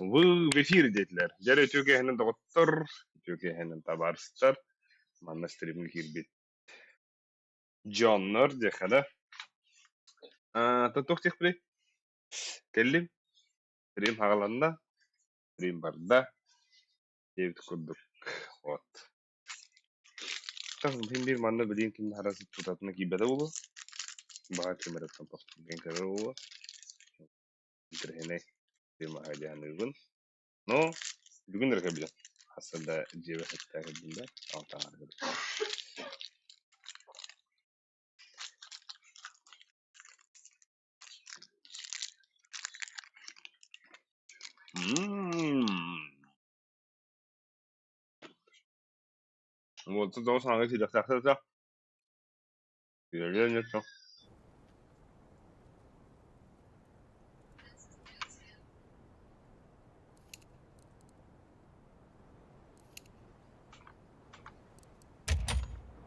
Вы в эфире диэтилэр. Дьэ үтүө киэһэнэн доҕоттор, үтүө киэһэнэн табаарыстар. Манна стримҥэ киирбит дьоннор диэххэ да. Туох диэхпиний? Кэллим. Стрим хаҕаланна. Стрим барда. Диэбит курдук. Вот. Син биир манна билигин ким да тутатына киирбэтэ буолуо. Баҕар ким эрэ тохтуйан көрөр буолуо. Интэриэһинэй тема дианыыбын. Но бүгүн эрэ кэлбитим. Хасса да дьиэбэр сэттээх кэлбитим да, алтаҥарга Вот тоҕо саҥа киириэхтээхтэр да киирэллэр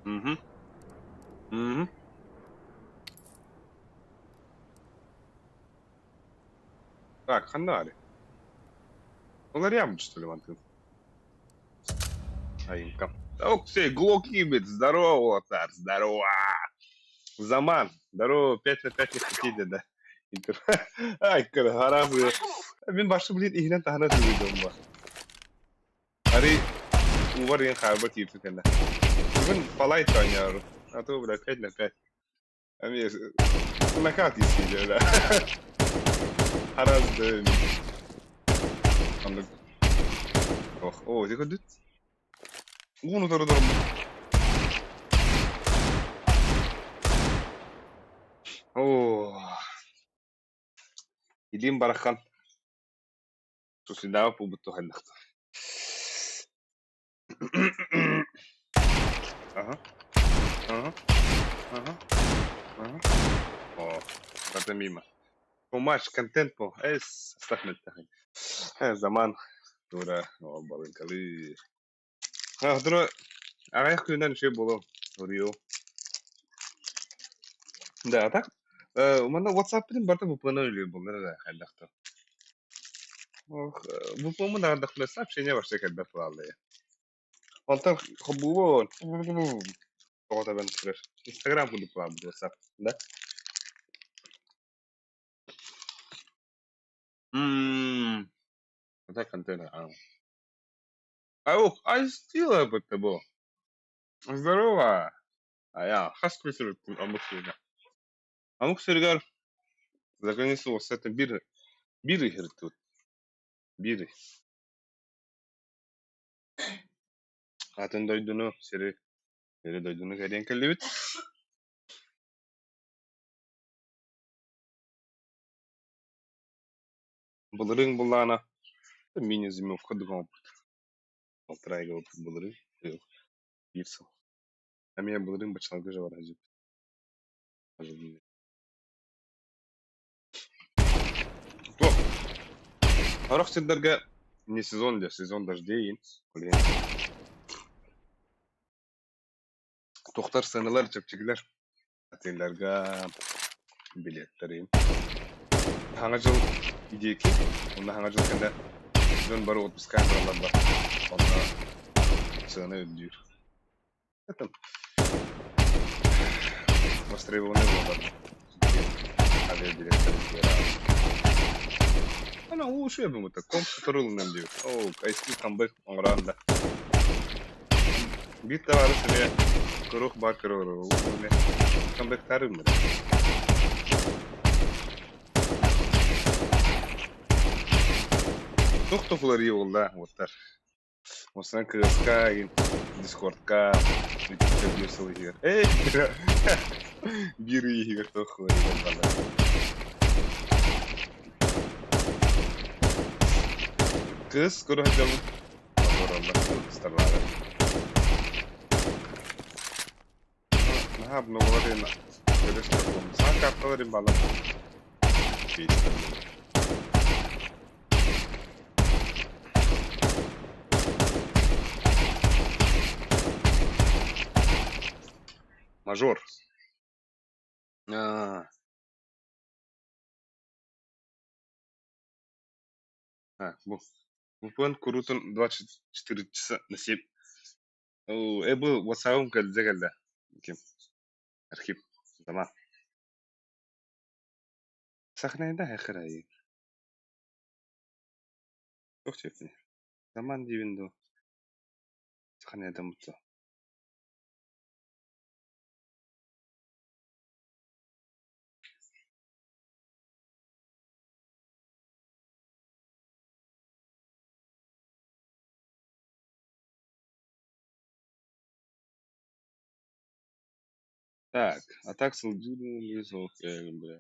Мгм. Мгм. Так, ханна Уларыйабын что ли мантын? Айынка. Оксей, Глокибит, здорово, царь, здорово! Заман, здорово, 5 на 5 не хотите, да? Ай, харабы. Мин башы, блин, иһинэн таһынан түгүйдüm ба. Арый уубар иһин хаалба киирбит кэннэ. Бүгүн палай оонньоору. А то, бля, 5 на 5. Эмиэ накат истиилэ, бля. Хараздым. Оннук. Ох, оо, ити көрдүт? Ууну утары туруммут. Оо. Илиим барахан. Сусидаабыт буолбут туһаннахтар. Аха. Аха. Аха. Аха. О, это мимо. Too контент по. Эс, астахметтахин. Заман. Тура, о, балынкалы. Ахдро, аҕыйах күнүнэн үчүгэй буолуо. Суруйуо. Да, а так, манна WhatsApp-пытын барыта VPN үлүөр буоллар эрэ хайдах Ох, VPN-мун аҕардахпына сообщение вообще кэлбэт буолааллар. Онтон холбуубун тоҕо табан турар. Инстаграм курдук буолаабыт WhatsApp, да? Мм. Это контент. Ау, айстила бу. Здорово! Айа, хас күн сырыттым омук сиригэр. Омук сиригэр за границу уопсайта биир биир ый сырыттыбыт. Биир ый. Атын дойдуну, сири, сири дойдуну кэрийэн кэллибит. Былырыын буллаҕына мини-зимовка дыгоҥпут. Полтора ыйга былырыын биир сыл. Эмиэ былырыын баччаларга же барар Туох сорох сирдэргэ не сезон диэ, сезон дождей иин Туохтар сыаналар чэпчэкилэр отелларга билеттэр иин. Саҥа дьыл диэки, уонна Саҥа дьыл кэннэ дьон бары отпускаан бараллар да, онно сыана үрдүүр. Это востребованный буолар авиабилеттэр Ана лучше бу комп турулунан диэбит. Оо, айски камбэк оҥороон да. Биир табаарыс эмиэ курук баар көрө эмиэ камбэктаары гыммыт. Туох да уларыйыы буолла уоттар. Осынан кыыска Дискордка биир сыл иһигэр эй биир ый иһигэр туох уларыйыы буолла. Кыыс көрө сылдьабын. Олороллор кыстарлаары. Наһаа обновалар диэн көрөстөр буолла. Саҥа карталар имбалар. Мажор. Аа. А, бу VPN куруутун 24 часа на 7. Бу WhatsApp-ым кэлдэ кэллэ. Ким? Архип. Заман. Сахнайда хахырайы. Туох диэппиний? Заман диибин дуу? Сахнайдаммыт дуо? Так, а так сылдьыы бля.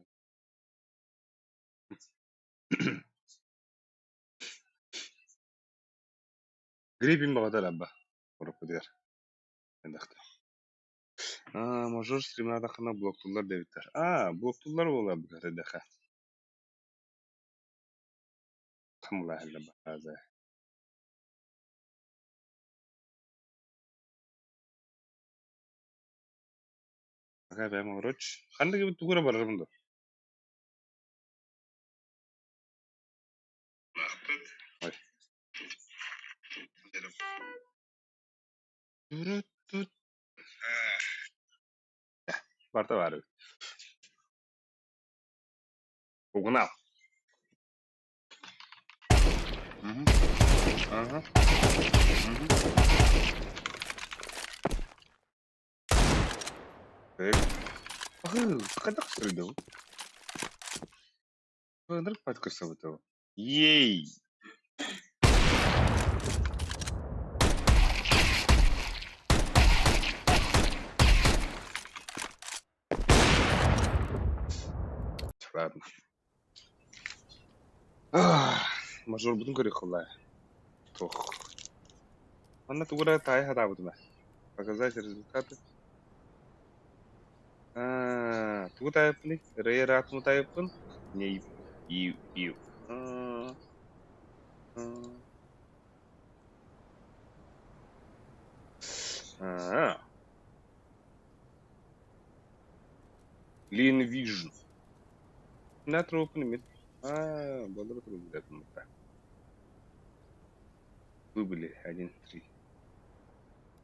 Гриппин баҕатар абба уруккутугар элбэхтэ. Аа, мажор стримнаатаххына блоктууллар диэбиттэр. Аа, блоктууллар буолар быһыыта Хамылааһылла бааза. Пока бэйэм олороч. Ханнык эбит тугу эрэ барарым дуо? Ой. Барта баар эбит. Угнал. Мгм. Ага. Мгм. Так. Хайдах суруйдум? Ынырык подкырсабыт Ей! Ладно. Мажорбутун көрүөххэ Туох. Манна тугу эрэ таайа сатаабытым ээ. Показать результаты. Аа, тугу таайыппыный? Ырыа ыраатыны таайыппын. Не и и. Аа. Аа. Lean Vision. На трупын Аа, болор трубы Выбыли 1-3.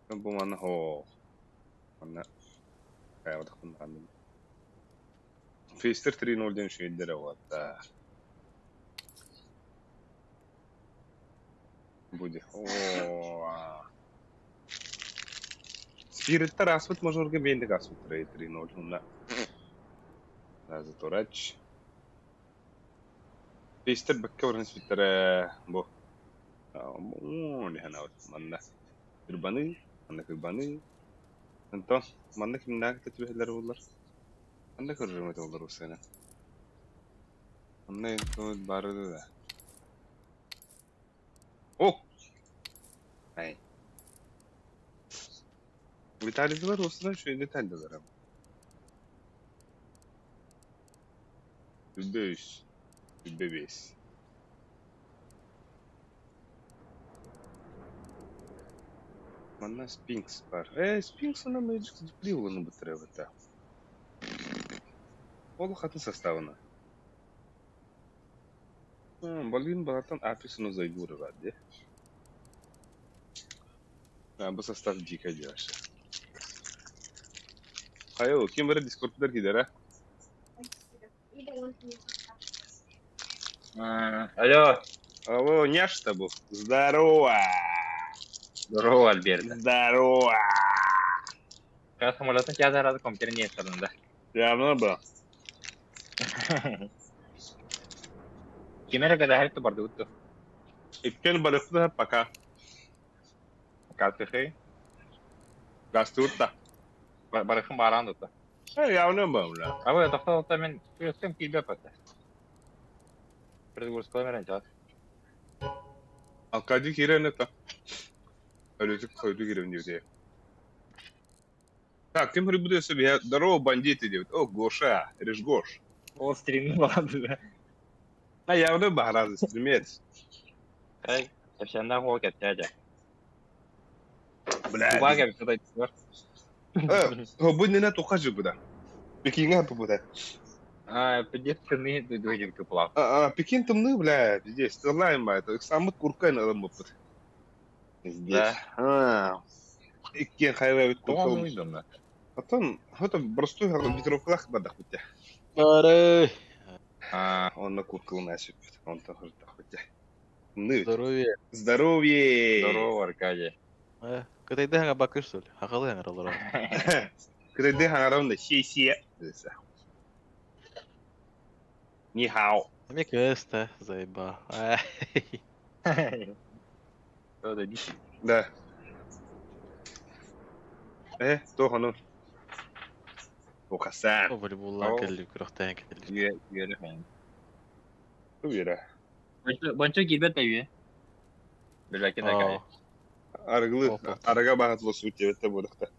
Бу манна хоо. Манна хайабатахпын даҕаны. Фейстер 3-0 диэн үчүгэйдэрэ уолаттар. Будет. Оо. Спириттэр ааспыт мажорга биэнник ааспыттара 3-0 уонна Раза турач. Фейстер бэккэ баран испиттэрэ бу. Оо, манна кырбаныы, манна кырбаныы. Онтон манна кимнээх да түбэһэллэр буоллар. Манна көрөрүм этэ олор сцена. Манна бары да. О! Ай. Виталийдылар осынан үчүгэй детальдылар. 103, 105. Манна Спинкс баар. Ээ, Спинкс уонна Magic Dupli ылыныбыттар эбит Ол хатын составына. Балыын балартан Аписуну Зайгура баар дии. Бу состав дикая дии вообще. Хайа, ким бары дискордтар киирэр Алло. Алло, няш бу. Здорово! Здорово, Альберт. Здорово! Как самолетом тебя зараза компьютер не да? Явно бы. Ким эрэ кэтэһэр бардыбыт дуо? Иккиэн барыахпыт пока. Картыхый. Гастуутта. Барыхын бааран дута. Э, явно бы, А вы тохтоо мен күөстем киирбэт бата. Предгорского мерен чат. Аркадий киирэн это. Өлүтүк хойду киирэн диэбитэ. Так, ким буду себе? Здорово, бандиты диэбит. О, Гоша, Гош. О, стрим ладно. А явно баһаразы стримец. Эй, кэпсээннээх уол кэпсээ Бля. Кубаа кэпсэтэ Э, бу нена туха жыбыда. Пекинга бу. А, пиздец, тымныы дойду кыпылаах. А, Пекин тымныы, бля, пиздец, тыллаайым баайта. Ыксааммыт курка ылыммыппыт. Пиздец. Да. А, иккиэн хайвайбыт Тоҕо курка оннугуй донна? Оттон, это простой ветровкалаах бардахпыт дии. Бары. А, Онно куркалын сүппүт. Онтон хырдахпыт дии. Тымныы. Здоровье. Здоровье! Здорово, Аркадий. Кытайда хаҥа бакыр что ли? Хахалы хаҥаралар. Кытайды хаҥарам да си-си. Ни хао. Мне квест, заеба. Что да, дичь. Да. Туох ону? Ухасан. Волейболлаан кэлли, күрэхтээн кэлли. Үөрэ хайын. Үөрэ. Бончо киирбэт да үө. Билэкин Аркадий. Арыгылы, арага баҕатылы суут диэбэттэ буолуохта.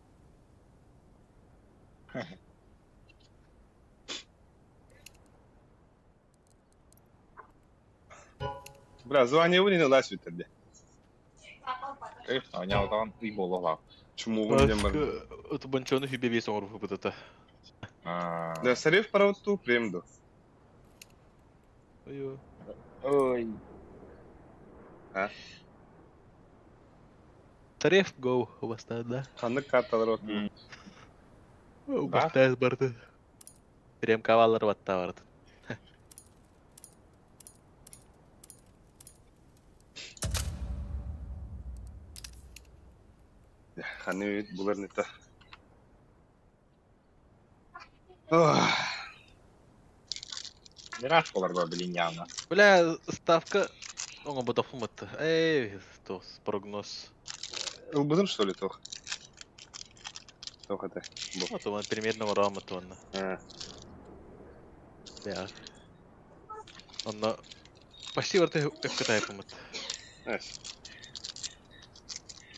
Бля, звание не ылаас бүтэрдэ. Оонньоотоҕун ый буолуохлаах. Чумугун диэн бар. Бончону хүбе бес оҥорбуппутата. Да, Сарев правоту прем до. Ой. Ой. А? Тареф го убастаа да. Ханнык карталар от. Убастаа барды. Прем кавалар батта барды. Ханны булар нета. Мираж болар блин явно. Бля, ставка оҥо ботофумат. Эй, то прогноз. Ылбытым что ли тох? Тох это. Вот он примерно оромат он. Да. Онно почти варты өккөтайпымыт.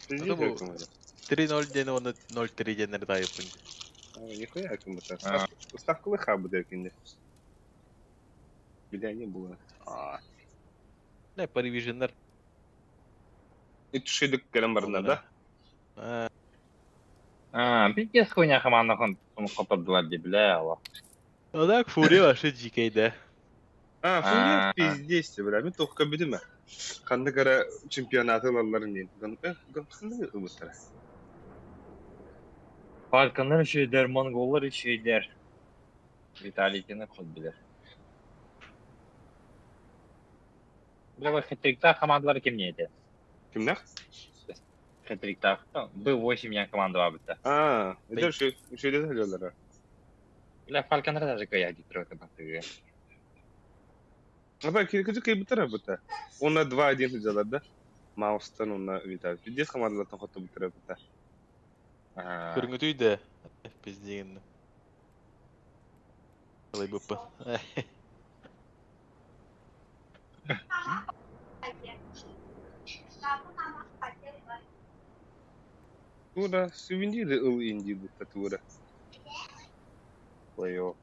3-0 ден оны 0-3 денер тайыппын. Нихуя кымыта. Ставка лыха буде кинде. Бля, не было. Не, паривиженер. И түшедік кэлэн барна, да? А, пиздец хуйня команда хон хотордулар ди, бля, алла. Ну так, фурия вообще дикий, да. А, фурия пиздец, бля, мен тоққа бідім. Қанды қара чемпионаты ылаларын дейін. Қанды ылбыттара? Фалконнар үчүйдер, монголлар үчүйдер. Виталикини хот билер. Бля, хетрикта командалар ким не еді? Кимнах? Хетрикта. Б8 я команда бітті. А, это үшейде төлелер. Бля, Фалконнар даже кая дитер батыгы. Аба, күзі кей бітір бұта. Онна 2-1 взялар, да? Маустан онна Виталий. Пиздец командалартан хотта бітір бұта. Көріңі түйді. Пиздеген. Қалай бұппы. Тура, сувениры ыл инди бұта тура. Плей-офф.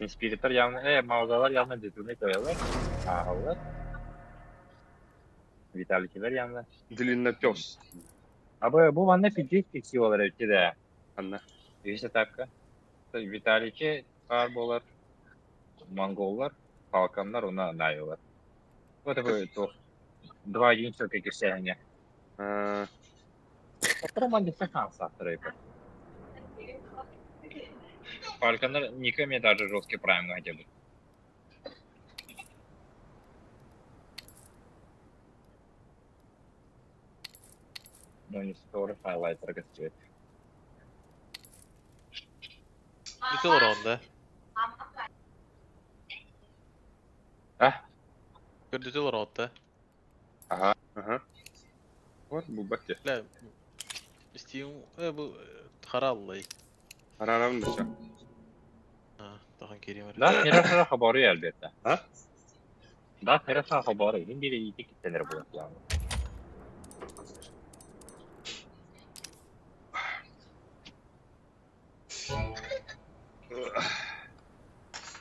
Спириттер явно, маузалар явно детуны тоялар. Ағалар. Виталикилер явно. Длиннопёс. Абы бу манна физический силалар өтті да. Анна. Үс этапка. Виталики бар болар, монголлар, Фалконнар, уна Найлар. Вот такой то 2-1 все-таки кишене. Роман шанс авторы. Фалконнар никами даже жесткий прайм хотя бы. Ну не стор хайлайтер костюм. Бүтін орон, да? А? Көрдүтүл орон, да? Ага. Ага. Вот бұл бәкте. Бля, Steam, bu хараллай. Харарам да ша. Тахан керем. Да, хорошо хабары әлбәттә. А? Да, хорошо хабары. Мин бире ите киттелер булып яны.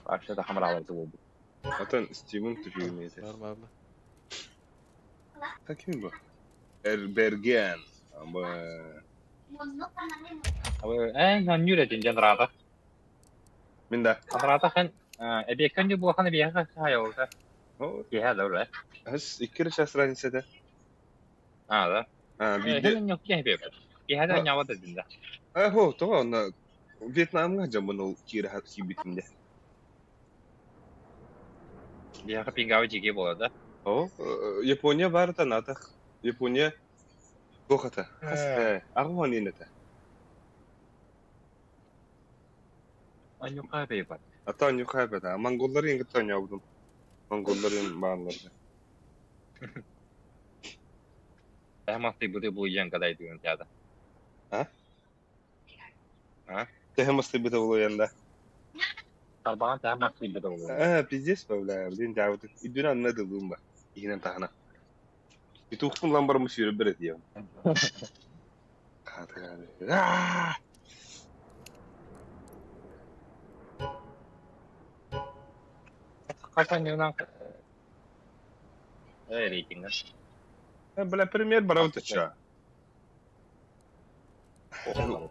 Вообще да хамралар булды. Атын Steam'in түшігін Нормально. Так ким bu? Erbergen. Ama Эн онньуур этин дьон ыраата. Мин да. Ыраата хэн эбиэккэ онньуур буолхан эбиэхэ хаайылта. Киэһэ да ура. Хас 2 эрэ час разница этэ. А, да. А, биирдэ. Хэн онньуур киэһэ эбиэккэ. Киэһэ да онньообот этин да. А, хо, тоҕо онно Вьетнамҥа дьоммун ол киирэ киирбитим дэ. Биһиэхэ пингауи дьиги буолар да? О, Япония баарыта наатах. Япония туох этэ? Хас 80 иэн этэ. Анюха бейбат. Ата анюха эбэтэ. Монголлары иэн кытта оонньообутум. Монголларын баалларга. Тэһэ мастыйбыты булуйан кадайдыгын театр. А? А? Тэһэ мастыйбыта булуйан да. Тарбаҕан тэһэ мастыйбыта булуйан. А, пиздец, бля, блин, дьаабыты. Идүн анна дылым ба. Иһинэн таһына. Петухпун лан барамы сүүрэ бер этием. Аа! Хасан юнан рейтинга. Бля, пример барабыт ча.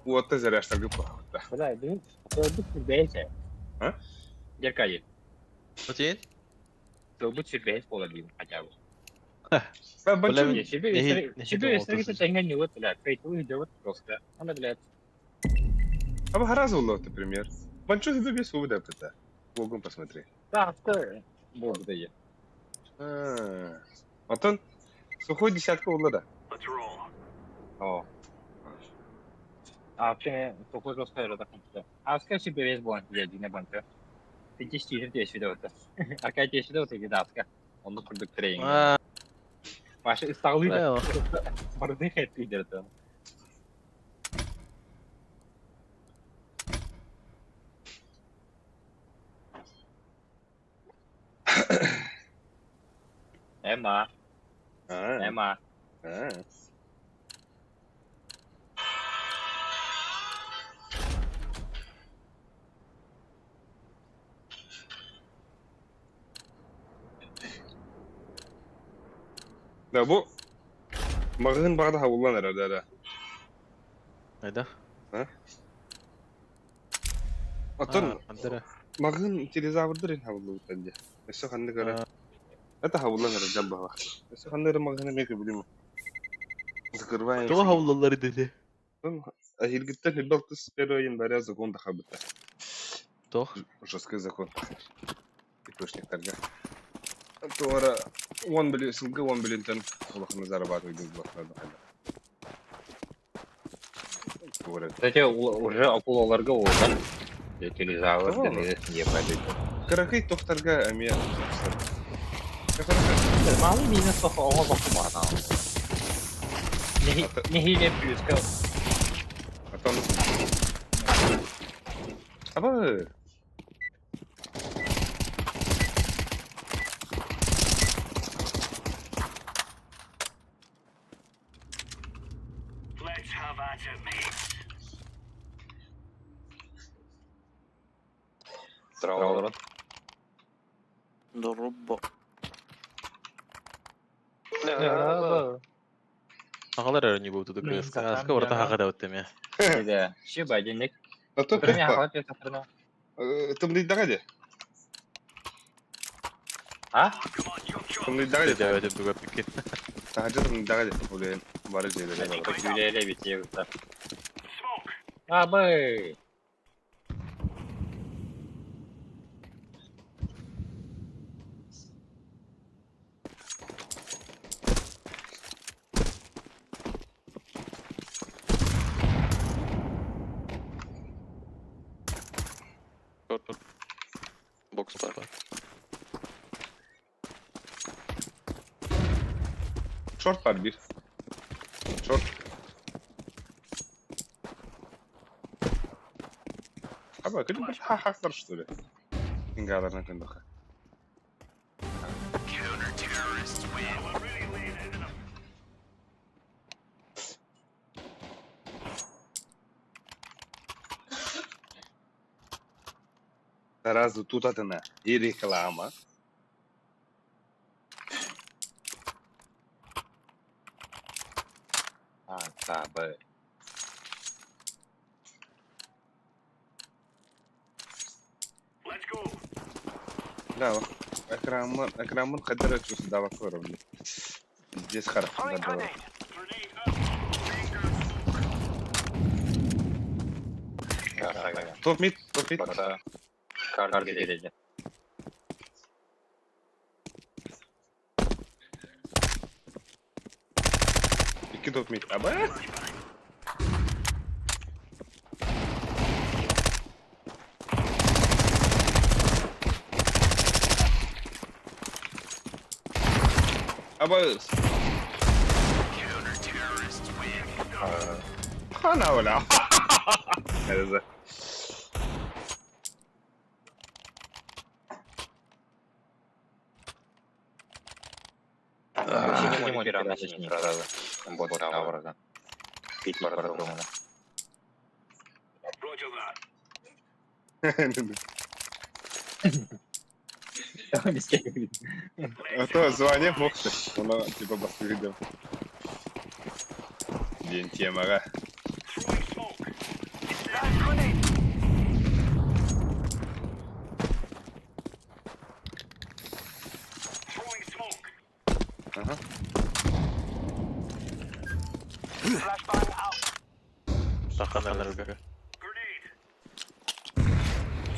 Уотта заряжтаргы пахта. Бля, бу сылбыт сүрбэһэ. А? Деркайы. Отин? Сылбыт сүрбэһэ буолар диим хотя бы. Бля, Себе себе тэҥҥэ ньуут, бля, кайтылы идет просто. Она, блядь. А вы разу например. Банчу ты без увода это. Богом посмотри. Да, что? Бог дает. Антон, сухой десятка улла да. О. А вообще, сухой жестко это так. А скажи себе весь бланк, я один банка. Ты 10 здесь видео это. А как тебе видео ты видаска. Он на продукт тренинг. Паша стал Барды хэт лидер там. Эмма. Эмма. Да бу маҕаһыын баҕада хабыллан эрэр да. Айда. Оттон Андера. маҕаһыын телезаврдар ин хабыллыбыттан дии. Өссө ханнык эрэ. Это хабыллан эрэр дьон баҕа. Өссө ханнык эрэ маҕаһыын эмиэ көбүлүм. Закрываем. Тоҕо хабыллаллар dedi. Эһиилгиттэн 26 января закон тахабыта. Тох. Жесткий закон. ИПшниктарга. Туора 10 били сылга 10 билинтен улаханы зарабатывать буллахтар. Туора. Кстати, уже акулаларга уолан. Телезавр, не пойдет. Кыракый тохтарга эмиэ. Малы минус оҕо бохумана. Нехиле плюска. Атон. Аба. Let's have at it, mates. Здорово. Дорубо. Аҕалар эрэ ньубу туту Блин, кыыс. катан Аска урата дьаҥа. хаҕа да оттемя. Да, шиба денег. Ато Кроме охоты, сохрана. Тымныйдаҕа дии. А? Come on, chop chop. Тымныйдаҕа дии. Дьэ өтөм туга пикки. Таһырдьа тымныйдаҕа дии. Улейн бары дьиэлэрин олорор. Күлэлэ битиэ ута. Smoke. Абы. Short. Box бар. Short бар биир. Short. Аба, күн бір хахақтар что ли? Ингаларынан күндіқі. Counter-terrorists win. We're really laying it into them. Сразу тут атына и реклама. А, табы. Да, экраммын, экраммын хайдах эрэ чувствовать көрөбүн. Пиздец харахпын Throwing тарда grenade. Grenade out. Laying down smoke. Топ мид, топ мид. Барда. Кар келеді. Икки топ мид. Аба? Аба. Хана оля. Это Roger that. А то звание мохты. Она типа баскыдым. День темага. Throwing smoke. Incendiary grenade. Throwing smoke. Ага. Flashbang out. Саханарга. Grenade.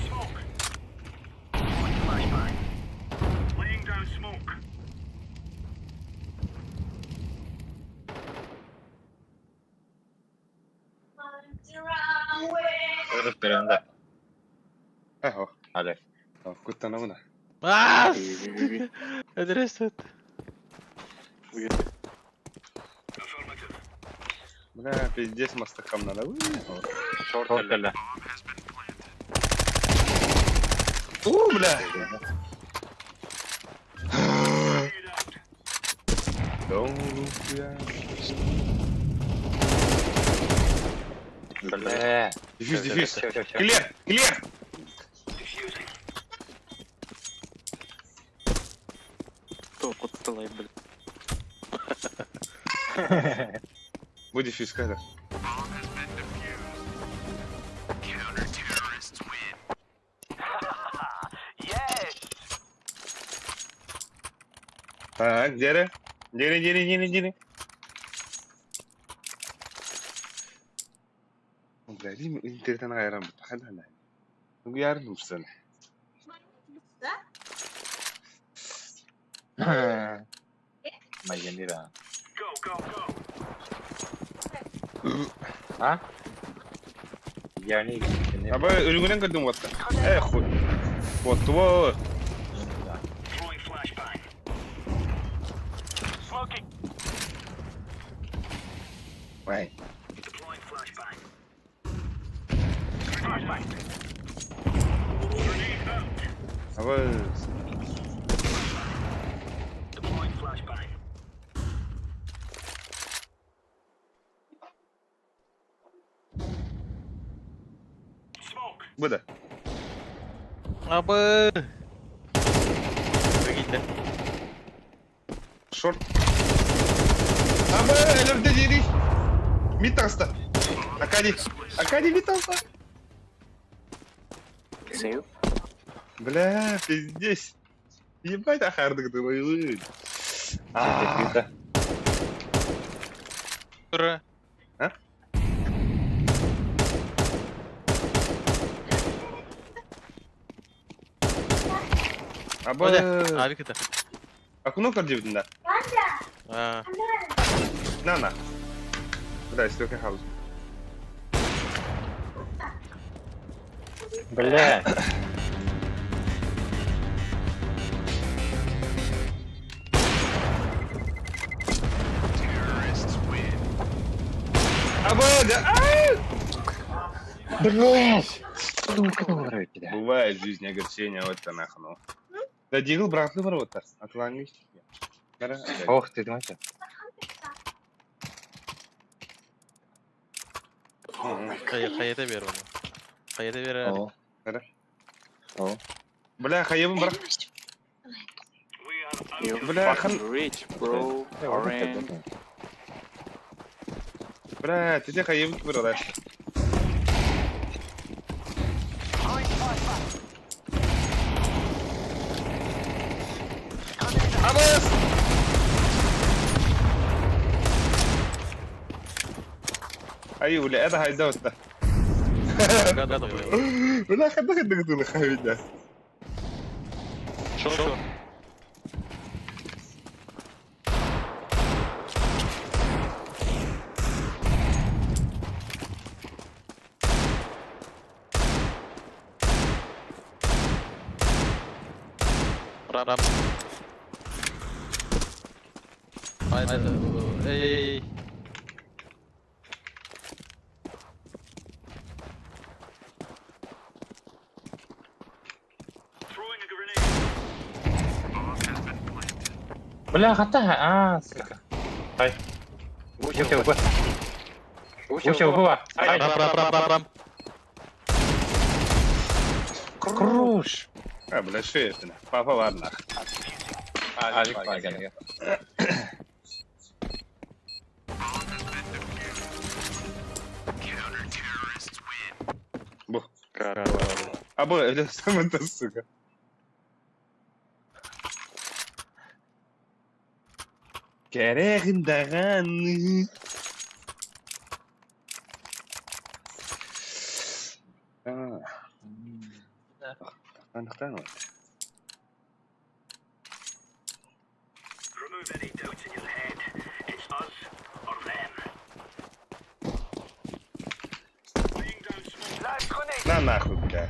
Smoke. Throwing flashbang. Laying down smoke. Эхо. Куттанабына. Аа! Эдресет. Affirmative. Бля, пиздец мастакам надо. У, бля. Grenade out. Don't look Бля. Дефьюз, дефьюз. Клер, клер. Defusing. Кто кутталай, блин. Бу дефьюз когда? Yes. Так, дере. Дере, дере, дере, дере. Бля, дим интернеттен айран бут. Хада хада. Ну ярым мусаны. Майянира. Go, go, go. А? Я не Аба өлгөнөн көрдүм вот. Э хуй. Вот вот. Throwing flashbang. Smoking. Ой. Deploying flashbang. Flashbang. Grenade out. Аба Deploying flashbang. Smoke. бу да. Абы! Прикиньте. Шорт. Аба өлөрдө дири. Мид таста. Акади. Акади мид таста. Сейв. Бля, пиздец. Ебать, ахардык ты. А. Ура! А? Аба. Авик это. Окно көрдүбүтүн да. А, На на. Бля, стёка хаус. Бля. Аба, да. А! Блять. Сука, тебя. Бывает в жизни огорчения, вот это нахуй. ну. Да дигл браклы бар вот Атлангы. Ох ты, думаешь? хайа бер оны. Хайа бер. О. Кара. О. Бля, хайыбын бірақ. We are out You of Бля, хан... fucking rich, bro. Orange. Бля, тете хайыбын кибір олар. Throwing flashbang. Ай, бля, это хайда Бля, хайда хайда гытылы хайда. Шо? Рам. Айда. Эй, эй, эй. Throwing a grenade. Бля, хата, а, сука. Ай. Учил, убы. Учил, убыва. Ай, Рам, рам, рам, рам, рам. Круш. А, бля, шея это. Папа, ладно. Алик, паган. Бу. А, бу, бля, сам это, сука. Кэрэгин даҕаны. А, тахтан вот. Remove any doubts in your head. It's us or them. Laying down smoke. Live grenade. На нахуй, бля.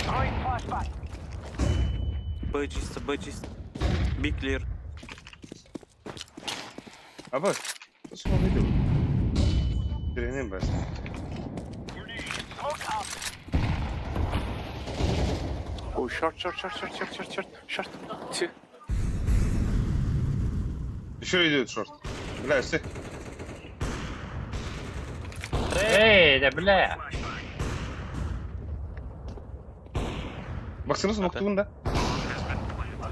Throwing flashbang. Б чисто, Б чисто. Би clear. А вот, что выйду? Перенем бас. Grenade. Smoke out. Ой, short, short, short, short, short, short, short, short. Two. Еще идет short. Бля, все. Эй, да бля. Баксыны смоктугун да?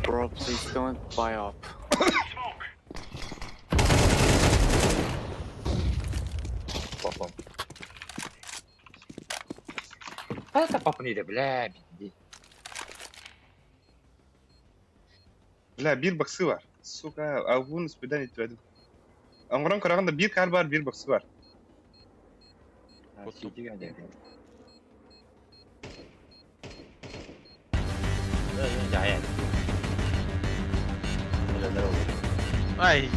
Bro, please don't buy up. Smoke. Папа. Это папа не да бля, бинди. Бля, бир баксы бар. Сука, агун спидан etmedim. Аңғыран қарағанда bir кар бар, bir баксы бар. Ай.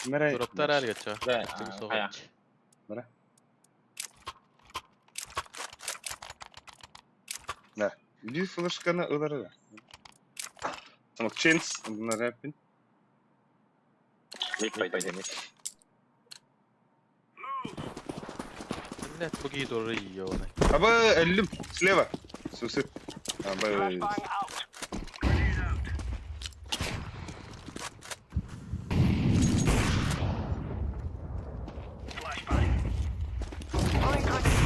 Мәрәй. Дроптар әлі geçe. Да, Түгі а, соғыч. Bir флешканы ылары. Самак ченс, рэпин. Нет, буги доры ее. Аба, эллим, слева. Сусы. Аба, Flashbang out. Grenade out. Flashbang. Throwing grenade.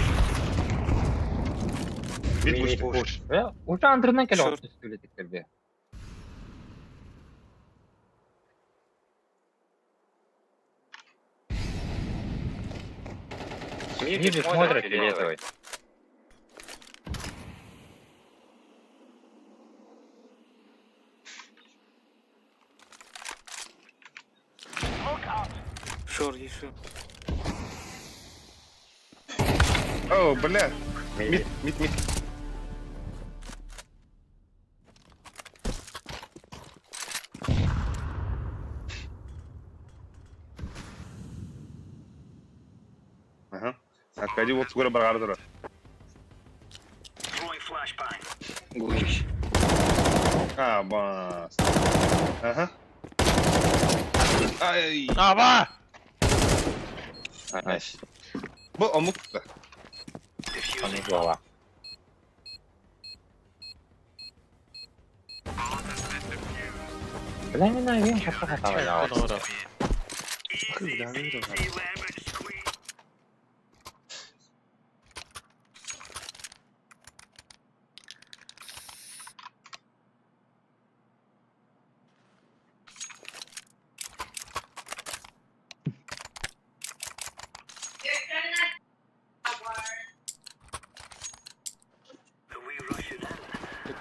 бит пуш. Уже Андрынан келе Шор. отты сөйлетиктерге. Миджи смотрит фиолетовый. Smoke out. Short, еще. О, бля. Мид, мид, мид. Ага. Аркадий вот скоро баргары турар. Throwing flashbang. А, бас. Ага. Ай. Аба! Nice. Бу омук да. Оның голова. Бля, мен айбен хатта хатта Дора. Easy peasy lemon squeeze.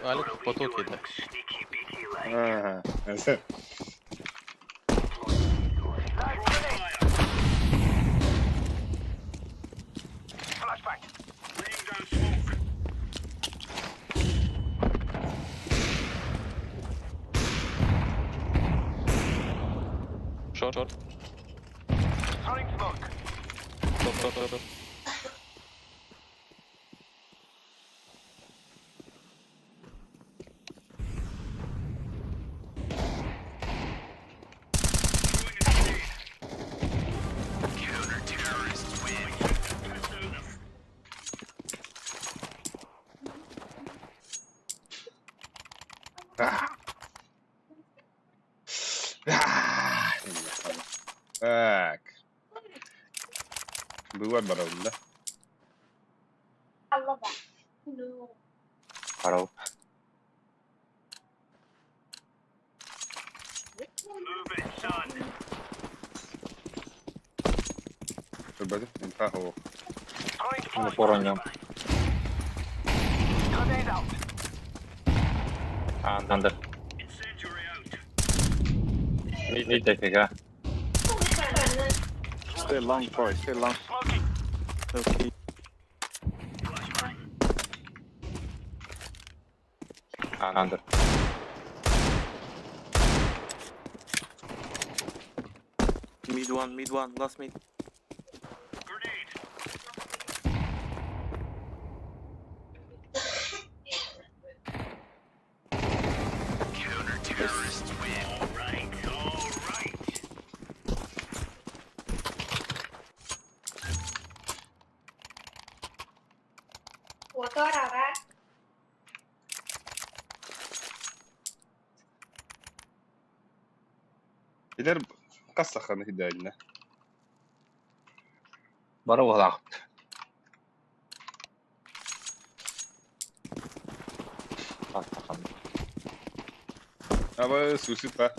Алик в потоке, да. Ага. Short, short. Top, top, top, top. Так. Была барон, да? Парол. Ребята, инфа го. Ну, поронем. А, надо. Видите, дофига. Stay long, boy. Stay long. Okay. А, надо. Mid one, last mid. Илер кассаханы хидәлне. Бары улах. Аба сусипа.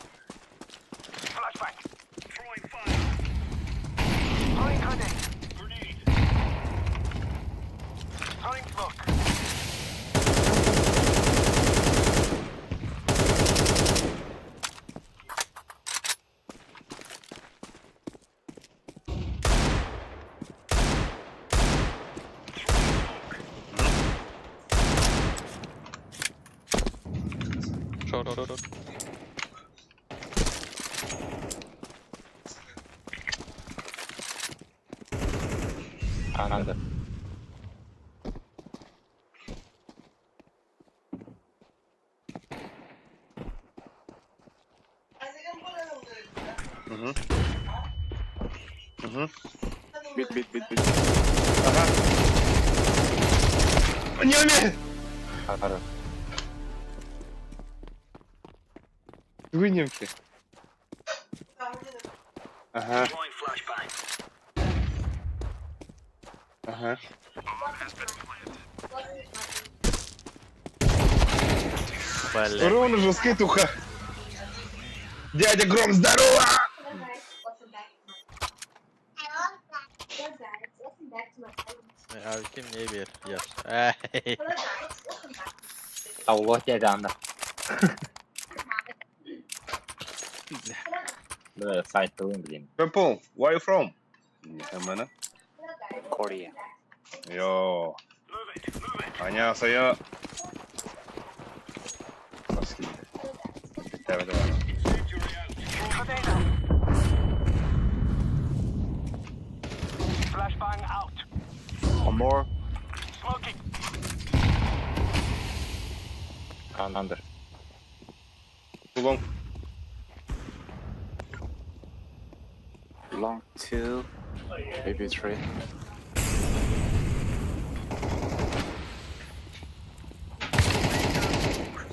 Short, short, short. А, надо. Угу. Угу. Mid, mid, mid, mid. Ага. Не умею! Хорошо. Вы немки. Ага. Ага. Бля. Урон уже скитуха. Дядя Гром, здорово! Abi kim ne bir yap. Ey. Allah geldi anda. Böyle site bileyim. Purple, where you from? Hemen. Korea. Yo. 안녕하세요. 맞습니다. Evet, evet. One more. Under. Too long. Long two. Maybe three.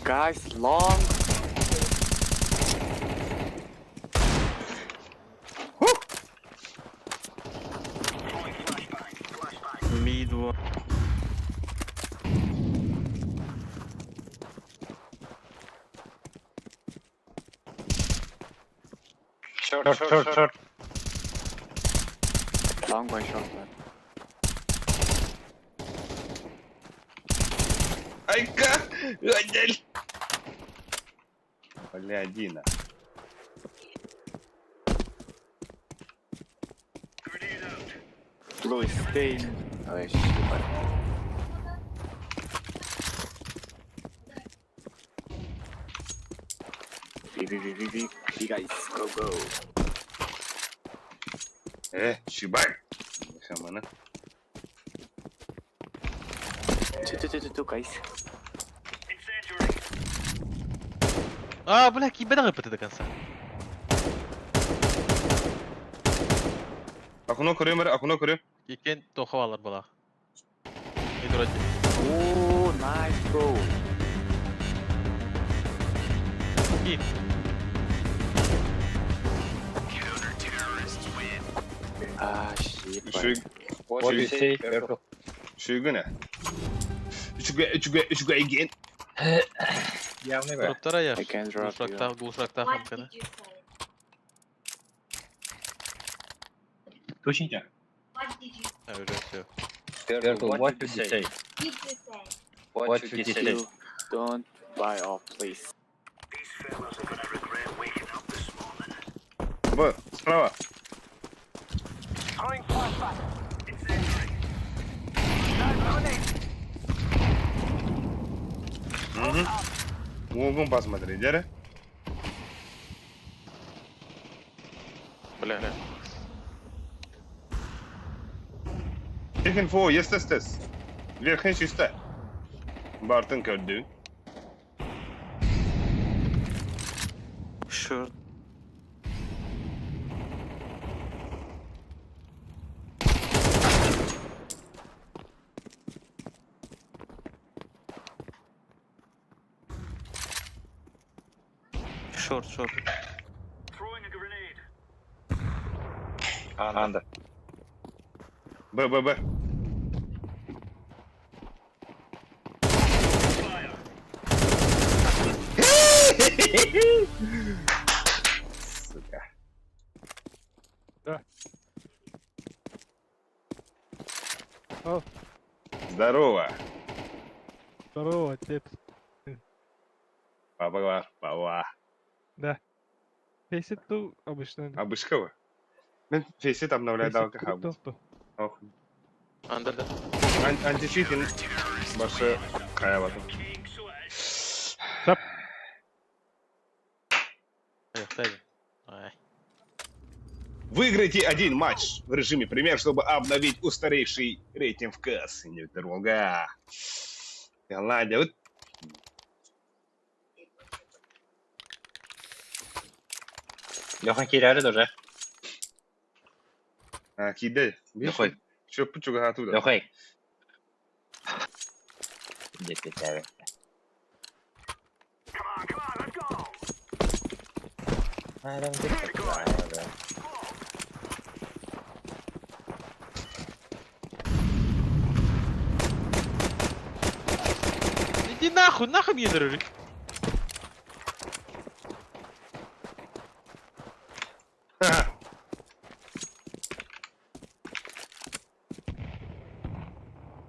Guys, long. Mid one. Short, short, short. Long one short one. Айка! Ыадьал! Блядина. Bro, stay. Ай, ебать. B, B, B, B, B, B, guys, go, go. Э, щибай! Хамана. Two, two, two, two, two, guys. А, бля, кибеда выпады до конца. Окно көрүм, окно көрүм. Иккен тоховалар была. И дураки. Oh, nice, bro. И. Ah, shit. Үчүгэй. What do you say? Careful. Үчүгэй. Үчүгэй, үчүгэй, үчүгэй again. Явный бе. Дроптара я. I can drop you. Глушакта, глушакта What хамкана. did you say? Тушинча. What did you А, уже все. Careful. What did you say? did you say? What should you say? You don't buy off, please. These fellas are gonna regret waking up this morning. Б, справа. Throwing flashbang. Incendiary. Grenade. Угу. Угун посмотри, дere. Бля. Check info, yes, yes, yes. Верхний чисто. Бартын көрдү. Sure. Short, short. Throwing a grenade. Анда. Б, Б, Б. Сука. Да. О. Здорово. Здорово, отец. Папа, папа. Да. Фейсит ту обычно. Абышкова. Мен фейсит обновляю Фейсит далка круто, хаб. то. Ох. Андер. Античитин башы каябатым. King, so it is. Ай. Ай. Выиграйте один матч в режиме пример, чтобы обновить устаревший рейтинг в КС. Волга. Голландия. Вот. Леха киряри тоже. А, кидай. Лехой. Че, пучуга оттуда. Лехой. Где ты тебя? Come on, come on, let's go. Иди нахуй, нахуй мне дарили.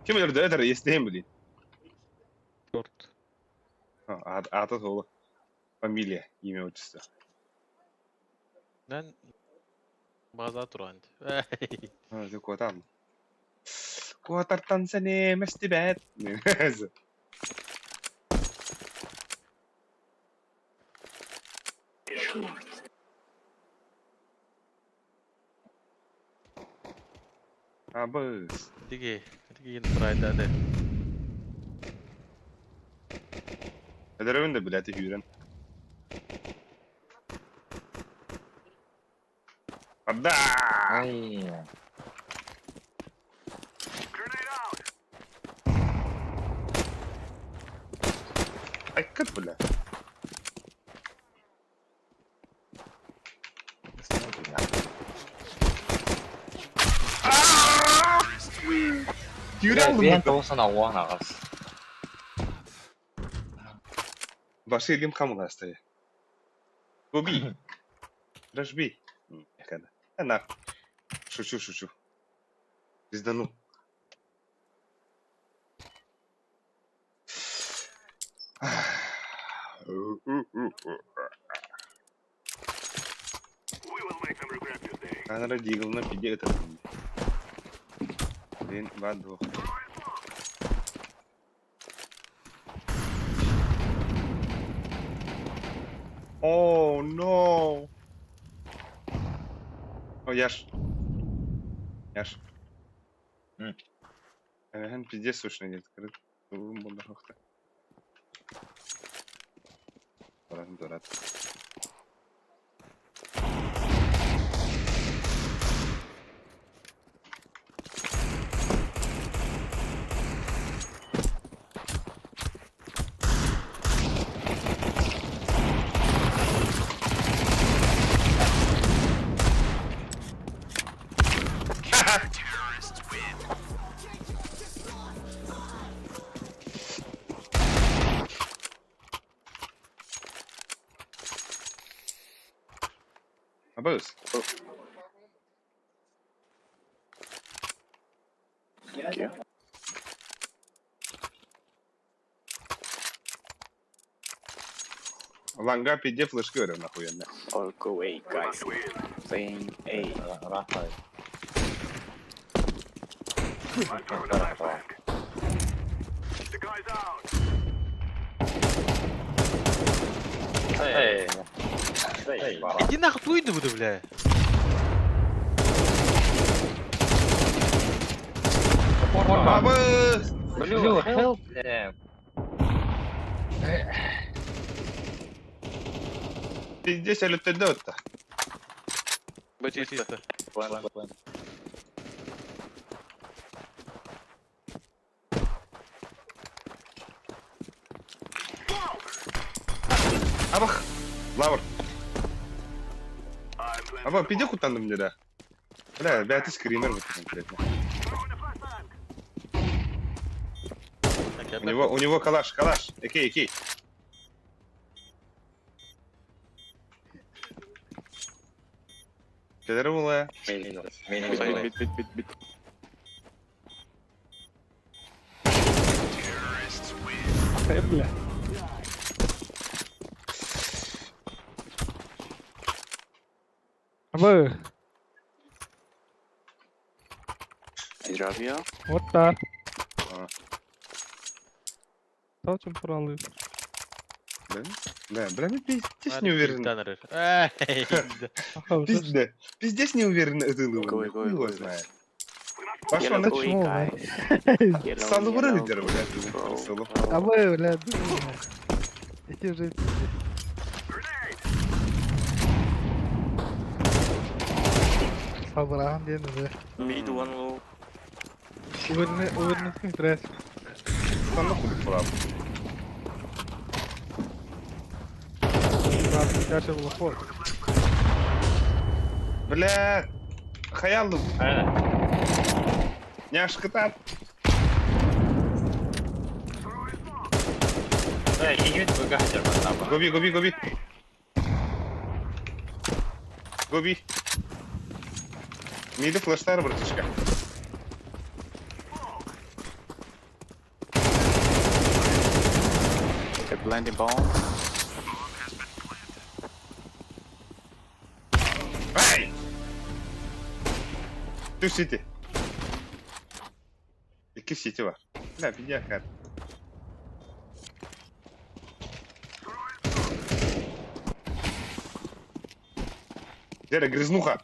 Ким өлөрдө это естейм блин. Черт. Аты солы. Фамилия, имя, отчество. Мен база туран. А, Куатан. Куатартан сәне мәстибәт. Абыз. Диги, диги прайда де. Эдеревин де билети хүрен. Ада! Ай. Grenade out. Айкат, бля. Юрен Бен тоғысан ауан ағас. Башы илим хамына стоя. Губи. Рожби. На. Шучу, шучу. Пиздану. Анара Диглна пиде это. Один, два, двух. Oh no! О, Яш. Яш. Эһэн пиздец слышно нет. Дурак. Абыз. Thank you. Ланга пиде флешки өрө нахуенна. All go away, guys. Playing A. Рахай. Эй, эй, Иди нахуй туйды буду, бля. Абыз! Блю, help, бля. Пиздец өлөттөрдө отта. Батиста. План, план. Абах! Лавр. Аба, пиде кутандым мне, да. Бля, бля, ты скример вот конкретно. У него калаш, калаш. Окей, окей. Кедер була. Mid, mid, mid, mid. Бля. Абы, Здравия. вот так. А. Точно пролы. Да? Да, бля, ну пиздец не уверен. Эй, Пиздец. Пиздец не уверен. Это Go, go, хуй его go. знает. Пошел Yellow на go away, чмо, guys. Yellow, Салу yellow, лидер, блядь. go, Салу. go. Абы, бля, Эти же... Сабыраған дені, бля. Mid one low. Уверенный, уверенный интерес. Там нахуй прав. Дальше было ход. Бля. Хаялы. Няшката. Эй, иди выгадер, Гоби, гоби, гоби. Гоби. Миди флештар, братишка. The blending bomb. Эй! Two city. Икки сити бар. Бля, пиздец, как. Дера, грязнуха.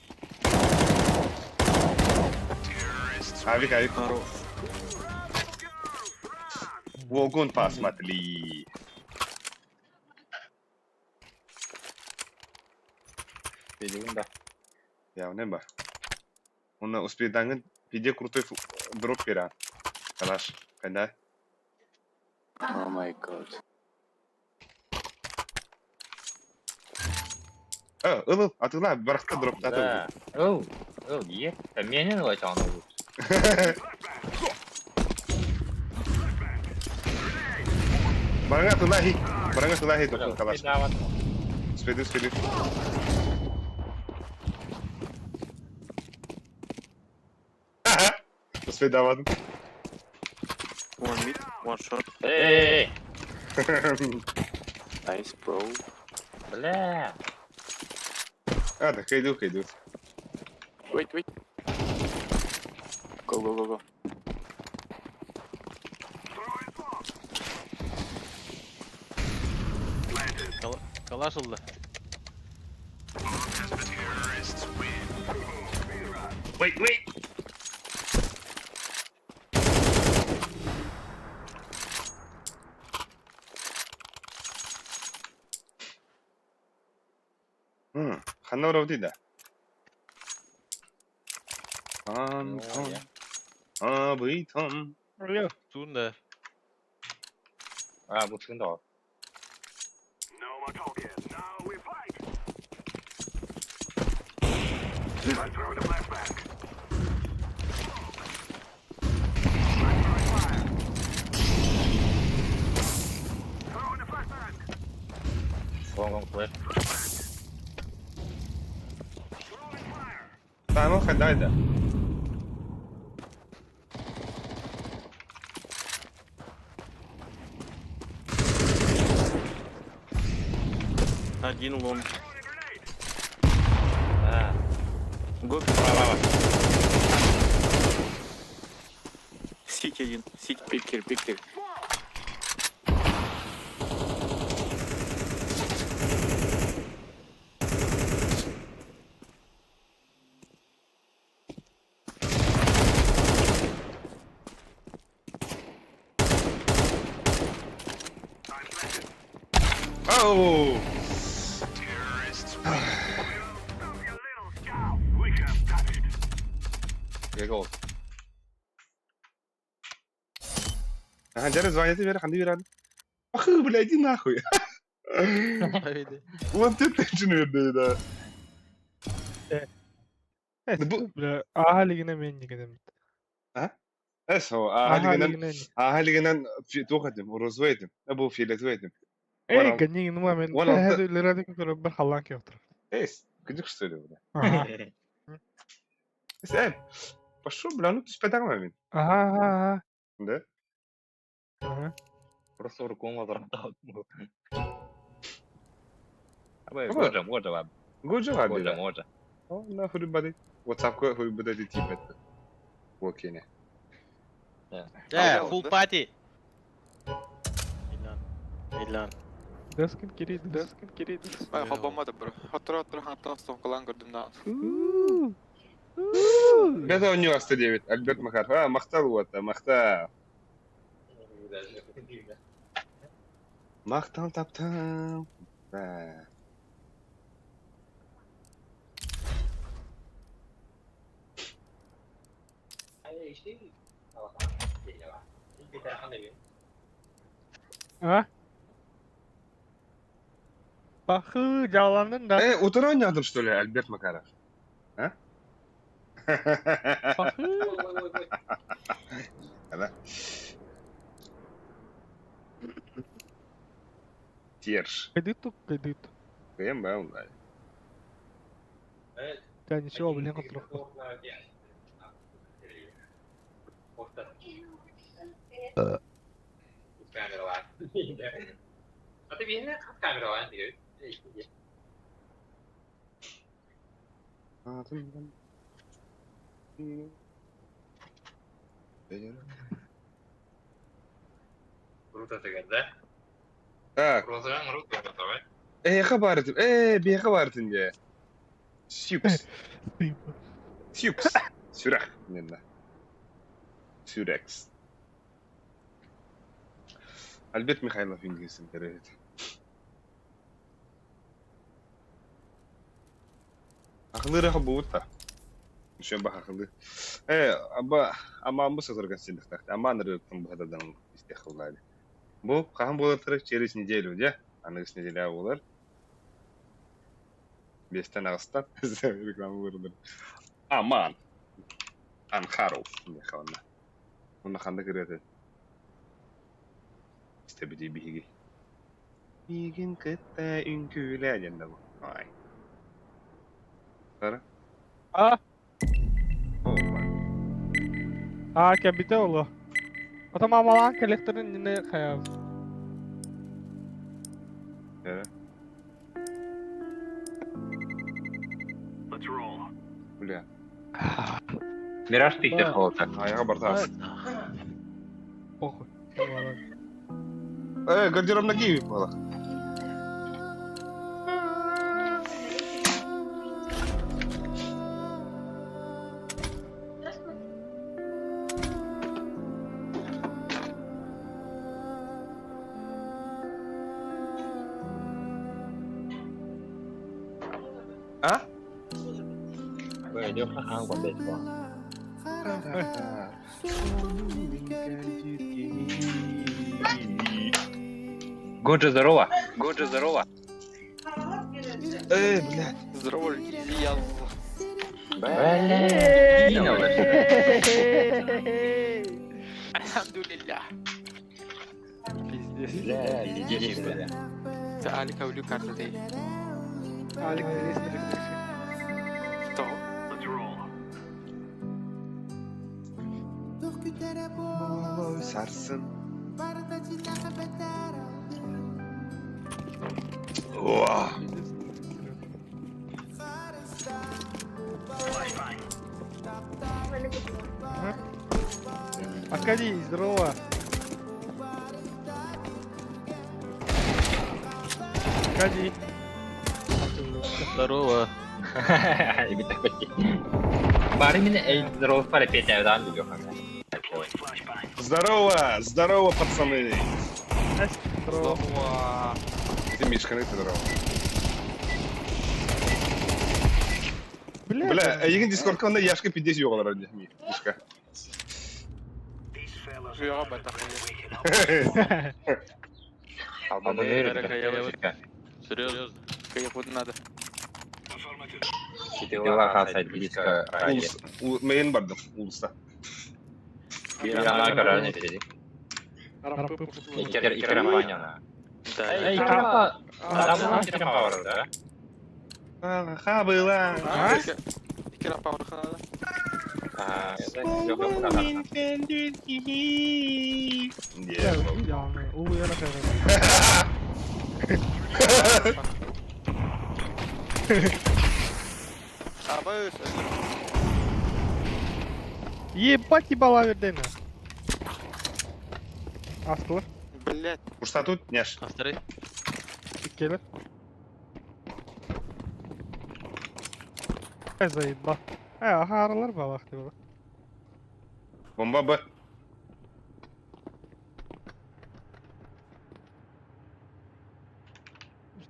Авик, авик. Хорош. Вогон посмотри. Да. Явно ба. Он успеет пиде крутой дроп пера. Калаш. Когда? Oh my god. Ыл, атыла, барахта дроп Да. Оу, оу, е. Менен лачан Барanga тулахи. Барanga тулахи дроп калаш. Спеду, спеду. Успедаван. One mid, one short. Эй, Nice, bro. Бля. А, так иду, иду. Wait, wait. Go, go, go, go. Калаш ылла. Wait, wait. Ханна барабытый да? Антон, абыйтон. Алло. Туун да. А, бу тыгын да. No more talking. Now we fight. I'm throwing a flashbang. I'm throwing fire. Throwing a flashbang. Long long flash. Throwing fire. Tamam hadi haydi. Один long. Throwing a grenade. А, Go. право. CT один. CT. Peek here, peek here. I'm planted. Оу! Stop your little scout. We have got it. Бегал. Ага, дяры звонит вверх, Андрей рад. Ах, бля, иди нахуй. Вот ты точно да. Бля, аха лигине мен нигедем. Эсо, Аха ахалигинен, лигине. ахалигинен туохатым, урозуэтим, абу филетуэтим. Эй, гниг ну мен. Вона- Хәзер лерәдик күреп бер халлан килеп Эс, кыдык что ли, бля? Ага. Эс, пошел, бля, ну ты спятал мен. Ага, ага, Да? ага. Просто руку возвратал. Абы, Вот. можно, можно вам. Гуджа Можно, можно. О, на хурибады. WhatsApp ка хурибады тип это. Окей, Э, full party. Илан. Илан. Дэскин кири, дэскин кири. Ай, холбоммот бро. Хотро хантан стонкалан көрдүм да. Это у него 109, Альберт Махар. А, махтал вот, махта. Махтал таптал. Да. А? Бахы, жаландın да. Утро ойнадым, что ли, Альберт Макаров? А? Бахы. Да. Терш. Кредит, кредит. КМБ, да. Да ничего, блин, отрухнул. А ты видишь, как камера Круто ты, да? Так. Розан, круто, давай. Хабарытым. Бе хабарытым де. Сюкс. Сюкс. Сюрах. Ненна. Сюрекс. Альберт Михайлов ингесин керет. Ахлыры хабута. Еще ба ахлы. Аба ама амбы сазырган синдик Ама нырыктын бухададан истехлали. Бу хахан болар через неделю, де? Аныгыс неделя болар. Бестен ағыстан реклама көрдім. Аман. Анхаров. Не хавана. Уна ханда кырыты. Истебеди биһиги. Бигин кытта үҥкүүлэ диэн бу. Ай. Сара? А? Опа. А, кәбите олы. Ата мамалан коллекторын не хаяв. Let's roll. Бля. Мираж пикте холота. Аяға бартас. Похуй. Гардеробна киви была. А? Годжа, здорово. Годжа, здорово. Эй, блядь. Здорово, Ильяз. Альхамдулилля. Пиздец. Пиздец, бля. Это Алика в люкарте дей. Алик, здесь. Кто? Let's roll. Сарсын. О, Аркадий, здорово. Аркадий. Здорово. Бары меня здорово пара Петя, да, Леха. Здорово, здорово, пацаны. Здорово. Здорово. Ты, Мишка, ты здорово. Бля, Бля, егин дискордка онда Яшка пиздец югалар ради. Мишка. These fellas Я бата. Серьезно? Как надо. Дела хасать близко. Улус, мейн бардым, улуста. Рампы. Да? Ха была. А? Икки рампа надо. Ебать ебала вердена. Астылар. Блять. Урса тут, няш. Астары. Иккелер. Эй, заеба. Эй, аха аралар балах деп. Бомба Б.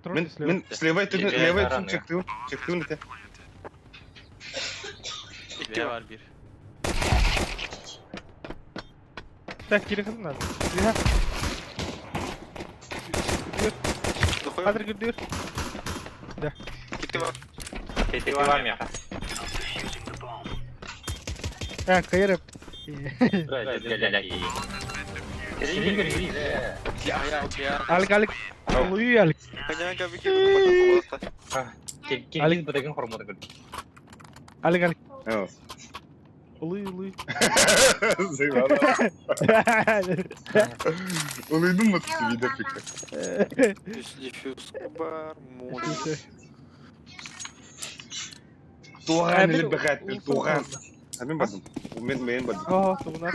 Мен, мен слева түн, левый түн чектім, чектім не те. B var bir. Так, кире кызын надо. Ya. Хазыр гүрдүр. Кити бар. Defusing the bomb. Так, кайрып. Я, я, я. Алик, алик. Луи, алик. Ханяга вики бата. Алик, алик. О. Луи, луи. Заебала. Улыйдым вот видео пика. Диффюз бар, моль. Туған или бігат, туған. А мен бардым. Мен мен бардым. Aa, тугунар.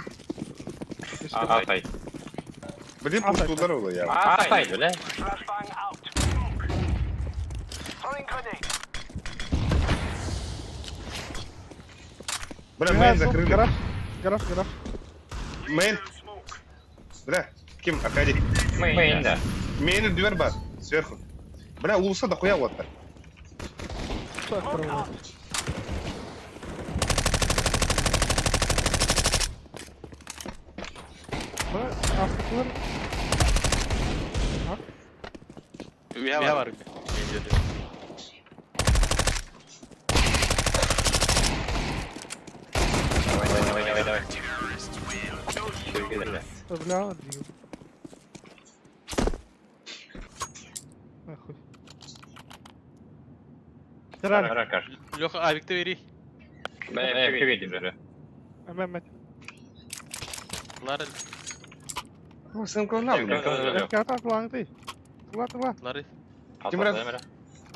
Блин, пустулар ола я. Flashbang out. Smoke. Throwing grenade. Бля, мейн закрыли. Гараж, гараж, гараж. Мейн. Smoke. Бля, ким, Аркадий. Мейн дверь бар, сверху. Бля, улуса дохуя вот так. Так, право. Б, астылар. B var bir. Бля, двигал. Нахуй. Ралик. Леха, авикты бери. Мehmet. Лары, Сен кылнал. Ката кылаң ты. Тыла, тыла. лары. Тимураз.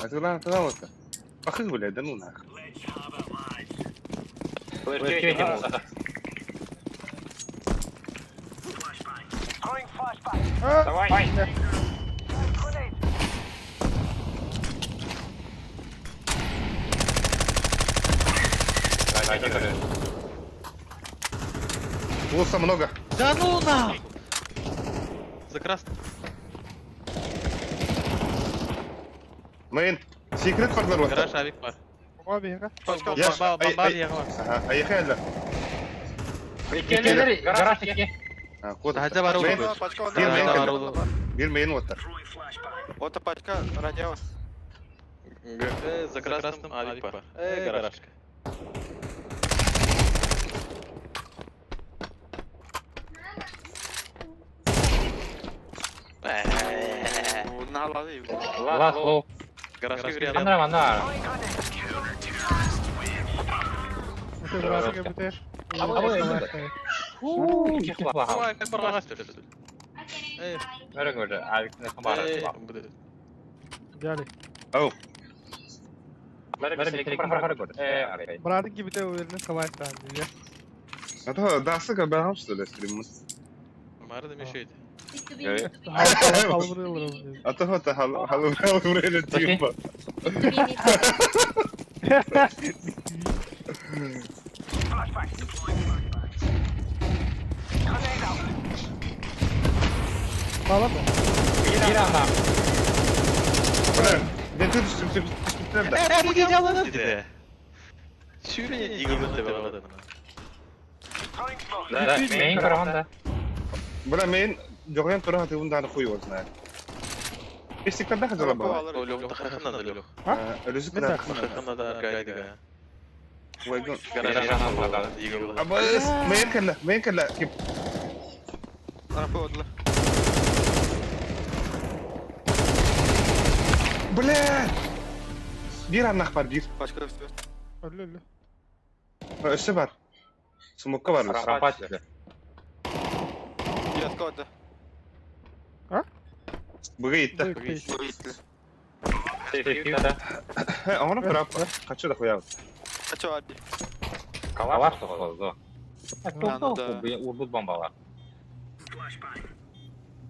Атыылаан атыылаан олорто. Пахы, бля, да ну нах. Давай! Луса много. Да ну нахуй! За красным. Мейн. Секрет партнер вот. Гараж авик бар. Бомба биһиэхэ. Пачка Я- Бомба, ай, бомба ай. биһиэхэ бар. Ага, поехали. Гараж икки. А, код. Таһырдьа бар Мейн. ол. Пачка Бир мейн Таһырдьа бар кэллэ. ол. Бир мейн вот. Ота пачка радио. За красным авик бар. Гаражка. Наалады. Last low. Гаражка кириэн. Манна манна. Это братик бүтэр. Хуу, икки хлаха. Ой, как барҕас түр. Бәрі көрді, авиктің бары. Дяли. Ау. Бәрі бәрі бары көрді. Э, Братик бүтэ уверенно хавайстан диye. А то дасы ка бәхам что ли стриммут. Мары да мешает. Халбырылыр. А то это хал хал хал время типа. Бала да. Бір ана. Бля, мен тут түшүп түшүп да. Бу гениалланыр диде. Сүүрен игілді деп алады. Мен көрген да. Бля, мен жоғын тура хаты унданы хуй его знает. Бесиктен да хазала бала. Өлөг тахарханна да өлөг. Ölüsü Мен kadar. Тахарханна да аркайдыга. Вайгон. Гараж игілді. Абыс, мен кэллэ, мен кэллэ. Кип. Рампа одла. Бля! Бир аннах бар, бир. Пачка үстү. Өллө өллө. Өссө бар. Смокка бар. өссө. Рампа түсті. Яска ода. Быгы итте. Аны прап. Качы да хуябыз. Кача ади. Калаш соғылды. ну да. Урбут бомбалар.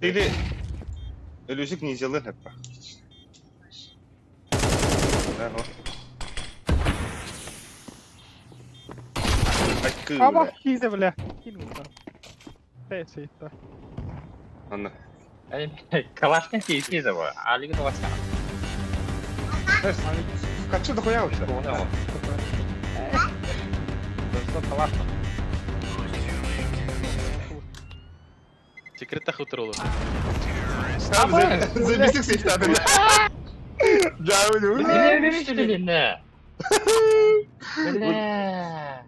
Или Ölüsük низелы хеппа. Ага. Айкы. Ама кизе бля. Кин ута. Теситта. Анна. Калаштың кейсі ғой. Алигі тоғасқан. Качы да хуябыз. Калаш. Секрет тахы олы. Забисик сейфтады. Да, Бля.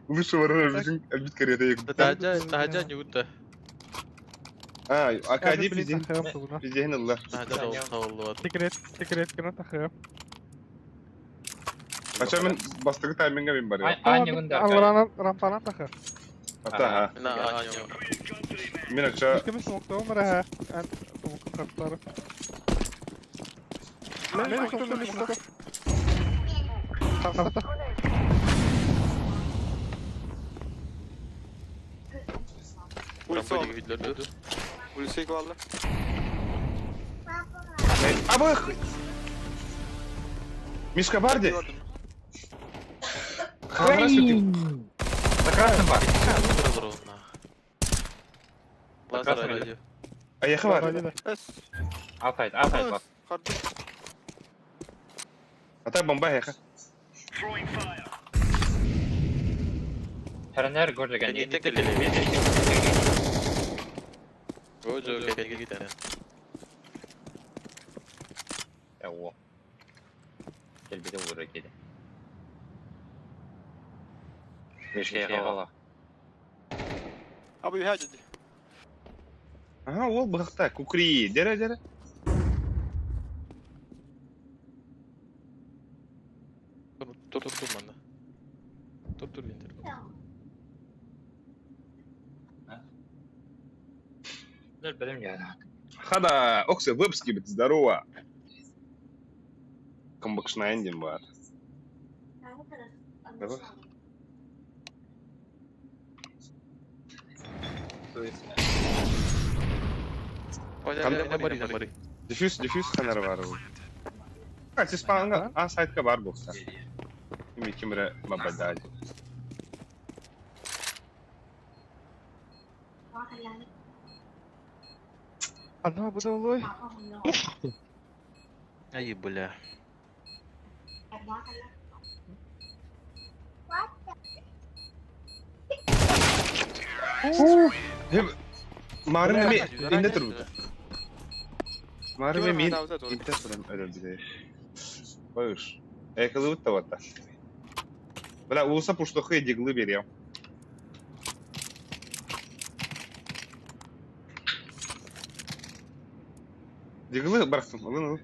Лучше ворона bizim бит карьера. Таһырдьа таһырдьа ньюгутта. А, Акади пизден. Пизден Allah. Таһырдьа олы. Секрет, секрет кына тахым. Кача мен бастыгы тайминга мен бар. Алранан рампанан тахым. Ата ха. На Мен ача Ким смокто мара ха. Ан тумук каптары. Мен смокто смокто. Тахта. Ulisi Рампа oldu. виделер. Ulisi kaldı. Абы. Мишка Барди. Хамра сүтү. Красным бар. Лазер радио. Аяхы бар. Эс. Outside, outside бар. Харды. Ата бомба аяхы. Хәрнәр көрдіген. Кәнете кэлле. Ожо кәнге китәне. О. Келбеде уры келе. Мишке қала. Abi hadi. Ага, ол быгакта кукри. Дере дере. Тур тур тур манна. Тур тур винтер. Білім я. Хада, оксе вебски бит здорово. Кымбыкшнайн диэн баар. Диффуз, диффуз ханара баар ол. Сиспаанга а сайтка баар буолса. Кими кимре мабадади. Одна будовой. Ай, бля. Марын эми инде турбута. Марын эми инде туран өлөрдү. Быш. Экылыбыт да батта. Бля, улуса пуштохы диглы берем. Диглы барахтым. Ылын ылын.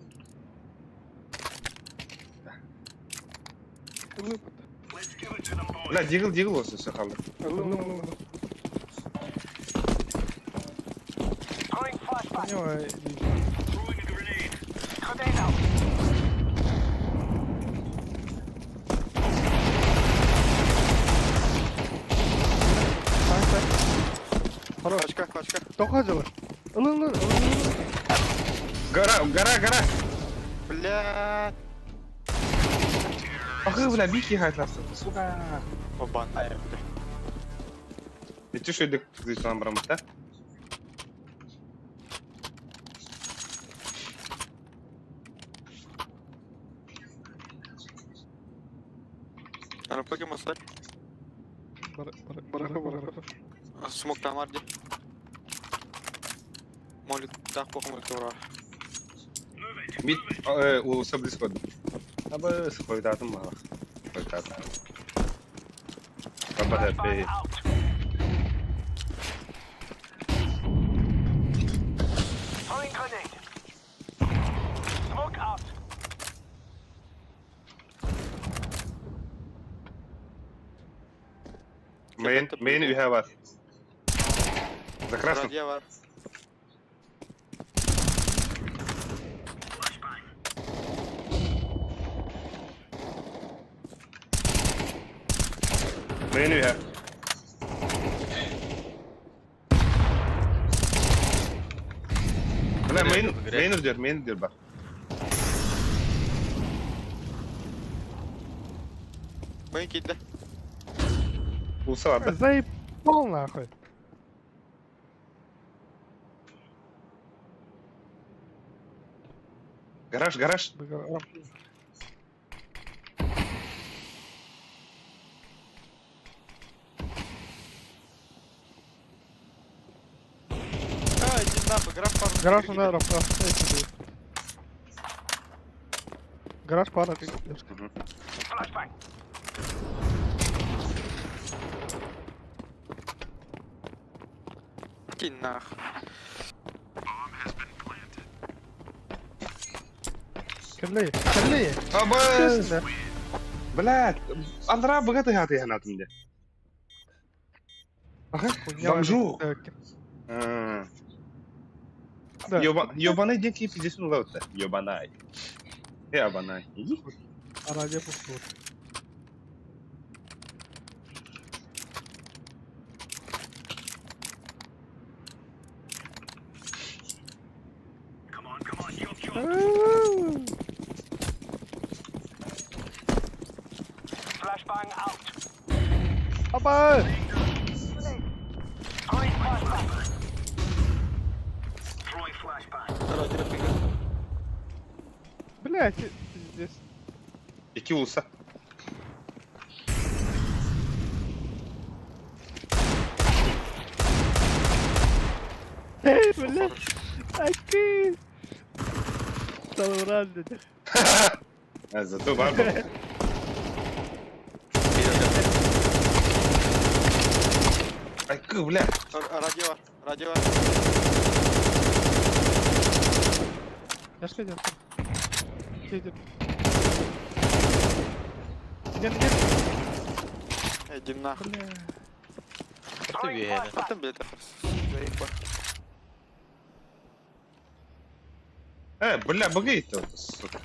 Бля, дигл дигл болсун все қалды. Пачка, пачка. Тоқа жылы. Ылын, ылын, ылын. Гора, гора, гора. Бля. Ахы, бля, бики хайтласың. Сука. Обан. Ити шөйдік кызычан барамыз да? РПГ масар. Бара, бара, бара. Смок там арди. Молик, так похуй молик тура. Бит, улуса близко. Абы схойтатым мала. Хойтатым. Кабада пей. Main, main ühe var. За красным. Радио var. Main ühe. Бля, main, main diyor, main diyor bak. Main кидде. Улуса var да? Заебал нахуй. Гараж, гараж. А, иди нахуй, гараж пару. Гараж на рамка. Гараж пара. ты. Иди нахуй. Керлей, керлей. Абы! Бля, Андра богатый хаты ханатым де. Ага, бомжу. Да. Ёбанай ден ки пиздец ну лаута. Ёбанай. Ябанай. Радио пустот. Апа! Радио РПГ. Блять, пиздец. Ики улуса. Эй, блядь. Аки. Салуран dedi. А, зато бар был. Ай, кы, бля. Радио var. Радио var. Яшка идет. Идет. Нет, нет. Иди нахуй. Бля. Это веяно. А там, блядь, заебал. Э, бля, богай это, сука.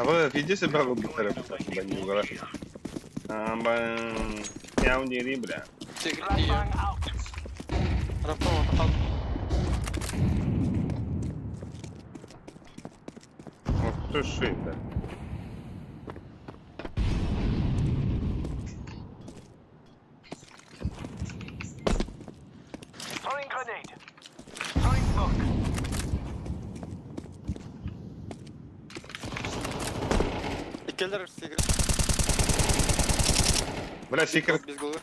Абы пиздец элбэх ылбыттар бандьыылара. Мяу диэри бля. Секрет Рампа отақал. Ох ты ж это. Иккелер секрет. Бля, секрет. Без головы.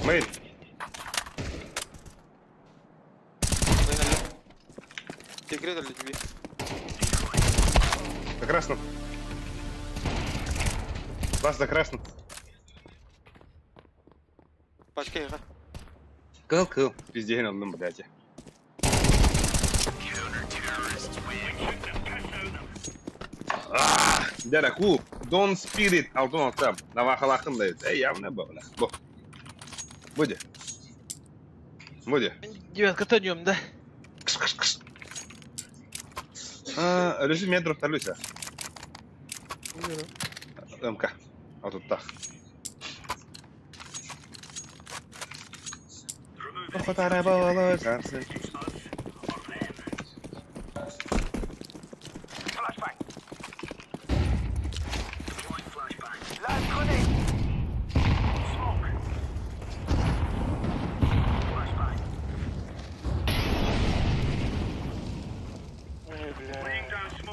Мейн. Секрет или тебе? На красном. Вас на красном. Пачка еға. Кыл, кыл. Пиздец, алdım, блядь. Дяда, ку, Дон Спирит, Алтон Алтам, Навахалахын дает. Эй, явно был, бля. Бо. Буде. Буде. Девятка тонем, да? Кш, кш, кш. А, Люси метров Люся. МК. А тут так.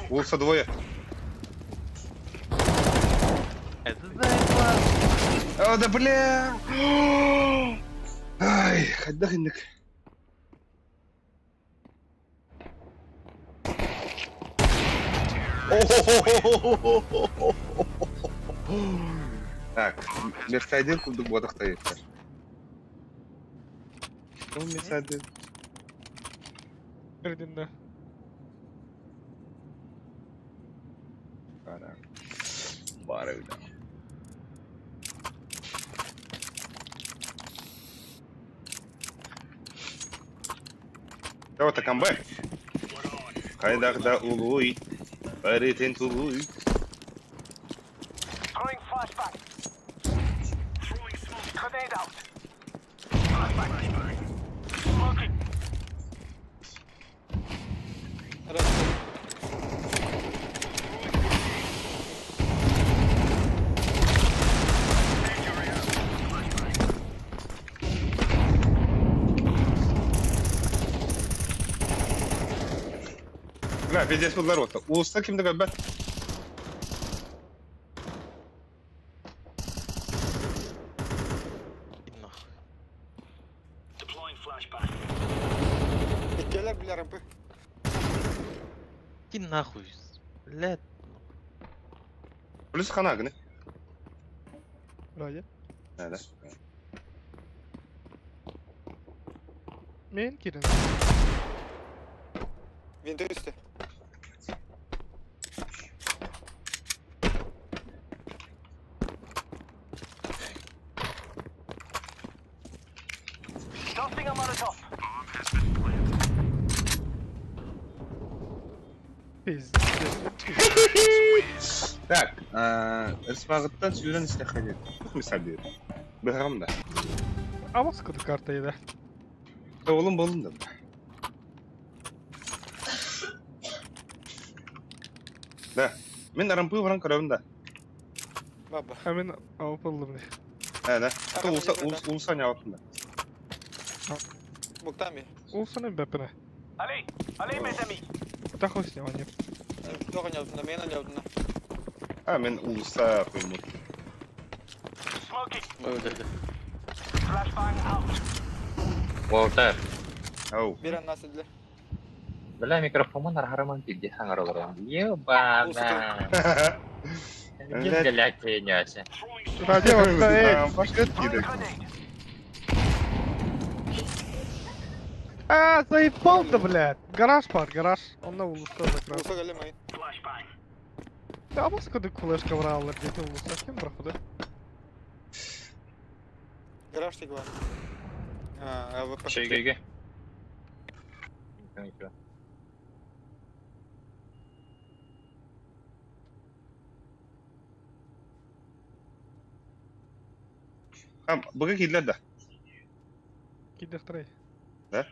Улса двое. Это заебал. О, да бля! Ай, хайдах инник. Так, Мерсайдер курдук буадахта еттер. Ол Мерсайдер. Бердинде. Бара. Бара бля. Это камбэк. Хайдах да улуй. Баритен тулуй. Бля, пиздец буллар отта. Улуста кимде көрбөт? Иди нахуй. Иккелер бля рампы. Иди нахуй. Блядь. Плюс хана гыны. Вроде. Да, да. Мен кирин. Винты үсті. Пиздец. Так, Рысмағыттан сүйрен истәхәлет. Тух мисал бер. Быһаҕым да. Амас куду карта еда. Олым болдум да. Да. Мен рампы баран көрөбүн да. Баба. А мен алып алдым. Да, да. Улса улса не алыптым да. Муктами. Улсаны бәпіне. Allez, allez mes amis. Тахой снимание. Тоға не алдында, мен не алдында. А, мен улса коймут. Öldürdü. Волтер. Ау. Бір аннасы ділі. Бля, микрофонун архараман пизде саңар олорон. Ебана. Блядь, хуйняся. Радио, эй! Пошли откидывай. А, заебал-то, блядь! Гараж бар, гараж. Он на улуста закрыл. Улса келе майын. Да, амас куду флешка бралар, где-то улуста. Кем проходы? Гараж тик бар. А, АВП. Шөйгөйгө. Быга киирдилэр да? Киирдихтэрэй. Да?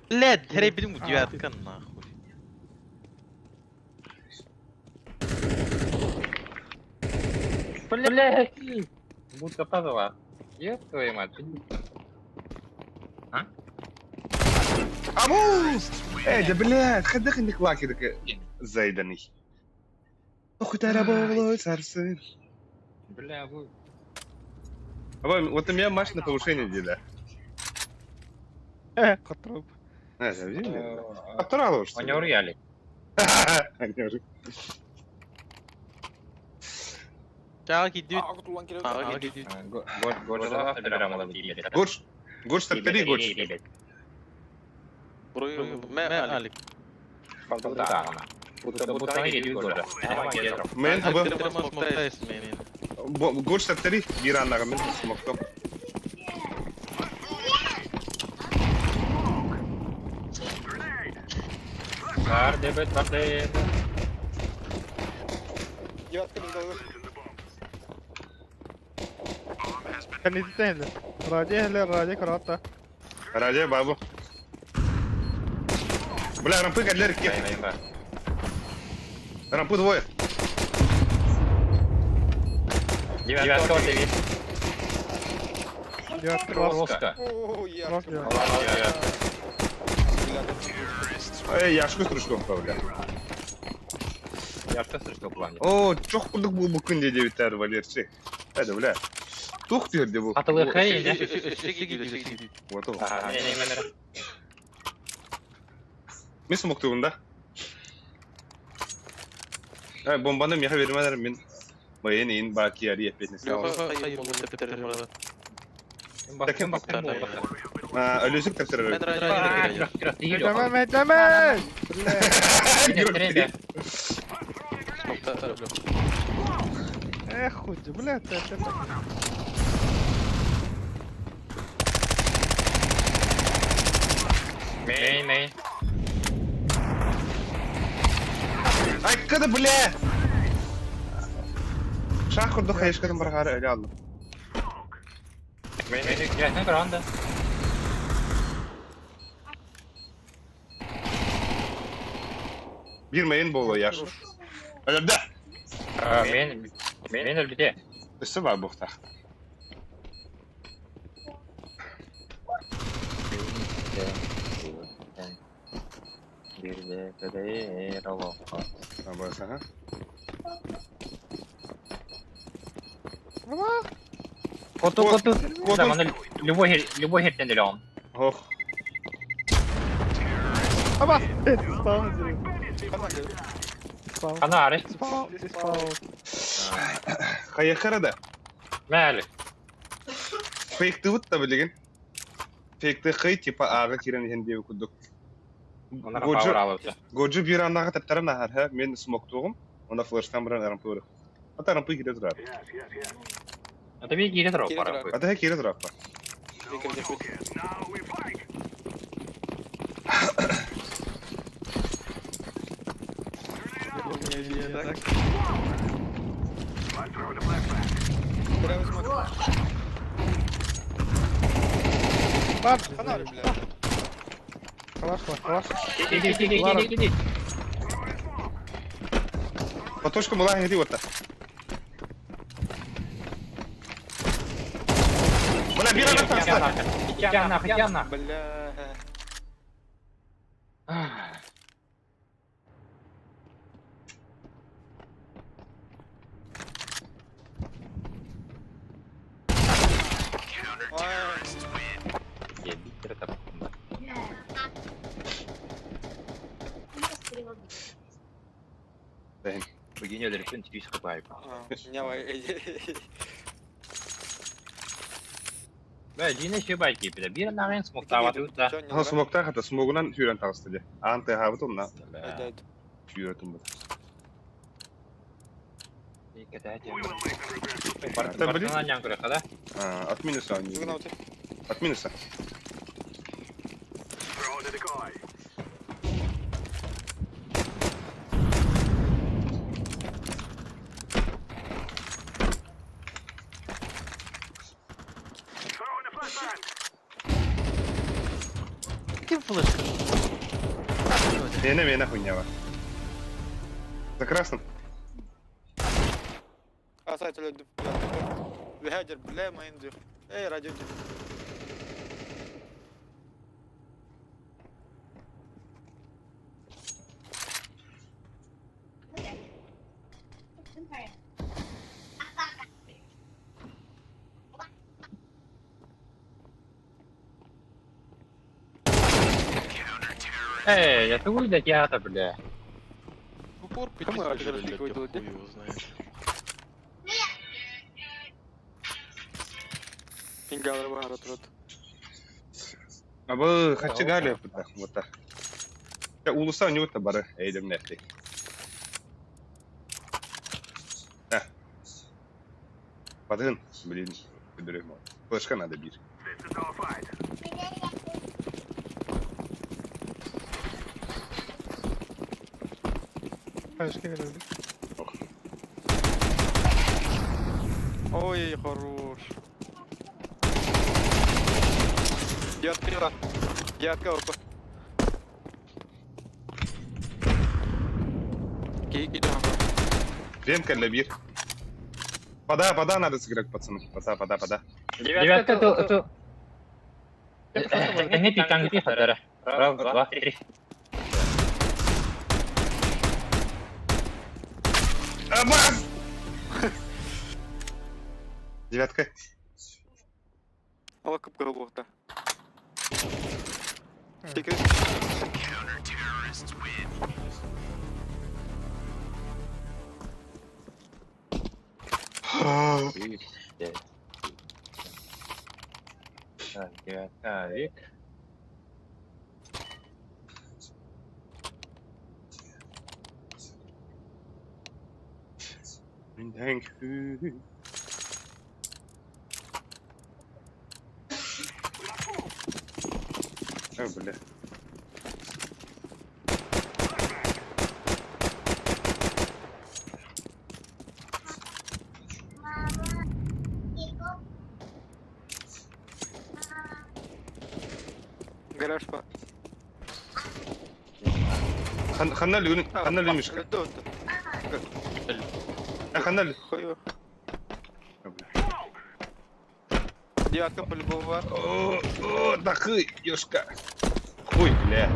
Блядь, тэрэйбитим девятка нахуй. Блядь! Будка падала. Ёб твою мать. А? Абу! Эй, да блядь, хайдах инник лакидык зайданый. Охутара болой сарсын. Бля, бу... Або, вот у меня маш на повышение деда. Э, котроп. А, видели? Оторало, что ли? Онёр ялик. Онёр. Чаҕа киирдибит. А, кутулан киреп. Аҕа киирдибит. Горш, горш таптари, горш. Мэ Алик. Мен хаба горш таптари, бираннага мен смоктом. Бар дебет бар дебет. Девятка без головы. Кэннитэ Радио радио карата. Радио бабу. Бля, рампы кадлер кех. Рампы двое. Девятка вот и Девятка ласка. О, я. Эй, яшку стручком бля. Яшка стручком плане. О, чох курдук бу бу күнде дебиттер Валерчик. Это, бля. Тух түйерде бу. Атылы хей, да? Вот ол. Мен смоктугун да. Ай, бомбаны меха бермедер мен. Майын ин баки ари эпетне Таким Өлөсүк тапсырар. Дәмә, дәмә! Эх, хуй, бля, это... Мей, мей. Ай, када, бля! Шах курдук хайышкадан баргары өлө алдым. Мей, мей, я гранда. Бир мейин болу яш. Өлөрдө. Мен, мен өлбүтэ. Өссө бар бухтах. Абаса, Коту, коту. Коту. Любой, любой хертен делен. Ох. Аба! Спаун Спаун. Канары. Спаун. Спаун. Хайахара да. Мәлі. Фейкты да билеген. Фейкты хый типа ага кирен хенде кудук. Годжу бир аннага таптарам нахар ха мен смоктугум. Онда флештан биран рампы. Ата рампы кире турар. Ата би кире турар пара. Ата кире турар па. Фонарь, бля. Калаш, калаш. Иди, иди, иди, иди, иди. Потушка была иди вот так. Бля, бира на там. Иди нах, иди нах. Бля. Бүгін өліріппін түйіс қыпайып. Бә, жине шөбай кейпіді. Бір нағын смоктаваты ұтта. Ха, смокта хата смогунан хүрен тағысты де. Анты хабыт онна. Хүрен бұд. Да, блин. Бартынан ян көрөхө да? А, от минуса они. Бүгүн аути. От минуса. Ким флешка? Мена, мена хуйня бар. За красным. Асайт өлөдүм. Бэхэдер, бля, майын дию. Эй, радио дию. Эй, я тугуй да театр, бля. В упор Кому пятись я блядь, пик я выдал, хуй его знает. Пингалар баар отурат. А бұл хачигали вот так. Улуса у него бары, эйдем нефти. Да. Бадын, блин, көдөрөм. Флешка надо бир. Флешка берели. Ой, хорош. Девятка, девятка, опа. Кики, да. Ремка для бир. Пода, пода надо сыграть, пацаны. Пода, пода, пода. Девятка ту. Не пиканг пихадара. Раз, два, три. Абас! Девятка. Алакып кырылуақта. Секрет. Пять. Так, девятка, век. Thank you. Ой, бля. Гараж па. Ханна люн, ханна люмишка. Ханна лю. Хуё. Девятка по-любому бар. О, о, тахы, ёшка. Хуй, бля.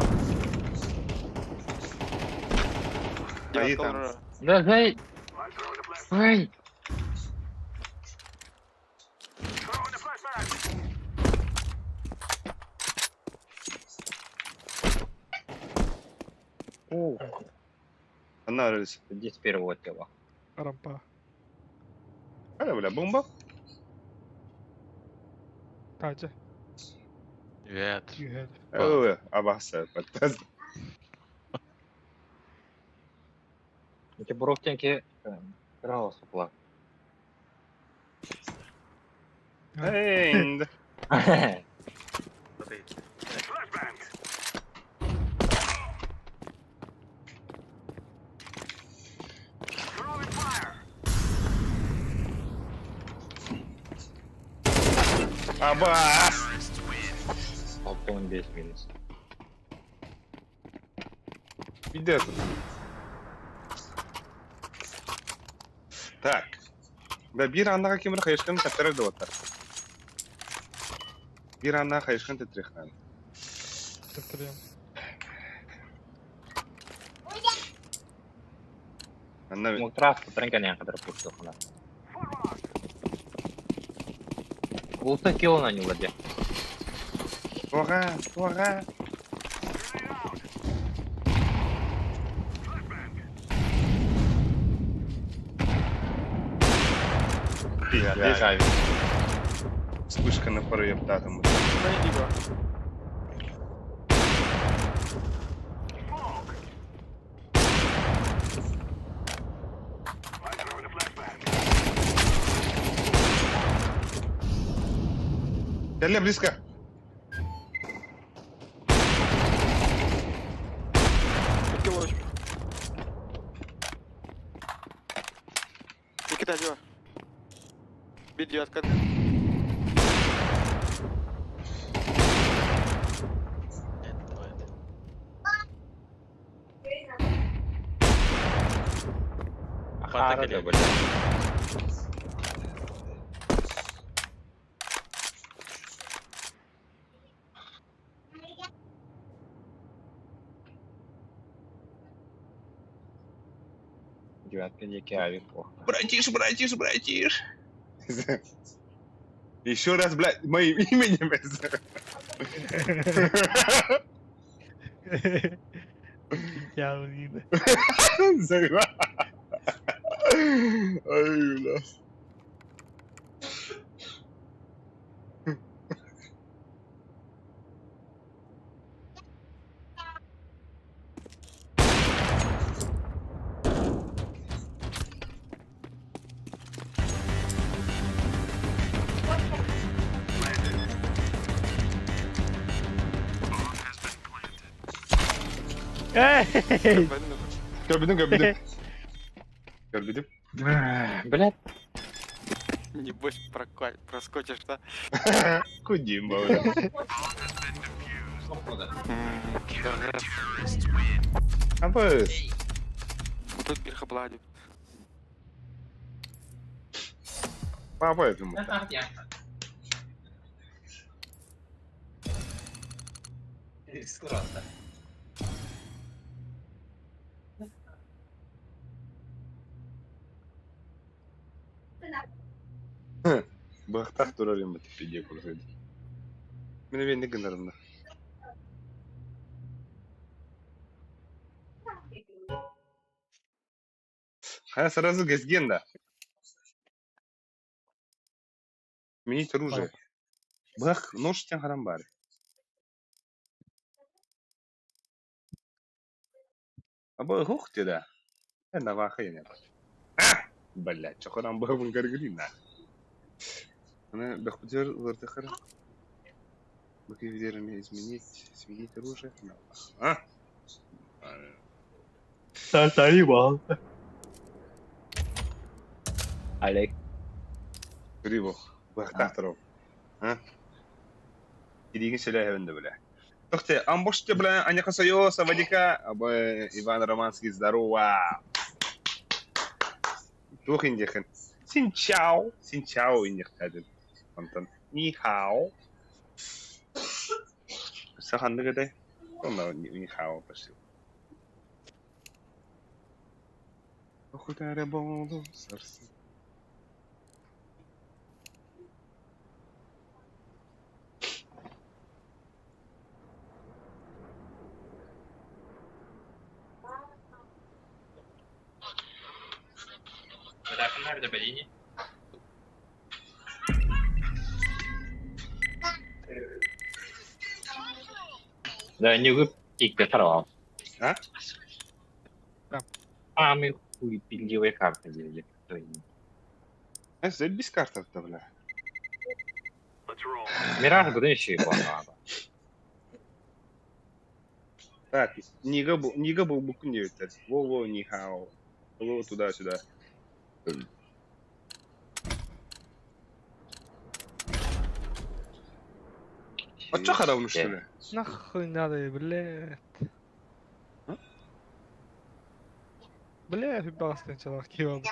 Девятка там. ура. Да, зай. Ой. Ух, Ханна рыльс. здесь первого тела. Рампа. Аля, бля, бомба. Тажа. Нет. Юхед. Ой, абаса, подтаз. Эти буровтенки крался плак. Эйнд. Абас! Полтон без минус. Иди Так. Да, бир аннаға кемір хайышкан таптырар да оттар. Бир аннаға хайышкан тетірехнан. Таптырыам. Анна Муктраф тренканян кадр пустохна. Улса килл на не ладе. Туға, туға. Бежай. Вспышка на пару ептатом. Найди го. Кэллэ близко. Икки лович. Икки тажы бар. Bir девятка. Хара да, бля. Девятка диэки авик плохо. Братиш, братиш, братиш. Еще раз, блядь, моим именем. Дьяволина. Ай, бля. Эй! Көрбүтүм, көрбүтүм. Көрбүтүм. Блядь. Небось проскочишь, да? Кудим, бля. Абы. Вот тут bir хаблади. Папа этому. Бахтах турар юм бит курсайд. Мин бен гынарымда. А сразу газгенда. Сменить оружие. Бах, нож тен харам бар. Аба хух те да. Э, наваха я не. А! Блядь, чо харам бахын гаргрина. Она бахпутер вертахар. Бакивидерами изменить, сменить оружие. А? Олег. Криво. Бахтахтаров. А? Киригин селяхевенде, бля. Тохте, амбоште, бля, 안녕하세요, савадика. Абы Иван Романский, здорово. Туох индихэн. Xin chào, xin chào индихтадын. Онтон ни хао. Саханнык этэй. Онно ни хао пошли. Охотаря болду сарсы. Nerede Bellini? Да, не вы пик порвал. А? Да. А, мы хуй пиндивые карты делали. А без карты бля. Мираж буду еще и плохо. Так, нига был, нига был букуневитер. Во-во, ни хао. Во, туда-сюда. А чё харавну, что ли? Нахуй надо, блядь. А? Бля, бастан чалах кивал.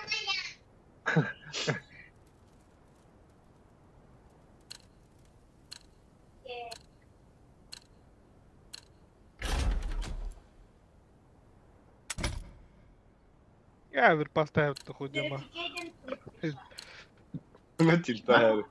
Я bir поставил хуй дома. На тильтаре.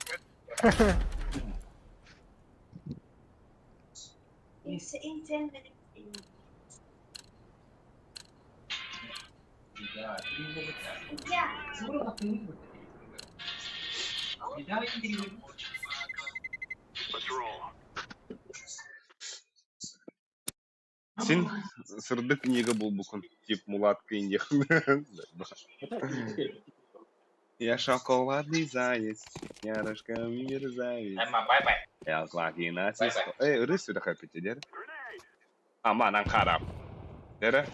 Син сырдык книга был букун. Тип мулатка индих. Я шоколадный заяц, я рожками мерзавец. Эмма, бай-бай. Я злаки нацист. Эй, ырыс сүрэх эппитигэр. Аманан харап. Дэрэ.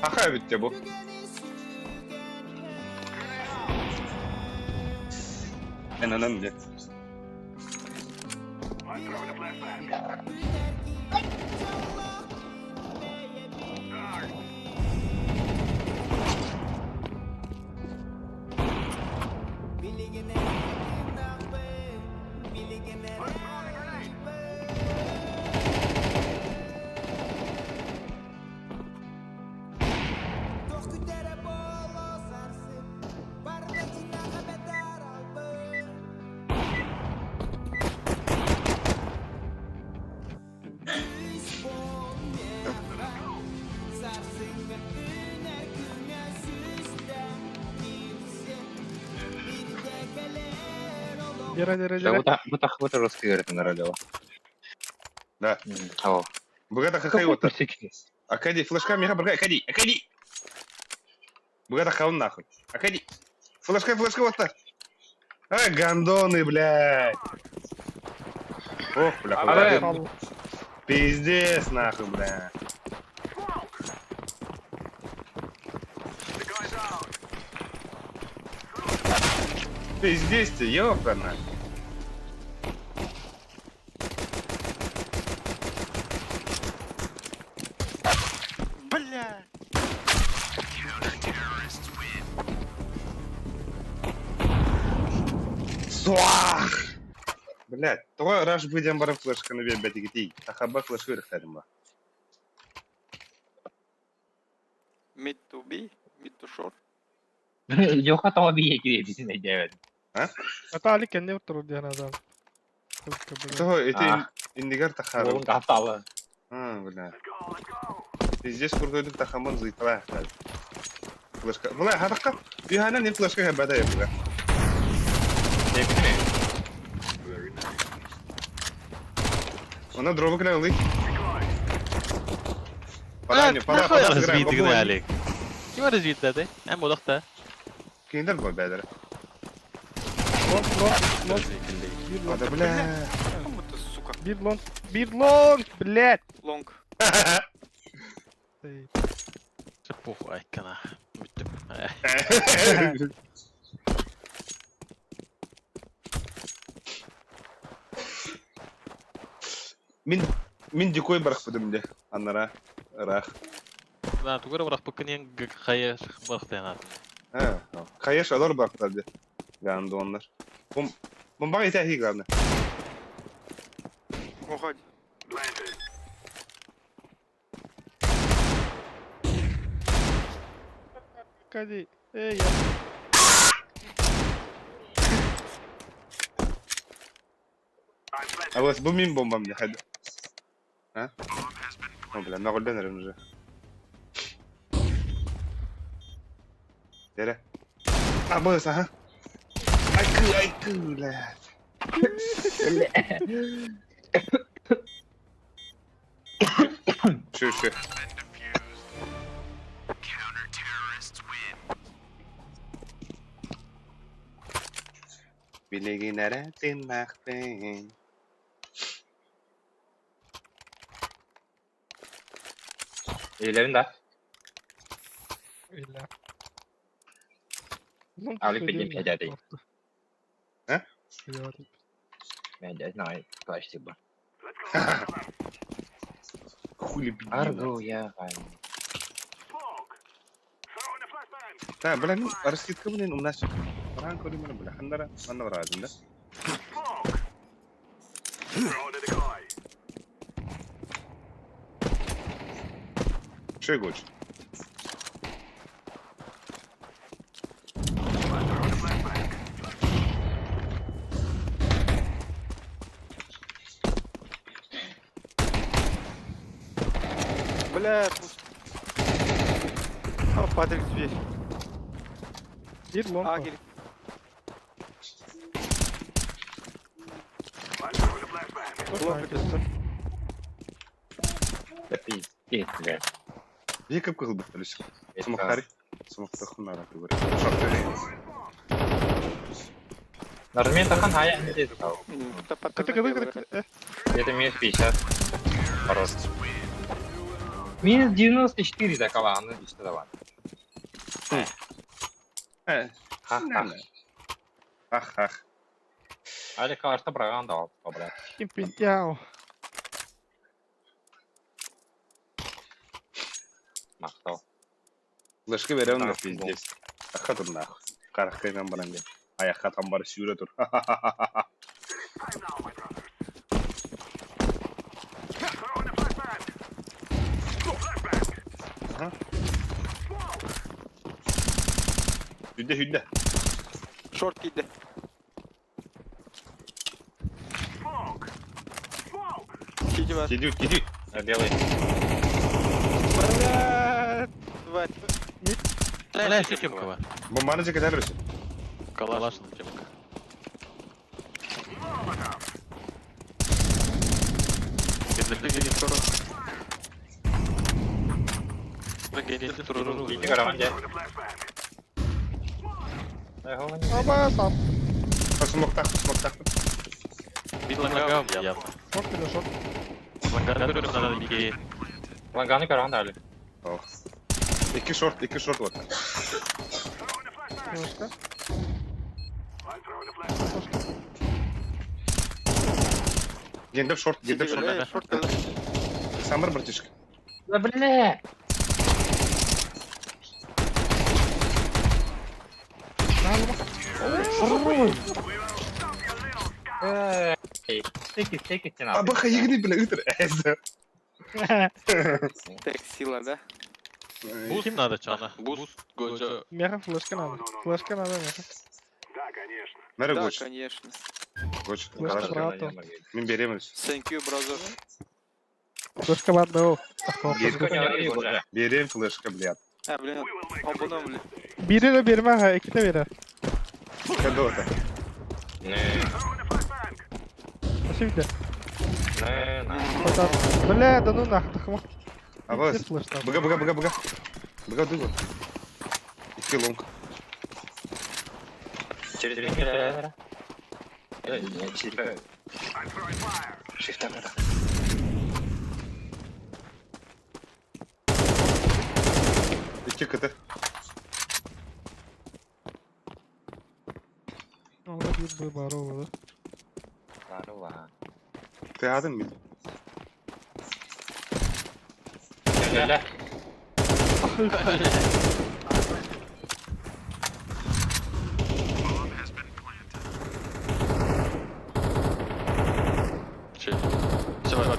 Хаха эбит бу. Эн нет. Дера, дера, дера. Бу русский говорит на радио. Да. О. Быгата хахай ота. Акади, флешка меха бырга, акади, акади. Быгата хаун нахуй. Акади. Флешка, флешка вот так. А, гондоны, блядь. Ох, бля, Хаал. Пиздец, нахуй, бля. Пиздец ты, ёпана. Бля! Суах! Блядь, тоҕо раш быдьан баран флешканы биэрбэтигитий? Тахаба флешка үрэхтэрим ба. Mid to B, mid to short. Йоха тоҕо бие бисин өйдөөбөт. Ата али кэннэ турар диэн азал. Того ити А. иннигэр тахарым. Уолун капталы. А, бля. Пиздец курдуйдук тахамын зыйтала. Флешка. Бля, хатакка. Үйханан не флешка хэбэдэ бля. Она дробы кэлэн ылый. Пада, пада, пада, сыграем. Развитый Алик. Ким развитый Эн бодохта. Киндер бой бәдер. Long, long, long. Bir long. Ада, бля. Кому ты, сука? Bir long. Bir long, блядь. Long. Эй, Похуй айкана. Бүттүм. Мин мин дикой барах будым де. Аннара рах. Да, тугура барах букын хайа барах тайна. Ha, Каяш алар барахтар де. Гандоннар. Бум бомбага итә главное. Уходи. Кади. Эй, я. А вот бу мин бомбам де хәд. А? О, бля, мәгълдән өрем уже. Дәрә. А, бу ага. Айкы, айкы, бля. Шү, шү. Билигин әрәтин Үйлерин да. Илля. Long Алик түсті пидем деймін. пядядый. А? Мен не знаю, спасибо. Хули бедина. Аргу я. Та, бля, ну, раскидка, блин, у нас Баран көрүмөр, бля, хандара, манна барадым да. Шөй гоч. Бля, пусть. А, Патрик дверь. Bir long. А, var. говорит, Çok long sanki. это. Да пиздец, блядь. Екі кыл бітті. Смоктары. Смоктахын ара түгір. Шорт. Нажми тахан, а я не здесь. Кыты, кыты, кыты, кыты. Где-то минус 50. Хорош. Минус 94 такова, ну и что давай. Ха-ха. Ах, ах. Али калашта браган давал, блядь. Кимпинтяо. Махтал. Лышкы берем на Так, пиздец. Аха тур нахуй. Карахкайдан баран бер. Аяққа тамбар сүйре тур. Time now, my brothers. Throw in the flashbang. Flashbang. Ага. Smoke. Хүдде хүдде. Шорт киди. Smoke. Smoke. Киди бар. Киди, киди. Белый. Блядь. Два. Бля, темка бар. Бомбаны жеке тәлірсі. Калаш на темка. Иди караван, дядь. Throw in the flashbang. Оба, сам. Смоктах, смоктах. Лагам явно. Шорт или шорт? Лагам Лаганы караван дали. Ох. Екі шорт, екі шорт вот. Throw in the flashbang. Флешка. I'm throwing a flashbang. Гендер шорт, гендер Сити шорт. кэллэ, шорт кэллэ. Самыр братишка. Да бля! Эй, стыки, стыки, стена. Абаха егни бля, ытыр. Так, сила, да? Буст надо, чана. Буст, Годжа. Меха, флешка надо. Флешка надо, меха. Да, конечно. Нары Да, гоч. конечно. Гоч. Флешка, брату. Мен беремін. Thank you, brother. Флешка бат, Берем флешка, блядь. А, блин, We will make он потом, блин. Biri de birime ha, iki de biri. Кадо это? Не, Throw in the flashbang. Şimdi. не, на. Fakat. Бля, да ну нах, тахма. Абас. Флешка. Быга, быга, быга, быга. Быга дыгы. Екі лонг. Через три Нет, через I'm throwing fire. Shift up. Екі кт. Ona bir bu bari oldu. Здорово. Ты адым мен. Ля-ля. Все, бар.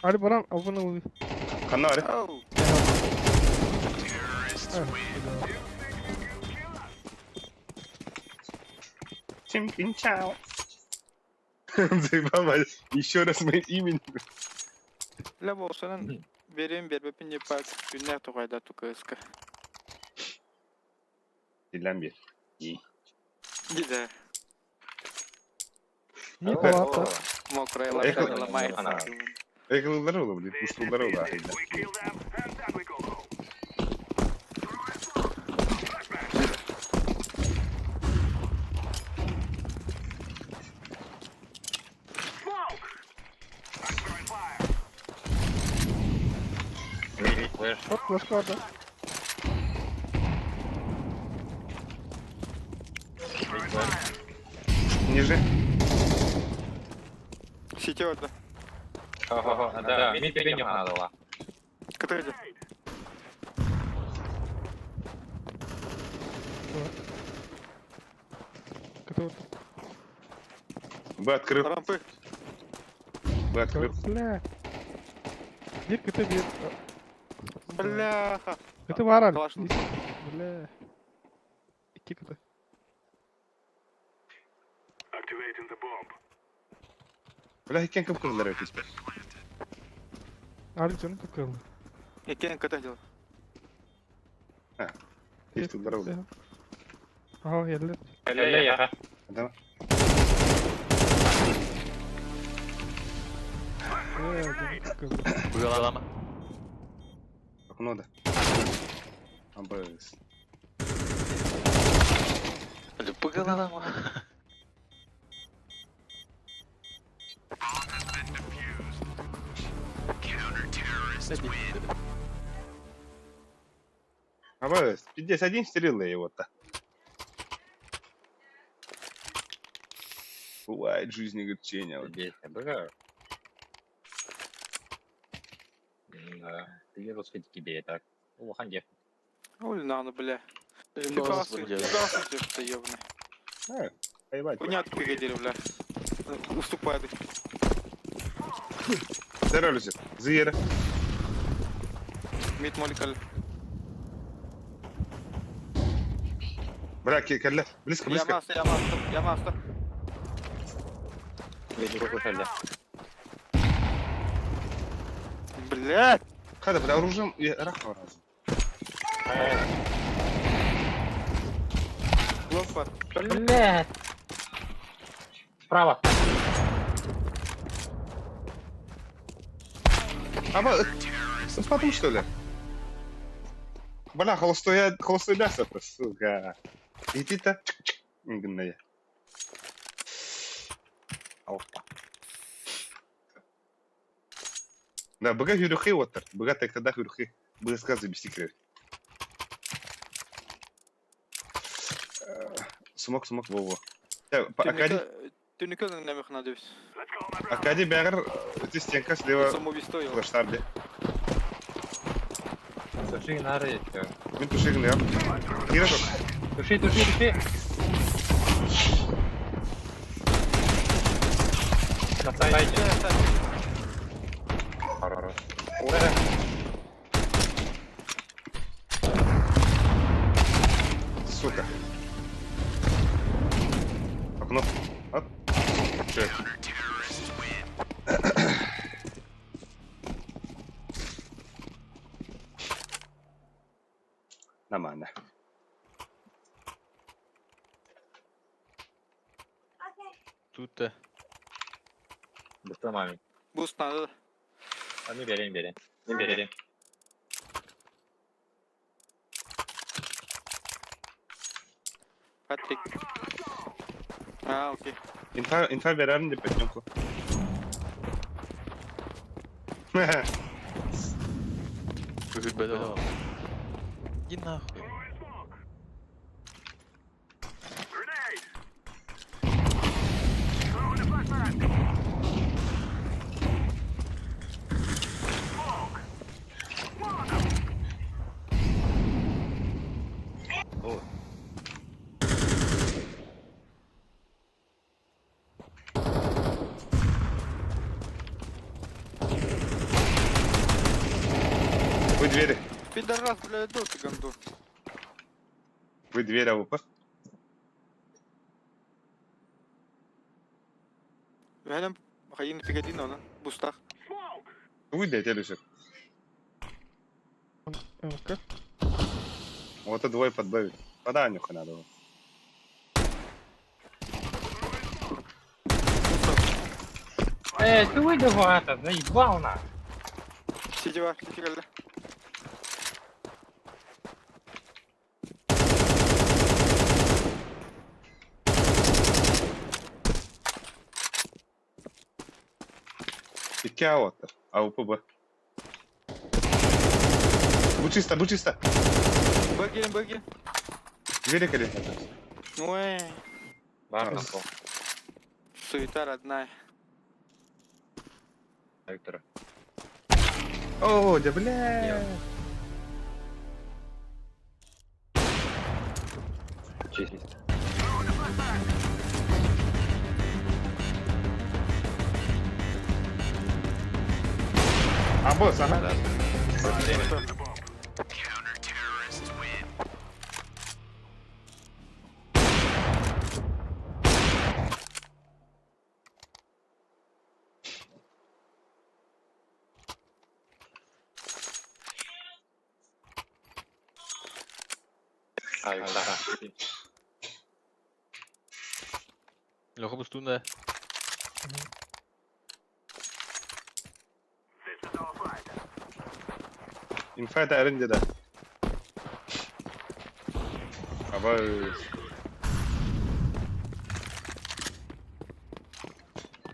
Ali Baran abone ol. Қанна бар? Ау. Чимпин чао. Заебал, еще раз моим именем. Бля, болсанан берем бербепин деп пак. Күннәк тугайда тукыска. Дилен бер. Диде. Не палата. Мокрая Эхо. лапша ломается. Экылылар олы, блин, пуштулар олы. We kill them and then we go home. Throw in smoke. Flashbang. Smoke. I'm throwing fire. Флэш. Bak flash vardı. Ниже. Сити орда. Хо-хо-хо. Да, мид тебе не надо, ла. Кытыгы. Кыты вот. Б открыл, Рампы. Б открыл. Бля. Bir kıtı bir. Бляха. Kıtı var Ali. Калашник. Бля. İki kıtı. Activating the bomb. Бля, екен кім кырылар өтес Ali canım kıpkırıldı. Экен кытыгы. Туллара ол. Ага, еллер. Кэллэ яха. Да. Быгалама. Окно да. Абыс. Быгалама. Абыс. Пиздец, один стрелы его-то. Бывает в жизни огорчения. Вот. Здесь быга. Да. Ты русский тебе так. Улахан дьэ. Ой, нахуй, бля. Ты классный, ты классный, ты ёбаный. А, поебать. Понятно, перейдели, бля. Уступай ты. Здорово, Люся. Зыра. Мид моликал. Бля, кэллэ. Близко, Я близко. маста, я маста, я маста. Бля. Блядь! Хада, бля, оружием я рахал разом. Лопа. Блядь. Справа. А, ба, потом что ли? Бля, холостой, холостой мясо, сука. Иди-то. Гная. Опа. Да, быга хүрүхи оттар. Быга тектада хүрүхи. Быга сказы бисикрет. Смок, смок, во-во. Акади, Түнүкө нэмэх надо. Акади бәгір, эти стенка слева Самоубийство ел. флештарде. Туши нары еще. Мен тушигин я. Кира жоқ. Туши, туши, туши. На сайте. Хорош. Ура. Сука. Окно. Оп. Чё? Нормально. Тут э, Быстро маме. Буст надо. А не бери, не бери. Не бери. Патрик. А, окей. Инфа, инфа берәрін деп пәтенку. Күрбәдә. Иди нахуй. Grenade! Throwing a flashbang! Smoke! Molotov! О. Вы двери. Пидорас, бля, иду ты гандон. Вы дверь АВП. Вэлем хайын пигадин она. Бустах. Smoke! Вы дядя Люсик. МК. Вот это двое подбавить. Пода нюха надо. было. Эй, ты выйди в это, заебал на. Сидева, сидева. Икки АОТ. АВП Б. Будь чисто, будь чисто. Бэгерин, бэгерин. Двери кали. Ой, Бар на пол. суета родная. Виктор. О, да бля. Чисто. А, босс, ага. Леха пустун да. Инфайт эрин деді. Абай.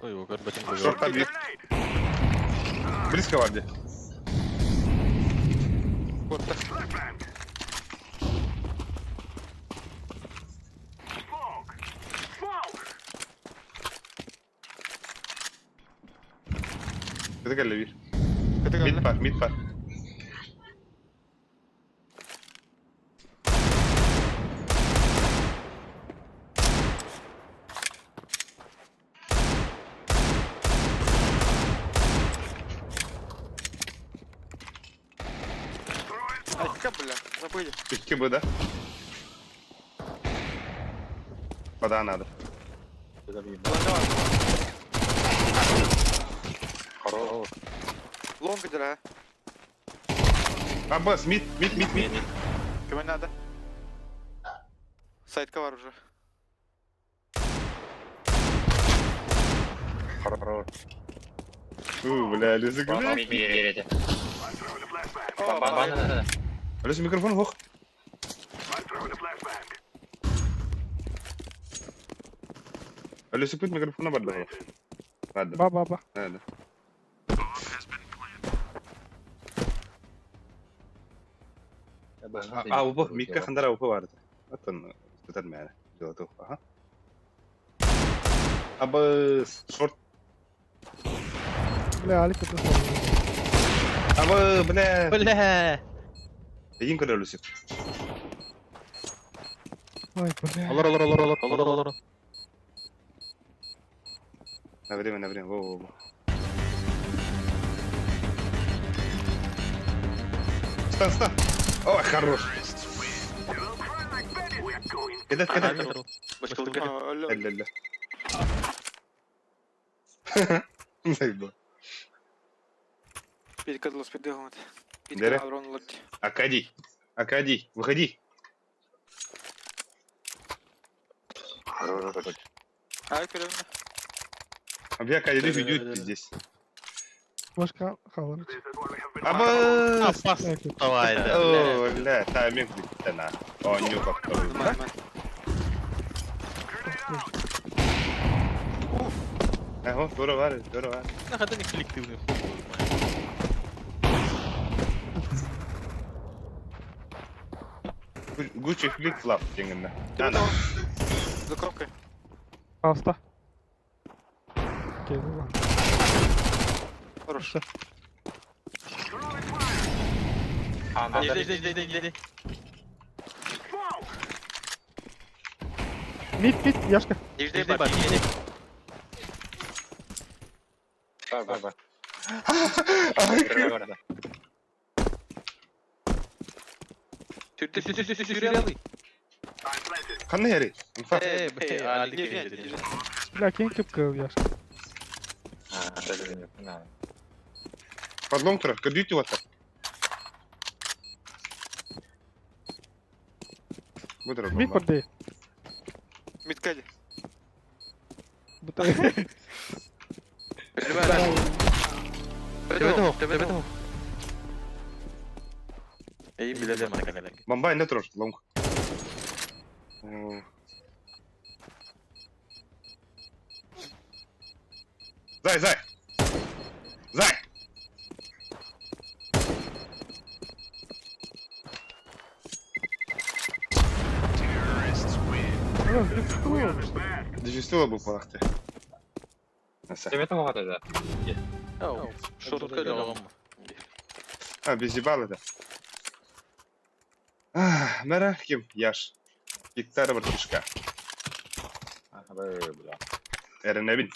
Ой, его көрбөтүм Шорт побит. Близко варди. Куотта. Это кэллэ биир. Кыты Мид кэллэ. бар, мид бар. Айка, бля, забыли. Икки бы, да? Вода надо. Лонга Лонга дыра. Аббас, мид, мид, мид, мид. Кому надо? Сайтка бар уже. Хорош. У, бля, Люся, бля. О, Люся, микрофон, хох. Люся, путь микрофона бар Ладно, Ба ба ба. ладно. А, убо, микка хандара убо барды. Атын, сытар мәне. Жолату, аха. Абы, шорт. Бля, Алик это Абы, бля. Бля! Един көрө Люся. Ой, бля. Олор, олор, олор, олор, олор, олор. На время, на время, во, во, во. Стан, стан. Ой, хорош. Кидать, кидать. Алло. Ля-ля-ля. Заебал. Перекадл спидегмат. Дере. Акадий. Акадий, выходи. Ай, көрөмүн. Бля, Акадий идет здесь. Башка халар. Аба! Опас. Давай, да. О, бля, тайминг бит на. О, нюка второй. Ман, ман. Ага, здорово, варит, здорово. Нахада не коллективный хуй. Гуччи флип флап дегенде. Ана. За коробкой. Аста. Окей, ну ладно. Хорош. Иди, иди, иди, иди, иди. Мид, мид, Яшка. Иди, бар, иди. Бар, бар, бар. Сүр, сүр, сүр, сүр, сүр, Қандай яри? Инфа. Э, бля, Алик, Не, иди, не, иди. не. Бля, кинь кипка, Яшка. Подлом тұр, көрдүйті отыр. Бұдыр Мид пордей. Мид кади. Бутай. Төбөтө хоқ, төбөтө хоқ. Эй, биле мана калек. Бомбай не тұр, лонг. О. Зай, зай! Зай! Дежистила бұл палақты. Төбөтө хоқ да. Шортка легом. А, безебал это. Мара, ким? Яш. Гектар бартышка. Бля. Эренебин.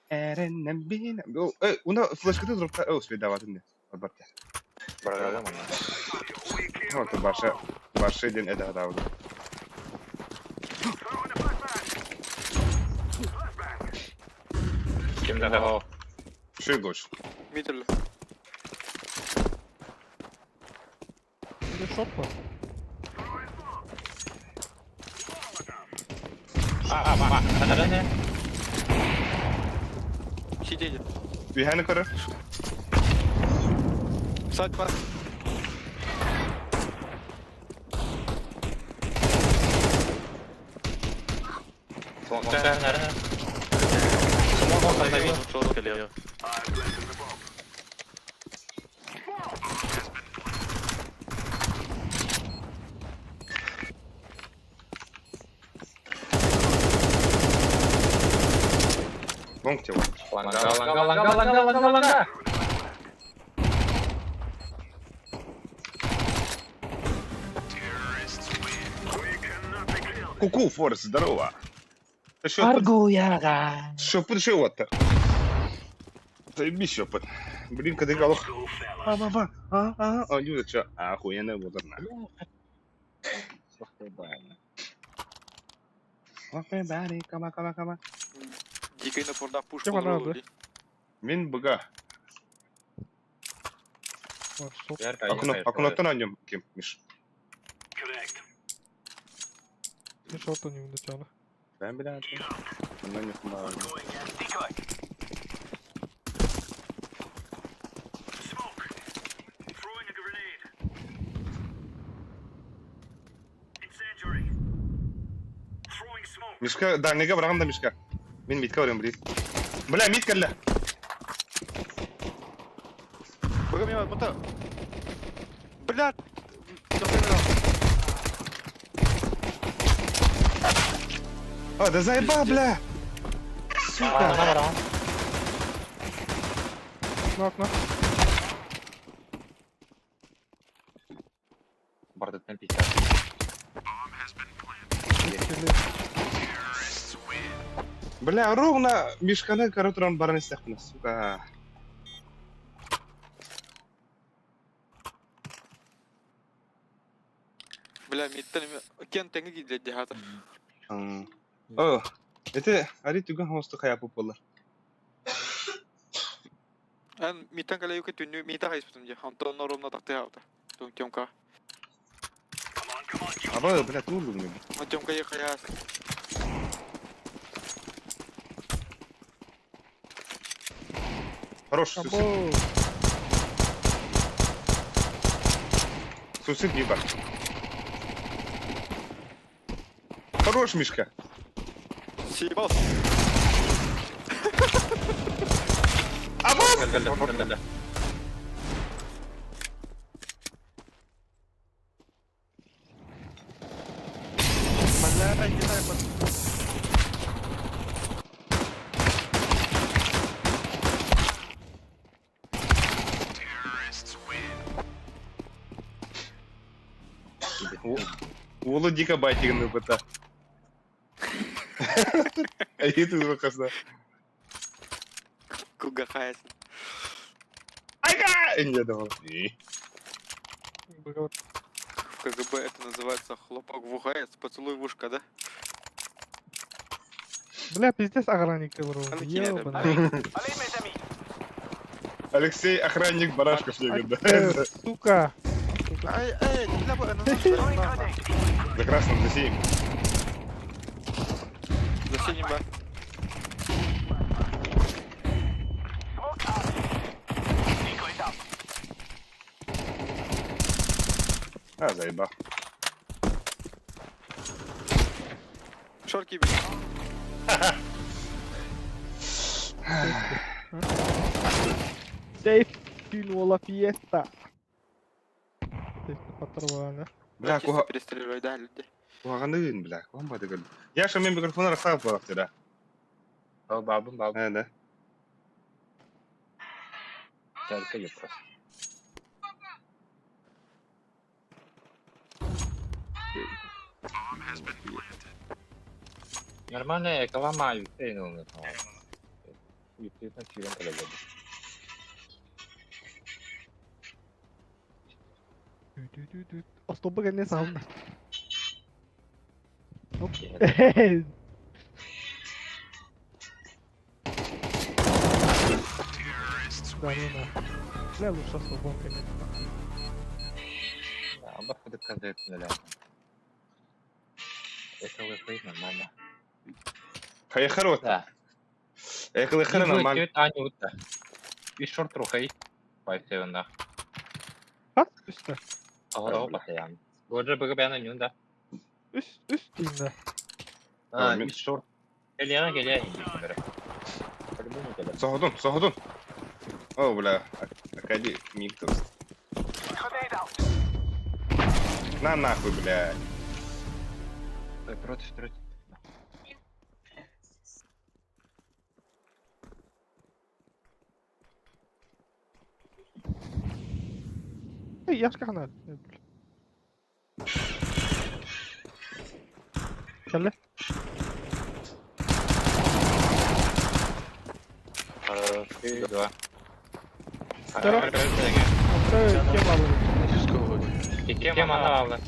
Эренебин. Э, уна флешкаты дропта, э, успей давать мне. Барте. Вот баша, баша ден эда давды. Ким да хоқ. Шүй гош. Мид өллө. Или шорт бар. Сидели. Үһәни көрөр. Садь бар. Кэлиэ. Лонг тебе. Ланга, ланга, ланга, ланга, ланга, ланга. Куку, Форест, здорово. Ты шо, Аргуяга. Шо, вот-то? Заебись, опыт. Блин, когда играл. А, ба, ба, а, а, а, Люда, чё? Охуенная модерна. Кама, кама, кама. Дикий напорда пушку. Тема надо. Мин быга. Окно на нем, кем, Миш? Шорт у него начало. Да, бля, на них мало. Мишка, да, нега бараган да Мишка. Мин митка барам, блин. Бля, митка ля. Бага мимо, мута. Бля. А, да заеба, бля. Сука. На окно. Бардаттан 50. Бля, ровно Мишканы коротрон баран истяхпына, сука. Бля, миттен кен теңги киде дихата. О, это ари түгэн хосту хаяпы болар. Эн миттен кале юке түннү мита хайспытым же. Антон ровно такты хаута. Тун Тёмка. Аба, бля, тулу мне. Тёмка е хаяс. Хорош, суицид. Суицид не бар. Хорош, Мишка. Съебался. Аба! Бля, не знаю, под... Улу дико байтигін ыпыта. Айты звукасна. Куга хаяс. Ага! Не думал. В КГБ это называется хлопок в ухо, поцелуй в ушко, да? Бля, пиздец охранник ты вроде. Ёбаный. Алексей, охранник барашков, не да? Сука. Ай, эй, бля, За красным, за синим. За синим, ба. А, заебал. Шорки бей. Сейф кинула фиеста. Бля, Бля, куха... Перестреливай, да, людей. Кухаганын, бля, кухан бады көл. Я шо мен микрофон арасаа болақ да. Ол бабым, бабым. А, да. Только я просто. Нормально, эколама юктейн Юктейн күйген калабы. Особо не сам. Да, ну да. Бля, лучше особо, конечно. Абах кудык казайып нормально. Это выходит нормально. Хайахар Да. Эхлэхэр нормально. Аня утта. Үс шорт рухай. Пайсевна. Хас үстэ. Ага, постоянно. Годжа быгы бяна нюнда. Үс, үс деймін. А, мен- үс шорт. Келе, келе. По-любому келе. Соһодун, соһодун. О, бля, Акади Миктос. На нахуй, бля. Ой, против, против. Эй, яшка ханар. Кэллэ. Хорош, два. Здорово. Кем алыр? Кем ана алды?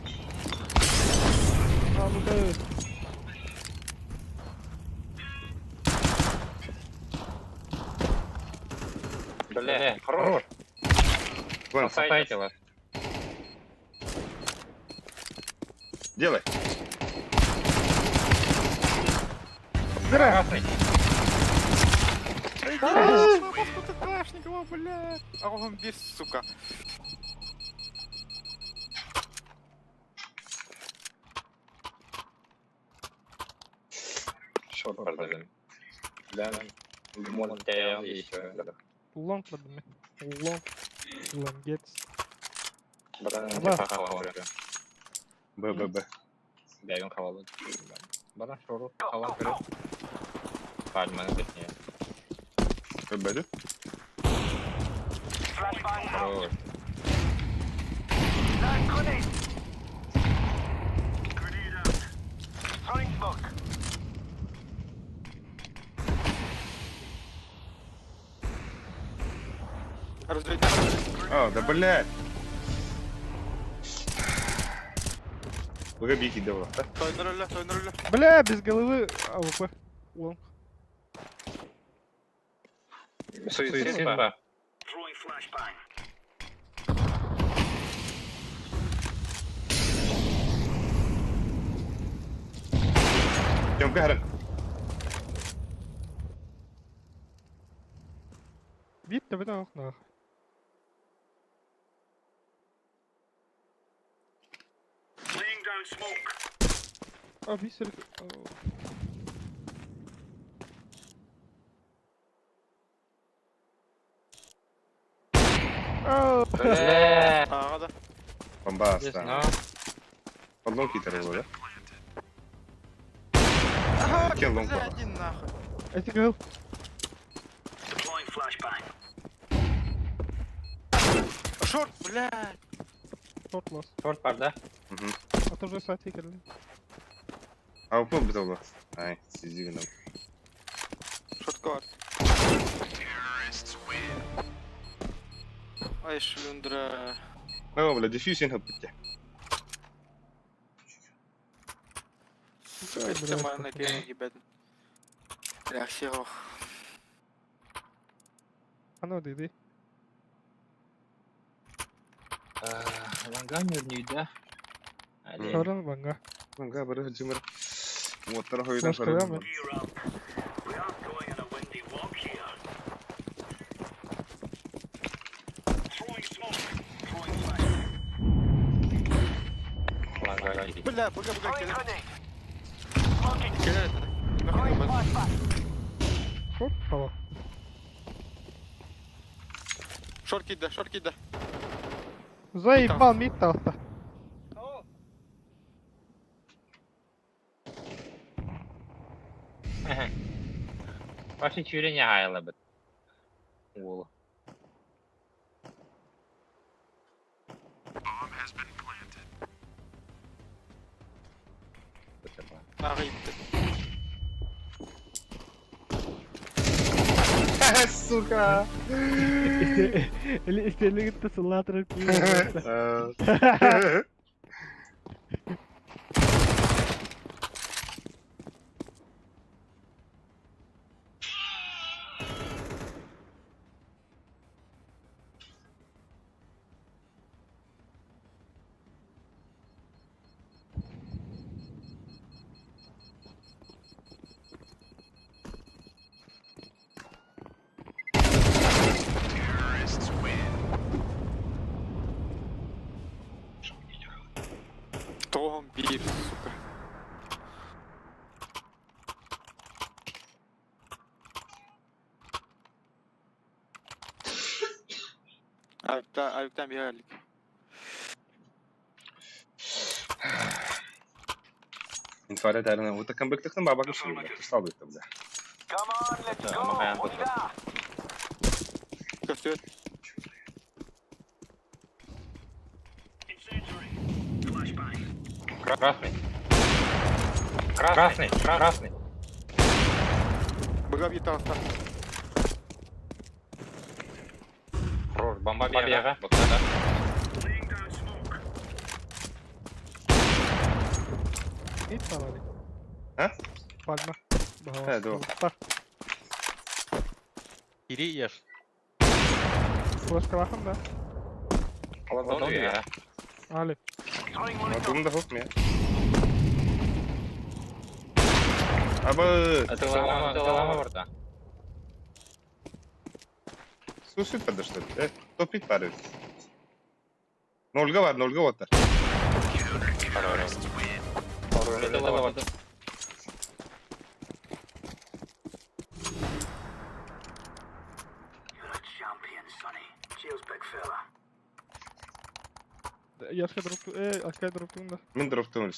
Алды. Бля, хорош. Вон, Спасайте вас. делай. Красный. Калашникова, бля. А он без, сука. Шорт продадим. Да, Монтейл еще. Лонг бадым. Лонг. Лонгец. Братан, Аба. хавал. Б, Б, Б. Бәйін хавалы. Бана шору хавал көріп. Пальманы точнее. Б, Б, да? Хорош. Разведите. А, да, блядь. Быга бики дела, да? Тойнырылы, тойнырылы. Бля, без головы АВП. Лонг. Суицид ба. Тёмка, харан. Бит тебе ох нах. А, бисер. О. Бля. Ага, да. Бомба, Честно. Подлом хитер его, да? Ага, Кем лонг бля, баба? один нахуй. Эти говорил. Шорт, бля. Шорт лос. Шорт бар, да? Угу. А то уже сайт кэллэ. А упал бы Ай, сиди нам. Шорт кварт. Ай, шлюндра. О, бля, дефьюзинг опять. Это моя накинула, ебать. Бля, всех. А ну, иди. Ланга не да? Соран ванга. Ванга, бля, Джимер. Вот, дорогой, Флешка, да, мы? Ланга. Бля, бля, бля, кидай. Кидай это. Нахуй, ебать. Шорт хава. Шорт кидай, шорт кидай. Заебал мид талта. Ваши чүрені айлы бит. Ол. Ага, ебать. Сука! Истелигитте сыллатырып Ayıpta, ayıptan bir herhalde. Инфарет арена. Вот так камбэк баба кышыр, бля. Тустал это, бля. Ama kayan tuttu. Köstü. Красный. Красный, красный. Быга bir tarafta. Хорош, бомба бега. Вот это. Ит балали. А? Пальма. Э, да. Бар. Кири ешь. Флешка да? Ладно, я. Али. Думда да хоп, меня. Аба, Это лама, это лама burada. сусит подошли. Топит пары. Нольга var, нольга вот. Это лама. Яшка дроп, Акай дроптун да. Мен дроптун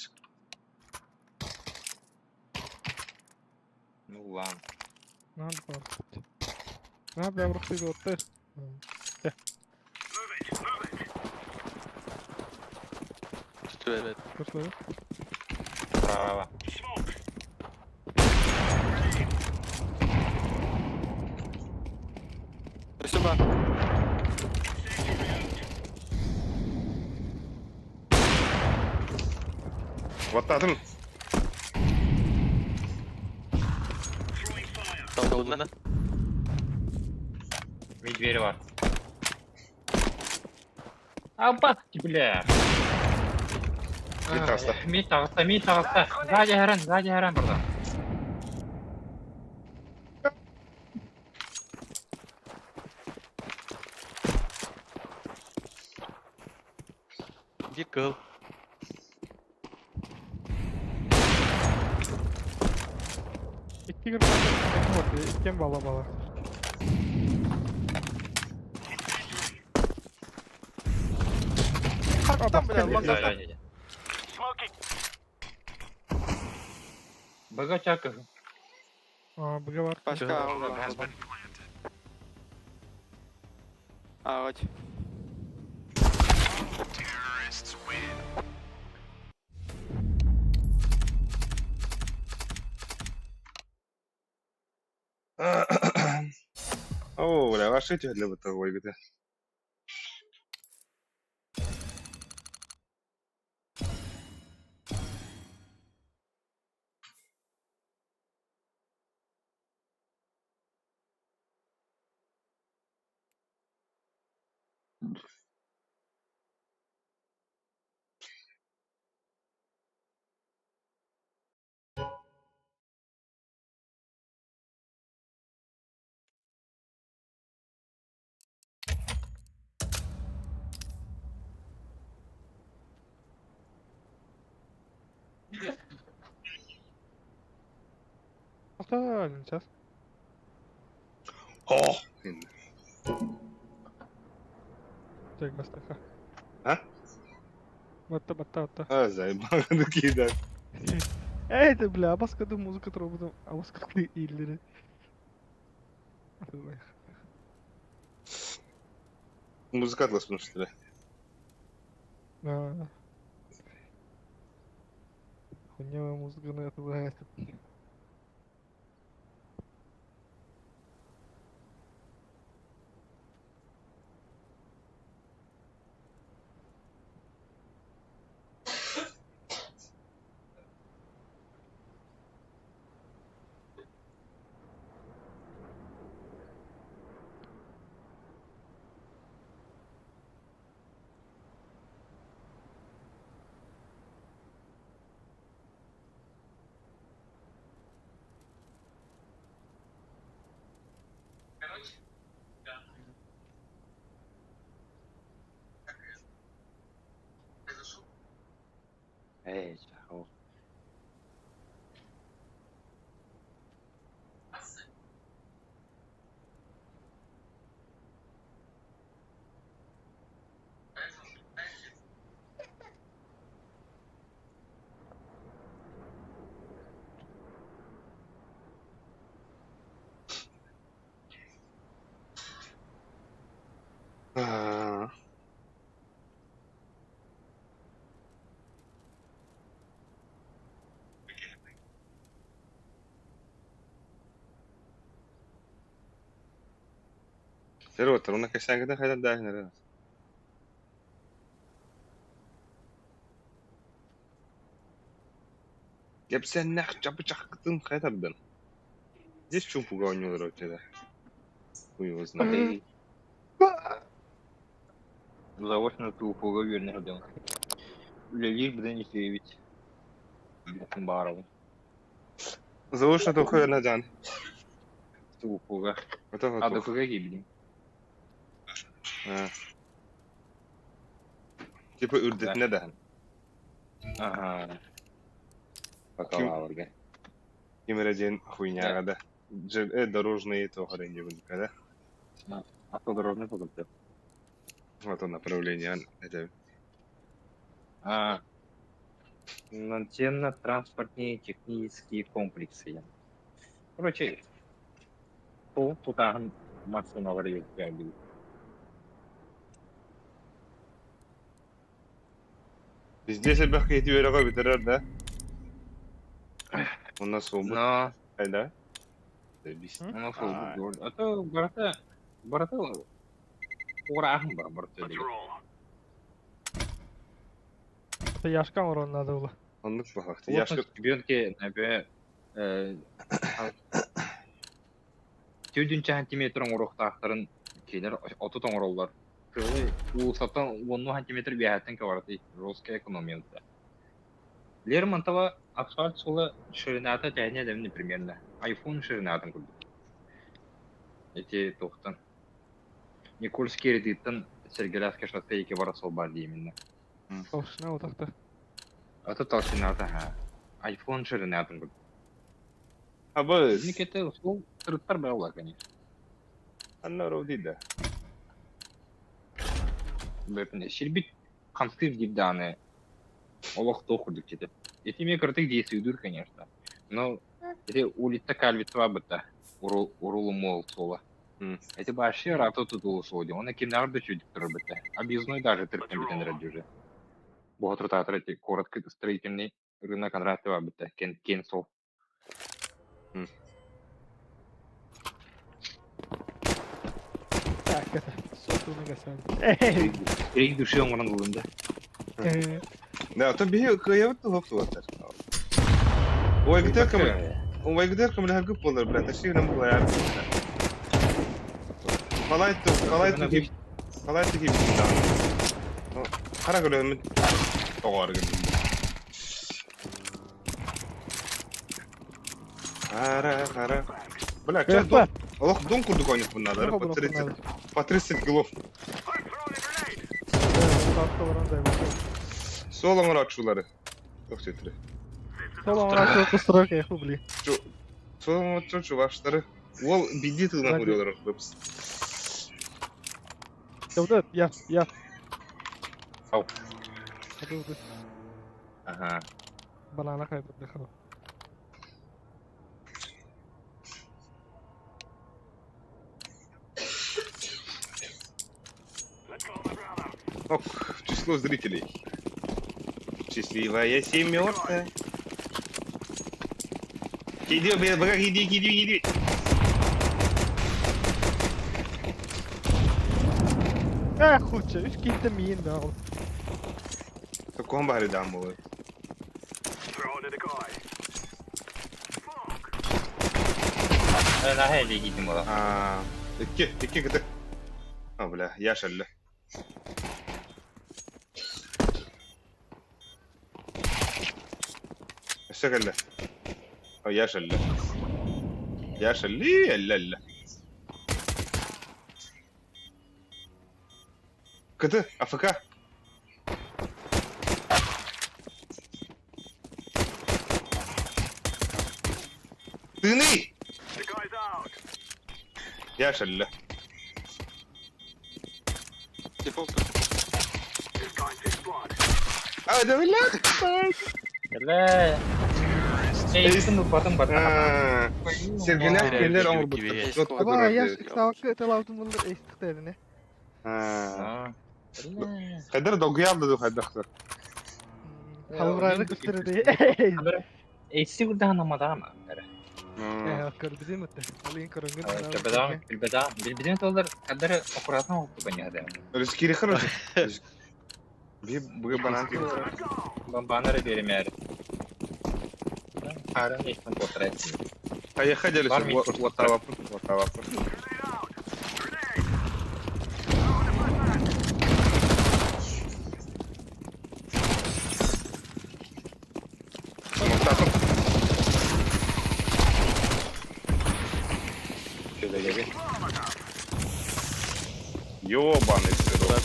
Ну ладно. Надо бар. На, бля, бұрық отты. Что это? Көрсөй. Право. Өсü var. Вот адам. Толдуна. Ми двери var. Аба, бля. Bir tarafta. Ми tarafta, ми tarafta. Сзади Херен, сзади Херен burada. Bir кыл. İki gün var. İki bala bala. Хаттан, бля, лонгаттан. Богачаков. Aa, bıga var. Başka Allah. Ağaç. О, бля, ваши эти для этого ойгыты. Ата, сейчас. О! Чек бастаха. А? Батта, батта, батта. А, заебал, кида. Эй, ты, бля, абаскады музыка трубу, абаскады иллери. Музыка атлас, что ли? Да. Хуйневая музыка на это знает. Эй, чаху. Террор, уна кэсээҥҥитин хайдан дааһын эрэ. Кэпсэннэх чапычахтын хайдардан. Здесь чумпуга оонньуулар вообще-то. Хуй его знает. Заочно тупуга үөрэнэ сылдьабын. Үлэлиир быдан үчүгэйбит. Баарабын. Заочно туху на жан. Тупуга. Это вот. Адыкыга киирдим. Типа үрдэтинэ да. Ага. Бакалаврга. Ким эрэ диэн хуйняга да. Дорожные туохарын диэбин да. Автодорожный факультет. Вот он направление это. А, наземно-транспортные технические комплексы. Короче, то тутааһын массыыналар үөскээбит. Здесь элбэх киһи үөрэҕэ бүтэрэр да. Онно суолбут Но, хайда? Бис. оно суолбут дуол. А то барыта, барыта уурааһын бар барыта Let's диги. roll. Это Яшка урон надо было. Оннук баһах. Яшка Яшка студентке например, 4 сантиметр оҥоруохтаахтарын кинилэр 30 оҥороллор. Кыылы уулуссаттан 10 сантиметр үөһэттэн кыбарытый русская экономия. Лермонтова асфальт суола ширината тэһинэ дэбини примерно. Айфон ширинатын курдук. Эти туохтан Никольский рядыттан Сергеляска шоссе ики бара суол баар дии именно. Толщина вот так-то. Это толщината ха. Айфон ширинатын курдук. Абы. Никете суол сырыттар баалар, конечно. Анна роудида. Бэпне сирбит хамсыыр диир даҕаны олох туох курдук дьиэтэ. Ити эмиэ кыратык действуйдуур, конечно. Но ити улица Кальвицева бытта урулумуол суола. Эти вообще рато тутулу суол дии. Оны кимнээҕэр да үчүгэйдик турар бытта. Объездной даже тырыттан бүтэн эрэр дии уже. Буһа эти коротко строительный рынок Кондратьева бытта кен кен суол. Так, это. Сотуны гасан. Эй! Ирик души оҥорон ыллым да. Да, то биһи кыайабыт туһук суоттар. Ой, где кем? Ой, где кем ләһәргә болар, бля, таши нам булар. Қалай қалай тип қалай тип да. Қара көлөмүн тоҕор гын. Қара, қара. Бля, чё дом? Олох дом курдук ойнап bunlar по 30 по 30 килов. I'm throwing a grenade. Солоңор атшулары. Ох тетре. Солоңор атшулары я хубли. Солоңор атшу чуваштары. Ол биди тылына курьолар быпс. Вот я. Ау. Ага. Ага. Банана хайдах дыхал. Let's go, my brother. Ох, число зрителей. Счастливая семерка. Иди, бля, иди, иди, иди. Э, хуча, үч кийтте миин да ол. Таком бари дам был. Throwing a decoy. Smoke. Наһаа илии буолар. А, икки, икки кыты. А, бля, я шалля. اشتغل. اه يا شلة يا شلي لا لا كده افكا تني Decoy's out. يا شلة Дефолт. It's going to explode. اه ده بالله Элэ. Эйсин упатын барта. آه. Сергелях келер оңыр бұтты. Аба, я савакка өтө лаутун булдыр эстик А. Хайдар долгуялды ду хайдахтар. Халбырайлы көстөрдө. Эйси курдаан амадама. Көрбүтүм этэ. Ол иһин көрөҥҥүн Көрбөтөҕүм, билбэтэҕим. Билбитим туоллар, хардары аккуратно оҥорбут ньыһа Рискири хороший. Би быгы банан кири. Бомбаны эрэ биэримээри. Хаарын иһин туотара Поехали, Латавапын, Латавапын. Ёбаный сырок.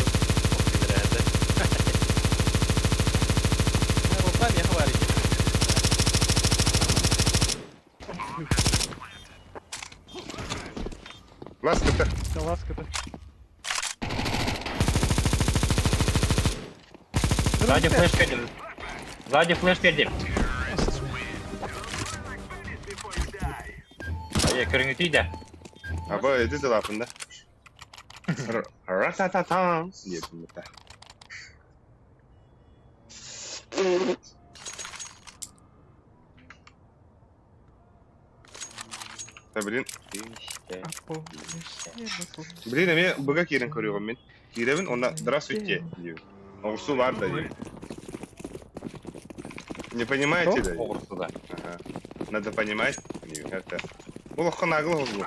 Ласка-то. Ласка-то. Сзади флешка держит. Сзади флешка держит. Айа, көрүҥүтүй да. Аба, эди залапында. Ра-та-та-та. Нет, не так. Да, блин. Блин, эми быга киирэн көрүөҕүм мин. Киирэбин, онно здравствуйте диибин. Оҕурсу баар да диибин. Не понимаете да? Оҕурсу да. Ага. Надо понимать. Это. Олоххо наагыл оҕурсу.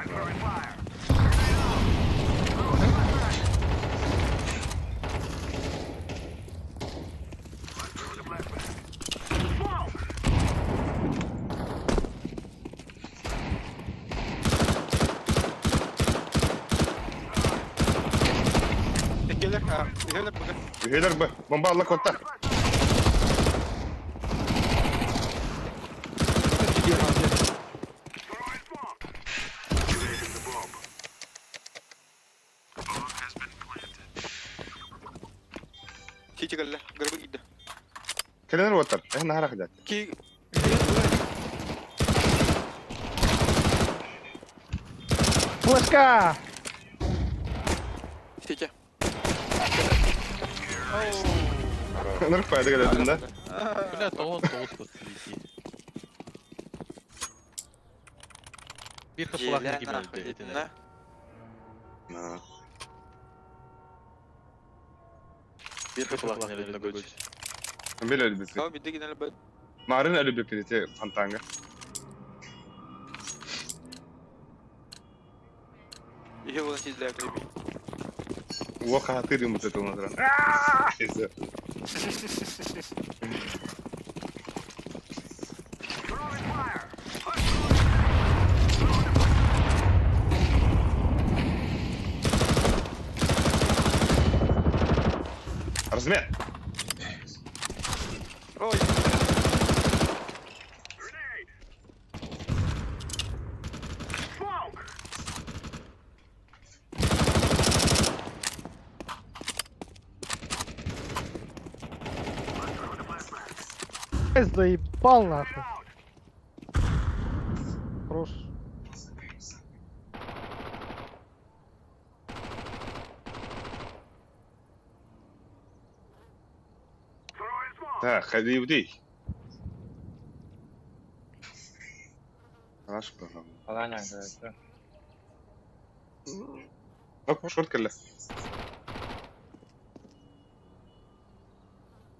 Иккилэр, үһүөлэр быга. Үһүөлэр б. Бомба алла котта. Сити кэллэ, гырбы киирдэ. Кэлэнэр уоттар. Эһ наһара хадат. Ки... Флешка! Сити. Нырк пайда кэлэтин да. Бля, тоҕон тоҕус кот лети. Бир хапылах Елена, ким өлдө этинэ. на. Бир хапылах неле көч. Бил өлбүт. Кого бидде генел бет. Марын өлбүт ити фонтанга. Ihe болан сизләр кеби. Уо хатыр юм бут тонатра. Размер. Ой. Заебал нахуй. Хорош. Так, ходи Хорошо, пожалуйста. Аланя, говорит. Оп, шорт кэллэ.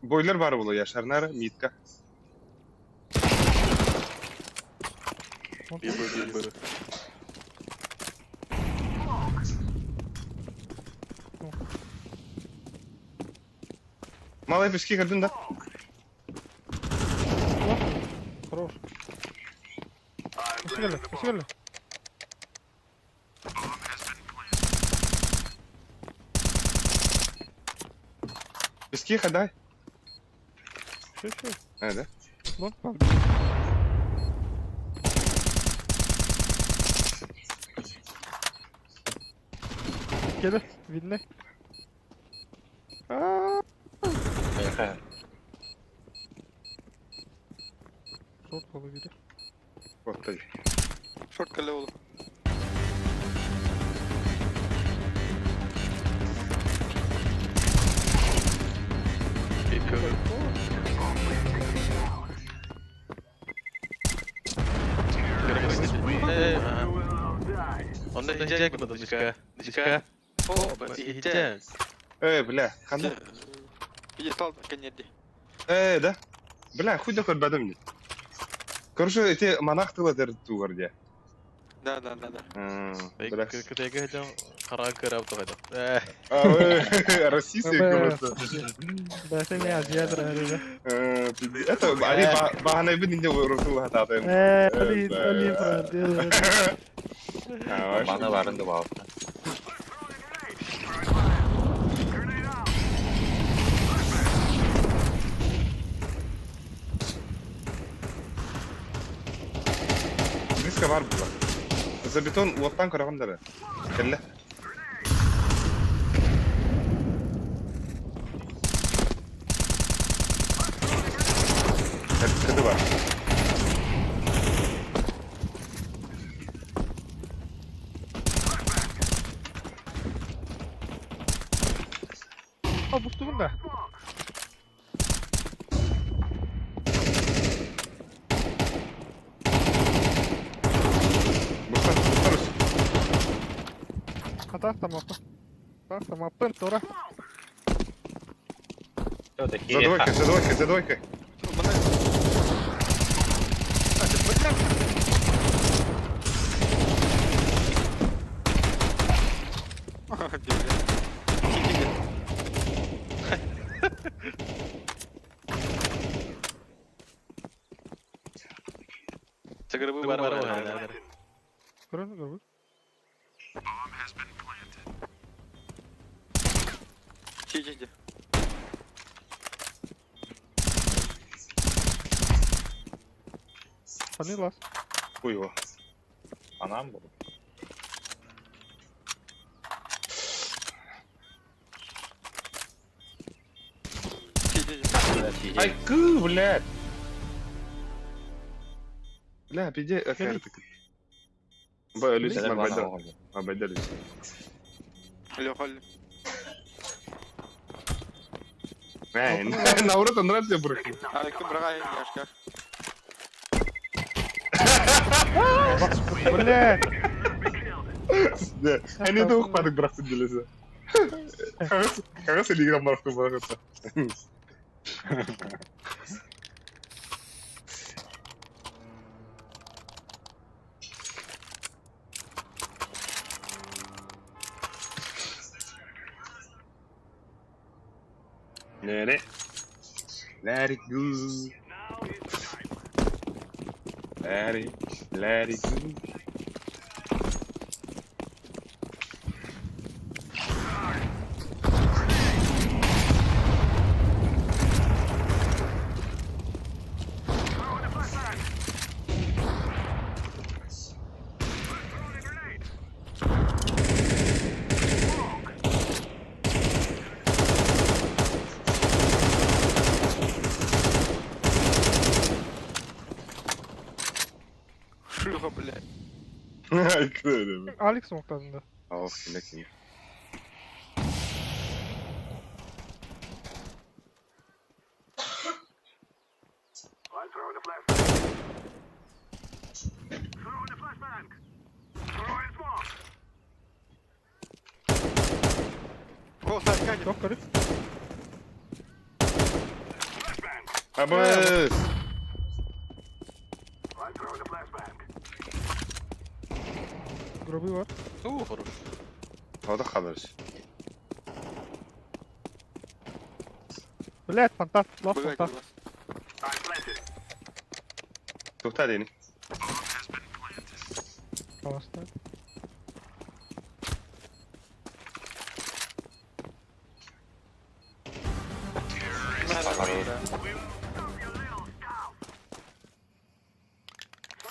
Бойлер бар була яшарнары, митка. Бир бир бир. Малый пески көрдүн да? Хорош. Өсүгеле, өсүгеле. Пески ходай. Чё, чё? А, да? Лонг бар. Келе, видно. Поехали. Шорт болу керек. Вот ты. Шорт кэллэ ол. Бир көр. Онно иһдьэк бу дышка. Дышка. О, Иһдьэк. Э, бля, ханна? Пьедестал кэннерди. Э, да? Бля, хуй да көрбөтүм дии. Короче, эти монах тыла тугар дии. Да, да, да, да. Бля. Кытайга дьон хара кырап тоҕойдо. Э. А, Российские просто. Да, это не азиат рада. Это, они баһанайбын инде урутул хатаатым. Э, али, али, брат. Бана барын да баалта. Близко бар була. За бетон уоттан көрөҕүн дары. Кэллэ. Кыды бар. А, бустугун да. Бустар, бустар өс. Хата, тамаппын. Хата, тамаппын, тура. Это За двойкой, за двойкой, за двойкой. А, да, бля. Бля. Сиди, Сыгырбы бар бар. Көрөн, көрбүт. Сиди, сиди. Паны лас. Хуй его. Анам был. Сиди, сиди. Ай, кы, блядь. Бля, пиде, Бля, Люсик, мабайда. Мабайда, Люсик. Леха, Леха. Эй, наоборот, нравится брыхнуть. А, кым брага яшка. Бля. Да, они двух падок брахту делятся. Хагас или игра брахту брахту. Let it. Let it go. Let it, let it go. Шлюха, блядь. Ай, кто это? Алекс оңтанды. Ох, кимде ким. О, Сашка, Жоқ, көріп. Абыс! Гробы бар. Ту, хорош. Ода хабарс. Блядь, фонтан. Лав Бывает фонтан. у вас. Тухта дейни. Классно.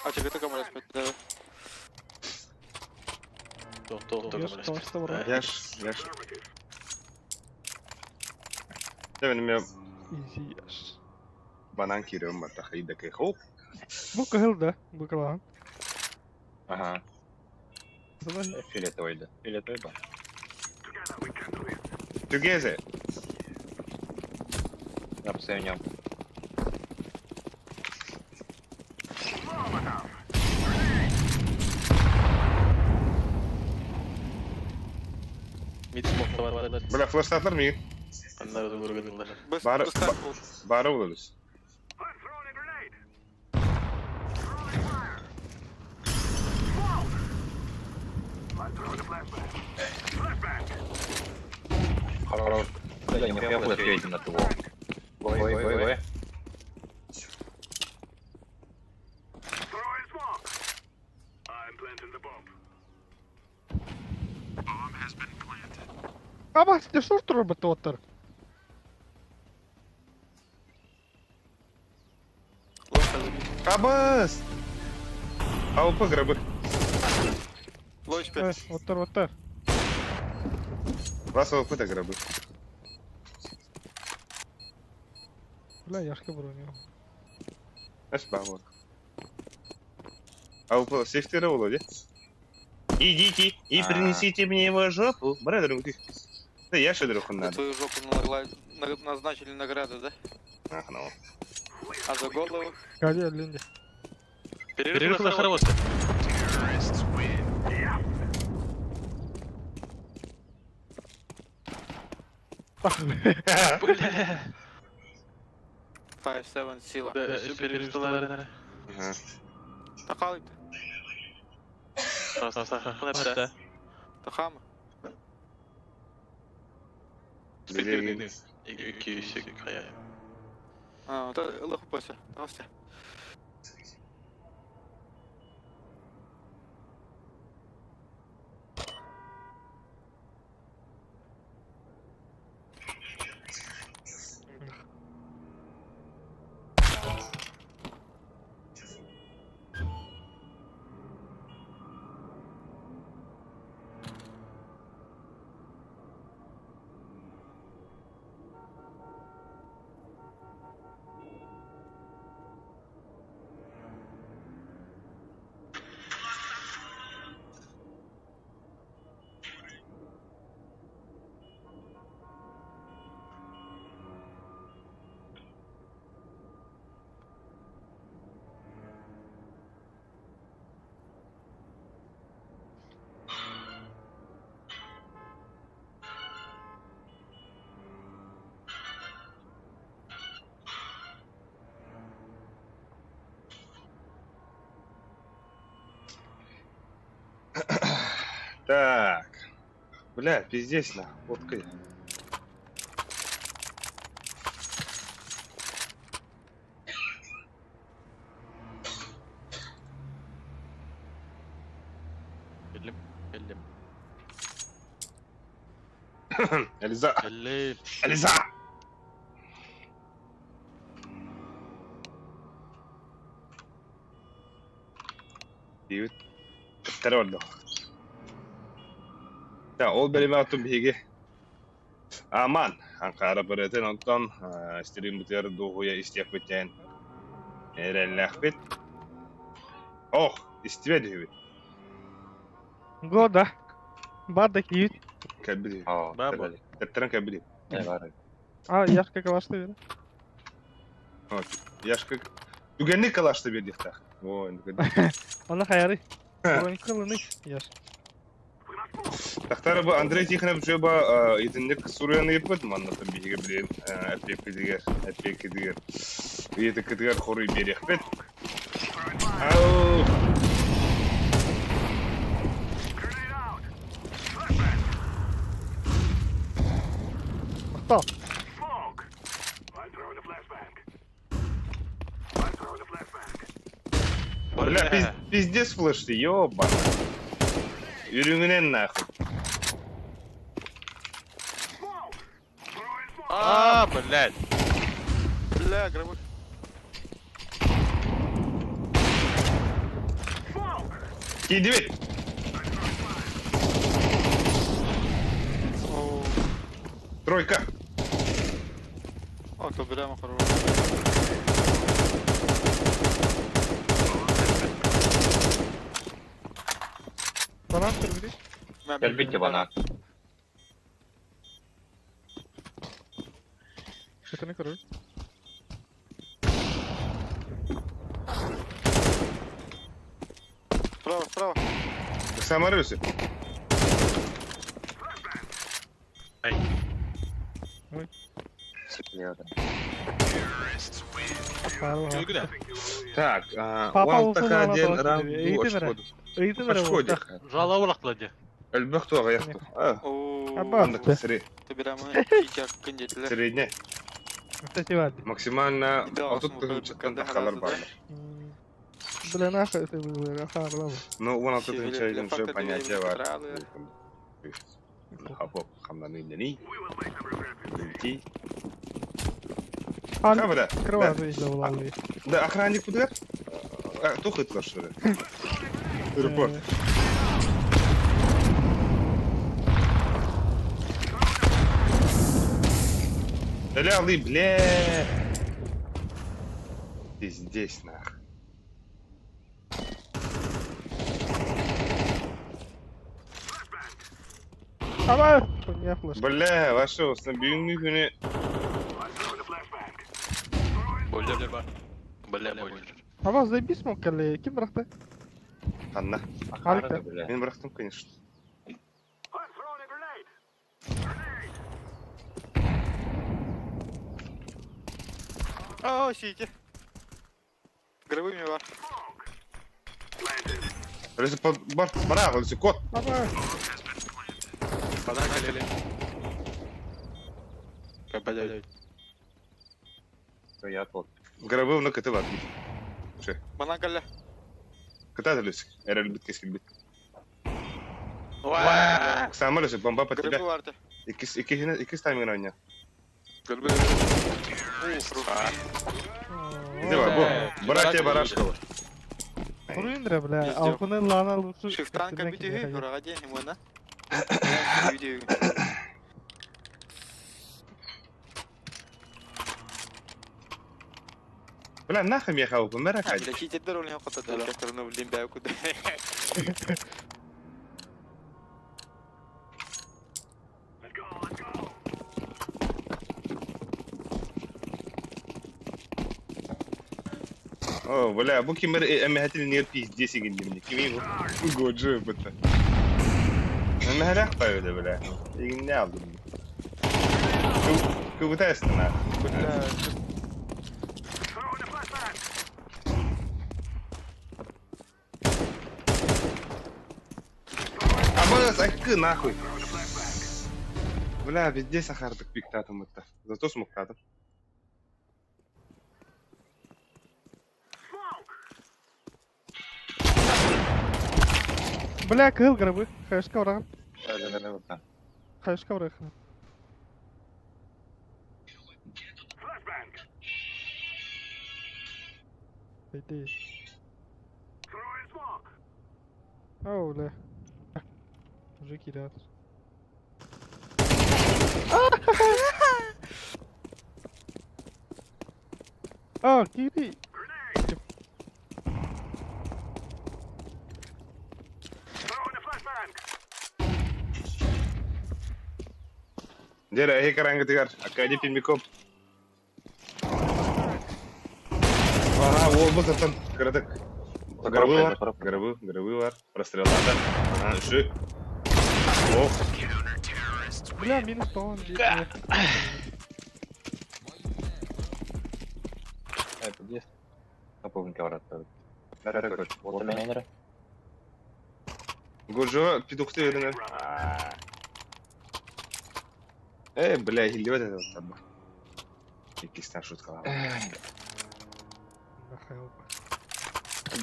А тебе только можно спать, да. Тох, тох, тох. Яш, классно, брат. Яш, яш. Мен мен Изи, яш. банан кириyorum бата хайда кай хоп. Бу кыһыл да, бу кылаан. Ага. Сылай. Фиолетовый, Фиолетовый был. Together. Я посоединял. Мид смокта бар. Бля, флештатар миигин. Аннары да көргөнүллэр. Быс, Бары- быстар бол. Бары булабыз. Хорош. Бля, нихуя флеш едем на того. Ой, ой, ой, ой. Абас, ты шорт робот оттар? Лоша забить. Абас! АВП гробы. Лоч Э, 5. оттар, оттар. Вас АВП да гробы. Бля, яшка броню. Аш бабы. АВП сейфтері болады, Идите и А. принесите мне его жопу. Брат, друг, Да я что друг За надо. твою жопу назначили награды, да? Ах, ну. А за голову? Гади, Линди. Перерыв на хороший. Бля. 5-7 сила. Да, еще перерыв столар. Ага. Тахалит. Да. Тахама. Билеген. А, вот это лохупася. Тахася. Так. Бля, пиздец на. Водка. Эллим. Эллим. Элиза. Эллим. Элиза! Дивит. Террор. Да, ол бәлеме аттым биһиги. Аман, Анкара бырытын онтон стрим бутер дуһуя истиэхпитен эрэллэхпит. Ох, истибэ дүйбүт. Года. Бада киют. Кәбби. О, Баба. Тептерен кәбби. не бар. А, яшка калашты бері. Яшка Түгенни калашты бердихтах. Ой, Ана хаяры. Бронька лыны. Яш. Тахтары бу Андрей Тихонов жоба итинник суруяны еппет манна там биһиге билен эппеккидигер эппеккидигер ыйытыккытыгар хоруй берехпет. Ау! Мақтал. Бля, пиздец флеш ты, ёба. Үрүңүнен нахуй. А, блядь. Бля, гробы. Кидибит. О, Тройка. о, то бля, хорош. Банан көрбүдү. Кэлбитти бана. Шытыны көрбү. Справа, справа. Самарысы. Так, Папа уон улсын така ала диэн тоҕо раунд киирдэ. дуу Ыйытым эрэ. очко Ыйытым эрэ Очко буолта. диэххэ. Жала урахтыла дии. Элбэх туох аҕыйах туох. Оо, Аба. Оннук сре- Ты прямо диэтилэр. средняя. Кстати, ладно. Максимально Да, 30 осмокой тыһыынчаттан быкканда тахалар хараазы, да? бааллар. Бля, нахуй это было, харлама. Ну, 16 Севиле, тыһыынча бля, диэн уже фактор понятие бар. деревьев Хапоп хамнаны нени. Ти. Хан, Хабада. открывай, выездил, лавы. Да, охранник кудыр? Тух ытлар шыры. Репорт. Бля, лы, бля. Ты здесь, нах. Ама, не флеш. Бля, ваша бүгүнкү күнү Бойлер бар. Бля, бойлер. Ама, заебись мог, коллеги. Ким брахта? Ханна. Халикта. Мен бырахтым, конечно. О, сидите. Гробы бар. Рысы бар, бара, рысы кот. Ама, Бана калели. Кабаля. Я тут. Гробы мына кыты бар. Бана калля. Кыта төлөсүк. Эрел бит кескил бит. Самар рысы бомба под Гробы тебя. варты. Икис икис икис тайминг ойна. Гробы. Давай, бу. Братья Барашкова. Руиндра, бля, Пиздец. алкуны лана лучше. Шифтан кабиди брагаде имона. Видео. Бля, нахуй я хау, мера Бля, читердер ол не котот. Кырны билин бәй куды. О, бля, бу кимер эмэхэтил нер пиздец игин дим. Кими бу? Годжо быта. Эмэхэлэх пайда, бля. Игин не алдым. Кубытайсың на. Бля, Абас, айкы нахуй. Бля, везде сахардык пиктатым это. Зато смоктатым. Бля, кыл гробы. Хаешка враг. Хаешка враг. Иди. Оу, бля. Мужики, да. А, кири. Дера, эй, каранга тигар. Акади пимикоп. Ага, ол бұл сырттан кірадік. Гробы бар, гробы, гробы бар. Простреллата. Ага, үші. Ох, Бля, минус тон. Это здесь. Вот меня. Гуржо, пидухты веріне. Эй, бля, хилдебет это вот там. Икистен шуткалар.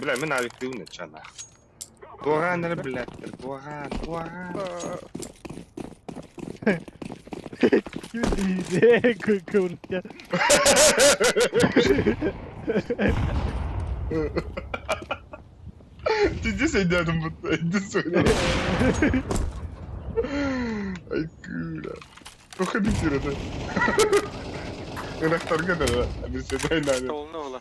Бля, мен авик тыуны чана. Туаган, бля, туаган, туаган. Куртка. Ты здесь айдадым будто, иди сюда. Ай, куля. Проходи сюда. Ынахтарга да, обеседай надо. Толны ола.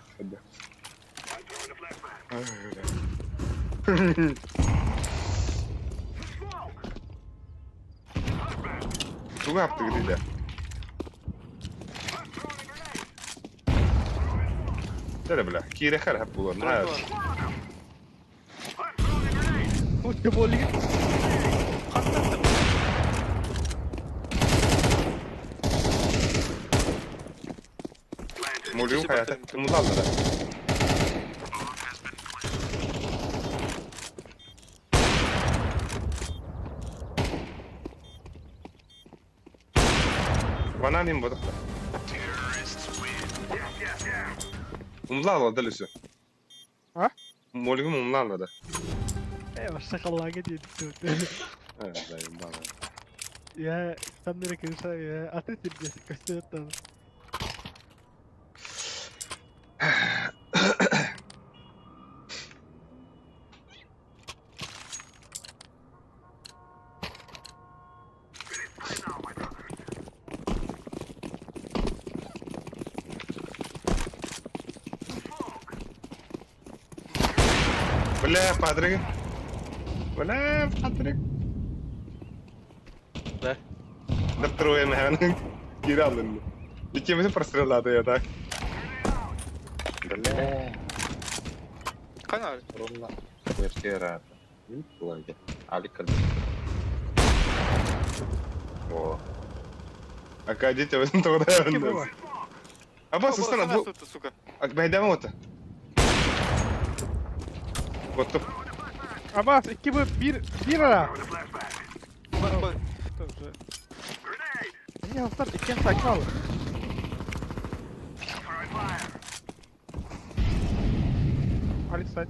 Туга аптыгы дейді. Дәрі бля, кире хар хап булар. На. Ой, болик. Молюм хайата. Умнулаллара. Банан им бодох. Умнулалла да Люся. А? Молюм умнулалла да. Э, сакаллаага диэбит. Э, заебало. Я там нere кырса, я аты сирге көстөттөн. Бля, Патрик. Бля, Патрик. Да. Да трое, наверное. Кираллын. Иккимизин простреллады я так. Бля. Канал. Рулла. Квартира. Лаги. Алик О. Ака дети в этом тогда. Ким было? Абас, устана, бу. Сука. Байдама ота. Вот Абас, икки бы бир бир ара. Бар, бар. Не, хастар, иккен сакин ал. Алик сайт.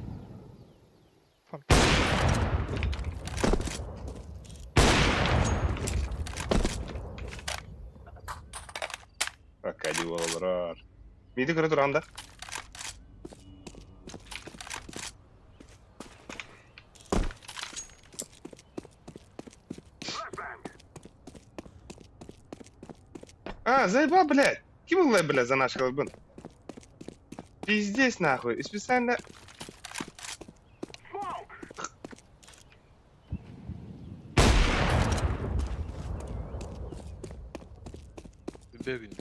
Фан. Акади болар. Миди көрө туранда. А, заебал, блядь. Ким был, блядь, за наш колбын? Пиздец, нахуй. И специально... Бегин.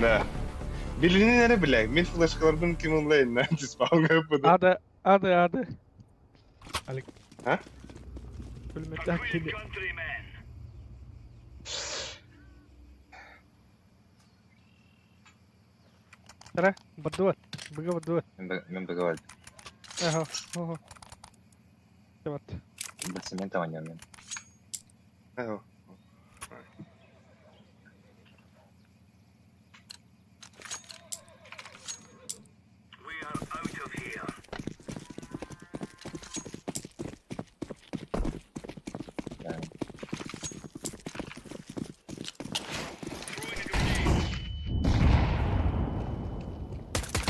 Да. Билинин эре, блядь. Мен флешкаларбын ким онлайн, на, спалга буду. Ады, ады, ады. Алик. А? Пулеметтер кели. Тара, бардуат. Быга бардуат. Мен беговать. Ага, ого. Вот. Цемент мен. Ага. Да.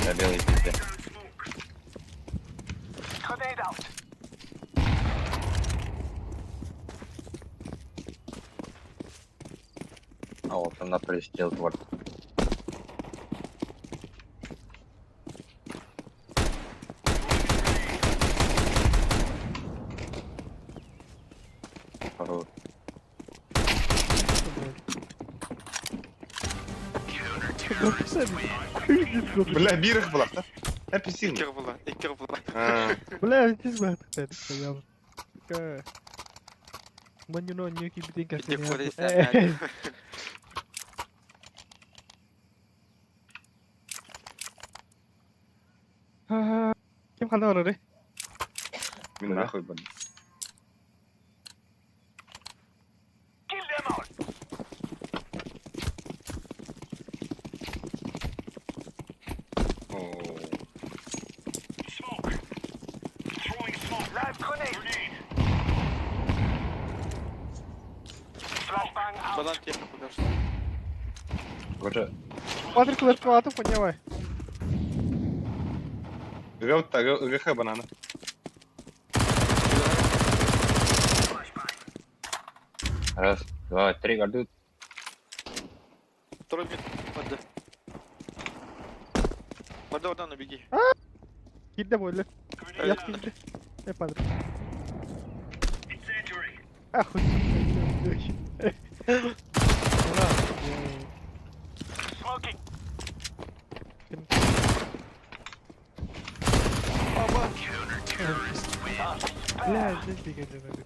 Да, белый пизде. А вот он прилетел тварь. Хорош. Бля, бирах была, да? Апельсин. Икки была, икки была. А, Бля, здесь бы это я. Манюно нюки битенька. Иди курись, Ким хана барар? Мен нахуй буду. О, Банан тихо пока что. Уже Патрик флешку атып понимай. Гаутта, ГХ банана. раз, два, три, гордут. Второй мид. Барды. Барды oradan беги. Килде бойлы. Э, Ят килде. Э, Патрик. Ахуй. Бля, здесь бегать надо.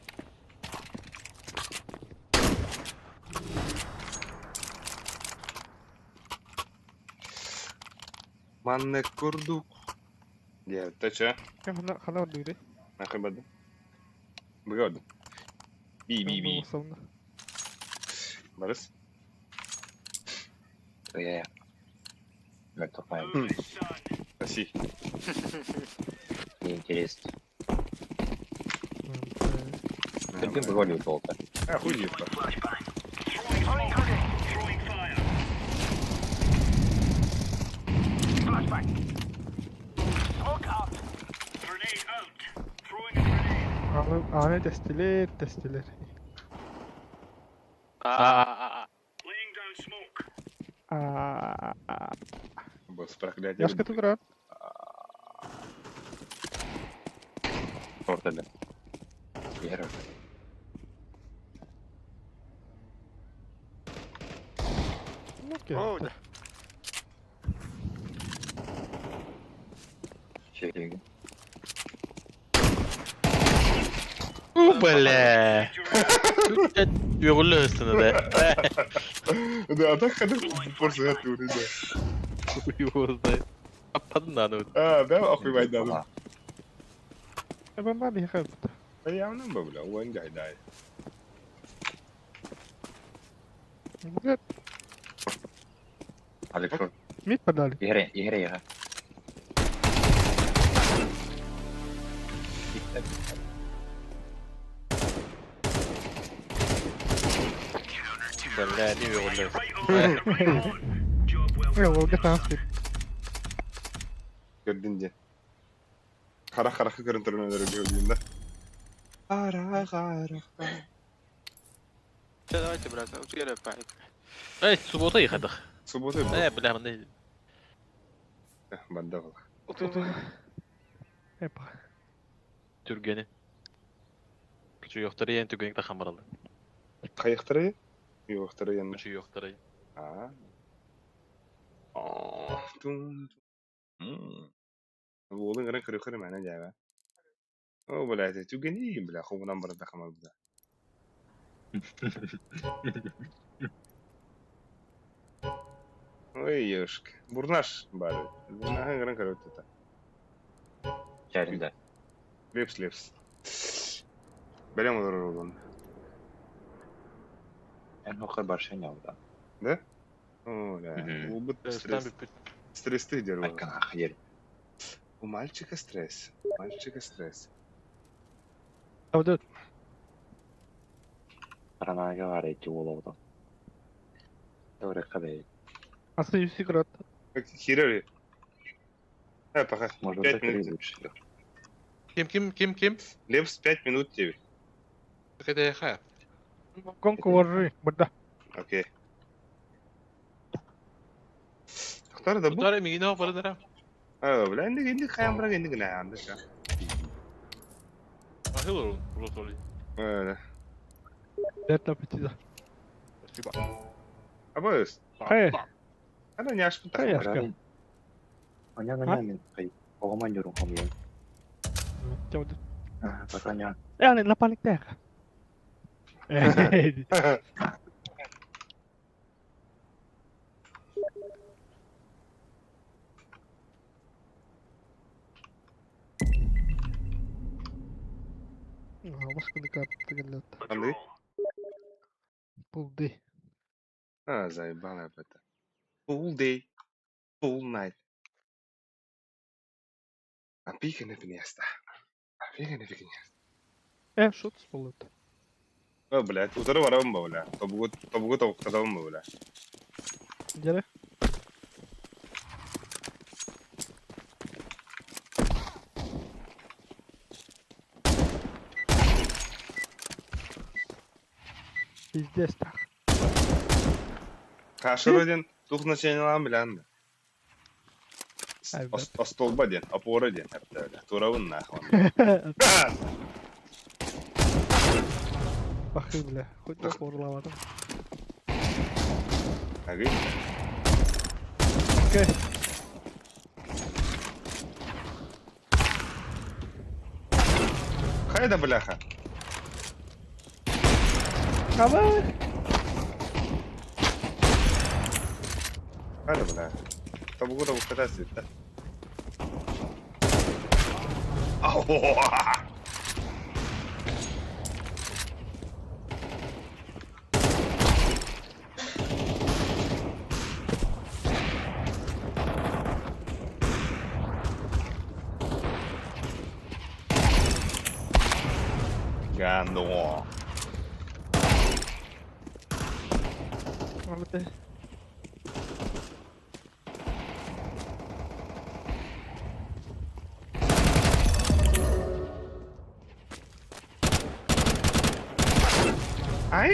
Манна курдук. Диэбитэ чэ. Хана хана ордуйды. Нахуй барды. Быга Би би би. Барыс. Я. Мертвая. Спаси. Мне интересно. Ты в роли долго. А, хуй не Аны тестилер, тестилер. А. А. Босс, проклятие. Яшка тугран. Тортали. Вера. Ну, О, да. Чек. У, бля. Югулlu üstüne de. Да, а так ходу просто это уже, да. Югулlu. Аппадın да аны. А, да, охуй да. Бомба бихаб. Я нам бля, он гай дай. Бля, Александр. мид подали. Играй, играй, играй. Бля, не югулlu. Э, Волга там стоит. Көрдүн де. Хара хара көрін түрін көрдүн да. Хара хара. Все, давайте, брат, утверай пайп. Эй, суббота yıkadık. Суббота. Э, бля, мында Банда был. Эпа. Түргени. Күчү yoxdur, yeni түргени taxan baralı. Кайыктыры? Юктыры енді. Күчү yoxdur. А. Тун. Уолун гырын кыры кыры мәне жабы. О, блядь, түгени, бля, хугунан бара тахамал бля. Ой, ёшка. Бурнаш бары. Бурнахан гырын кыры өттү. Чаринда. Лепс, лепс. Белем олар олон. En hokker баршеня да. Да? О, да. Убыт стресс. Стрессты дер. У мальчика стресс. У мальчика стресс. А вот Паранага варить уоловда. Добре, хадай. А союз играт. Херали. А, пока. Может, 5 минут. лучше. Ким, ким, ким, ким? Лепс 5 минут тебе. КДХ. Гонку воржи, бда. Окей. Тохтар да бу. Тохтар мигине бара дара. А, бля, инде инде каян бирак инде генә анда ша. Ахыл ол, просто. Э. Это аппетита. Спасибо. Абыз. Хай. Ана няшпын Хай, яшка. Аня на мен хай. Оғаман юрун хамьян. А, пока ня. Э, напарник тех. Эй. Андрей? Full day. А, заебал об это. Full day. Full night. А пика на пинеста. А пика на пинеста. Э, что ты смолот? О, блядь, утары барабын ба, бля. Тобугу, тобугу тобуктадабын ба, бля. Где? Пиздец так. Кашыр тух значенияларын билән. Остолба ден, опора ден, әптә, Турабын нахуй. Пахы, бля, хоть опорлаватым. Ага. Окей. Ай да бляха. Хаба! Ай да бля. Тобугу тобукката ситта. Гандон. Ай!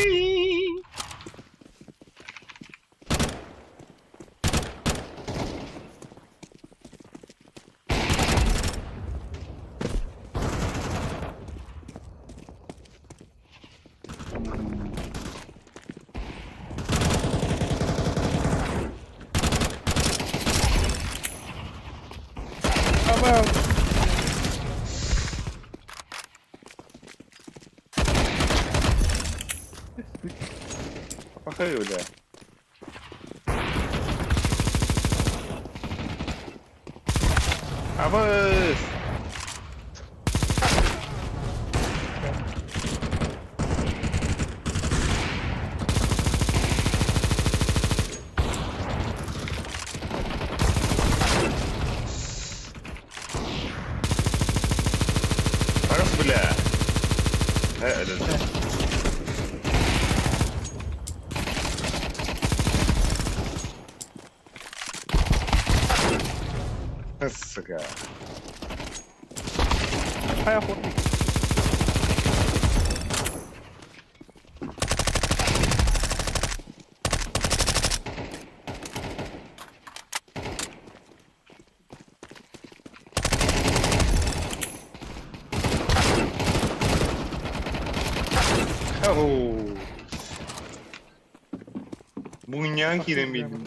Похуй, бля. Абыс! Раз, бля. Сука. Хайа охотник. Оу. Муньян кирен билдим.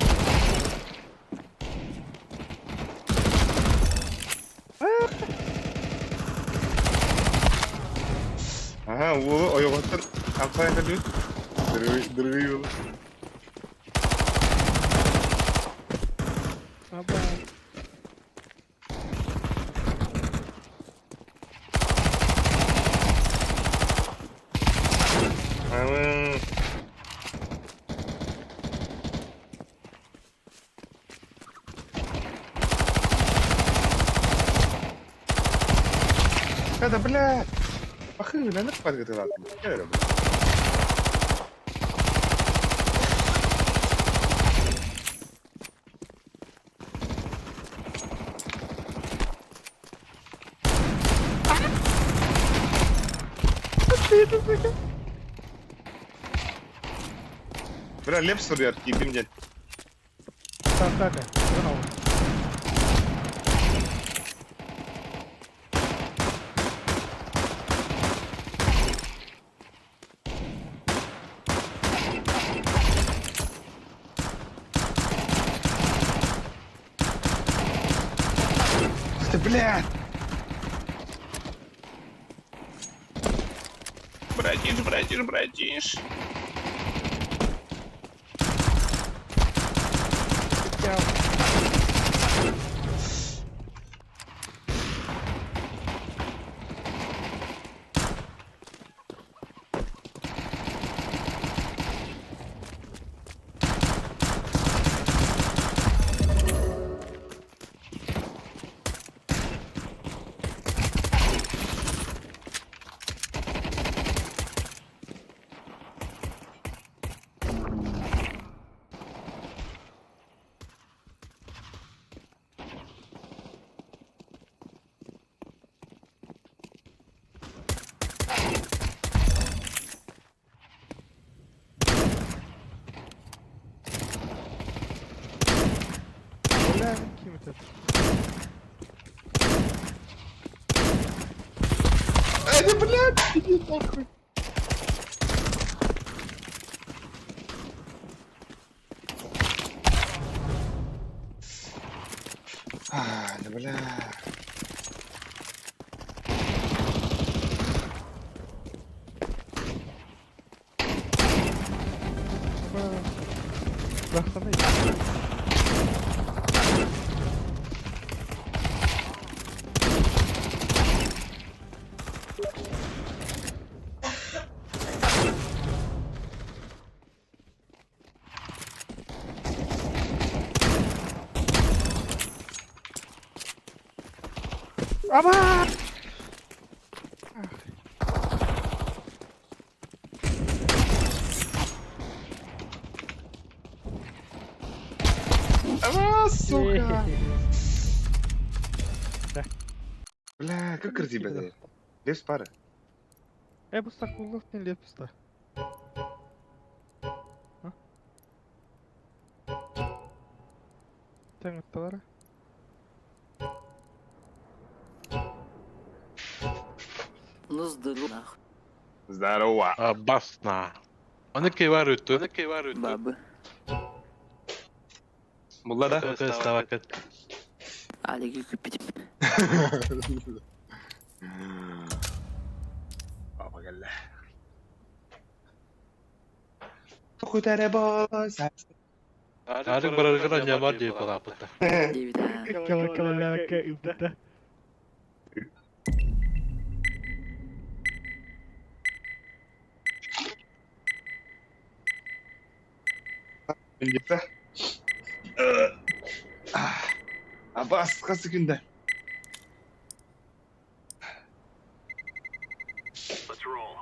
Аха, уолу ойоҕоттон амсайан кэлбит. Дыргый уолу. Аба. Ама. Это, блядь! Похуй, бля, нахуй подготовил. Бля, лепс суруйар киирдим диэн. Так, так. Ты, блядь! Братиш, братиш, братиш. Бля, ким это? Эй, да, блядь, иди нахуй. А, да, бля. Бырахсана. Ама! А, сука! Бля, как красиво. Лепс пара. Э, бу сакуллах не лепста. Тэҥ Ну здорово нахуй. Здорово. Басна. Оны кей бар өттү. Оны кей бар өттү. Бабы. Булла да? Ставакат. Алиги купить. Папа кэллэ. Хутере боса. Арык бараргына нямар деп балапыта. Кала кала ка Индикта. Абас, хасы күндә. Let's roll.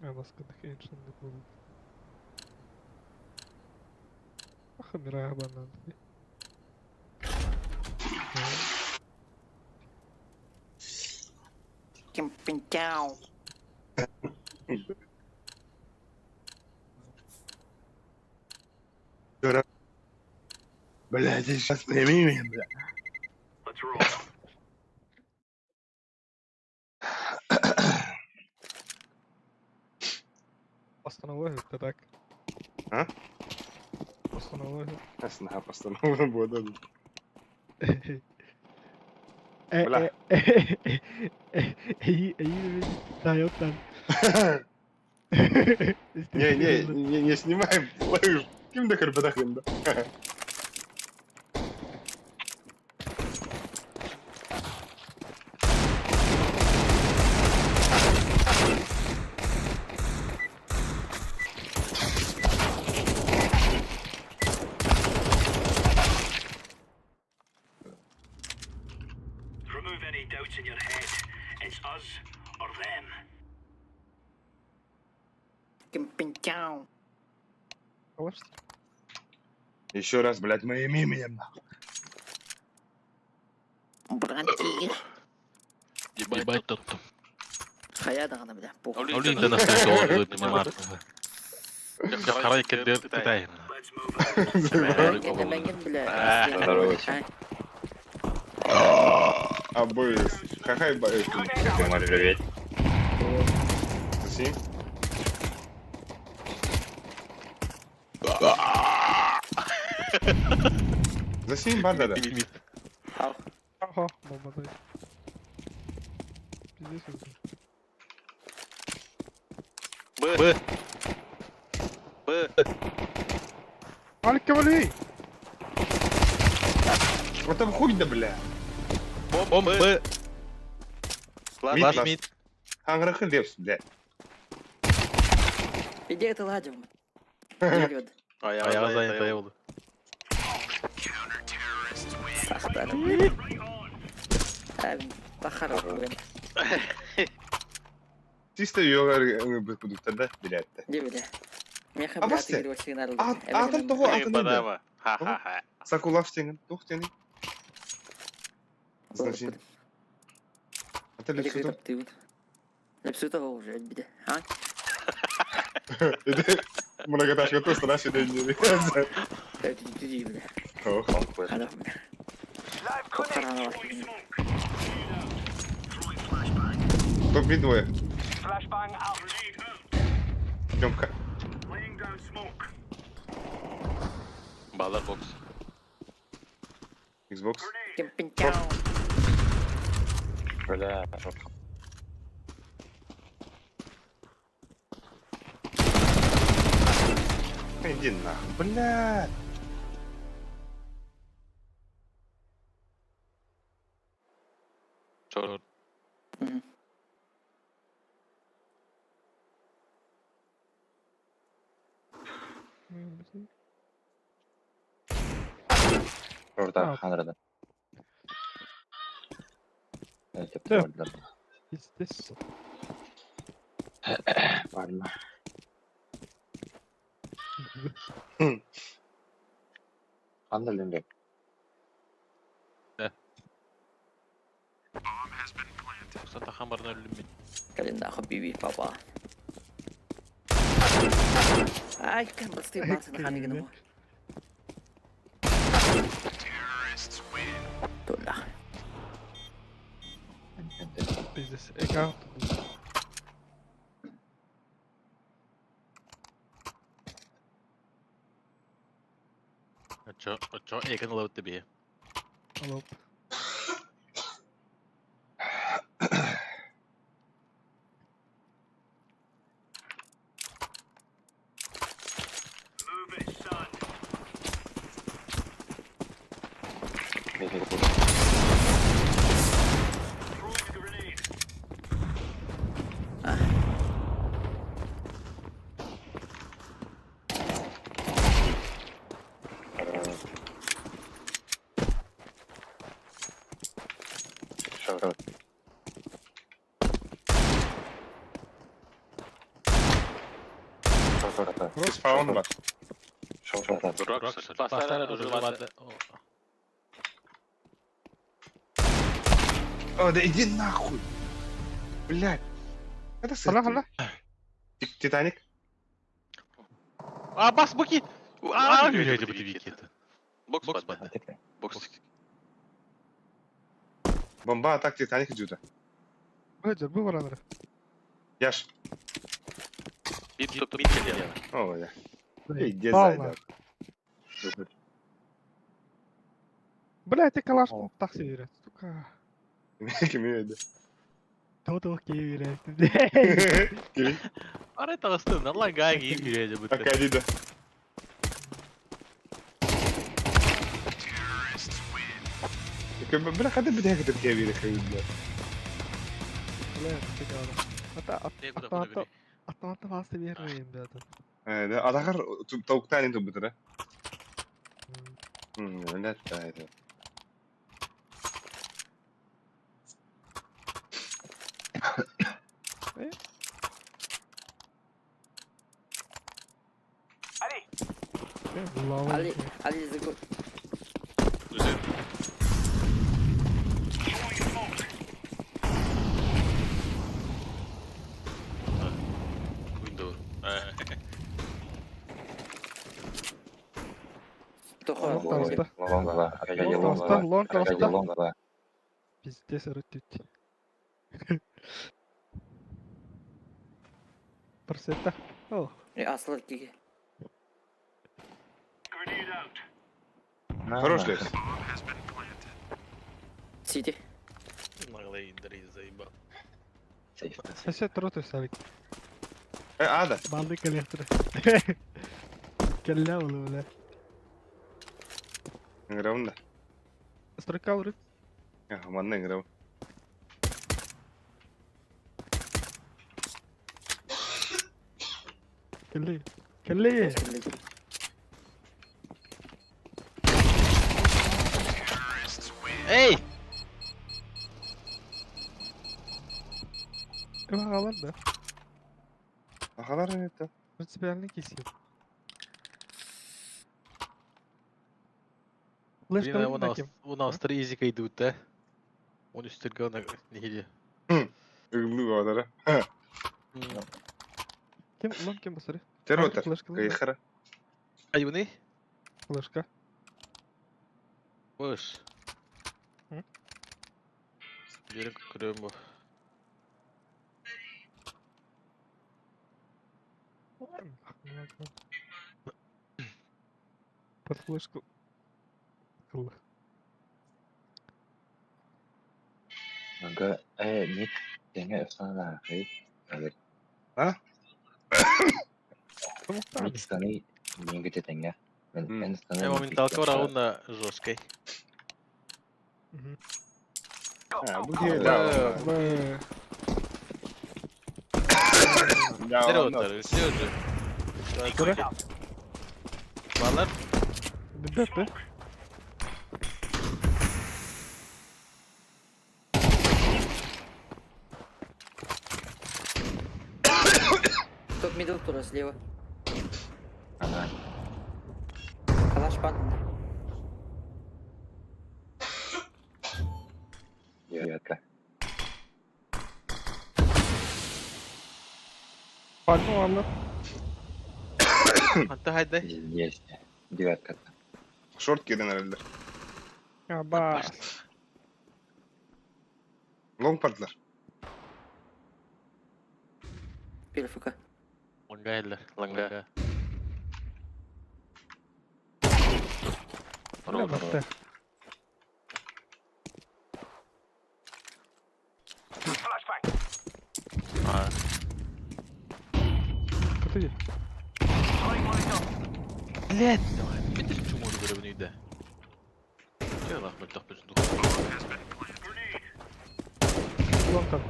Абаскадах эншин был. Ахамира банан. Кимпинтяу. Блядь, я сейчас пойми меня, бля. Let's roll. Постановлю, это так. А? Постановлю. Асна постановлю буду. Бля. Дает Не, не, не, не снимай. Ким да карбадахын да. Remove any doubts in your head. It's us or them. Кимпинтяу. Еще раз, блядь, моим именем. нахуй. Братиш. Ебать тоттум. Хайа даҕаны бля, похуй. Олин да настойся олды Карай кедер китай. Let's move out. Кэннэмэҥин, бля, А, здорово. А, Абыс. Какая боюсь? Привет. Си? Засим банда да. Ага, молодой. Пиздец. уже. Б. Б. Алик, вали! Вот там хуй да бля. Бом Б. Мид. Лас мид. Аңрахы лепс, бля. Иди это ладим. Вперед. Аяғы занят болды. Сахтар. Бахаров, блин. Чисто йога продукта да, блядь. Где, бля? Меха, А бля, басте. ты говорил, сигнал. А, а там того, а там Сакулав стенен, тух тени. Значит, а ты лепс тут? Лепсута уже өлбүтэ. А? Многоэтажка туста сиденье. Топ мид двое. Тёмка. Балар бокс. Xbox. Бля. Иди нахуй. Блядь. Шорт. Orada Ханрада. Пиздец. Барма. Ханна лүнбек. Сата хамарна өлүммүт. Кэлин нахуй биби папа. Ай, кем быстрее басы на Тула. Пиздец. Эка. Очо, очо, экен ылабыт бие. Алоп. Шорт. Спаун бар. Дурак. Бастар О, да иди нахуй. Блядь. Это Хала, хала. Титаник. А, бас буки! А, блядь, Бокс, бокс, бокс. Бомба атак Титаник жута. Бэджер, был раннер. Яш. Бит, топ, мид, О, я. Иди Павла. зайдет. Бля, ты калаш такси верят. Сука. Кими еді? Тотал кей верят. Кими? Арай тағыстын, алла гай кийин күйеді бұтты. Акадида. Бля, қандай бітәк өтіп кей бере қойды. Бля, ты гада. Ата автоматты басты бермейм деді. Да, адағар тауықтан енді бітірі. Блядь, да, это. Али, Али загуд. Window. Лонг алыста. Пиздец, рытить. Просета. О. Аслар киге. Хорош лес. Сити. Наглый заебал. Сосед роту салик. Ада. Банды коллекторы. Келля ол бля. Граунда. Стройка уры. Манна грау. Келли. Келли. Эй! Ағалар да. Ағалар это. Принципиально кесил. Флешка Блин, у нас, у нас три изика идут, да? Он үстірге оны неге. Ыглы одара. Ким лон ким басары? Терротер. Флешка. Кайхара. Айбыны? Флешка. Бош. М? Берин көрөм бу. Под флешку. Кыл. Ага, мид тэҥэ ыстанаахый. А? Мид станы мингите тэҥэ. Мен эн станы. Э, моменталка раундна жесткой. А, бу киһи да. Б. Да, Терротер, все же. Кыра. Балар. Бэп. Топ мидл тура слева. Ага. Калаш падает. Девятка. Пальму алла. Анта хайда. Здесь. Девятка. Шорт кирен эрэллэр. Аба. Лонг бардылар. Бир ФК. Ланга эллер. Ланга. Бля, баста. А, Кыты. Блядь, давай. Видишь, чему көрөбүн үйдө. Че лах мөлтөх бүсүн Лон там.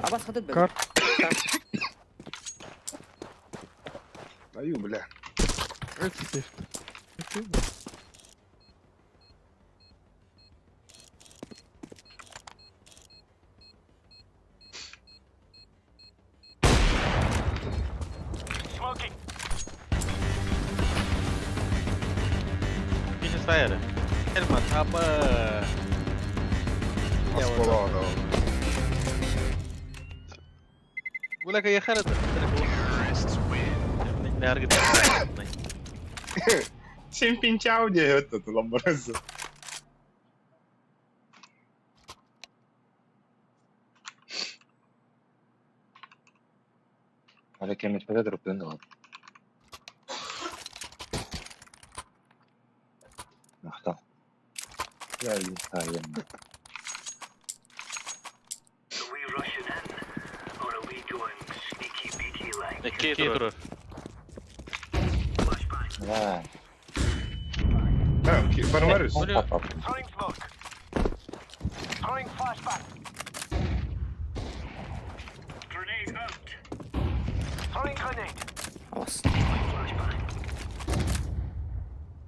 Абас хатып бер. Кар. Аю, бля. Эти Киши сайры. Эльма таба. Оскола, да. Гуляка яхарат. Няргы. Чемпинчау диэбит ламбарасы. Али кемет пede дропын да. Махта. Я не знаю. Are we rushing in, or are we going sneaky beaky like? Кейтурur. Да. А, Бармарус. Оп, оп. Throwing smoke. Throwing flashbang. Grenade out. Throwing grenade. Абас. Flashbang.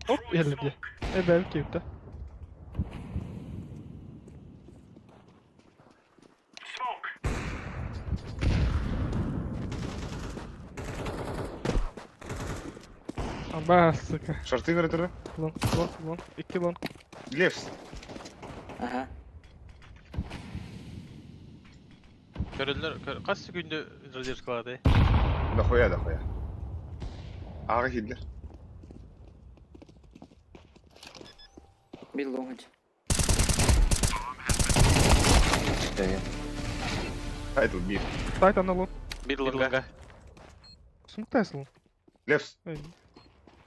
Оп, еле Э, бэм кипта. Smoke. Аба, сука. Шорты көрөтөрө. Лон, лон, лон. Икки лон. Левс. Ага. Көрөлөр, кас күндө задержкалады. Дохуя, дохуя. Ага кидлер. Бир лонг. Тайтл бир. Сайт ана лон. Бир ланга. Смуктайсың лон. Левс. Эй.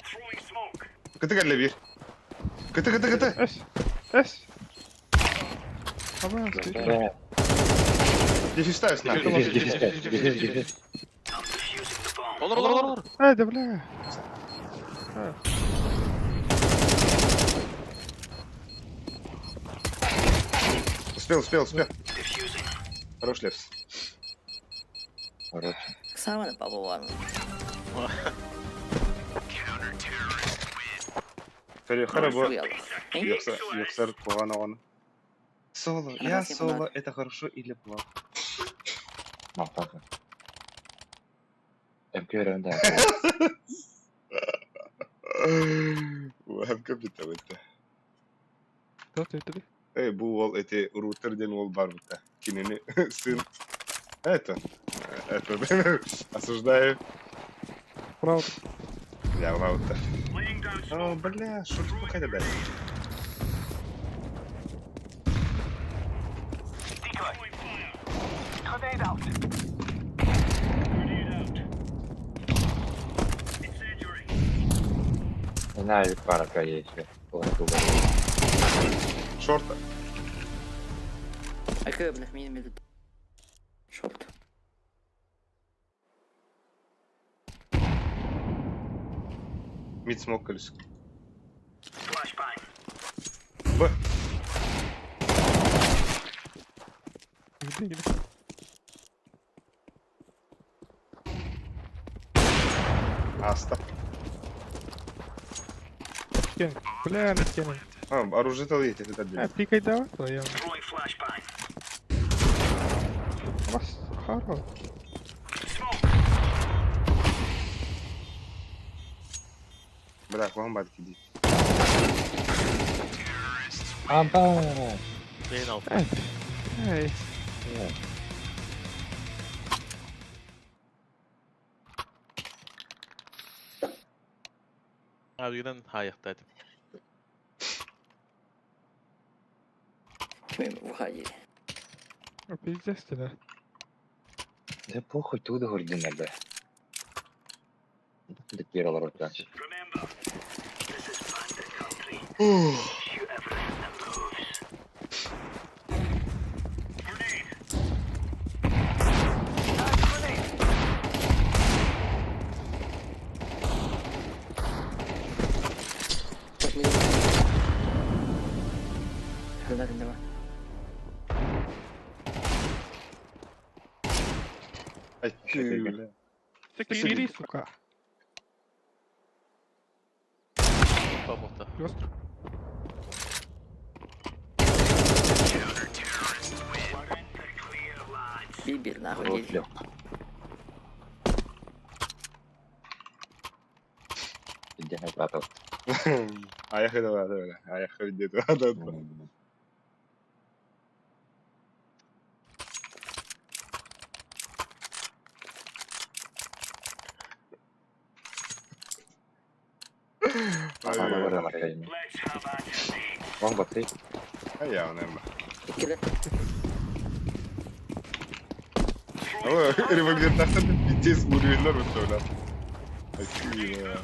Throwing smoke. Кыты кэлле бир. Кыты, кыты, кыты. Эс. Эс. Аба, сука. Дефистаюсь на. Дефис, дефис, дефис, дефис. I'm defusing the bomb. Олор, олор, олор. Эй, да бля. Успел, успел, успел. Defusing. Хорош, Левс. Короче. Саманы баба бар. Хараба. Хуя. Yoksa, yoksa куган оҕону. Соло, я Ага, соло, это хорошо или плохо? Махта. МК да. Уһап капитал это. Туох диэтэ? Эй, бу уол эти Рутер диэн уол баар бутта. Кинини сын. Это. Это. Осуждаю. Правда. Я правда. О, бля, что ты пока дать? Не знаю, пара еще. Шорта. Айкы, бля, мин мид. Шорт. Мид смог колесо. Б. Где? Аста. Кен. Бля, на стену. А, оружие то есть, это А, отдельно. пикай давай, то я. Вас, хоро. Бля, к вам батки иди. Ампа! Beyin altı. Эй. Эй. Abi giden hayattaydım. Ким выходили. А, Пиздец ты, да. Да похуй, туда гордина, бля. Допирал рот раньше. Так, мид. Давай, давай. Ай, ты, бля. Кири, сука. Pamukta. Пёстр. Бибер, нахуй. Рот иди. лег. Иди на братов. А я хотел, да, да, а я хотел, да, да, да. Вон баты. А я, наверное. Кире. Ой, револьвер пиздец уровень норм, что ли? Спасибо.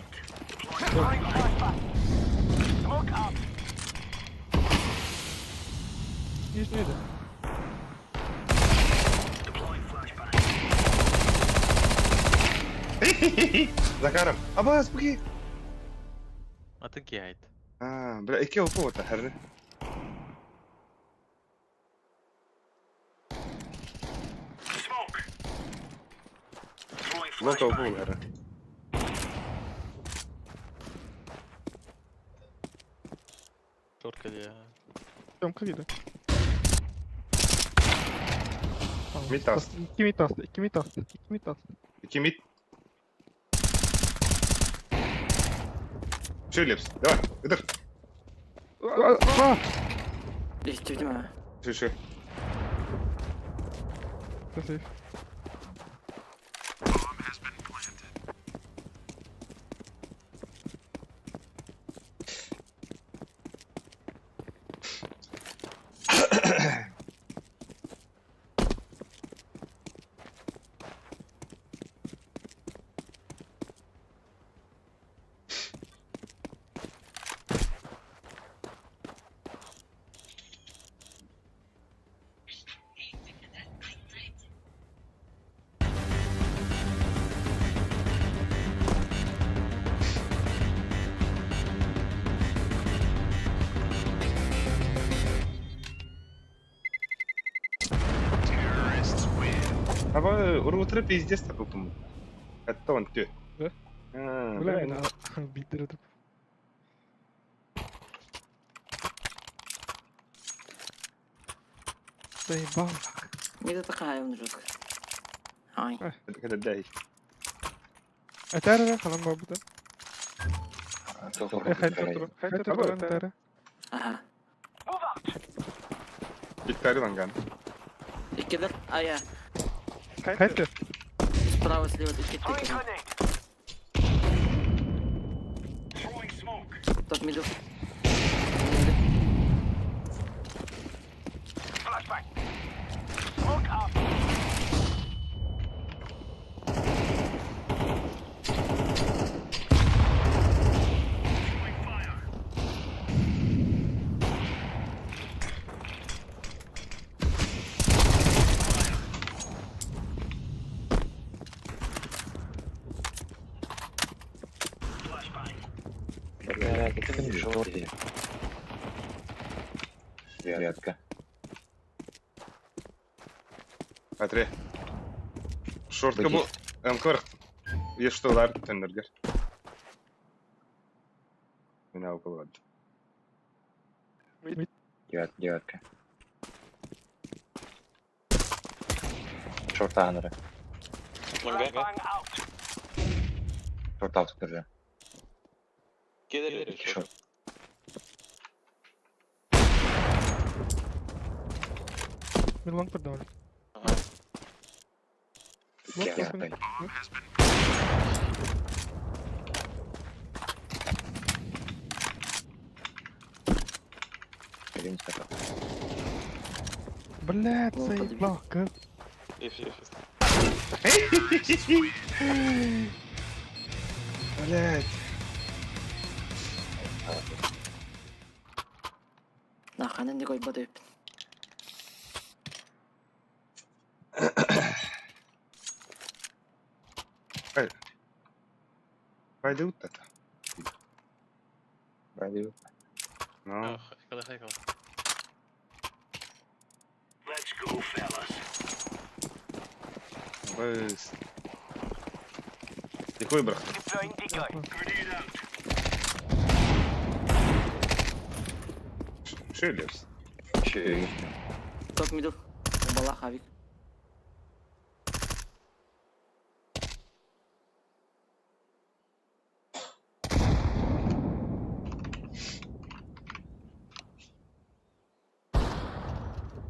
Нижний, да. Захаром. Аба, спуки. Atın ki ait. А, бля, икки опу-то, херни. Лока опу, херни. Шорт ya. Тёмка видно. Мид ас. Икки мид ас, икки мид ас, икки мид ас. Икки мид. Шилипс, давай, ыдыр. А, а! Иди, Ши, ши. Всё, сейф. Аба, урутры пиздец такой. Это он ты. Да? А, Бля, бля, на битер это. Заебал. Мид такая он жестко. Ай. это дай. Этара, халан бабута. Хайта, хайта, хайта, Ага. Ага. Виктори ланган. Иккилэр айа. Хайта. Справа слева икки Throwing тиккилэр. grenade. Throwing smoke. Top middle. Flashbang. Smoke up. Throwing fire. Flashbang. Бля, это не шорты. Девятка. Смотри. Шортка бу. МК Ештолар тендергер. Меня около. Девятка. Шорта анры. Flashbang out. Шорт аут держи. Келер Шорт. Мен лонг продавали. Лонг Девятка. Или не сказал. Блядь, Лонг заебал, как? Блять. Наханын не койбо деп. Пойдут это. Радио. Ну. Let's go, fellas. Быстро. Их выбрах. Deploying decoy. Grenade out. Шелес. Че? Top middle. Балах авик.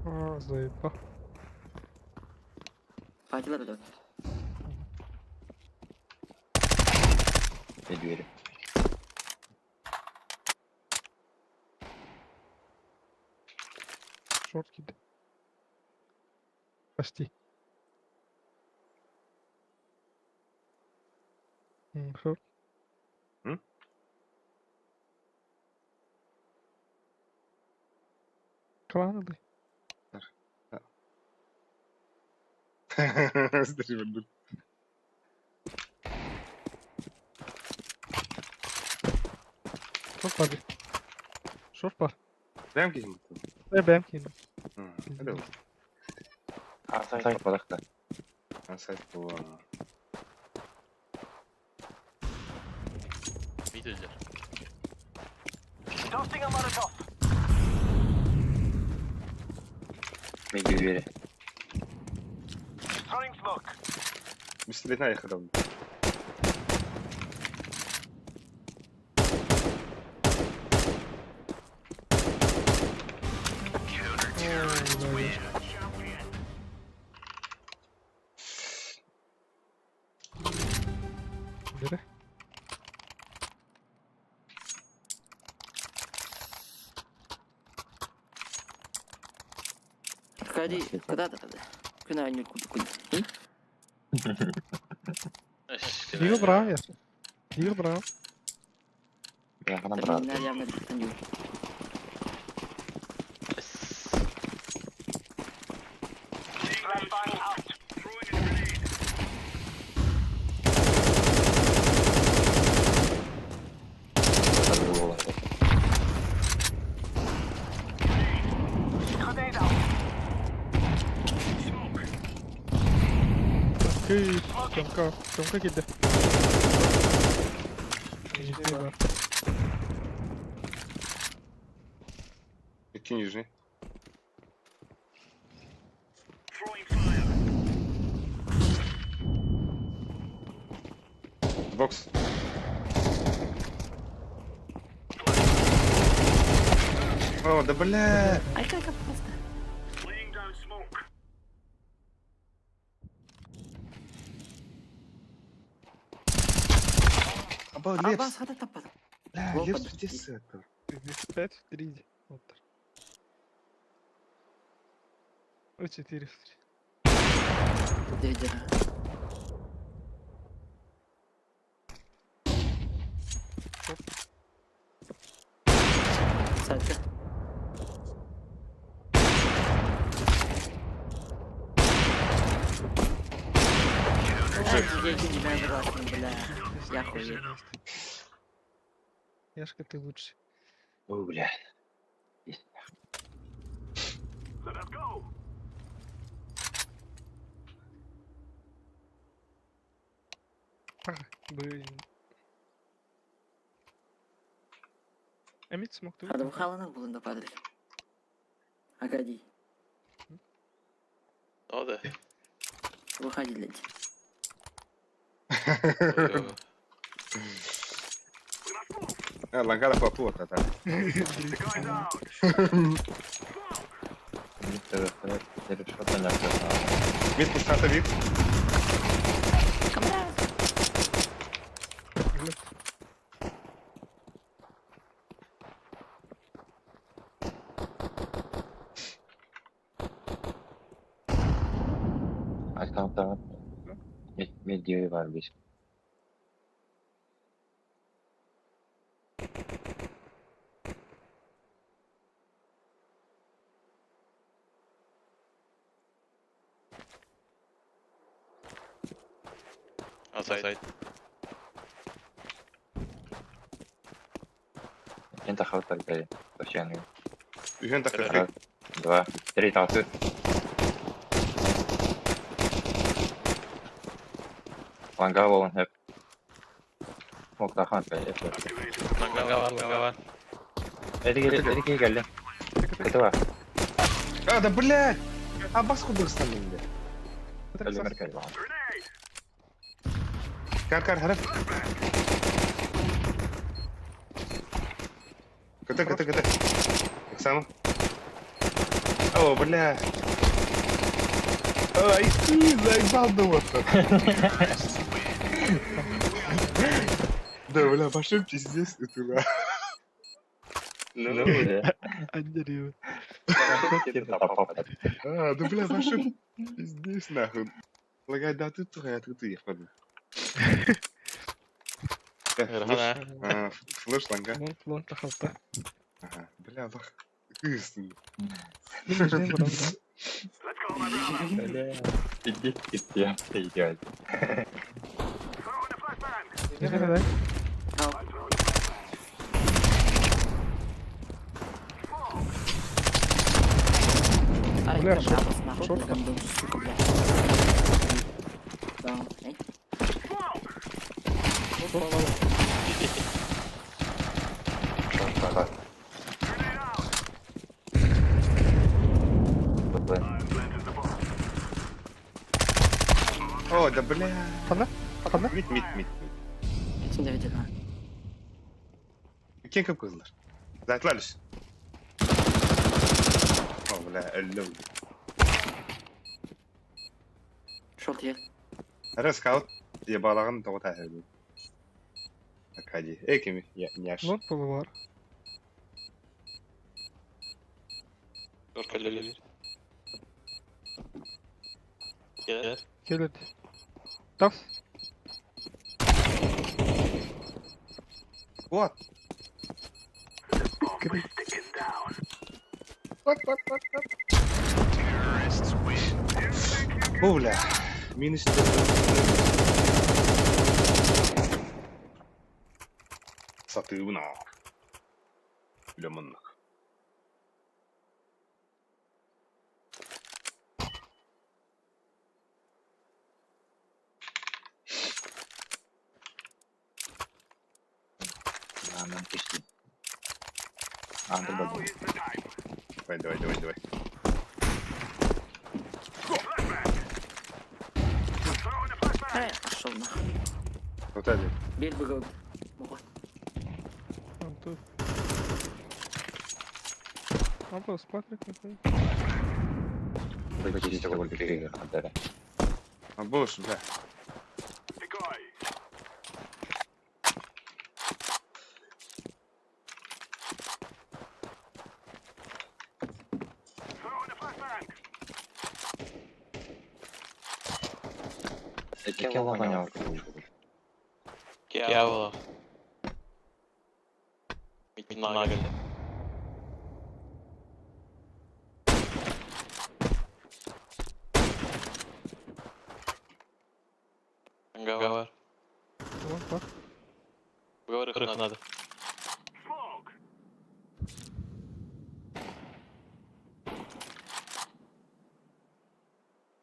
А, заебал. Патилар өтөт. И двери. Шорт киди. Почти. Шорт. М? Кланы. Стример. Шорт бар. Шорт бар. Прям киһим. Э, бэм кин. Hadi oğlum. Сайт падахта. Сайт була. Видео Tossing a Molotov. Миги двери. Throwing smoke. Бистолетна ехала. Champion. Бери. Аркадий, куда ты? Күн айню куду куду. Диго браво я. Диго браво. Я хана брат. Flashbang out. Throwing a grenade. Grenade out. Smoke. Кый, Тёмка, Тёмка киди. Нижний бар. Икки нижний. Throwing fire. Бокс. О, да бля. Айка, айка, просто. Аба, Абас Лепс. хата таппатым. Бля, Лопа Лепс да. пиздец это. 5 в 3. Вот так. Ой, 4 в 3. Дедера. Салька. Бля, я хуй. Яшка, ты лучше. Ой, бля. Let us go. Блин. Эмит смог ты. Hadi bu halanın bulun da padre. Акади, О, да. выходи, блядь. А, лангара папу, та та. The guy's out. Мид пустата вид. Arkamda Medya var bir. Outside. انت خلطك زي يعني Үһен тахта. Раз, два, три, толстый. Ланга волн хэп. Мог тахан Ланга var, ланга var. Эдиге келди. Кетива. А, да блядь! А бас кудырстан инде. Элемер келди. Кар кар харaf. Кыты кыты кыты. Оксана. О, бля. Ай, ты заебал думал. Да, бля, пошел пиздец, ты да. Ну, бля. Андрей. А, да бля, пошел пиздец, нахуй. Лагай, да ты твоя, ты ты, ладно. Рана. Флеш ланга. Лонг, лонг тахалта. Ага, бля, лах. Кыстын. Let's go, my brother. Бля. Пиздец, пиздец, идеально. Throw in the flashbang. Давай. I'm throwing a flashbang. Smoke. Ай, Бля, как шорт, абас нахуй, шорт. гандон, сука, бля. Да, эй. Smoke. Grenade out. I'm planting the bomb. О, да бля. Хана? Хана? Мид, мид, мид. İçinde bir ha. Кем кып кызлар? Затлалиш. О, бля, әллә. Шорт ел. Раз скаут, ебалагын тоғыта әлі. Акади. Эй, кеми, я няш. Лонг полувар. Gel. Келет. Тав. Вот. Кидай. Вот, вот, вот, вот. О, бля. Минус. Сатыбына. Лемоннак. Нам пиши. Андр Now бабу. is the time. Давай, давай, давай, давай. Flashbang. I'm throwing a flashbang. Ай, пошел нахуй. Вот один. Бил бы год. Вот. Он тут. Вопрос, Патрик, нахуй. А больше, бля. Decoy. Дьявола. Митнагель. Говор. Вон, так. Говори, надо. Smoke.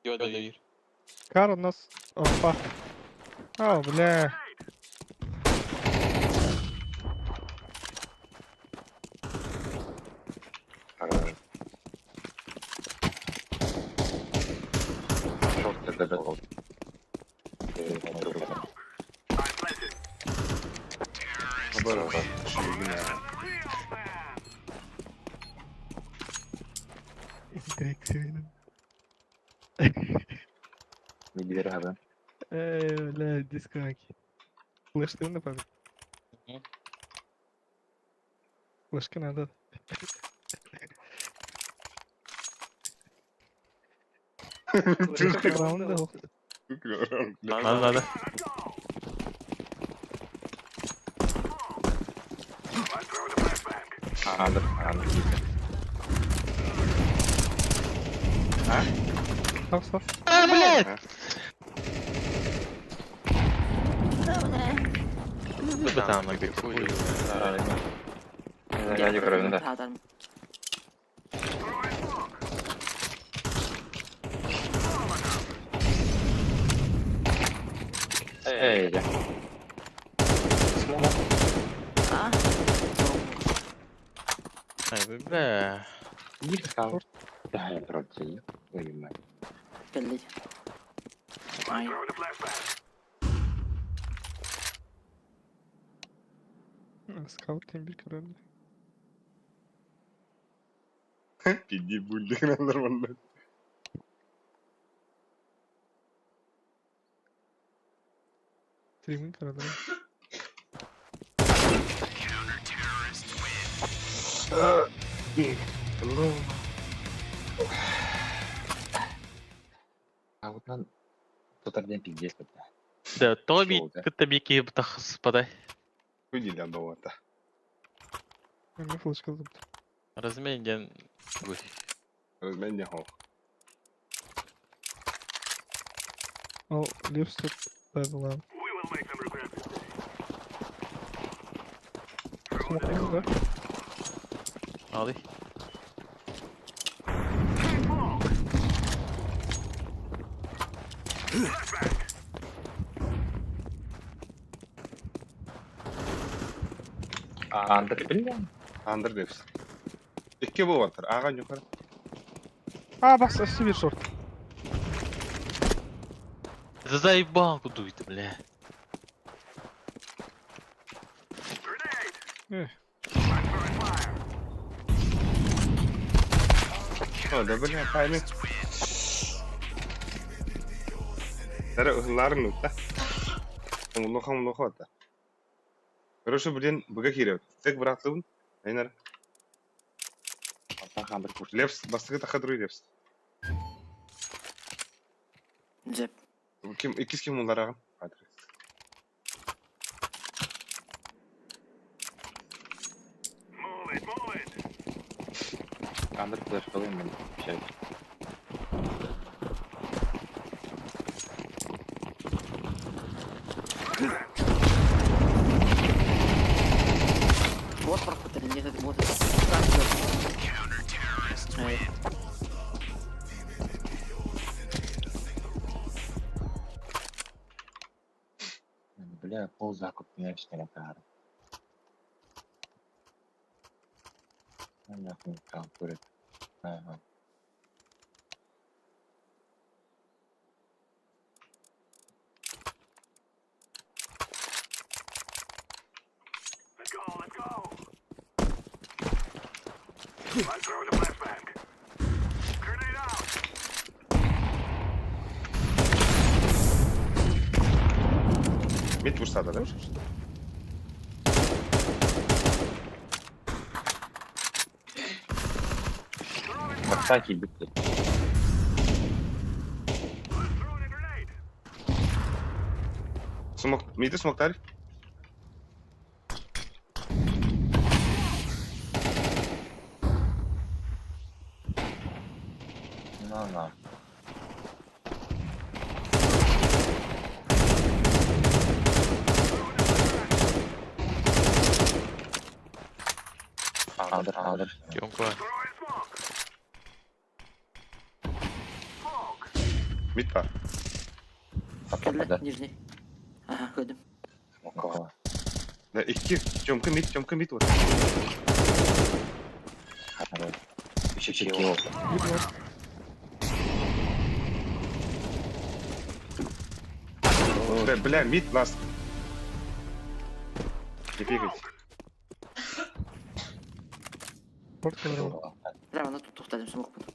Йода Кар у нас... Опа. О, бля. Оборот. Real man. Трек Эй, бля, дискаки. Флеш ты на память? Мгм. Флешка надо. Флешка раунда. Надо, надо. Let's go. Smoke. I'm throwing a flashbang. Стоп, стоп. А, блядь! Бля. Там, нахуй. Тадарм. Throwing smoke. А? Ай, бля. Кэллит. Ай. Throwing a flashbang. Скаут тем bir kararlı. Пиди бульдик нормально. Стриминг kararlı. Да, Тоби, кытта бики бтахс подай. Выделя довота. Мен флешка зуб. Размен ден. Гуй. Размен не хох. Ал лепс тут дайдылар. We will make them regret this day. Смок да? Алый. Smoke. Flashbang. Андер депс. Икки болватыр. Ага юқары. А, бас, өсті bir шорт. Да заебал куда ты, бля. Grenade. Эх. I'm throwing fire. О, да бля, тайминг. Дәрі ұзынларын ұтта. Мұлықа мұлықа ұтта. Короче, блин, бұға керек. Тек бұратлығын. Айнар. Лепс, бастығы тақа дұры лепс. Джеп. Ким, иккис ким олар ағам? Адрес. Move it, move it. Вот проход или нет, это вот. Эй. Бля, пол закуп меня Нахуй там курит. Ага. Let's go, let's go. I'm throwing a flashbang. Grenade out. Мид бұрсады, да? Кстати, битки. I'm throwing a grenade. Смок, миди смоктар. На, на. Kaldır kaldır. Тёмка. Мид бар. Кэллэ, нижний. Ага, көрдүм. Смокова. Да, икки. Тёмка мид, Тёмка мид вот. Үч үч iki oldu. Bir var. Бля, бля, мид ласт. Не пикайте. Порт кэлэр. Бля, аны туттуктадым смок буну.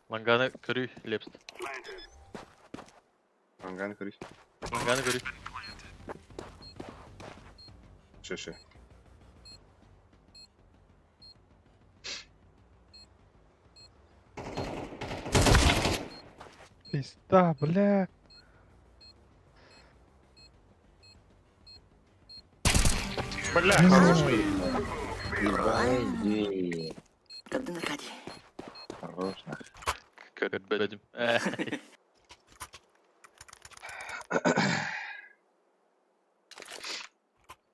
Ланганы көрүй, Лепст. Анганы көрүй. Ланганы көрүй. Шö, шö. Пизда, бля. Бля, хороший. Эй, Көрдүн Аркадий. Хорош, нах. Көрбөдүм.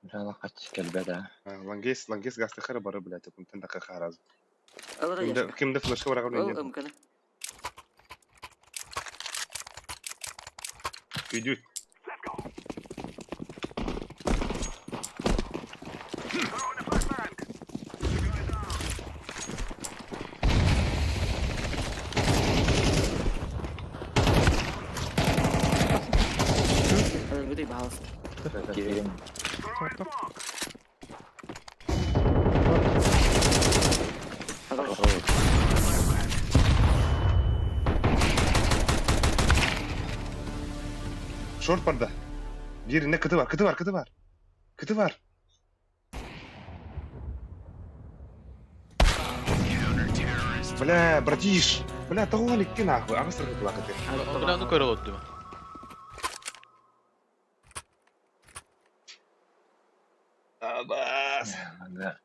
Бля, kaç kelbe de. Лангес, лангес гасты хара бары, блядь, кунтан да хара. Ылыр Кимде, яшка. кимде флешка бар Ол агыр ымканы. Идет. Ылыр бағалыс. Girelim. Soktum. Хорош. Шорт барда. Birine kıtı var, kıtı var, kıtı var. Kıtı var. Бля, братиш. Бля, того икки нахуй. Ага сыргы тула кыты. Бля, ну көрө олордум. Абас. Да.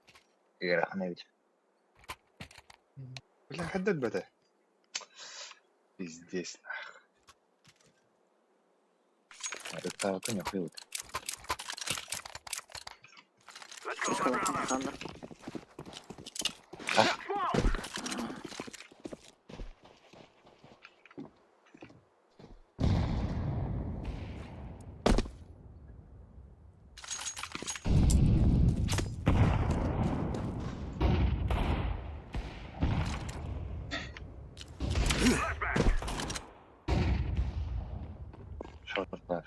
Играхневич. Бля, хаддат бата. Пиздец, нахуй. Это не хуй. Ханна. Шорт бар.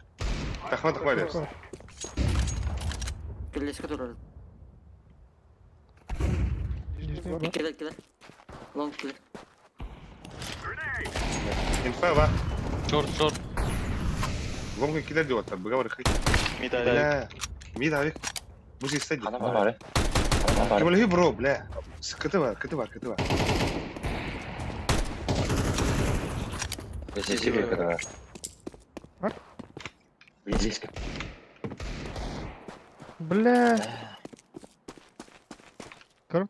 Тахма тахма дерс. Кэллеске турар. Нижний бар. Кэлэр, кэлэр. Лонг кэлэр. Инфа ва. Шорт, шорт. Лонга килер дип атар. Быга бар хый. Мид авик. Бля. Мид авик. Бу же стадия. Хана бар. Хана бар. Кем бро, бля. Кыты бар, кыты бар, кыты бар. Здесь игры Бар? Близко. Бля. Көрüm.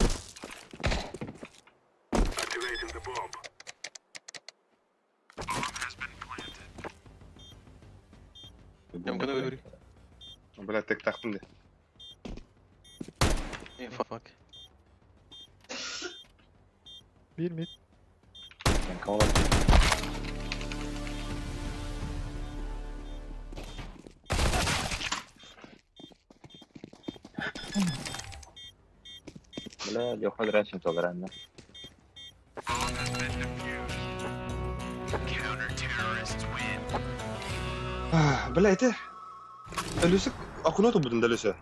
Тёмканы көрүй. Бля, тек тахтым де. Фак. Bir mid. Kovala. Бля, Леха раньше толерантно. Бля, это... Ölüsü Akunoto budun da ölüsü.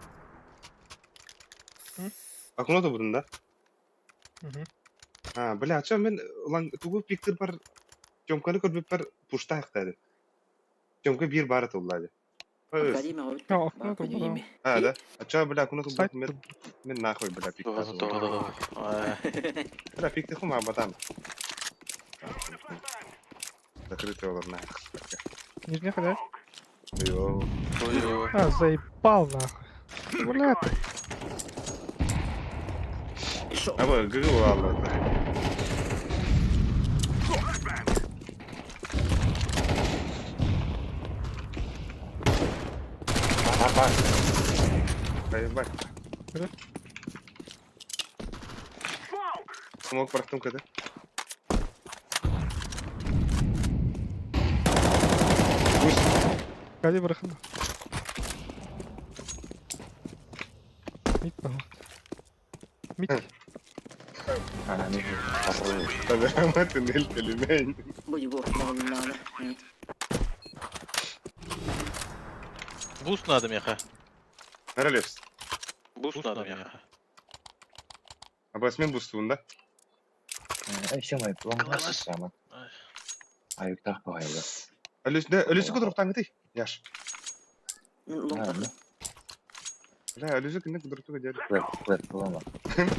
Hı? Akunoto budun da. Hı hı. Ha, бля, ача мен лан тугу пиктер бар Тёмканы көрбөп бар пушта актады. Тёмка бир бары туллады. Аркадий мага Ya aklına topu da. Ha да. Ача бля Akunoto Сайт будун мен мен нахуй бля пиктер. Э, Бля пиктер хума батам. Закрытый олар нахуй. Нижний ходай. Йоо. Ой-ой. А, заебал нахуй. Бля, ты. Аба гыгыл алла. Поебать. Бля. Смог прохтум когда? Кали бырахын. Мид нахуй. Мид. Она туннель Будь надо. Буст надо меха. Королевс. Буст надо меха. А смен бустуун да? Класс. Өлүс да өлүсү кудуруктаң ты. Яш. Бля, өлүсү кинде кудуруктуга деді.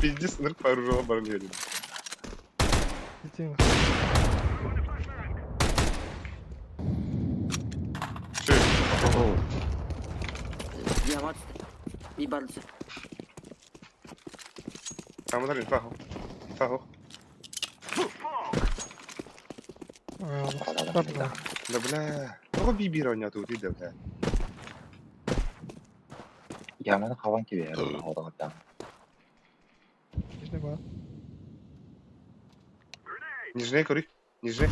Пиздец, нырк вооружила барым деді. Иди нахуй. Шö. Диамат. Ебался. Камдар инфа. Инфа. А, ладно. Да бля. Того бибира у тут иде, бля. Нижний бар. Нижний кори. Нижний.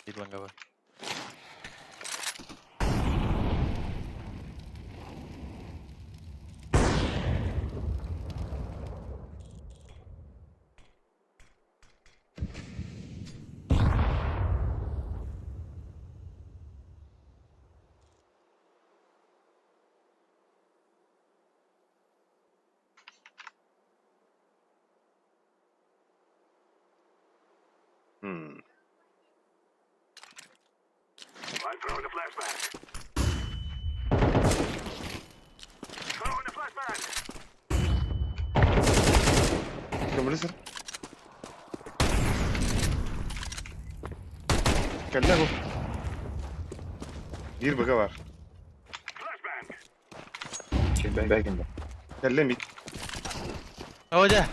Идлангова. I'm throwing a flashbang. Throwing a flashbang. Көмөлөсөр. Кэллэ бу. Бир быга бар. Flashbang. Кэллэ мид. Оля.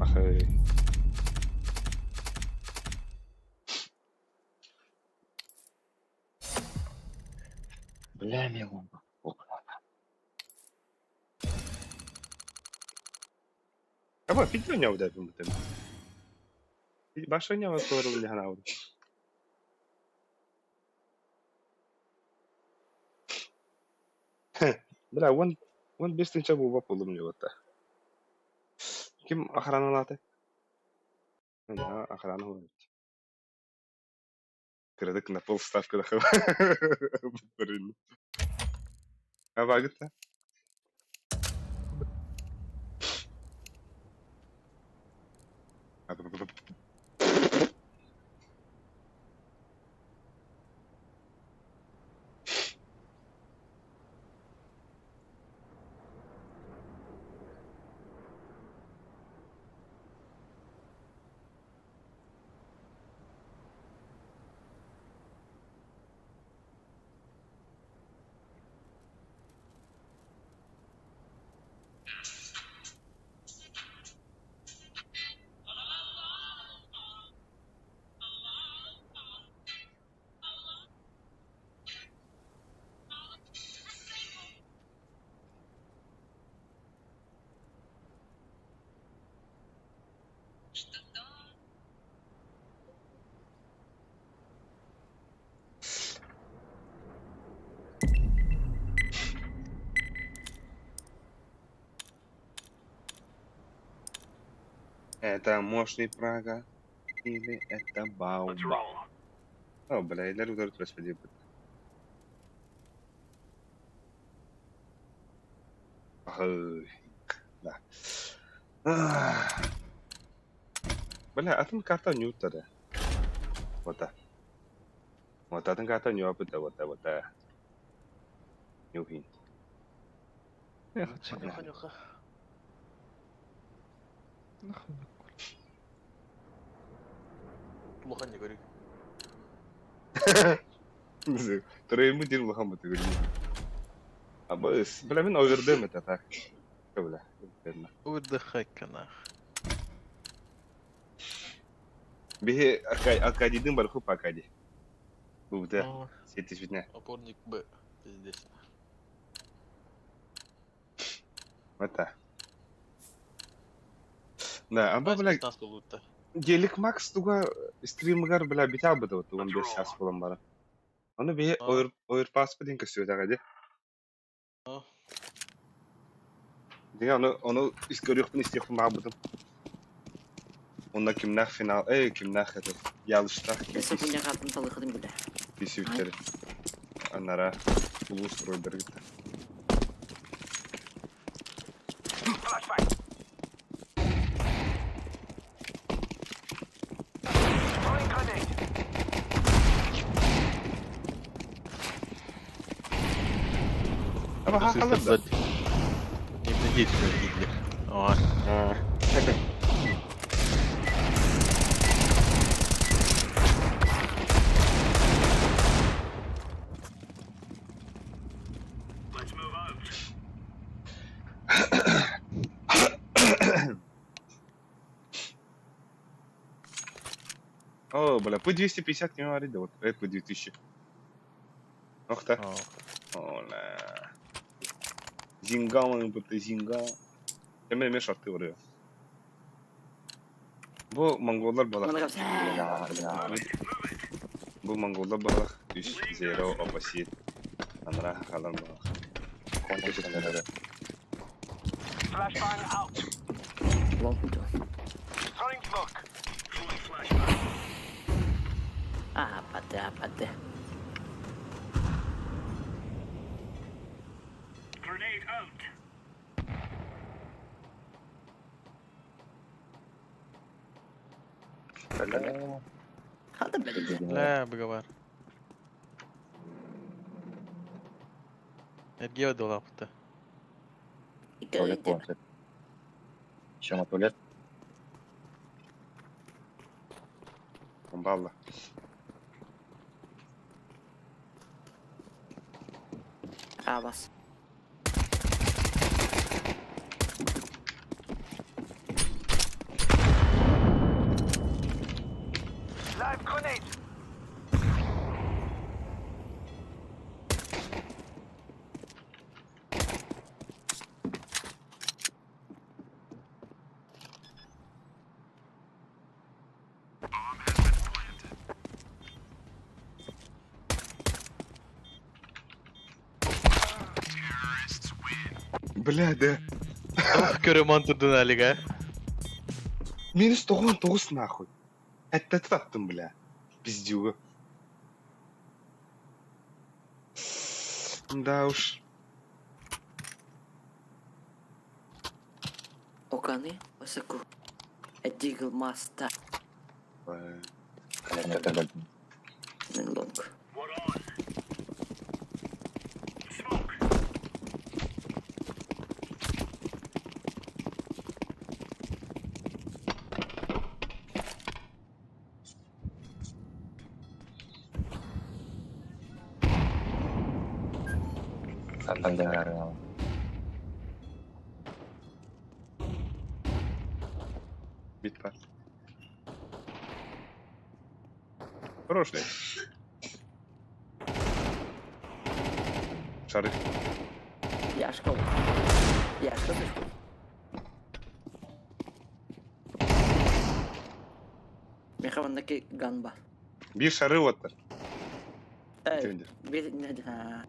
Ахай. Аба фитнё няу да бу тем. Баша няу көрүл ханау. Бля, он он бестинче бу бап болум не вот. Ким охраналаты? Да, охрана говорит. Кырдык на полставка да. Блин. А багыта? Это мощный Прага или это Бауба? О, бля, или удар господи. Да. Бля, атын карта ньютада. Вот так. Вот атын карта ньюапыта, вот так, вот так. Нюхин. Эх, Нюха, нюха. Нахуй. Улахан не говори. Тройму дир улахан бу төгүл. Абыс, бля мин овердем это так. Бля. Выдыхай-ка нах. Биһи Аркадийдын барху по Аркадий. Бу сетишвитне. Опорник Б. Пиздец. Вот Да, аба, бля, Гелик Макс туга стримгар, бля, битя бы вот он без сейчас болан бара. Оны бе ойр ойр пас бедин көсү тагади. Дига оны оны искөрүхпүн истиэхпин баабытым. Онна кимнах финал, эй, кимнах это, ялыштах. Өссө күннэх атын талыхытын билэ. Писүттери. Анара улус ройдер гитта. Аба хахалар да. Не действует Ага. Let's move out. О, бля, П250 не говори, да вот, П2000. Ох та. Ола. Зингал, бу зингал. Эме эме шарты бар. Бу монголлар балак. Бу монголлар балак. 3-0 опасит. Анра халар балак. Flashbang out. Throwing smoke. Throwing flashbang. Апате, апате. Grenade out. Хата, блядь. Бля, быговар. Эргио долапты. Туалет планшет. Еще на туалет. Бомбалла. Абас. Live grenade. Бля, да. Көрөмөн турдун алига. Минус 99 нахуй. Это таптым, бля. Пиздюга. Да уж. Оканы, осаку. Эдигл маста. Мен лонг. What on? Smoke. Бит бар. Хороший. Шары. Яшка. Яшка слишком. Мехаваннаки ганба. Бир шары оттар. Эй, бир не да.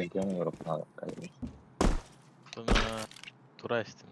Чемпион Европы надо. Тура истим.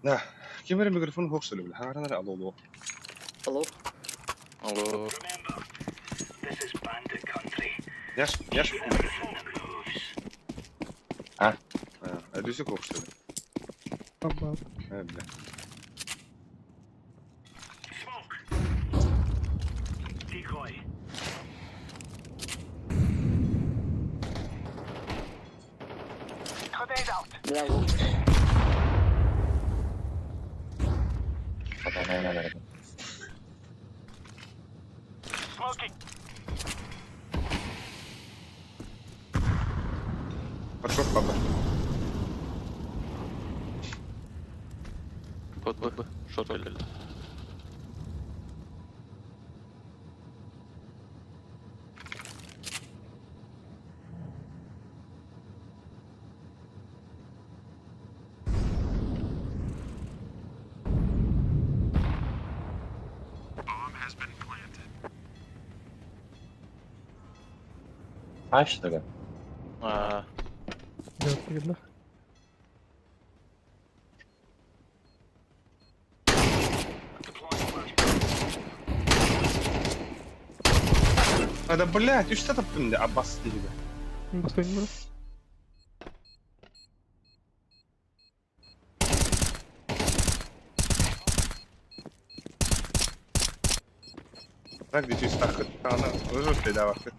Да, ким эрэ микрофон суох сөбүлэ. Хаҥаран эрэ алло алло. Алло. Алло. Яш, яш. А? Өдүсү суох сөбүлэ. Баба. Э, бля. Бля, лук. Потом Пошел, папа. Под Б. Шот өлді. А что ли? А, Дьэ, А да, блядь, үс таптым да, Аббас диэби. Бастойн бро. Так, где үс тахыт, ана, уже да, вахыт.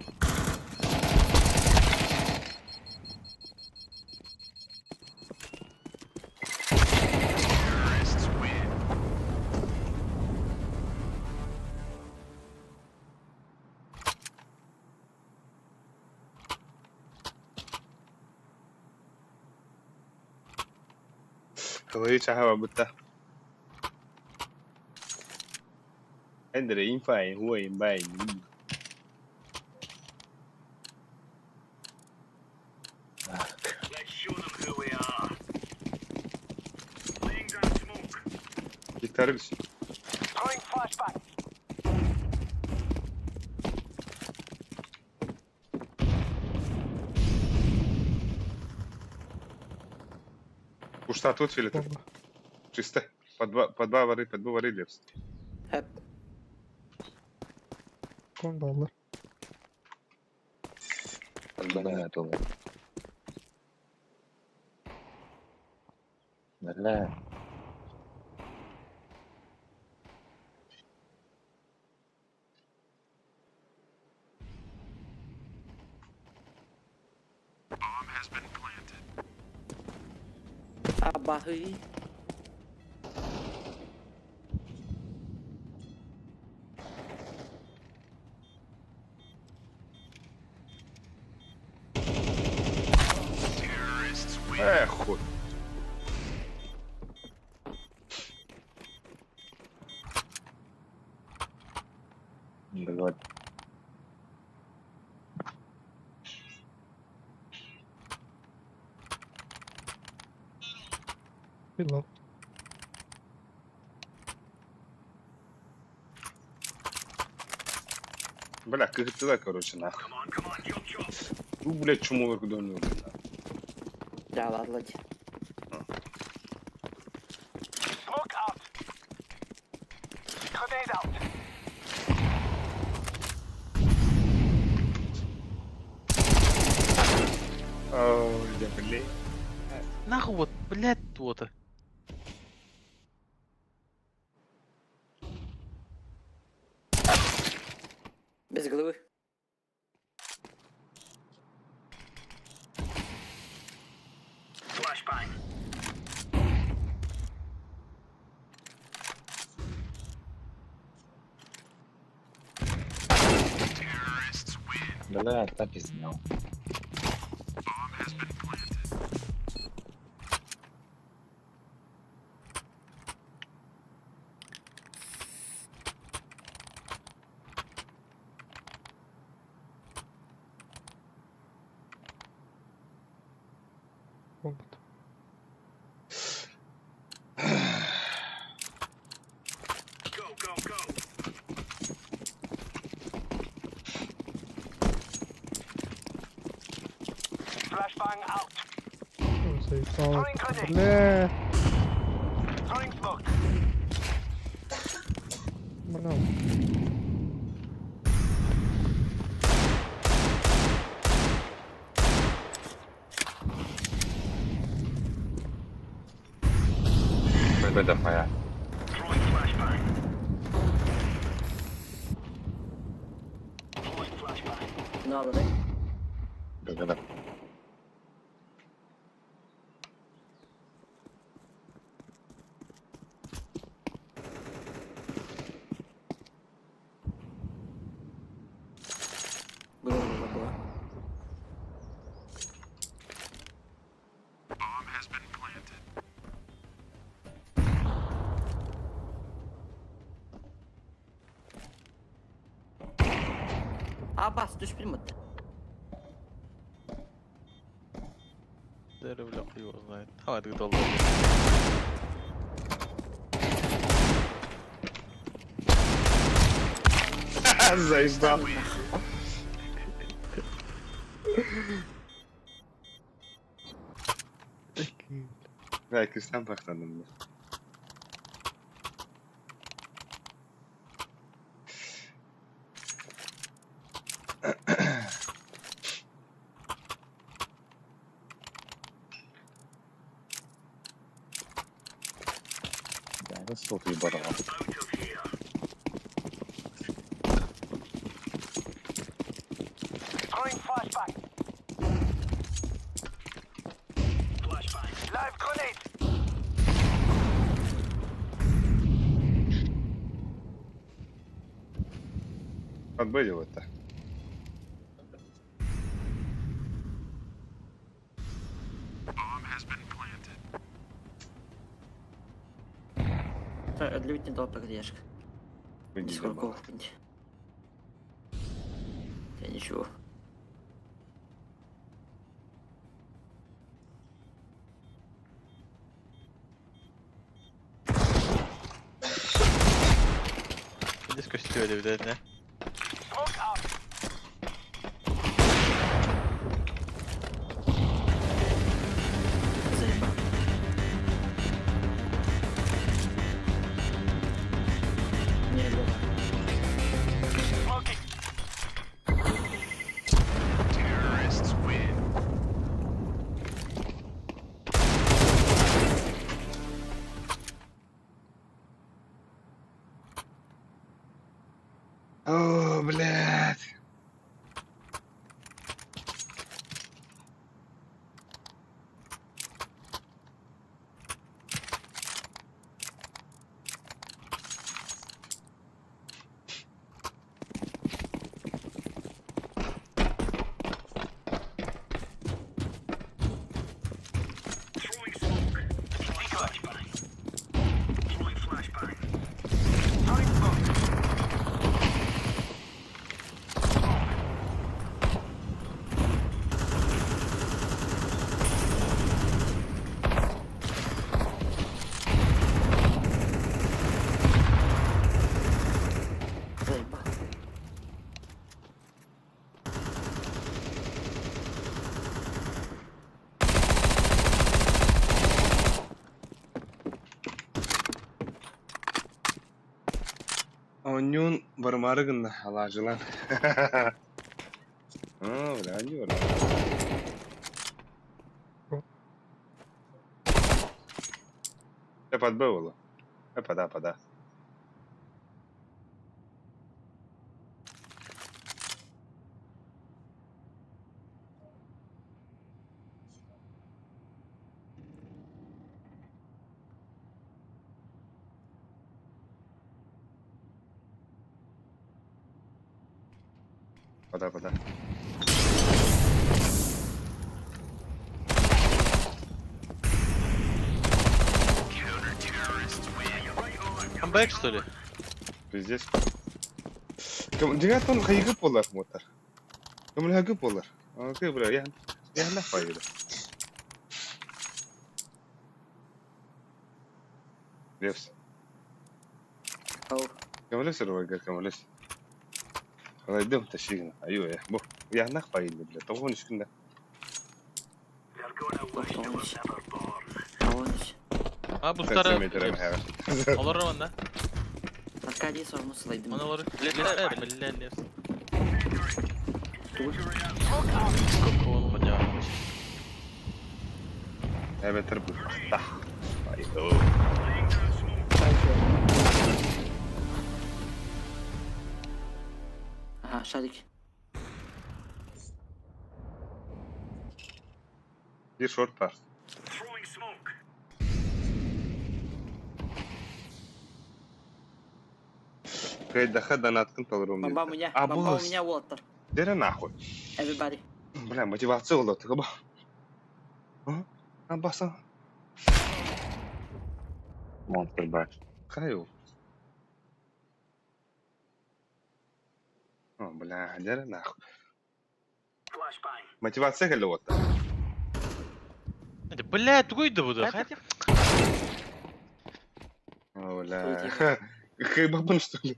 Кылыы чаһаба бытта. Эндere infai, huoi bai. Gitarı bir şey. Ушта тут филитр. Бомба. Чисто. По два, по два вары, по два вары лепс. Хэп. Кон баллар. Бля, то. Бля. Абахы. Эх, хуй. Блядь. Билал. Бля, кыгыттыла, короче, нахуй. Ну, блядь, чумолар куда не Да, ладно, ладно. Ой, да, блядь. Нахуй вот, блядь, то-то. Без головы. Бля, так и знал. Буолбут. Go, go, go. Flashbang out. Заебал. Бля. Throwing smoke. Бля. Б дохуя. Throwing flashbang. Throwing flashbang. Ne haber? Б да. Bro bro bro. Abbas düşmedi. Да, бля, хуй его знает. Давай, ты долго. Заебал. Бля, Кристиан бахтанным. Да, сука, ебаного. Out of here. Throwing flashbang. Flashbang. Live grenade. Подбыдил это. Ödülü долго поддержка. Выйди, Сколько Да ничего. Здесь костюм, видать, да? Smoke out. Заебал. Не, бля. Smoking. О, блядь. Throwing smoke. Throwing flashbang. Throwing flashbang. Throwing smoke. Заебал. Онюн бармарыгын алажылан. А, бля, они бармары. Я подбывало. Я пода, пода. Пода, пода. Камбэк, что ли? Пиздец. Дьиҥэр хайыгы буолар муотар. Көмөлөһөгү буолар. Окей, бля, я я нахуй. Левс. Оу. Көмөлөс эрэ көмөлөс. Хайдым ташигна. Аю э. Бу я нахуй, бля. Того не шкинда. Тоғыз. Тоғыз. А, бустары. Олар онда. Аркадий sorunu sılaydım. Оны олар. Лес, бля, лес. Какого он Эбэтэр быһахтах. Айду. Ага, шарик. Bir short var. Кайдаха донаткын толорум Бомба у меня, А, бомба у босс. меня water. Дere нахуй. Everybody. Бля, мотивация буолла тыгы А? А баса. Монстр баш. Кайыл. О, бля, дere нахуй. Мотивация келе вот. Бля, тугуйды буду. О, бля. Хайбабын, что ли?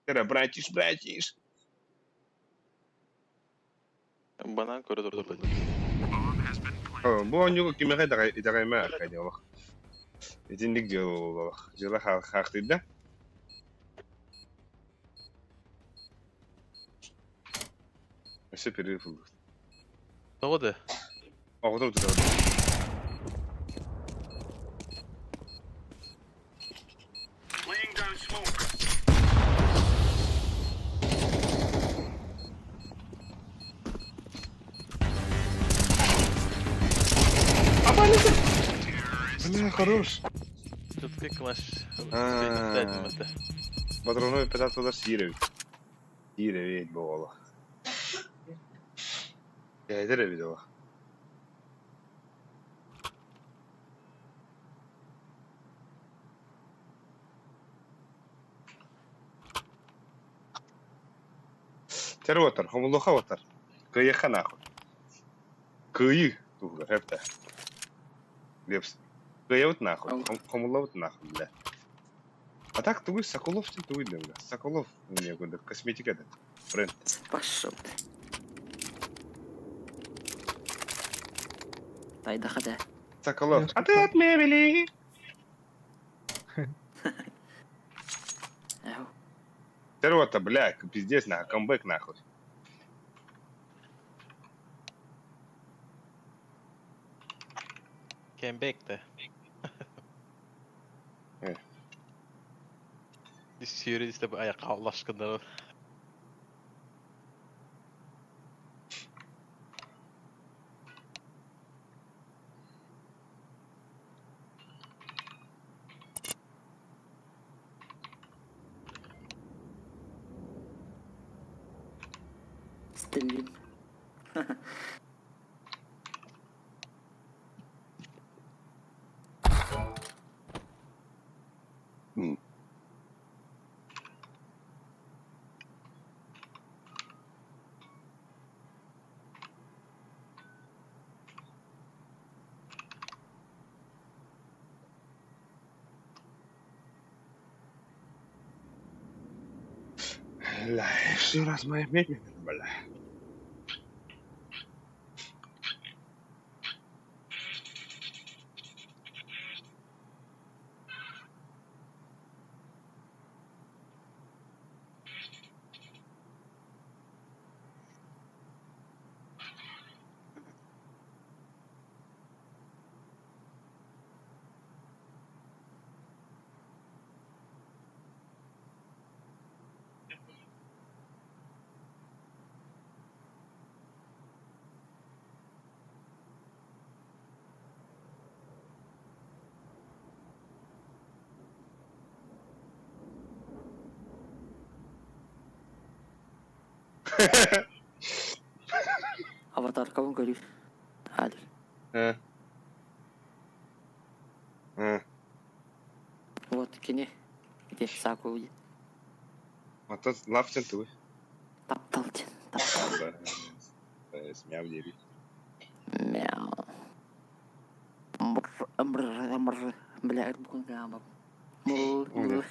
Дere, братиш, братиш. Банан коридор. Бу онньуга кимиэхэ итэҕэймэ Аркадий олох. Итинник дьыала дьыала хаахтыйда. Өссө перерыв ыллыбыт. Тоҕо Оҕото утутабыт. Бля, хорош. Тут клаш. А. Патрону пятатылар сиир эбит. Сиир эбит буолла. Кээдер эбит олох. Тэр отар, хомулуха отар. Кыйыха нахуй. Кыйы туһугар хэптэ. Лепс. Кыйыбыт нахуй, хомуллабыт нахуй, бля. А так тугуй Соколов тин тугуй бля. Соколов мне куда косметика да. Бренд. Пошел ты. Тайдаха да. Соколов. А ты от мебели. Ау. Тервата, бля, пиздец нахуй, камбэк нахуй. Кембек те. Э. Сүйрі bu аяққа Allah aşkına. Стеллин. Бля, еще раз моя мебель, бля. Аватаркабын көрүү. Аадыр. Э. Э. Вот кини. Ити Саку диэн. Оттон лав диэн тугуй? Таптал диэн. Таптал. Мяу диэбит. Мяу. Мр, мр, бля, букун гамма. Мур, мур.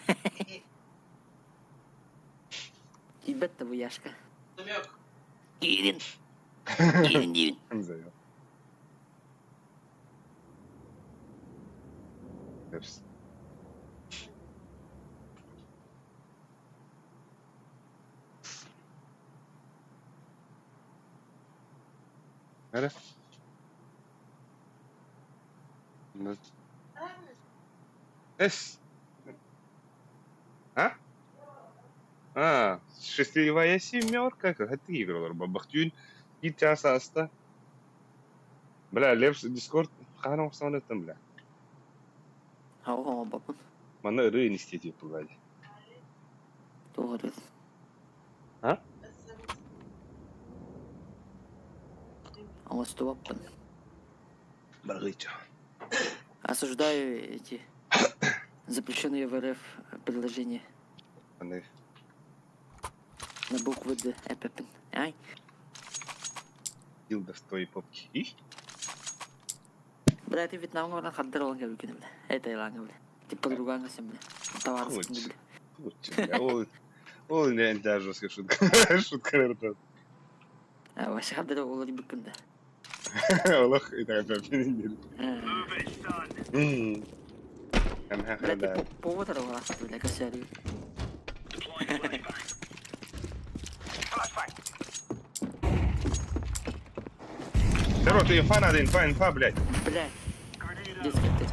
Тибет бу Яшка. Киирин. Киирин диибин. Эрэ. Эс. А? А, счастливая семерка, как ты играл, бабахтюн, и час аста. Бля, Лепс, Дискорд, хаһан оҥостон бля. Оо, бабын. Манна ырыы инистиэтиэ пыллаadi. Туох А? Оҥостубаппын. Баргыча. Осуждаю эти запрещенные в РФ предложения. Аны. На букву Д. Эпепин. Ай. Дилда в твоей попке. И? Бля, ты Вьетнамҥа баран хардыр ылан кэлбиккин, бля. Это Таилаҥҥа, бля. Ты по-другому бля. Товарскин, бля. Лучше, бля. Ол, ол не да, жесткая шутка. Шутка, наверное. А, вообще хардыр олар биккин да. Олох, и так опять не Бля, ты повод аралаах, бля, косяри. Здорово, ты инфа надо, инфа, инфа, блядь. Бля. Детский ты.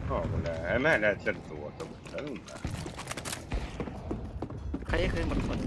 О, бля, она, бля, черт, вот, бля, ну да. Поехали, морфон.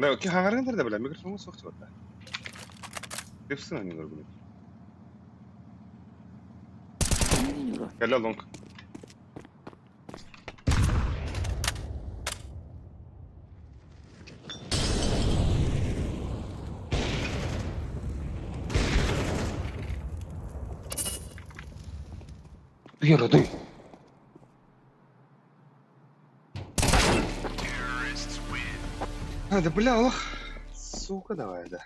Да, ки хаҥарын да бля, микрофон суох чугата. Лепсин они говорят. Кэлэ лонг. Ты А, да бля, лох. Сука, давай, да.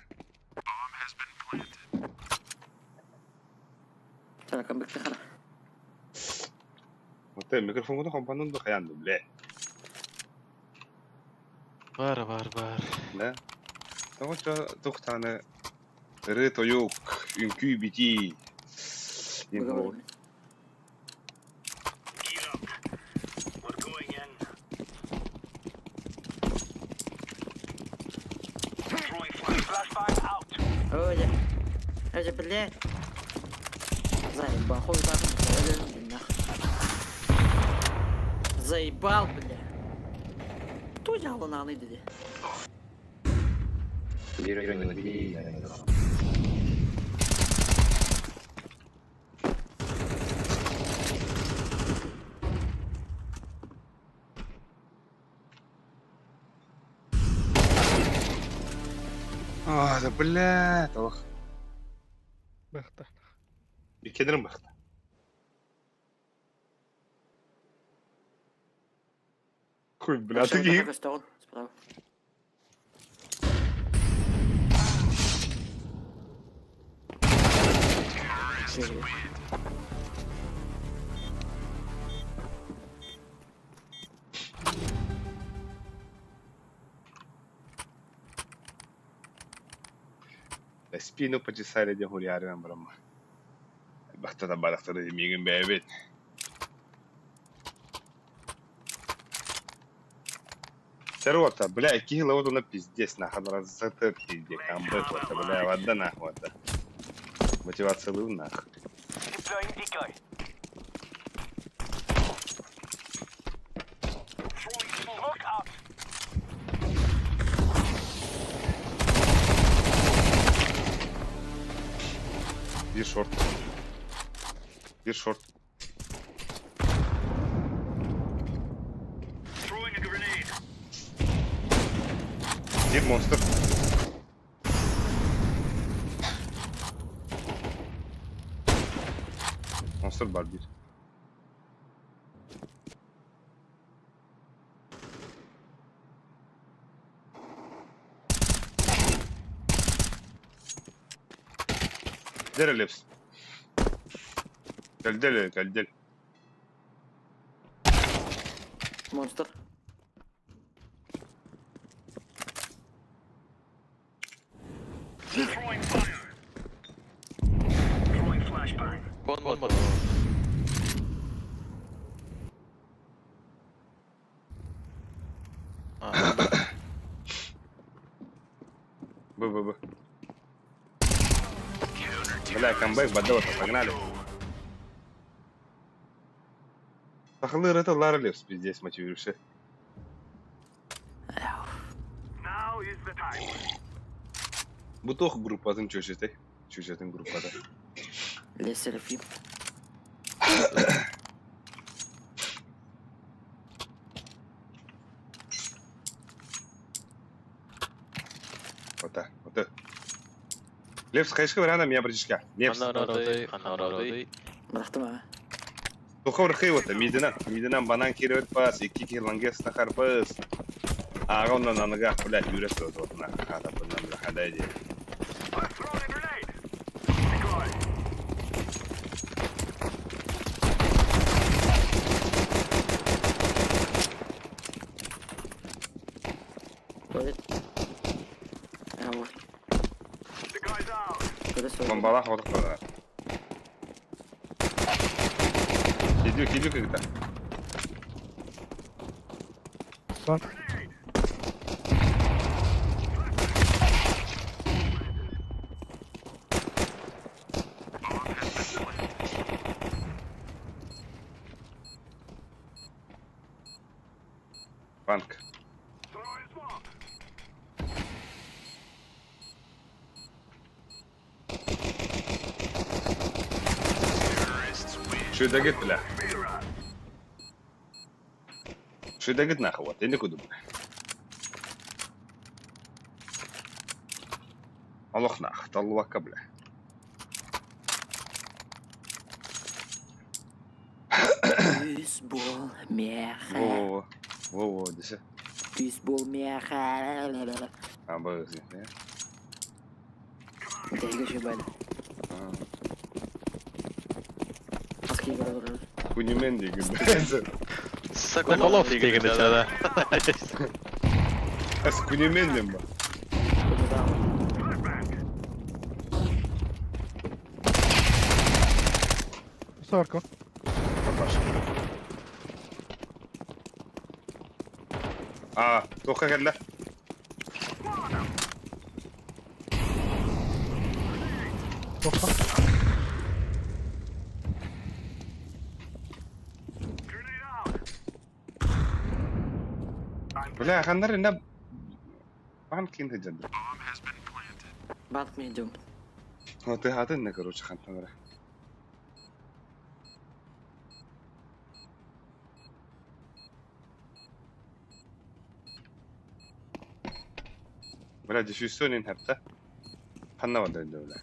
Вот это микрофон куда компанун да хаян, бля. Бар бар бар. Да. Тоҕо тухтааны ыры тойук, үҥкүү битии. Ой, это, блядь. Заебал, хуй там, нахуй. Заебал, бля. Кто взял на аны А, да бля, ох. Бахта. Иккенерин бахта. Хуй, бля, ты ги. Справа. Спину почесали диэн хуруйаарынан барамма. Бахта да барахтары миигин бэйэбит. Серота, бля, киһи вот она пиздец, нахуй, раззатыр где камбэк, вот, бля, вода нахуй, вот. Мотивация лыв нахуй. Bir short. Bir short. Bir monster. Monster var bir. Дер Лепс. Кальдель, кальдель. Монстр. Konmadı. Б, Б, Б. Бля, камбэк, Бадота, погнали. Пахлыр это Лара Лепс, пиздец, мотивируешься. Бутох группатын чөчөтө. Чөчөтүн группада. Ле Серафим. Вот так, вот так. Лепс, хайшка варана меня братишка. Лепс. Ханарады, ханарады. Бырахтым аа. Тухор хывата, мидинан, мидинан банан кирет пас, икки килангес нахар пас. А он на ногах, блядь, юрец вот вот на хата, бля, хадайди. Туалет. А вот. Куда свой? Бомбалах вот так. Иди, иди когда. Бар. Банк. Шо это говорит, бля? Шо это говорит, нахуй, вот, я никуда, бля. Аллах нах, таллака, бля. Бейсбол меха. Во-во-во, во-во, десе. Бейсбол меха. А, б, э. Дайга жебали. А. Аски бар. Кунемен деген, бля. Соколов деген да. Ас кунемен дем ба. Сорко. Папаша. А, тоха кэллэ. Тоха. Бля, ханнар инна банк инде жады. Банк мен идем. Вот ты хатын короче, хантанара. Бля, диффюзионин хапта. Ханна вада инде, бля.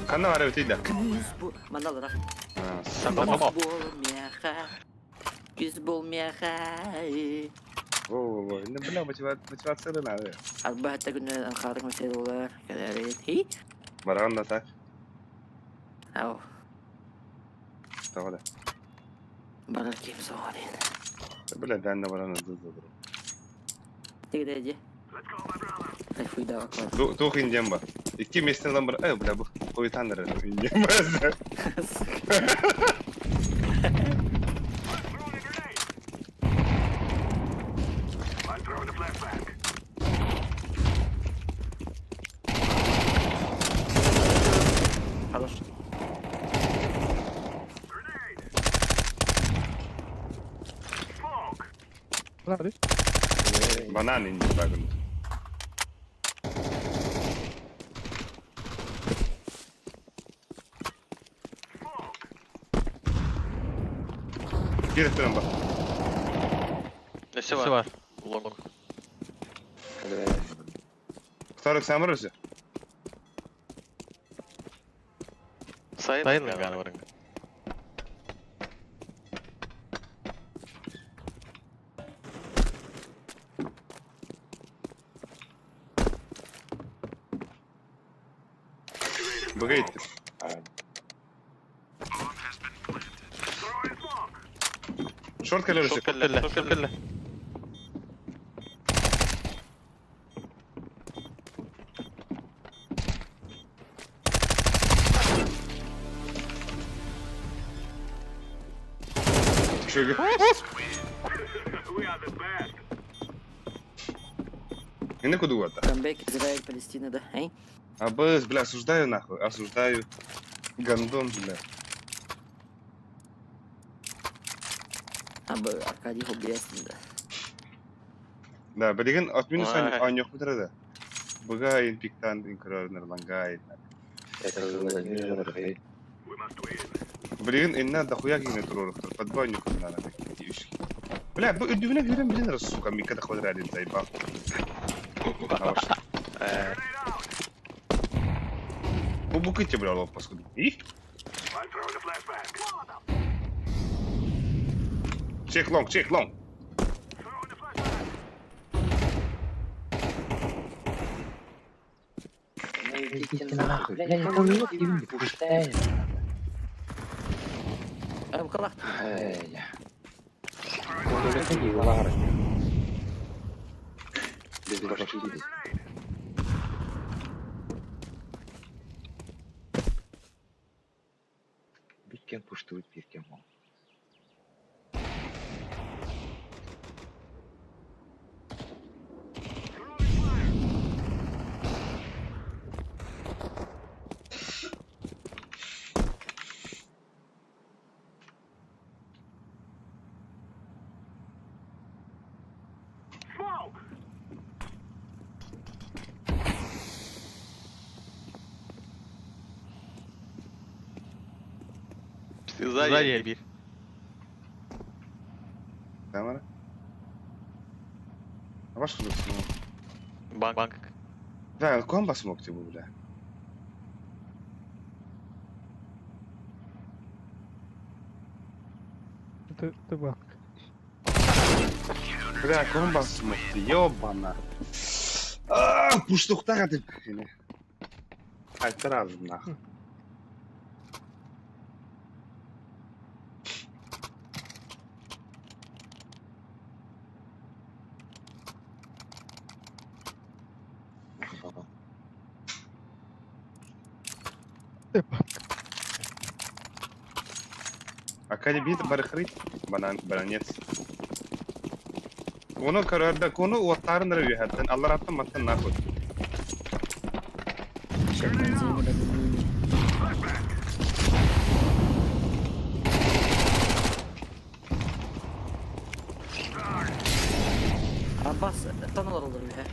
Ханна вара битейда. Бейсбол. Мандал ра. Соколов. Бейсбол меха. Бейсбол меха. Во-во-во, инна, бля, мотивация надо. Арба күнү анхарык материаллар кэлэрин. Хи. Баран да так. Ау. Давай. Барар ким соғарин. Бля, данна баран да. Тигде Кайфуй да аклар. Тух индем ба. Икки местен бар. Эй, бля, бу койтандар индем ба. Надо. Банан инде багын. Киирэн бар. Nesi var? Long. Второй самыр өзі. Сайын galiba барың. Быга иттим. Шорт кэлэр Шорт өсө. кэллэ, шорт кэллэ. Шөге. We are the best. Эне куду вата. Камбэк, Израиль, Палестина, да? Эй? АБС, бля, осуждаю нахуй, осуждаю. Гандон, бля. А бы Аркадий Хубрестин, да. Да, билигин от минус Ай. аньох бутара да. Быга ин пиктан ин көрөр лангай. We must win. Билигин инна дохуя кине турорухтар. Подбойник надо. Бля, бу үрдүбүнэ хүрэн билин рас, сука, мика доходрали ралин заебал. Бу букыте, бля, лоб паскуду. И? I'm throwing a flashbang. Check long, check long. Throwing a flashbang. Идите нахуй. Бля, никого нет, не пуштай. Эм, калах. Эй. Без башки. Биркен пуштуют, биркен мол. Smoke. Сзади bir. Камера. А ваш кудук смог? Банк. Банк. Да, комбо смог тебе, бля. Это банк. Бля, комбо смог, ёбана. А, пуштухтага деп. Айттыр азым нахуй. Это банк. Акади бит барыхры, банан, баранец. Кону карарда, кону уаттарын рవి хаттан, аллар аттан маттан нахуй. Сейчас бензин, да, бензин. Abbas, tanıl olur bir.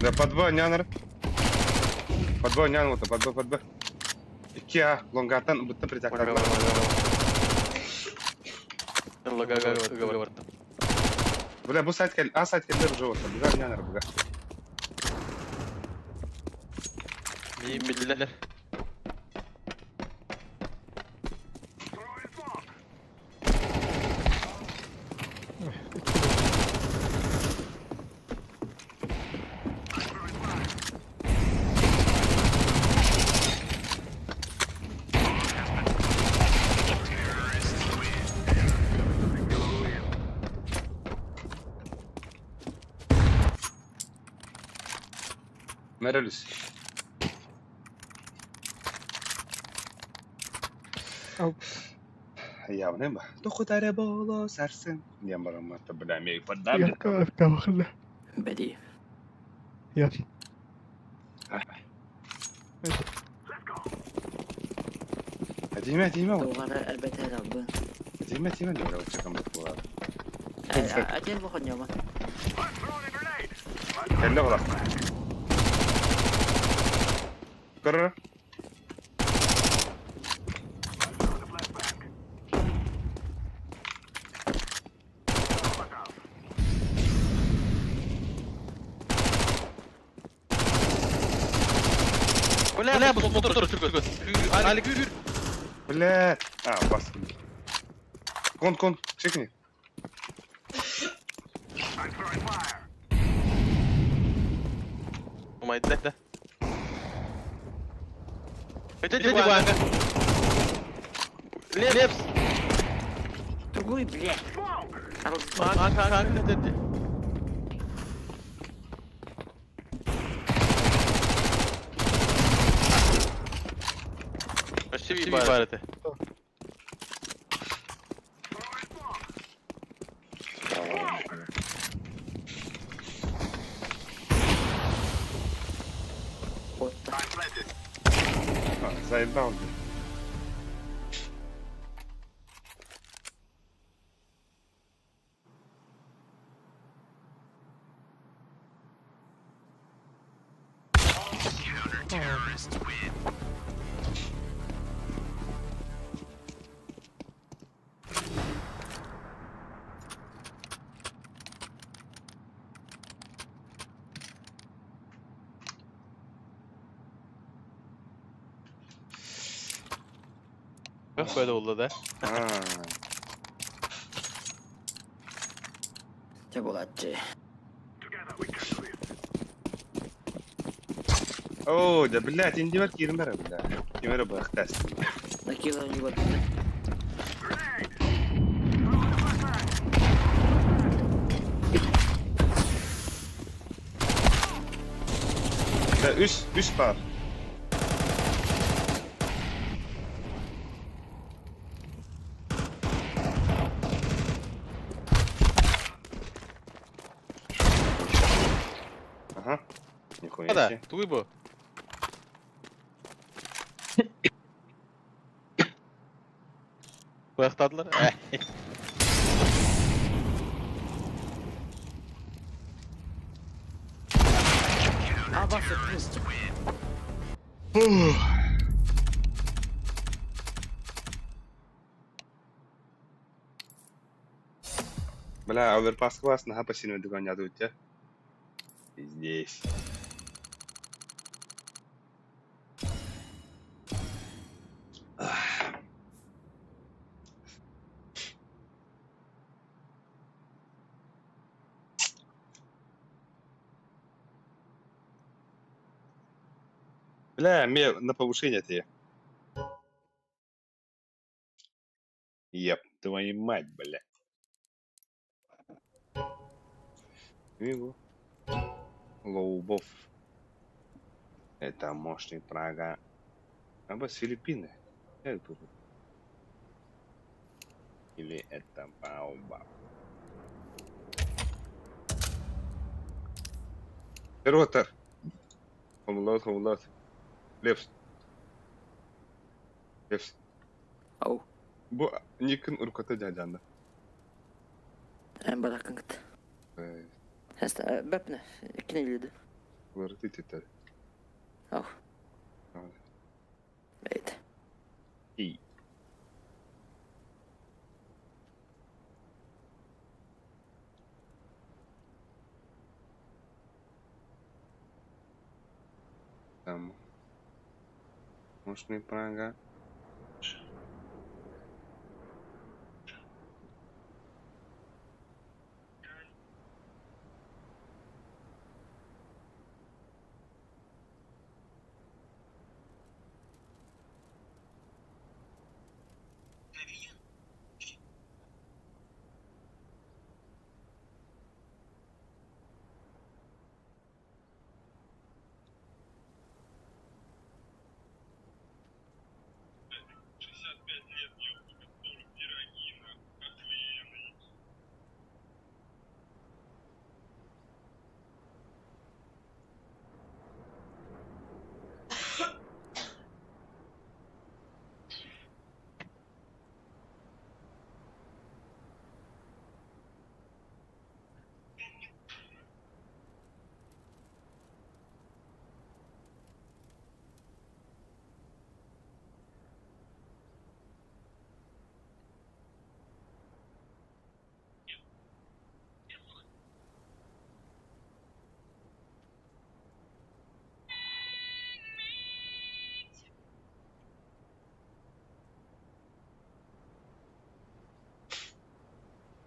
Да, по два нянар. По два нян, вот, по два, по два. Икеа, лонгатан, будто притяг. Лага Бля, бу сайт кел, а сайт келдер уже вот, буга нянар, буга. Мин билдилер. Мерелюс. Ау. Явно ба. Тохутаре боло сарсын. Я барамата, бля, мей Я поддам. кавахла. Бedi. Я. Диме, диме. Doğru elbette herhalde. Тиме тиме не бра чакам буолар. Один выходнема. Кэллэ була. Көрөр. Бля, бля, бұл мотор тұр, түркө. Али күр. Бля. А, бас. Кон, кон, чекни. Умайды да. Это не Лепс. Другой, бля. Анка, анка, анка, Почти барыты. Вот. А, заебал. Bak böyle oldu da. А. Че булачы. О, да, блядь, индивер кирмер, бля. Кимер бахтас. Накинула него. Да, үс, үс бар. Ага. Нихуя Да, себе. туй бу. Баяқтадылар. А, бас, Бля, оверпас класс, на пассивный догоняют тебя. Здесь. Бля, мне на повышение ты. Еп, твою мать, бля. Вигу. Лоубов. Это мощный Прага. А с Филиппины. Или это Баобаб. Ротор. Хомлот, хомлот. Лепс. Лепс. Ау. Бу Никон урката дядянда. Эн баракын кыт. Хаста бэпне. Кинелиди. Ларты тетер. Ау. Бейт. И. Там. Мощный Прага.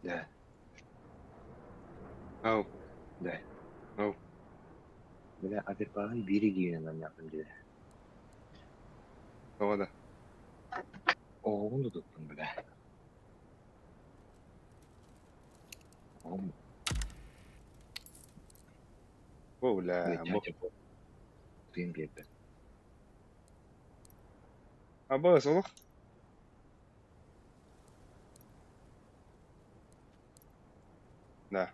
Да. Ау. Да. Ау. Бля, Авербаҕын биир илиинэн анньаатым диye. Тоҕо да. Оҕобун да туттум, бля. Оҕом О, бля, бу. Тыын биэрбэт. Абас, олох. Да.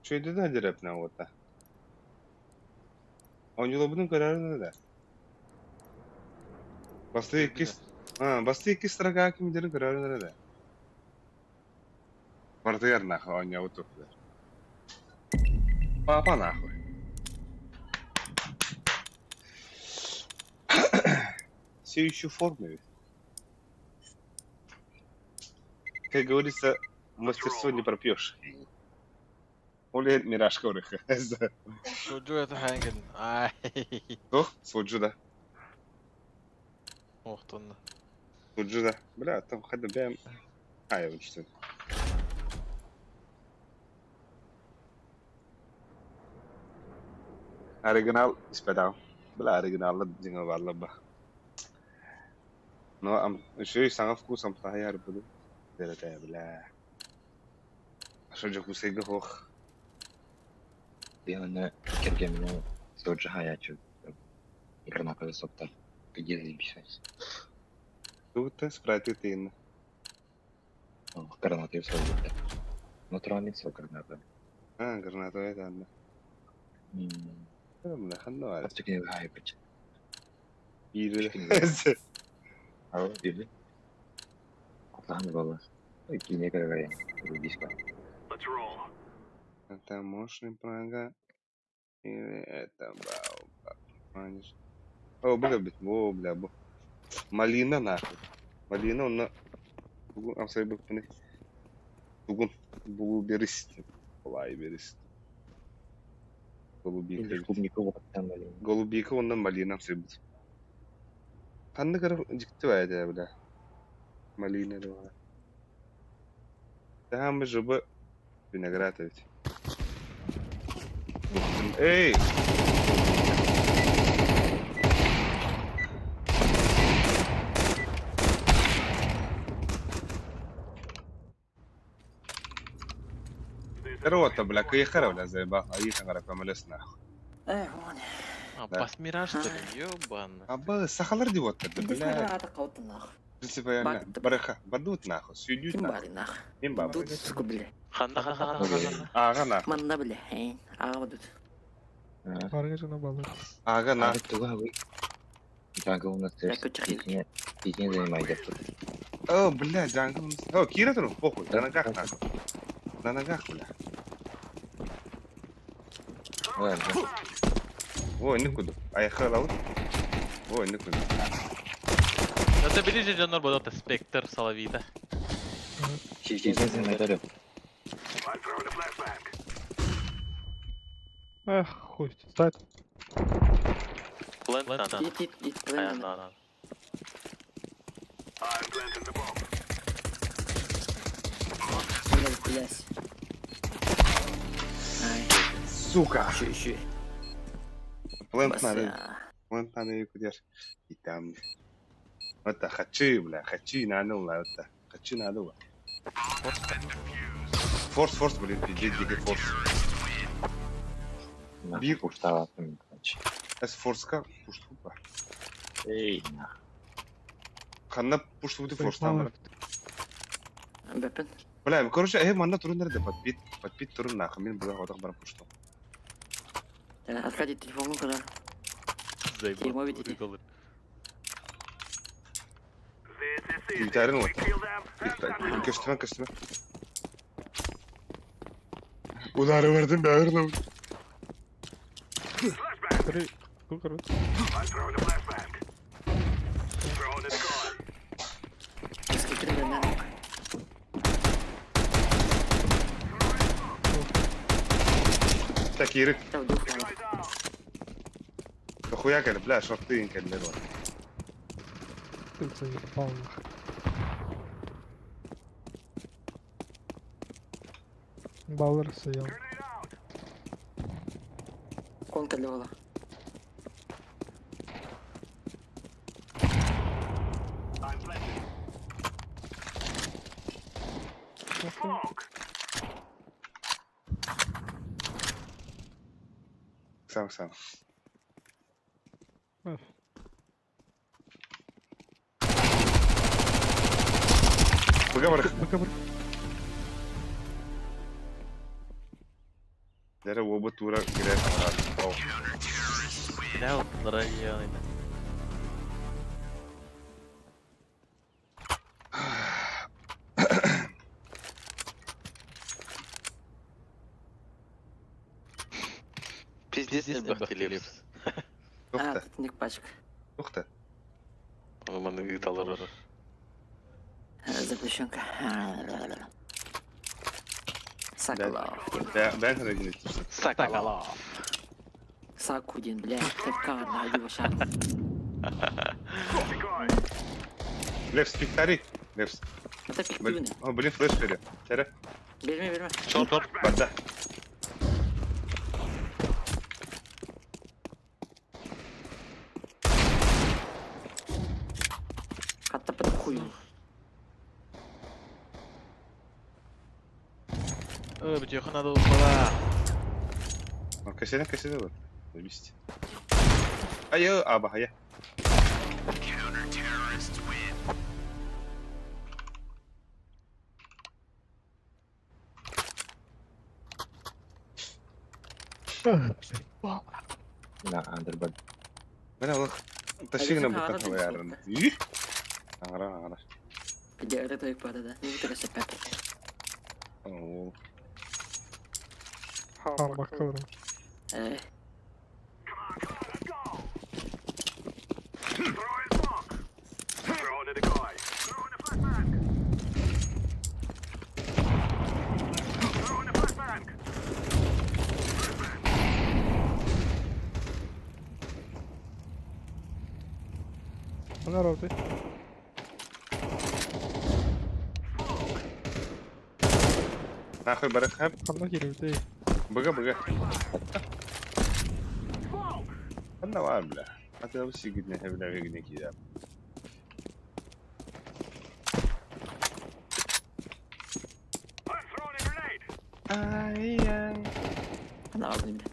Чөйдө да дерепнэ уота. Оонньууларбытын көрөөрү да. Бастыы иккис, а, бастыы иккис строка кимдэрин көрөөрү да. Барытыгар нахуй оонньообут туһугар. Папа нахуй. Все еще в форме ведь. Как говорится, мастерство не пропьешь. Ол миражка урыха. Суджу это ханген. Ай. Ох, суджу да. Ох, тонна. Суджу да. Бля, там хада бэм. А, я что. Оригинал испэдау. Бля, оригиналла дьиҥэ баалла. Но ам еще и саҥа вкус амтаһайар буду. Бля, бля. Ашо Дьокуускайга суох. Ты кэргэмминэ сылдьа хаайааччы граната соттар. Где заебись. Тугуттан спрайты тыынна. Граната сылдьыбыта. Натуральный сок граната. А, граната это Бля, ханна бар. Астыкны хаайбыт. Биир. Ау, биир. Кутахан буолла. Киинэ көрө Рубиска. Let's roll. Это мощный прага. Или это бау. О, бля, бит. О, бля, бу. Малина нахуй. Малина онно тугун амсайбыппыный. Тугун булу берис. Олай берис. Голубика. Клубника уоттан малина. Голубика онно малина амсайбыт. Ханнык эрэ дьикти баайда бля. Малина да. Там жыбы виноград ведь. Эй! Рота, бля, кыйхара, бля, заебал. А их ангара помолес нахуй. Эх, вон. А, Да. бас мираж, что ли? Ёбана. А сахалар ди вот это, бля. Нахуй. В принципе, барыха, бадут нахуй, сүйдют Ким нахуй. бары нахуй. Ким бабы. Тут, сука, бля. Ханна, ханна, ханна, ханна. Ага нахуй. Манна, бля. Ага, бадут. Барыга жана баллар. Ага нахуй. Туга вы. Jungle у нас Тихне занимай О, бля, jungle. О, Кира туру, похуй, на ногах нахуй. На ногах, бля. Ладно. Ой, никуда. Аяхала вот. Ой, никуда. Это били же дьоннор бодот Спектр, Салавита. Тихне занимай I'm throwing a flashbang. Эх, хуй, стать. Плент надо. Ит, ит, ит, Ая, плент. надо. I'm planting the bomb. Бля, хуясь. Ай, Сука. еще, еще. Плент надо. Плент надо юкудер. И там. Это хочу, бля, хочу надо, бля, это. Хочу надо, бля. Форс, форс, блин, пиздец, дикий форс. Бир. Пуштава. Эс форска, пушту, бля. Эй. Ханна пушту ты форс там, бля. Бэпен. Бля, короче, манна турун nerede? Подпит, подпит турун нахуй, мин буга хотак барып пушту. Аркадий, телефон куда? Заебал. видите? This is it. Гитарын We вот. kill them and start Көстүмә, көстүмә. Удары вердим, бәгырлым. Flashbang. Три. Сколько раз? I'm throwing a flashbang. Throwing a decoy. Несколько на Так, Ирик, Там дух Guys out. Дохуя кэлэ, бля, шорты кэллэр. Ты заебал нахуй. Баллар стоял. Кон кэллэ буола. Сам сам. Быга бар. Быга бар. Дәрі обы тура кирер саңарар. Бля, дорогие. Пиздец Пиздец, А, Тоқта, титинник пачка. тоқта. Маны ыыталар. Запрещенка. Соколов. Бән хәрәгин Сакалов. Сакудин, бля, тепка, найди ваша. Левс, пиктари. Левс. Это пиктивный. О, блин, флеш бере. Тере. Берме, берме. Шорт, шорт. Барда. Хатта под хую. Бүтүөхө надо була. Кәсенә, кәсенә бар. Заебись. Айы, аба, ая. На, андербад. Менә ул ташигына бутан хаярын. Аңара, аңара. Где это твой пада, да? Не вытарася пятый. О, Харбакылыр. Э, Она работает. Нахуй барахап. Ханна кирилде. Быга, быга. Ханна бар, бля. Ата сигидне, бля, вегне кида. Ай-яй. она ладно, бля.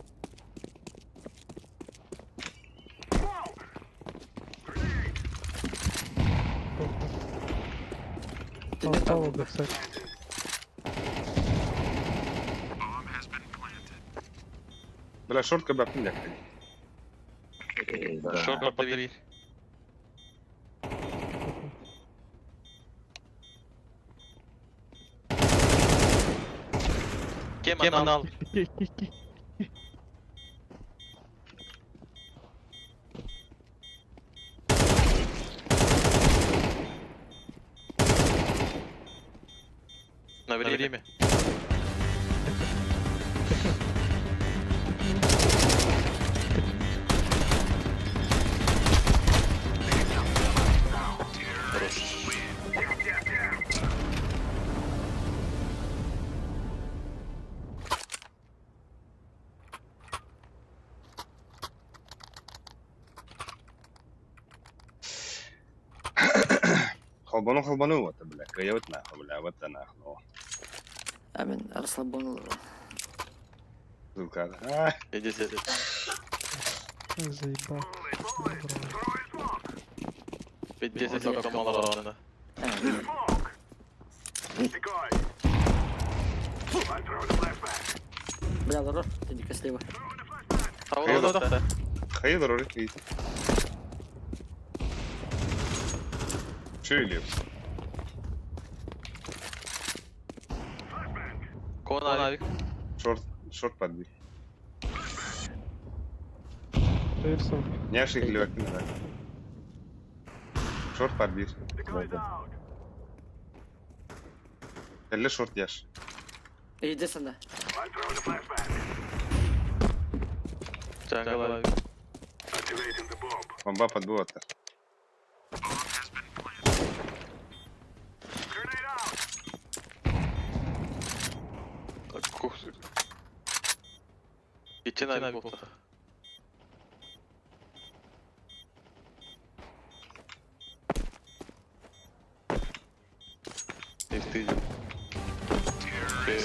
Остало бы, кстати. Бля, шортка бапын як. Шорт подбери. Кем анал? На время. Хорош. Холбану холбану вот, бля. Каят нахуй, бля, вот нахуй. Амин, расслабон. Сука. А, Иди сюда. Заебал. 5-10 только мало. Бля, лорор, ты не слева. Хайыр ролик видите. Че Левс? Конавик. Шорт, шорт подби. Терсов. Не ошиб левак, не знаю. Шорт подби. Эле шорт яш. Иди сюда. Джангл. Бомба подбила-то. Итчен авик болта.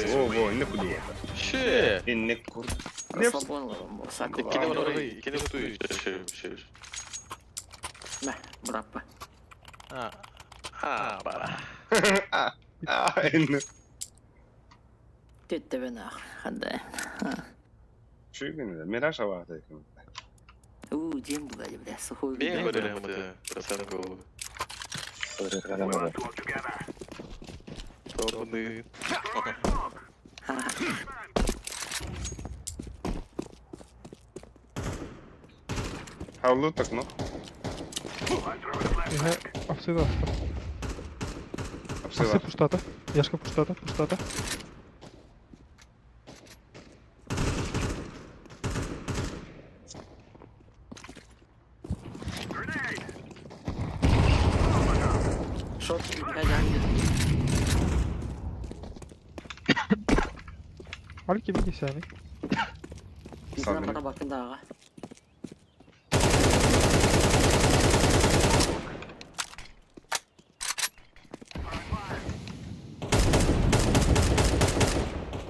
Во, во, инне куду. Ше! Инне кур. Расслабон ловом, сакова. Иккини барабы, иккини кутуй. Ше, ше. Мә, быраппа. А. А, бара. А, а, инне. Төттөбөн ах, ханда. Чуйгын да, мираж авата экен. У, дем бугали, бля, сухой. Мен көрөрөм это. Красавый голову. Let's work together. Тобны. Havlu так, ну. Эһэ, апсыда аста. Апсы Апсыла. пуштата. Яшка пуштата, пуштата. Шот, бля, Алики биги сәни. Bizden bana bakın daha.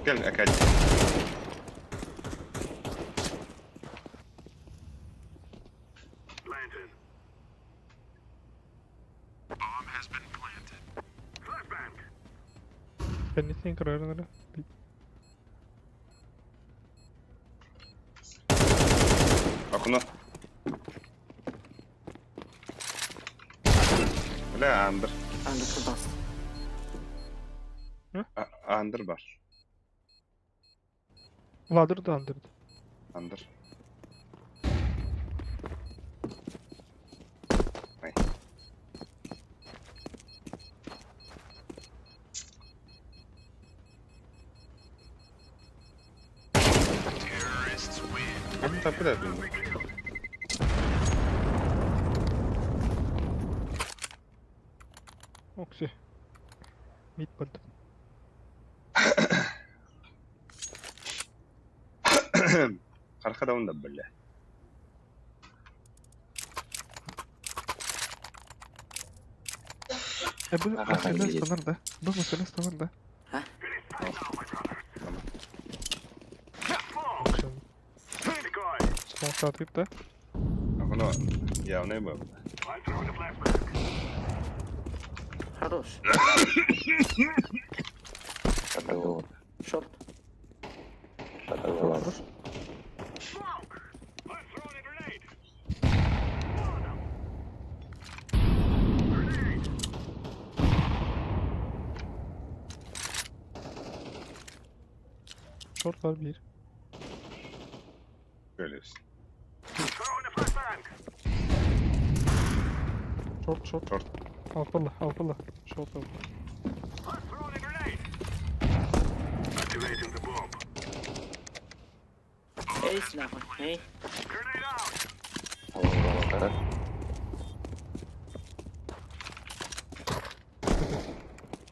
Кел, акадь. Planted. Bomb has been planted. Flashbang. Кэннитин көрөрүн Окно. Бля, андыр. Андыр bastı. Андыр бар. Ладыр да андырды. Андыр. Ай. Аны тапы да bilmiyorum. Окси. Мид барды. Аркада онда бля. Э, бу машина станар да. Бу машина станар да. Ha? Машина. Decoy. Смолка да? Окно явно был. I'm throwing a flashbang. Хорош. Шорт. Хорош. Smoke. I'm throwing a grenade. Grenade. Short var bir. Böyle olsun. Throwing a flashbang. Short short. Short. Alpala alpala. Short alpala. I'm throwing a grenade. Activating the bomb. Ey silahı. Ey. Grenade out.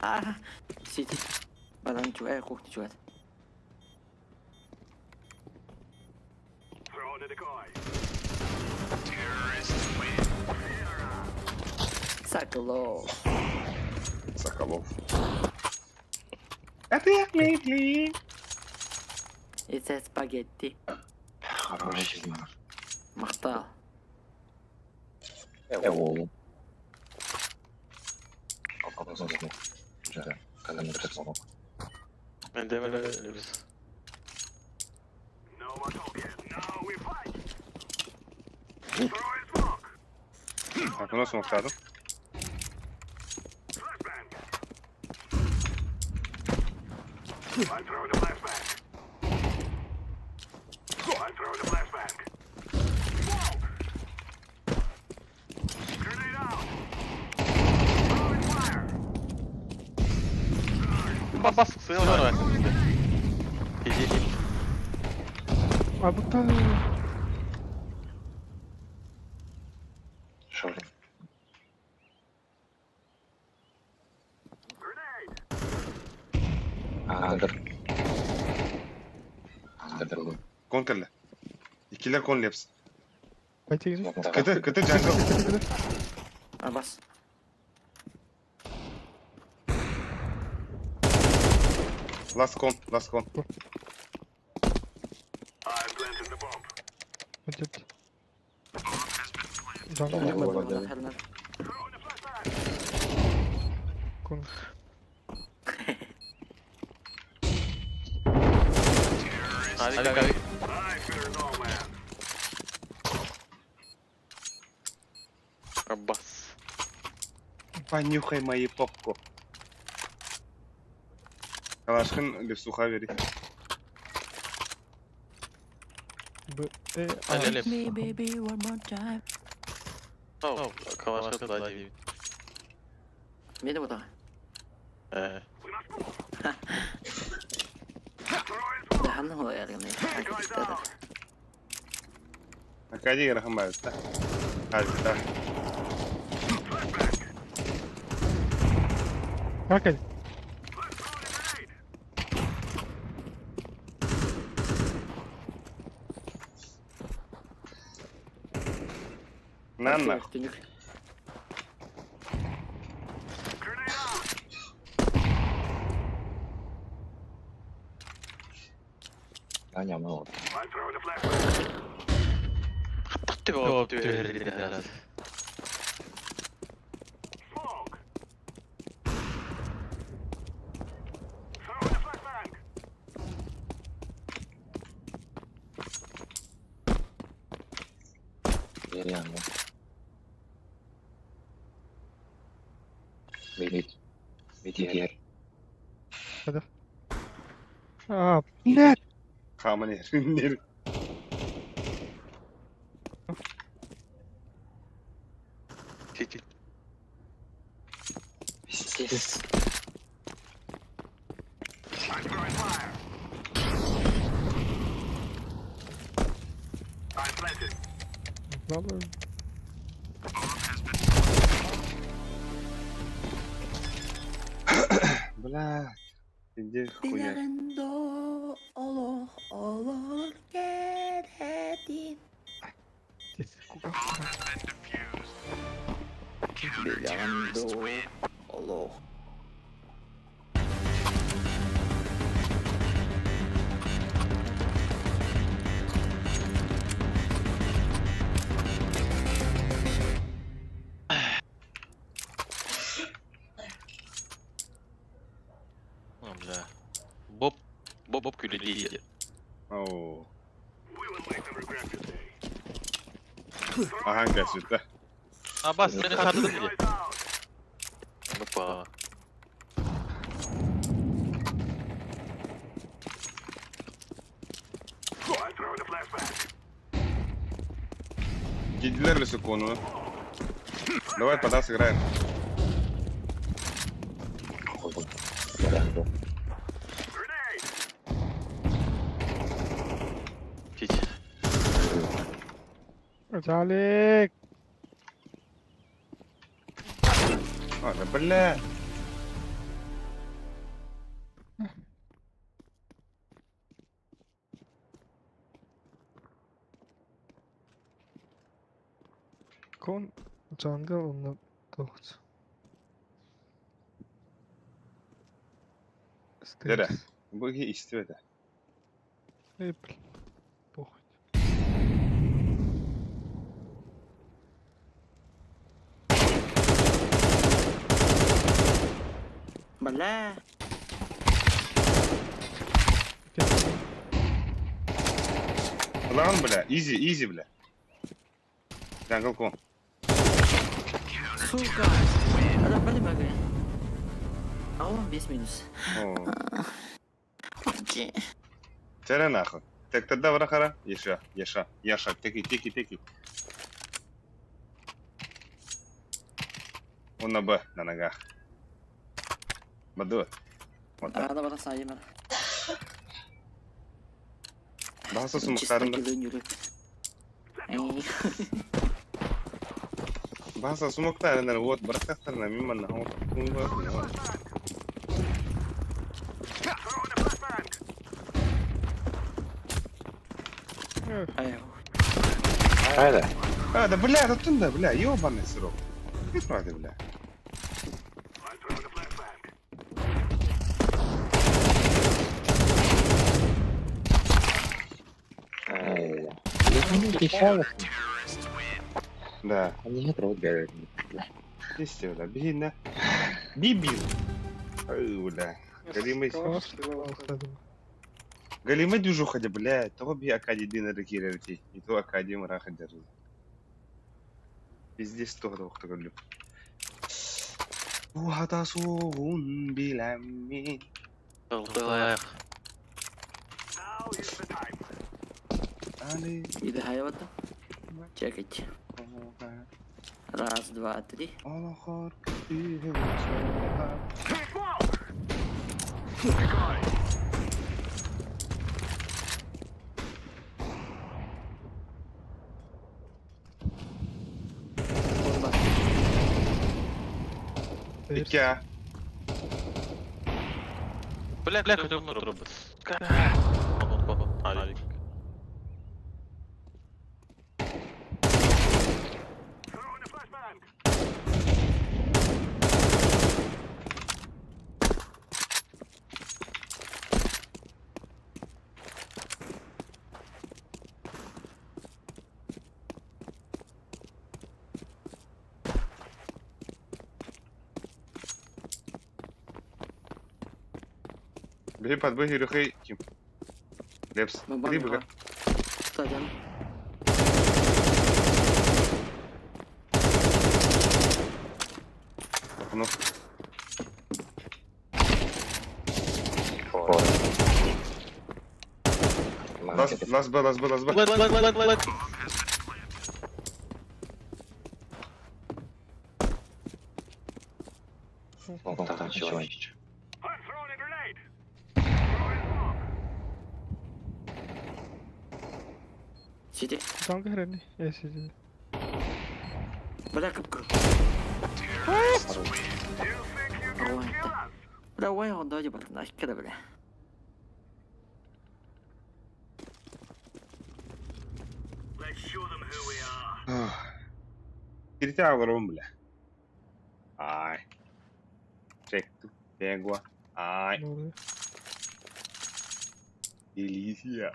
Ah. City. Badan чугай, кухня чугай. Throwing a decoy. Terrorists win. Соколов. Соколов. Это я Лейли. It's a spaghetti. Хорош. Мактал. Мен демеле biz. No more talking. Now we fight. Throwing smoke. Окно смоктадым. Flashbang. I'm throwing a flashbang. I'm throwing a flashbang. Smoke. Grenade out. Throwing fire. Бас бас сыйлар var. Иди. А бу та. Grenade. Контрле. Киллер кон лепс. Пойти. КТ, КТ jungle. Абас. Last con, last con. Идет. Jungle. Кон. Авик, авик. Аббас. Понюхай мою попку. Калашкин лепсуха бери. Б. Э. А. Алле, лепс. Me baby one more time. О, калашка сзади. Мені бота. Дахан хоярганы. Акади рахмат. Хальта. Как На нахуй. О, түһэр. А, нет! Хаман ер. Пиздец. Надо. Бля. Иди хуя. Олох олор керети. Куда? Билэрэн олох. О, бля. Боб, Боб, Боб күлели. Оу. Ахан кәсүтті. Абас, мені саттым де. Опа. Кидилер ли кону? Давай пода сыграем. Тить. Жалик! А, да бля. Кон jungle на тохт. Дере. Бұл исті бәді. Эй, бля. Похуй. Бля. Лан, бля, изи, изи, бля. Jungle кон. Сука. Адам били мага. А он 5 минус. О. Окей. Тере нахуй. Так тогда врахара. Еша, Еша, Яша, теки, теки, теки. Он на Б, на ногах. Баду. Вот так. Арада бара сайым. Баса Чисто сумықтарында. килен жүрек. Эй. Баса сумықтарында вот барақтарына мен мана. Вот. Ай. Хайда. А, да бля, да тunda, бля, ёбаный сырок. Ты правда, бля. Да. Здесь, бля, беги Бибил. Ай, бля. Галимый. Галимый дюжуха, бля. Того би Акади дина рекирерти. И то Акади мраха держи. Пиздец, того кто люблю. Ухата сугун билэммин. Тыллаах. Али Иди хайвата. Чекайте. Раз, два, три. олохор Бомба. Икя. Бля, бля, хотел на робот. Алик. Бери подбой Юрюхай Ким. Лепс. Бомба. Три быка. Стадион. Ну. Лас, лас Б, лас Б, лас Б. Лет, лет, лет, лет. Сиди. Там грани. Я сидел. Бля, капкан. Ой, это. Бля, ой, он дойдет, бля, нахер, бля. Киритя бля. Ай. Чек, бегла. Ай. Ну, Делисия.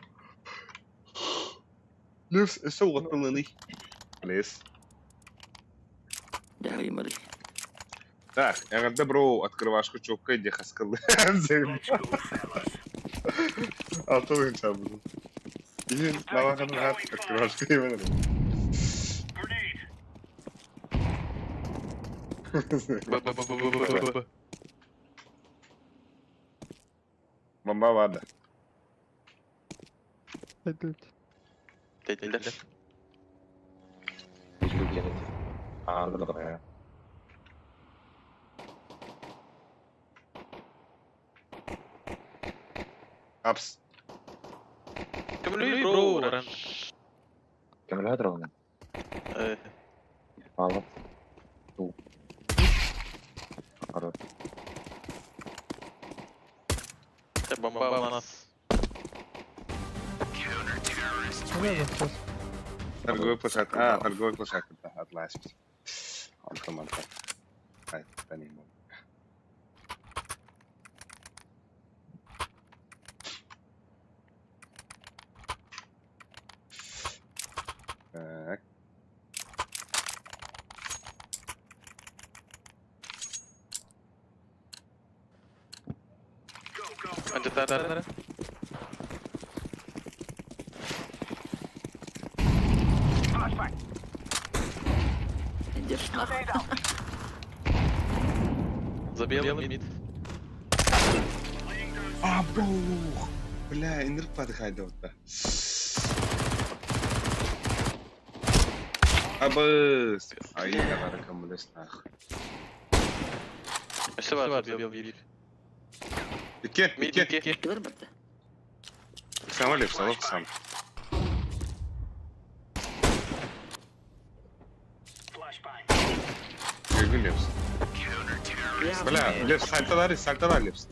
Лепс, соғаттылыны. Лес. Я имали. Так, я добро открывашку чокка, где хаскалы. А то вы там буду. И на открывашку именно. Б, Б, Б, Б, Б, Б, Б, Б. Бомба вада. это. Тетелер. Апс. Кемлю бро, ран. Э, Те бомба у нас. Ну, да, сейчас. Торговый площадка. А, торговый площадка, да, отлазь. Антон, Антон. Ай, да не могу. Так. Антитар. Идешь нахуй. Забил мид. А, бух! Бля, инерт подходил, да. Абыс! Ай, я наркомлюсь нахуй. Все бар, забил мид. Ике, Мид, ике. ике. Килер барды. Сам Лепс, алып сам. Гүл Лепс. Бля, Лепс, сальталар, сальталар Лепс.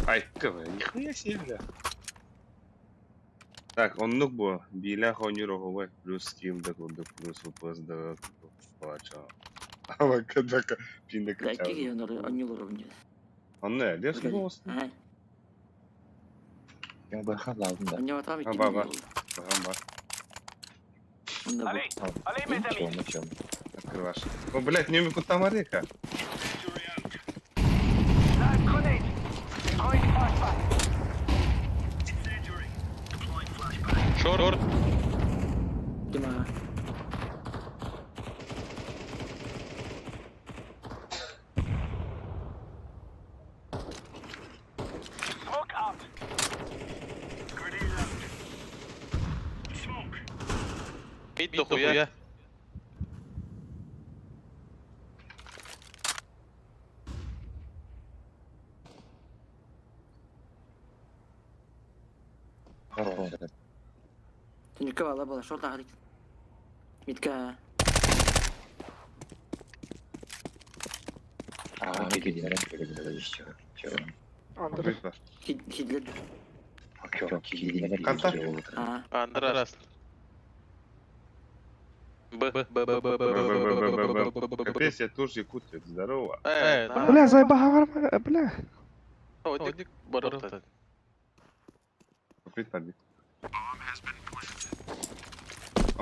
Ай, КВ, нихуя себе, бля. Так, оннук буо. Биилээх оонньуур оһуобай плюс скилл да курдук плюс УПС да курдук Абакка пинда Бля, качал. икки киһи онньуулар онньуулар. Онно элиэс буолуосун. Ай, Я баха лаудым да. онньоотоом А, икки ба, ба. буолла. Баҕам бар. Онда бу. Чё, чё. Открываш. О, блядь, не кутамарика. Шорт. Дима. Мид дохуя. Түнүккэ баала буола, шорт аҕалык. Митка. А, кидилер, кидилер, еще. Чё? Андре. Бар. Хидлер. Чё, кидилер, Контакт. А, Андрас. Б, Б, Б, Б, Б, Б, Б, Б, Б, Б, Б, Б, Б. Капец, я тоже якутец. Здорово. Э, Бля, заебала, бля. Одик барыта. Купить побить.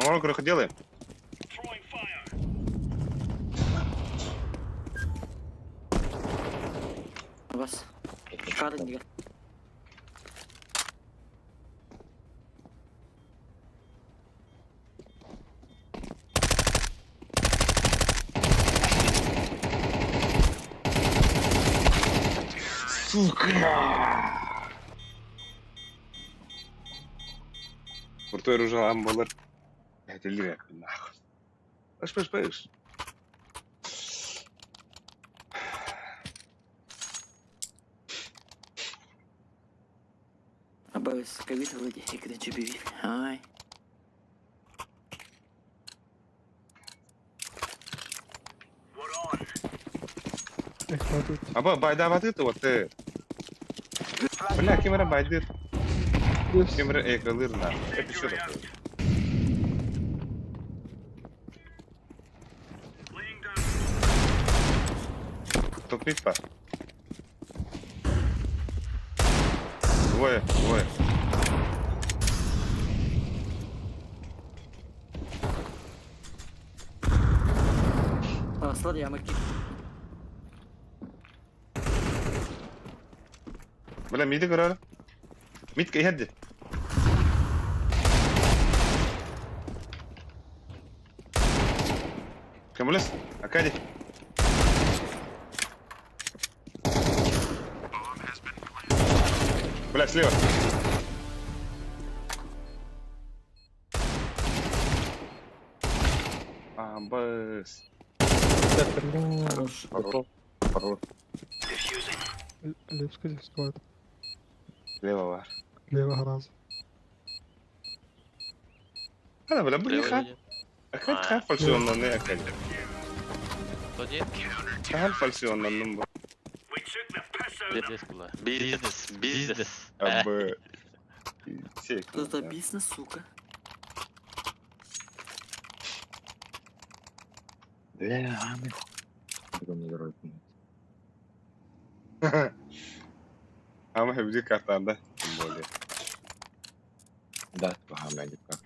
А мы кроху делаем? бас. Шарын дигер. Сука! Крутой ружал амбалар. Это лирик, нахуй. Паш, паш, паш. Абас, ковид вроде, икрен чебиви. Ай. Эх, тут. Аба, байда вот это вот ты. Бля, камера байдыр. Камера экралыр на. Это что такое? Тупит па. Двое, двое. Аслар ямаки. Бля, миди көрөр. Мид иһэрди. Кемулес, Акади. Бля, слева. А, бас. Хорош. Хорош. Хорош. Левска здесь склад. Слева var. Лево гораздо. Ана, бля, бля, ха. Акади ха фальшионнан не Акади. Тони. Ха фальшионнан нум. Бизнес была. Бизнес, бизнес. Абы. Сек. Тут за бизнес, сука. Бля, а мы Потом не дорогой. Ama hepsi kartanda. Тем более. Да, ага, как.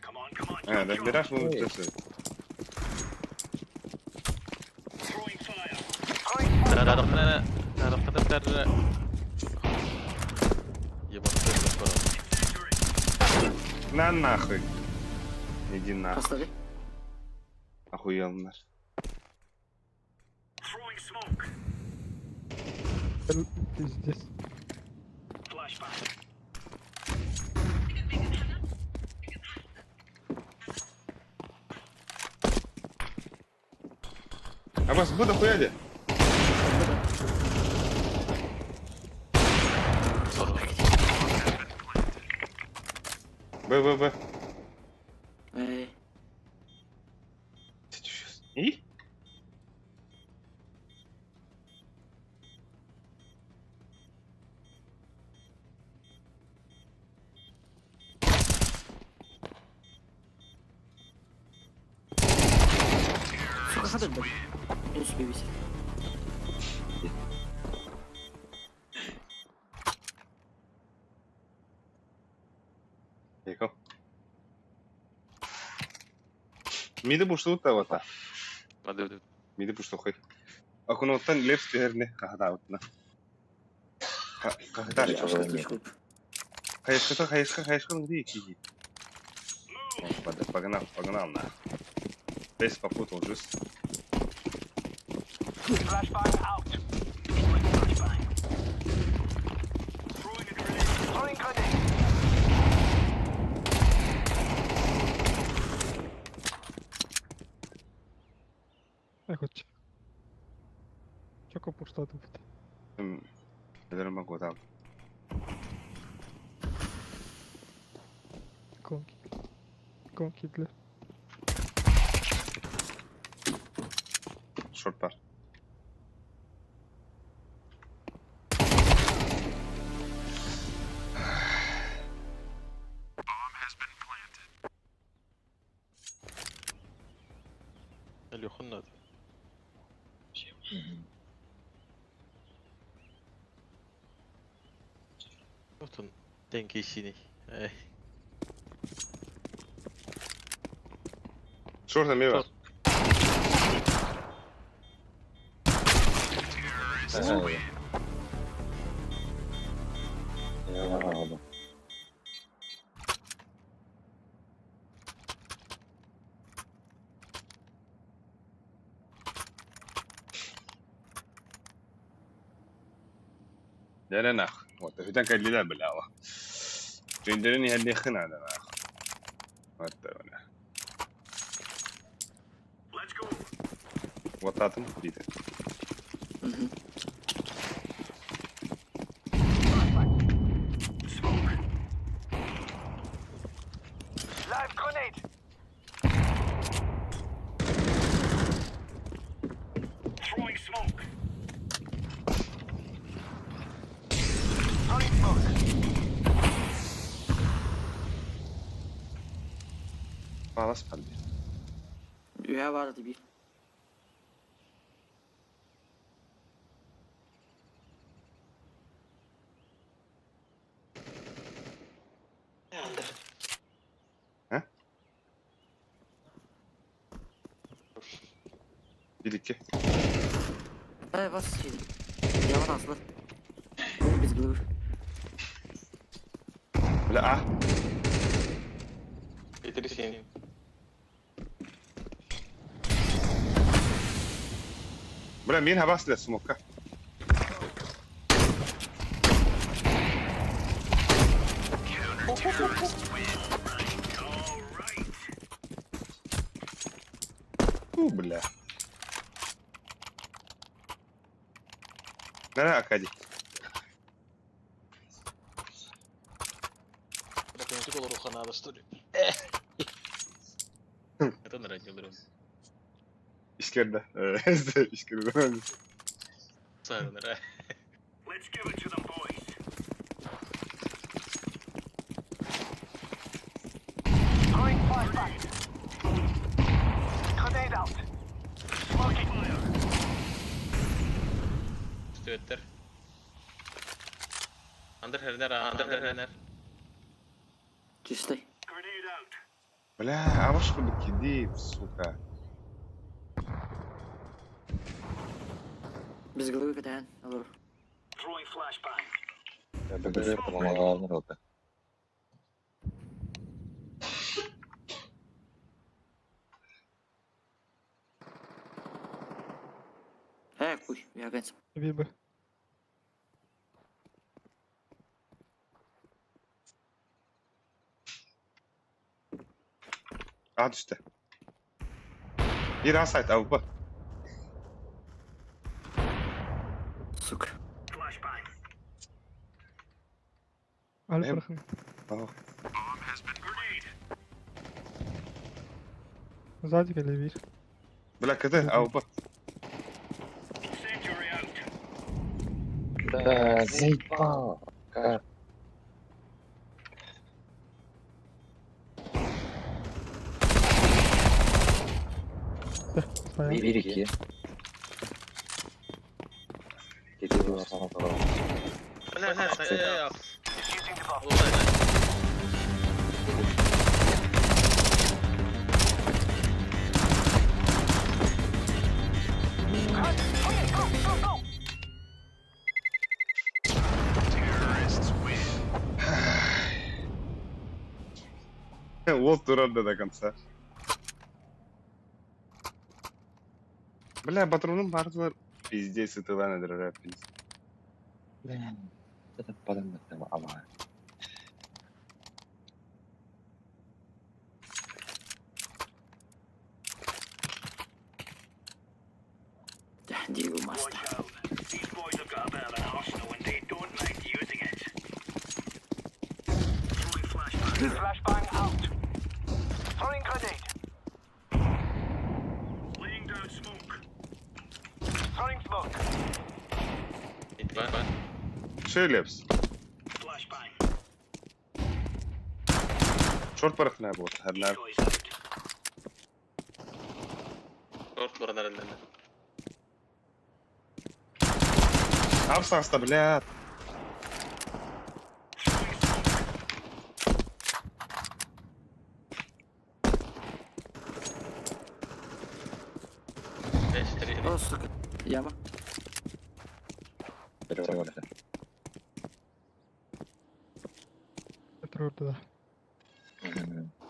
А, да, Мираж мы лучше. На нахуй. Иди нахуй. Постави. Охуел наш. Пиздец. А вас буду хуяди? Б, Б, Б. Эй. И? Надо, блядь. В принципе, висит. Ехал. Миди буштуут тавата. Миди буштухай. Акуноттан лепс түһэрне хаһатаабытына. Хаһытаар. Хайысхата хайысха хайысха нури киһи. Погнал, погнал на. Тейс попутал жест. Flashbang out. Flashbang. Throwing a grenade. Throwing grenade. Eccoci. Gioco portato. Vedremo guardato. Конки. Конки для. Short par. Алёха надо. Вот он, тенький синий. Эй. Short эмиэ бар. لا لا ناخ وتهدان كان لا بلاوة جندرني هاللي خنا هذا ناخ Let's go. وطاتم جديدة. Smoke. Live grenade. Throwing smoke. Throwing smoke. خلاص قلبي. Ühe vardı bir. Ha? Bir iki. Э, вас Я вас aslı. Biz glue. Бля, а. 3-7. Бля, مين بس للسموكة. Бля. لا لا Акади. Браконетик олоруха надо, что ли? Это нравится. Искерде. Искерде. Сарнера. Let's give it to them, boys. Throwing flashbang. Grenade out. Smoking fire. Twitter. Андер хернер, андер хернер. Чистый. Grenade out. Бля, а ваш киди, сука. Biz glue кытаан. Olur. Throwing flashbang. Э, куй, я конец. Вибы. А түстэ. Bir asayt avba. Сука. Flashbang. Аль Эм. бырахын. Grenade. Сзади или вир. Бля, КТ, АВП. Incendiary out. Да, заебал. Как? Стоял. Bir iki. Бля, бля, бля. Defusing the bomb. Go, go, go! Вот турар да до конца. Бля, патроным бардылар. Пиздец, это лана дрожа, пиздец. Ama. Диего маста. Watch out. These boys have got a bit of an arsenal and they don't mind using it. Throwing flashbang. Flashbang out. Throwing grenade. Laying down smoke. Throwing smoke. Шелепс. Flashbang. Шорт барахна вот, одна. Decoys out. Шорт баран эрэллэр. Апсаста, бля. Throwing smoke. Беш, три. О, сука. Яма. Это да.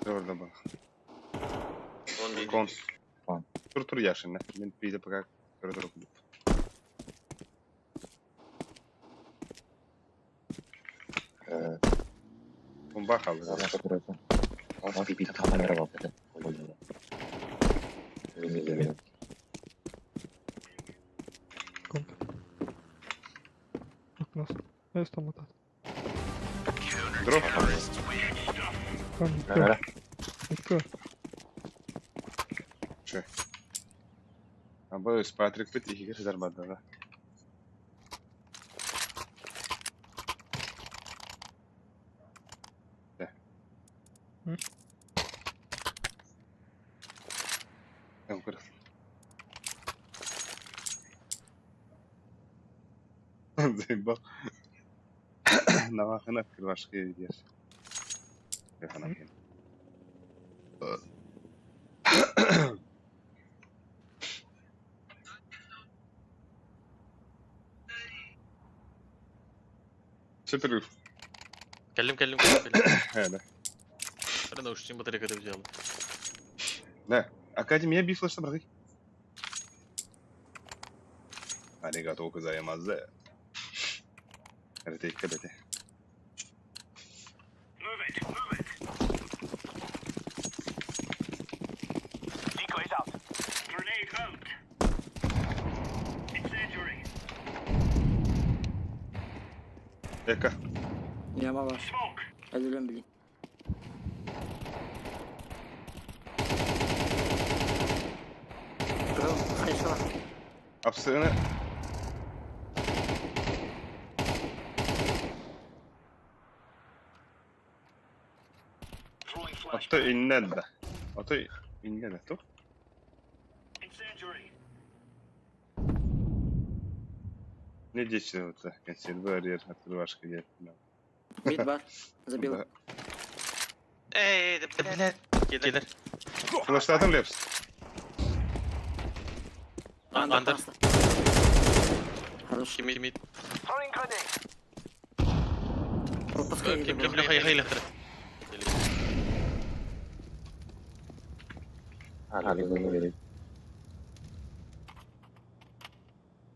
Орда бар. Он бир. Кон. Кон. Тур тур яшин, мен пиде пока коридор кудуп. Бомба халы. Контр. Окно. Я там вот. Дроп. Там никто. Никто. Че? Абы Патрик бит игер зарбады да. Да. М? Там кырыс. Заебал. Навахына кырбашкы дер. Яхана кен. Четыре. Кэллим, кэллим, кэллим. Да. Рано уж чем батарейка это взяла. Да. Академия бифлаш браты. Аригато гозаимазу. Это Move it, move it. Decoys out. Grenade out. Incendiary. Эка. Яма var. Smoke. Ölürüm bilin. Bro, hayır var. Апсыны. Throwing flash. Ото иннеда. Ото иннеда ту. Incendiary. Не дечи вот консервы арьер открывашка где. Mid var. Забил. Эй, да блядь. Киллер. Флештатом лепс. Андер. Андер. Хорош. Кими, мид. Throwing grenade. Пропускай. Ким, ким, хай, хай, лехтер.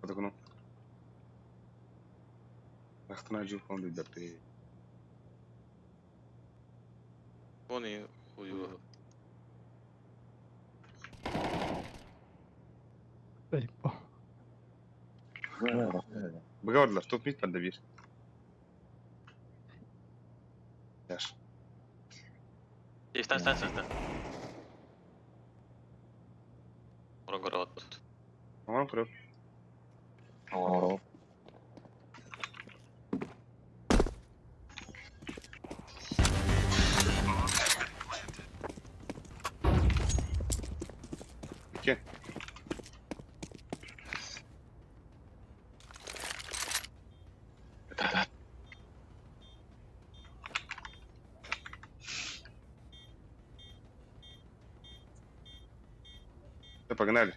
Отокуну. Рахтана жуп он дапы. Вон и хуй. Заебал. Богордлар, тут мид поддавир. Яш. Стань, стань, стань, стань. Урон город. Аман курып. Ке. Погнали.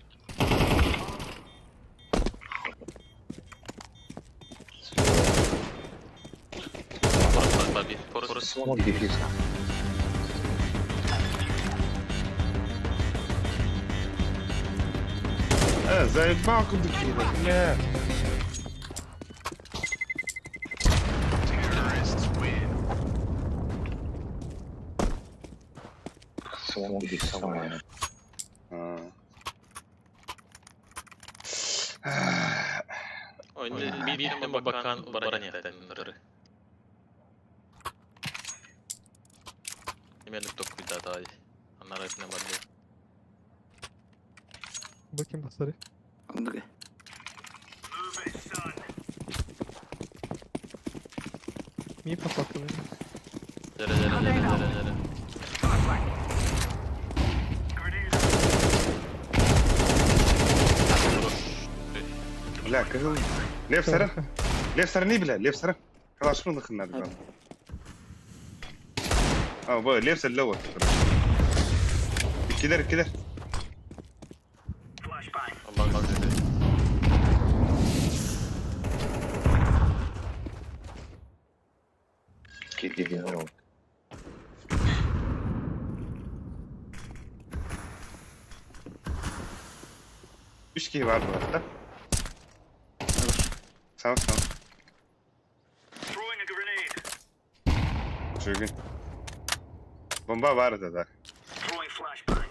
Э, заебал куда бля. Биир бакан баран иһэттэннэр. Именно токуйдатай. Анара этне барды. Bakayım basarı. Оннук. Niye pas attın beni? Dere dere dere dere dere. Бля, кыһыл. Лев сара. Лев сара не бля, Лев сара. Калашны дыхыннар бля. А, бу Лев сара лев. Килер, килер. Allah Allah dedi. Üç kişi var bu arada. Sağ ol, sağ ol. Throwing a grenade. Çılgın. Bomba var da da. Throwing flashbang.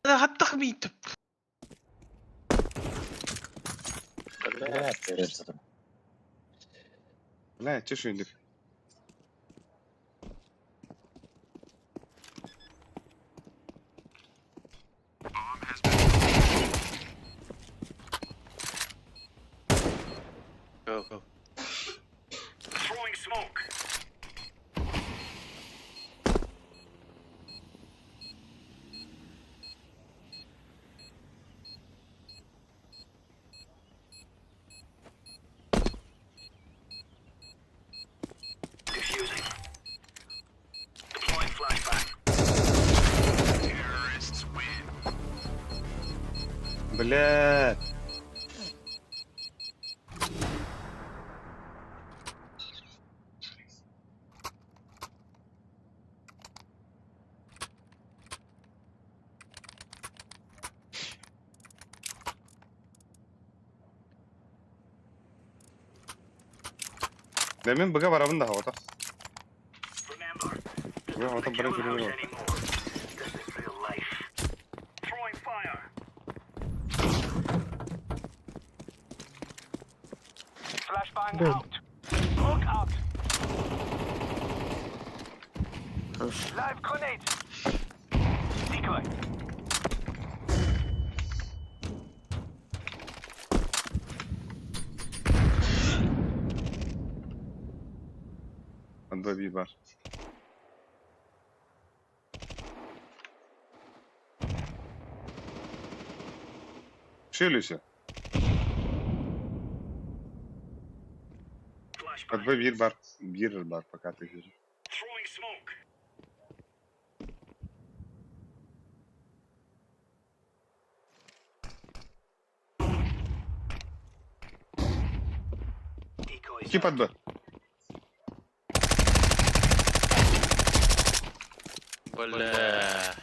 Hatta mıydı? Бля, че шүндүк. Go go. Throwing smoke. Defusing. Deploying flashbang. Terrorists win. Бля. Demin bıga barabın daha o da. Remember, this Bıga isn't ota the bıra kill gürülü house var. anymore. This is real life. Throwing fire. Flashbang Good. out. Smoke out. Хорош. Live grenade. Decoy. Onda bir var. Şöyle şey. Flashbang. Под bir var. Bir var пока ты говоришь. Throwing smoke. Decoys İki под Б. Бля.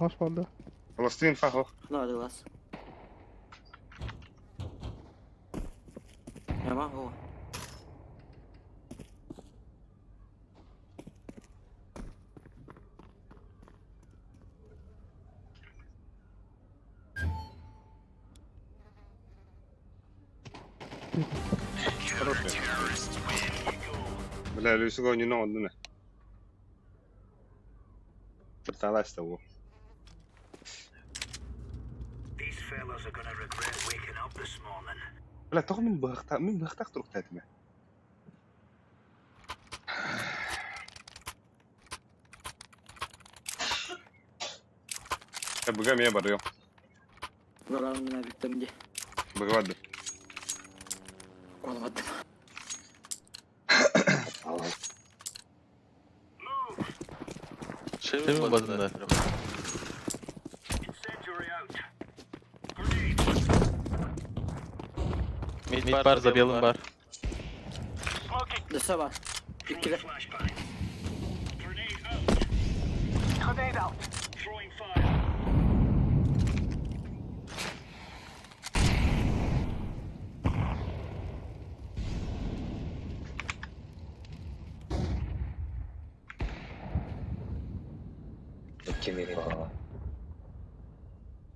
Baş vardı. Холостын фахох. Да, глаз. Я могу. Хороший. Бля, Люсиго не но одна. Пыталась того. These fellas are gonna regret waking up this morning. Бля, тоҕо мин быһахта мин быһахтаах туруктаатым ээ. Быга мия барыам. Баран мина биттем де. Быга барды. Колмадым. Seven базында. Мид бар, за белым бар. Дөсө бар. Иккиле.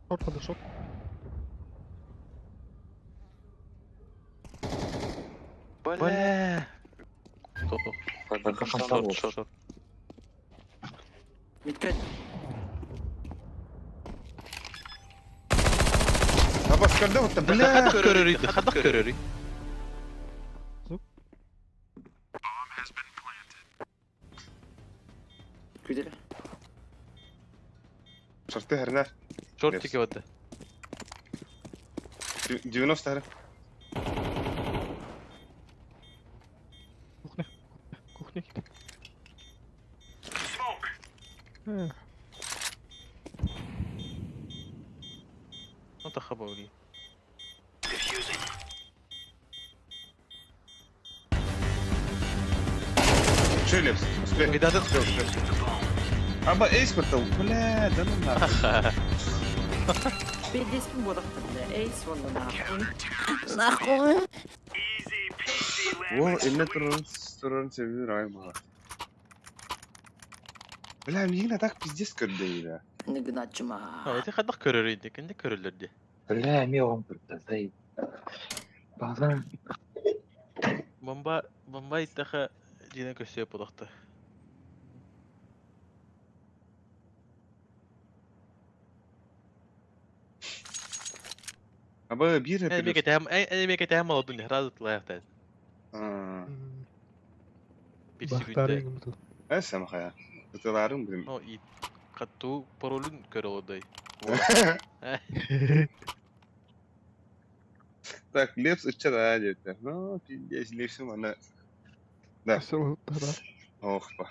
Шорт подошел. Бля. Шорт, шорт. Мидке. Абас когда вот бля. Хадах көрөрүй, хадах көрөрүй. Күдере. Шорты хернер. Шорт тике бады. 90 хер. Кухня. Кухня. Э, Ну та хабаули. Че, Лепс? Успей. Видат Успел, успел. Аба эйс куртал. Бля, да ну нахуй. Пиздец бодахта, бля. Эй, сонда нахуй. Нахуй. О, эмне турарын турарын себеби рай мага. Бля, мигин так пиздец көрдө бля. Не гначма. А, эти хадах көрөрүй, кенде көрөлөр ди. Бля, эми оҕом турда, зай. Базан. Бомба, бомба иттаха дина көсөй подохта. Аба бир Э, меке тәм, э, меке тәм алды не разы тлаяқта. Bir Бахтары секунда. ингім тут. Э, самхая. Кытыларым блин. Ну и кату паролын көрөлөдөй. Так, Лепс учара деп. Ну, пиздец, Лепсим ана. Да. Все, да. Ох, па.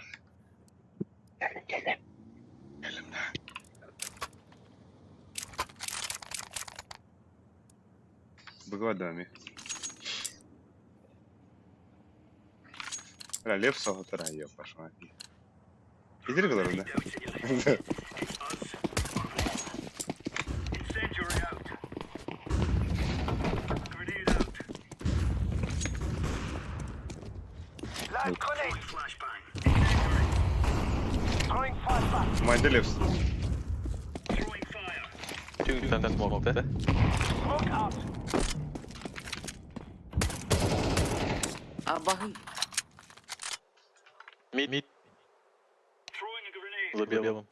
Бгодами. Бля, Лепс соғытыра, ё, пошла. Иди говорю, да? Майда Лепс. Түн смокта. Абахы. Мид. Мид. За белым.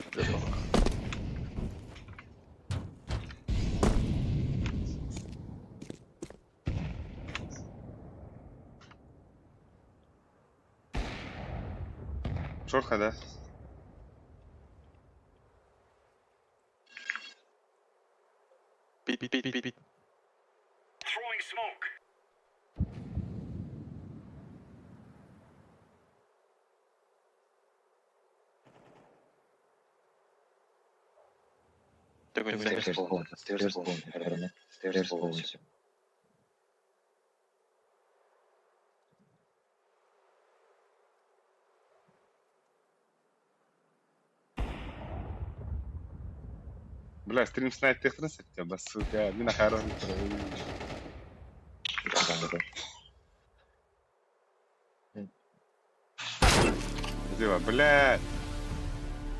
Шорха, да? Пит, пит, пит, пит. Stairs полностью, stairs полностью, stairs полностью. Бля, стрим снайп технос, бас, сука, мина харон. Дела, бля.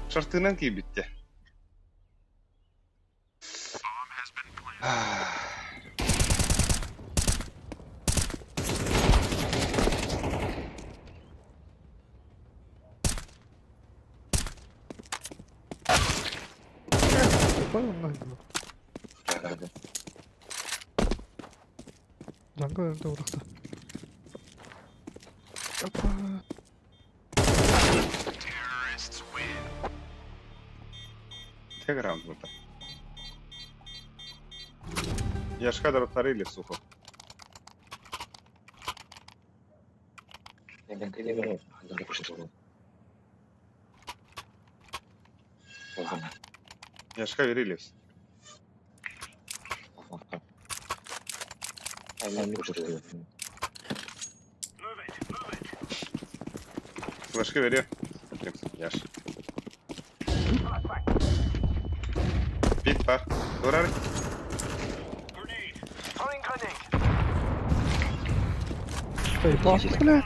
Шортынан кийбитте. Понял, нахуй. Jungle это урахта. Опа. Тег раунд вот. Я ж кадр вторые сухо. Яшка верились. Флешка вери. Яш. Пит бар. Дурар. Эй, бля.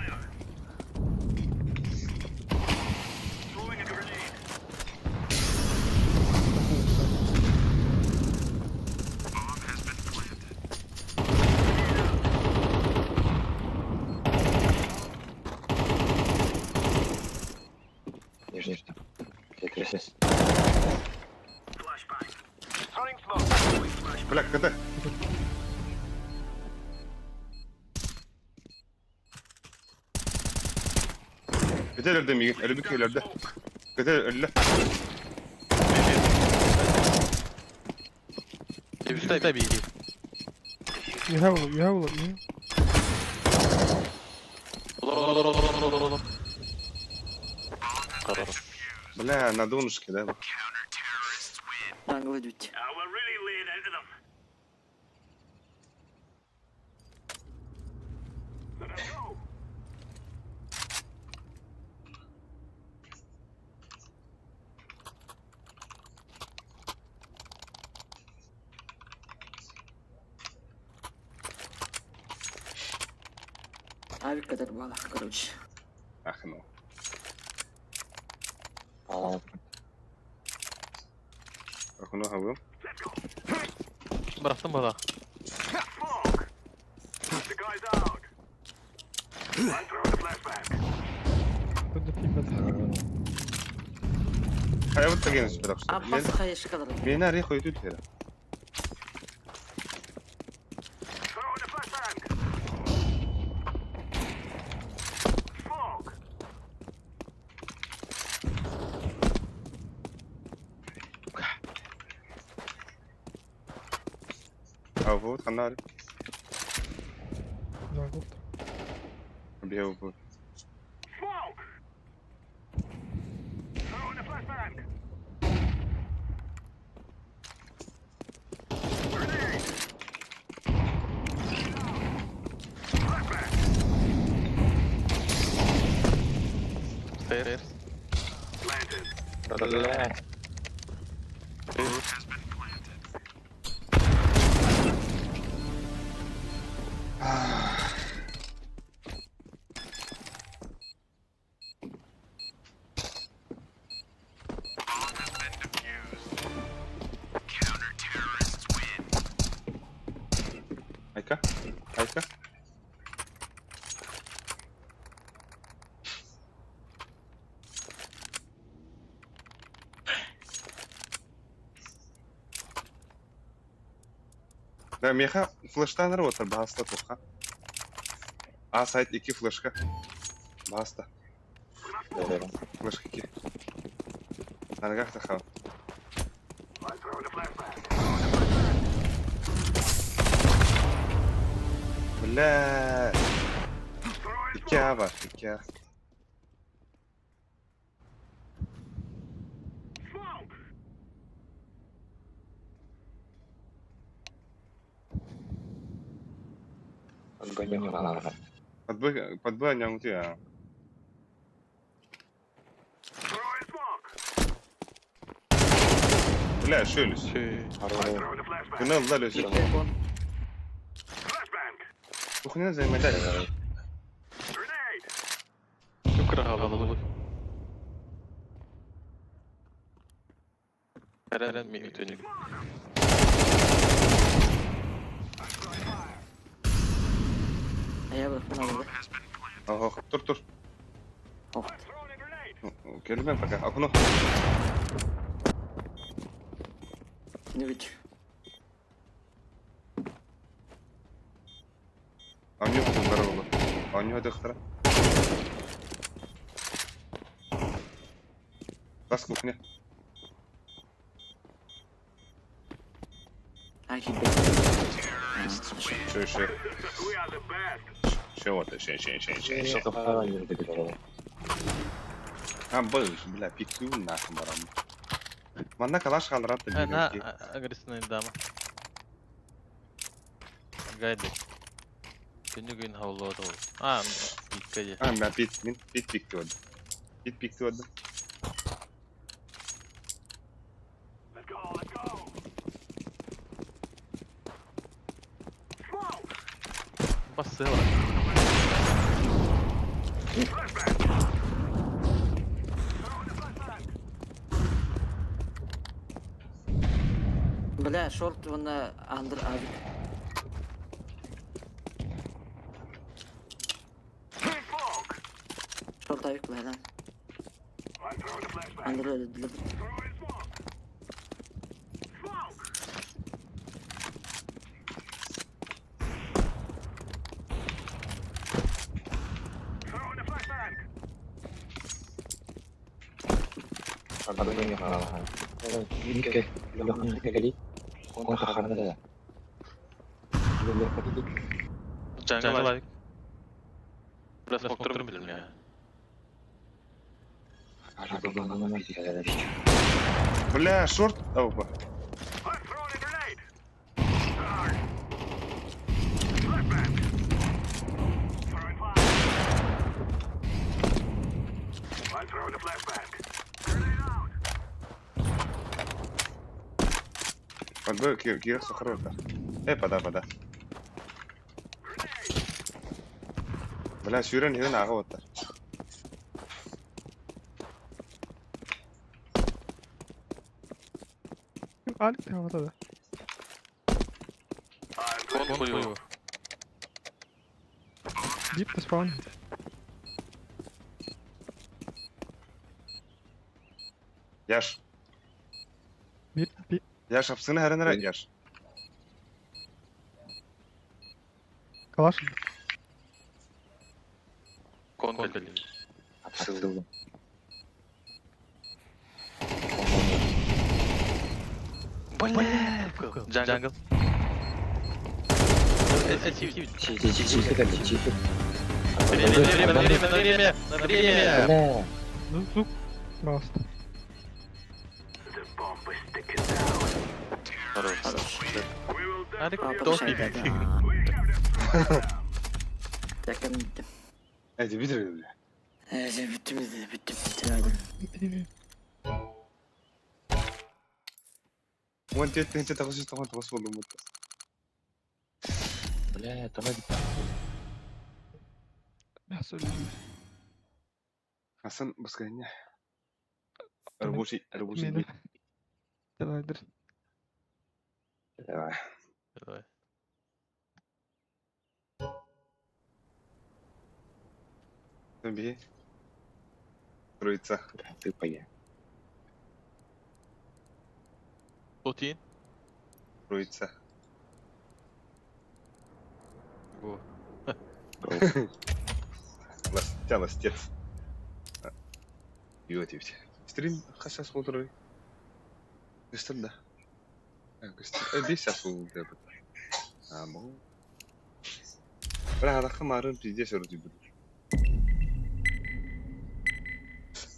Бля, КТ. Көтөлөрдө мигин, өлүбүт көтөлөрдө. Көтө өллө. Üstte bir. Ühe olur, ühe olur, ühe. Ola ola ola ola ola ola. Karar. Бля, на донышке, да? Англы дють. Авик kadar бала, короче. Ах, ну. Ах, ну, хавым. Bıraktım bana. Burada pik Хайа вот таген сүпер А апсы. бас хайыш kadar. Мен ари койду тері. А вот ханар. Jungle. Беу бу. Stairs. Айка. Айка. Да, меха флештан работа, баста тоха. А сайт 2 флешка. Баста. Флешка 2. Аргах тахал. Бля. 2 A var, 2 A. Под Б не а. Бля, шелюсь. Туннел дали Пик бон. Кухня занимается. Çok rahat. Eren mi ötünü? А я bıraktım aldı. Ого, тур тур. Ох. Келмен пока. Окно. Не ведь. А у него здорово. А у него доктора. Бас кухня. А хибе. Еще, еще. Еще вот, еще, еще, еще, еще, еще. А, был, бля, пикнул нахуй, баран. Манна калаш хаалларар да Э, на биир. агрессивный дама. Гайдик. Күнү күн хаулуот ол. А, пикка же. А, мен пит, мин пит пикти oldu. Пит пикти oldu. Let's go, let's go. Smoke! Бассыла. Flashbang! Throwing a flashbang! Бля, шорт вон андер авик. Big smoke! Шорт авик, бля, да. I'm throwing a flashbang. Андер өлдүлөр. Throwing smoke! Smoke! Throwing a flashbang! Подумай, Конtra Jungle авик. Бля, смокторун билим я. Бля, шорт. Опа. I'm throwing a grenade! Start! Flashbang! Throwing fire! I'm throwing a flashbang! Grenade out! Подбой, Кир, Кир, сохран. Э, пода, пода. Grenade! Бля, сүүрэн хэрэн аға оттар. Алик тамада да. Кон хуево. Дип та спаун. Яш. Бир, би. Яш апсыны хэрэн хэрэн яш. Калаш. Кон кэлли. Абсолютно. Бля, Jungle. Время, время, время, время, время. Бля. Ну, звук. Просто. The bomb is ticking down. Хорош. Хорош. We will Алик, А, don't подышай, peek. да. We have them. Так, бүттүм. Эти видели, бля? Э, бүттүм, бүттүм, бүттүм. Вон тет тет тагыс тагыс тагыс болду мут. Бля, давай. Мясо. Асан баскanya. Рабочий, рабочий. Мени. Давай, дыр. Давай. Давай. Би. Троица. Ты поя. Тотин. Троица. Го. Ластя, ластец. Йотивт. Стрим хасас болдуру. Көстөр да. Көстөр. Бес час болду деп. А, бу. Бля, адакы марын пиздец өрүтү бу.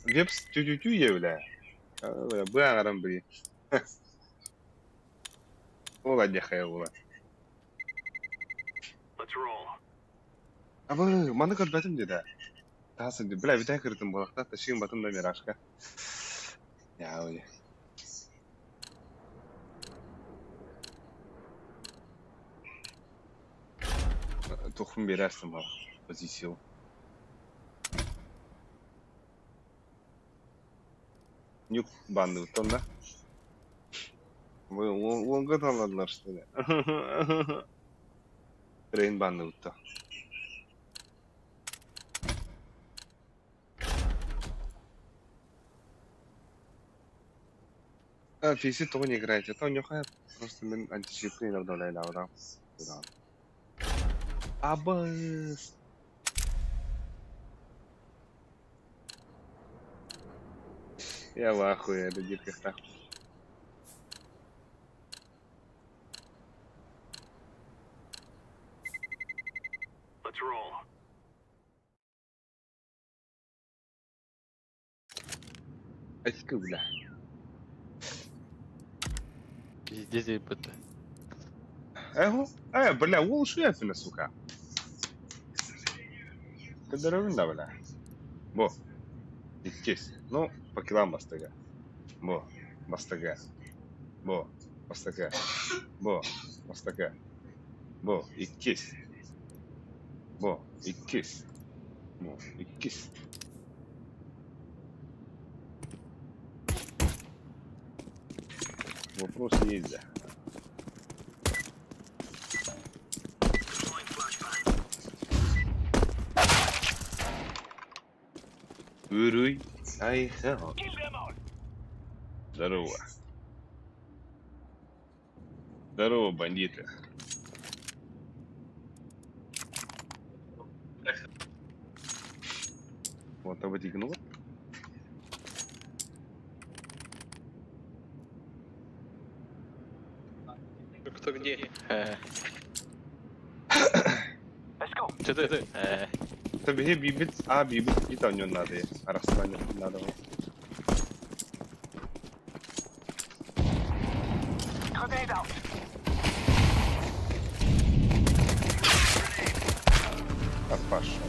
Вепс тю-тю-тю е, бля. Бля, бу аңарам бри. Ола дяхая була. Let's roll. Абы, маны көрбөтүм деди. Тасы, бля, битә кырдым балакта, ташыгын батым да мирашка. Я, ой. Тухум берерсің бала. Позиция. Нюк банды вот да? Вы он готовладылар, что ли? Рейн банды вот А, PC того не играете, это у него просто мен античиты иногда да. Да. Абыс. Я в ахуе, это диких так. Let's roll. Очки, бля. Пиздец ебать. Эго, бля, уол шефина, сука. Кыдарабын да, бля. Бо. Иккис. Ну, по килам бастыга. Бо. Бастыга. Бо. Бастыга. Бо. Бастыга. Бо. Иккис. Бо. Иккис. Бо. Иккис. Вопрос есть, да. Уруй, айха. Здорово. Здорово, бандиты. Вот, а вот. Кто где? Что ты? Табиги бибит, а бибит, и там не надо, Арастане надо. А пошел.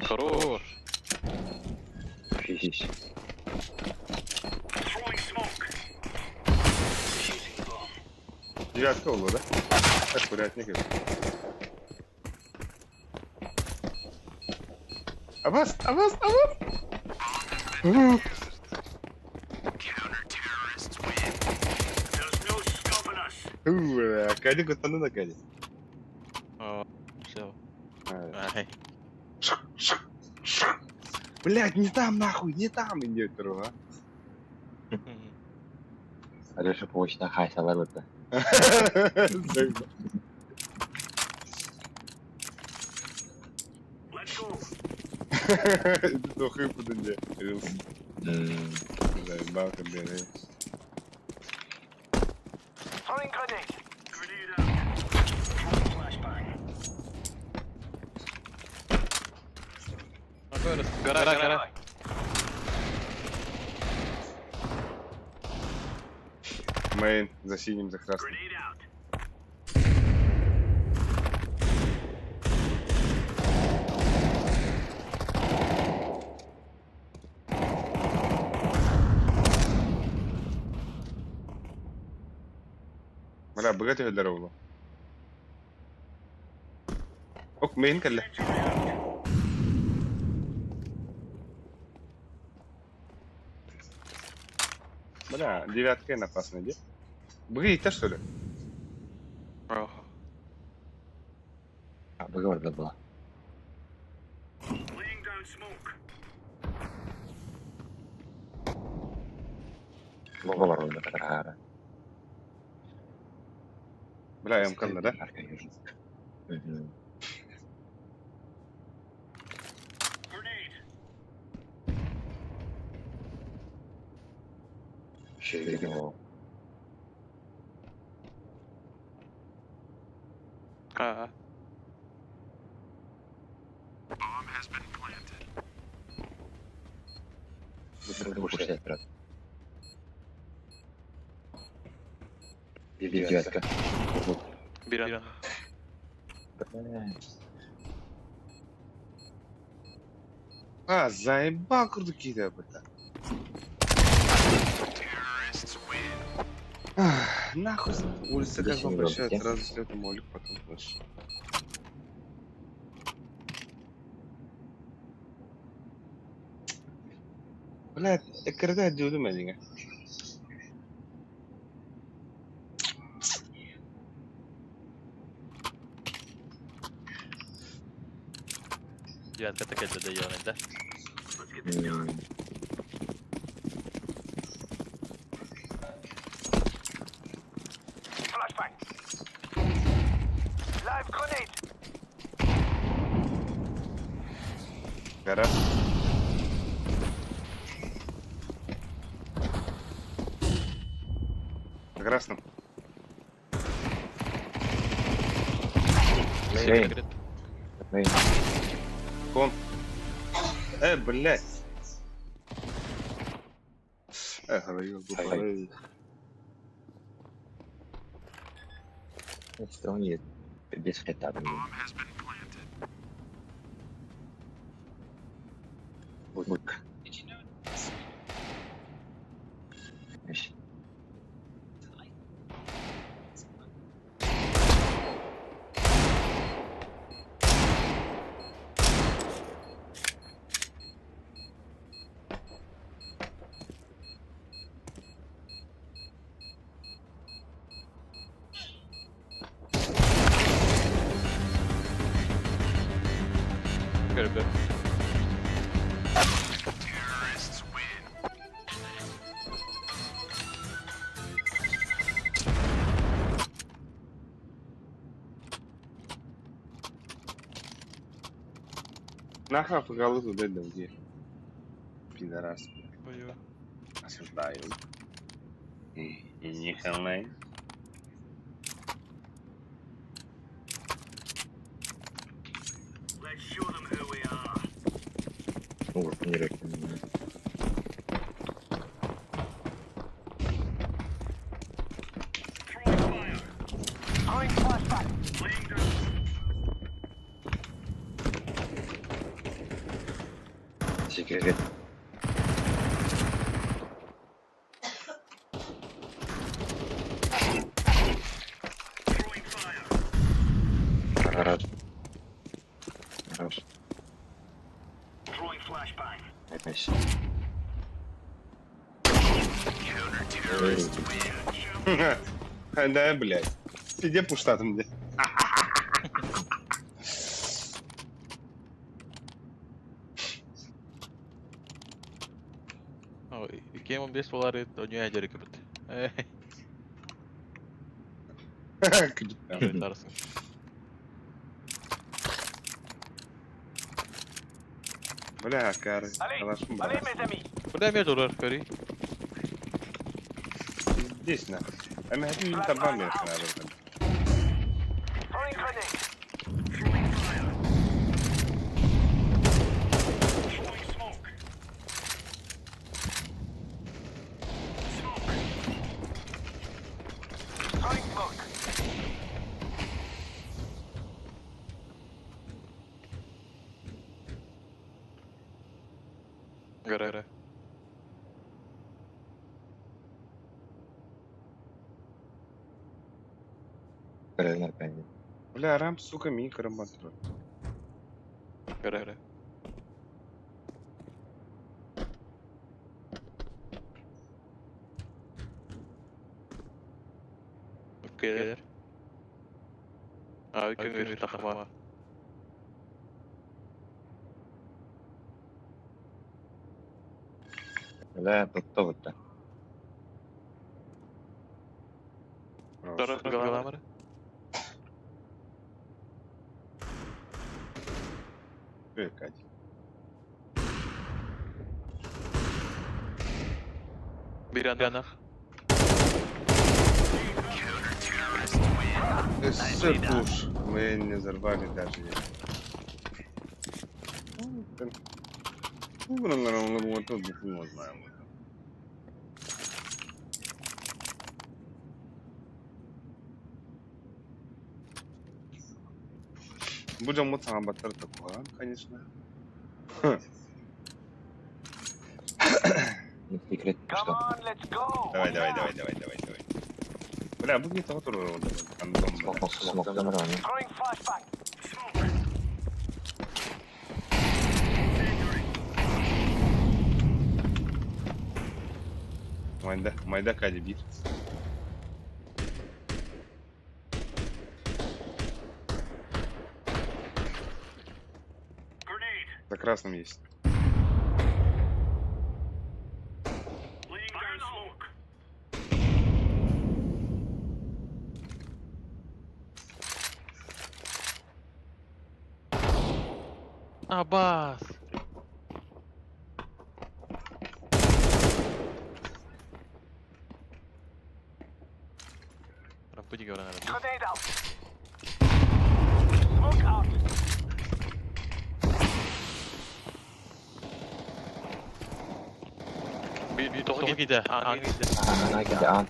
Хорош. Девятка угла, да? Аккуратненько. Абас, абас, абас! Кади кутаны на кади. Все. Ай. Блять, не там нахуй, не там идет друга. Алеша получит хайса валюта. Тохы пудынде. Заебал тебе. Гора, гора. Мейн за синим, за красным. Бля, богатый здорово. Ок, мейн калля. Бля, девятка опасная, где? Бгы, что ли? Быгы была. Быгы бар Бля, МК, да? А. Девятка. Биран. А, заебал курдуки, да, бля. Нахуй, улица как вам прощает, сразу слет молик, потом больше. Блядь, когда дюду меня? Девятка такая для да? Гора. На красном. Main. Main. Кон. Блядь. Эх, Что без хита. Бык. Көрбө. Нахуй фугалы туда да где? Пидорас. Бою. Осуждаю. Нихуя. Секрет. Гараж. Гараж. Nice. Да, блядь. Сиди пуштатым где. Кем 15 болар еді, оñу әжері кібіт. Тарысың. Бля, кары. Калашым бар. Бля, мен жолар көри. Здесь нахуй. А мы хотим там бамбер надо. Гара. Бля, рам, сука, мини карамбан. Гара. Окей. А, күн тахма. Бля, тут то. Дара галамар. Катя. Бир анах. Пуш. Мы не взорвали даже. Ну, знаем. Будем мы там такого, конечно. Секрет, что? Давай, давай, давай, давай, давай, давай. Бля, bu не того Смок, смок, замрани. Майда, майда кади бит. За красным есть. Абас. Рампы говорят. Smoke out. Тоҕо киирдэ? Аан киирдэ. Аана киирдэ, аан.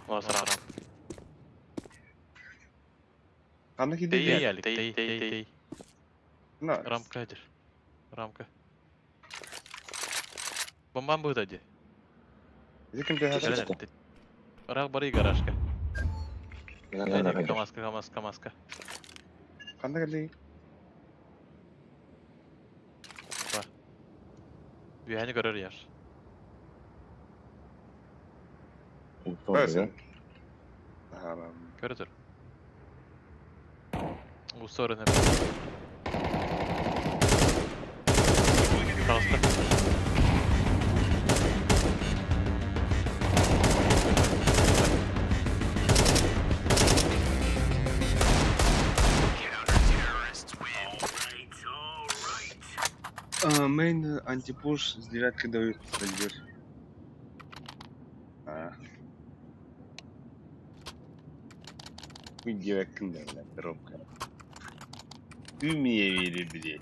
Ласарам. Ханна киирдэ? Тей, Алик, тей, тей, тей. На. Рамка дир. Рамка. Бомбам быһыта дии. Ити ким түһэр? Ырах барый гаражка. Аана Камаска, камаска, камаска. Ханна кэллиги? Үөһэни көрөр яш. Бэсин. Харам. Көрө тур. Устар öne. Таҕыста. All right, all right. А, Мейн антипуш с девятки дают дверь. А. Хуй девятка, бля, коробка. Ты мне вери, блядь.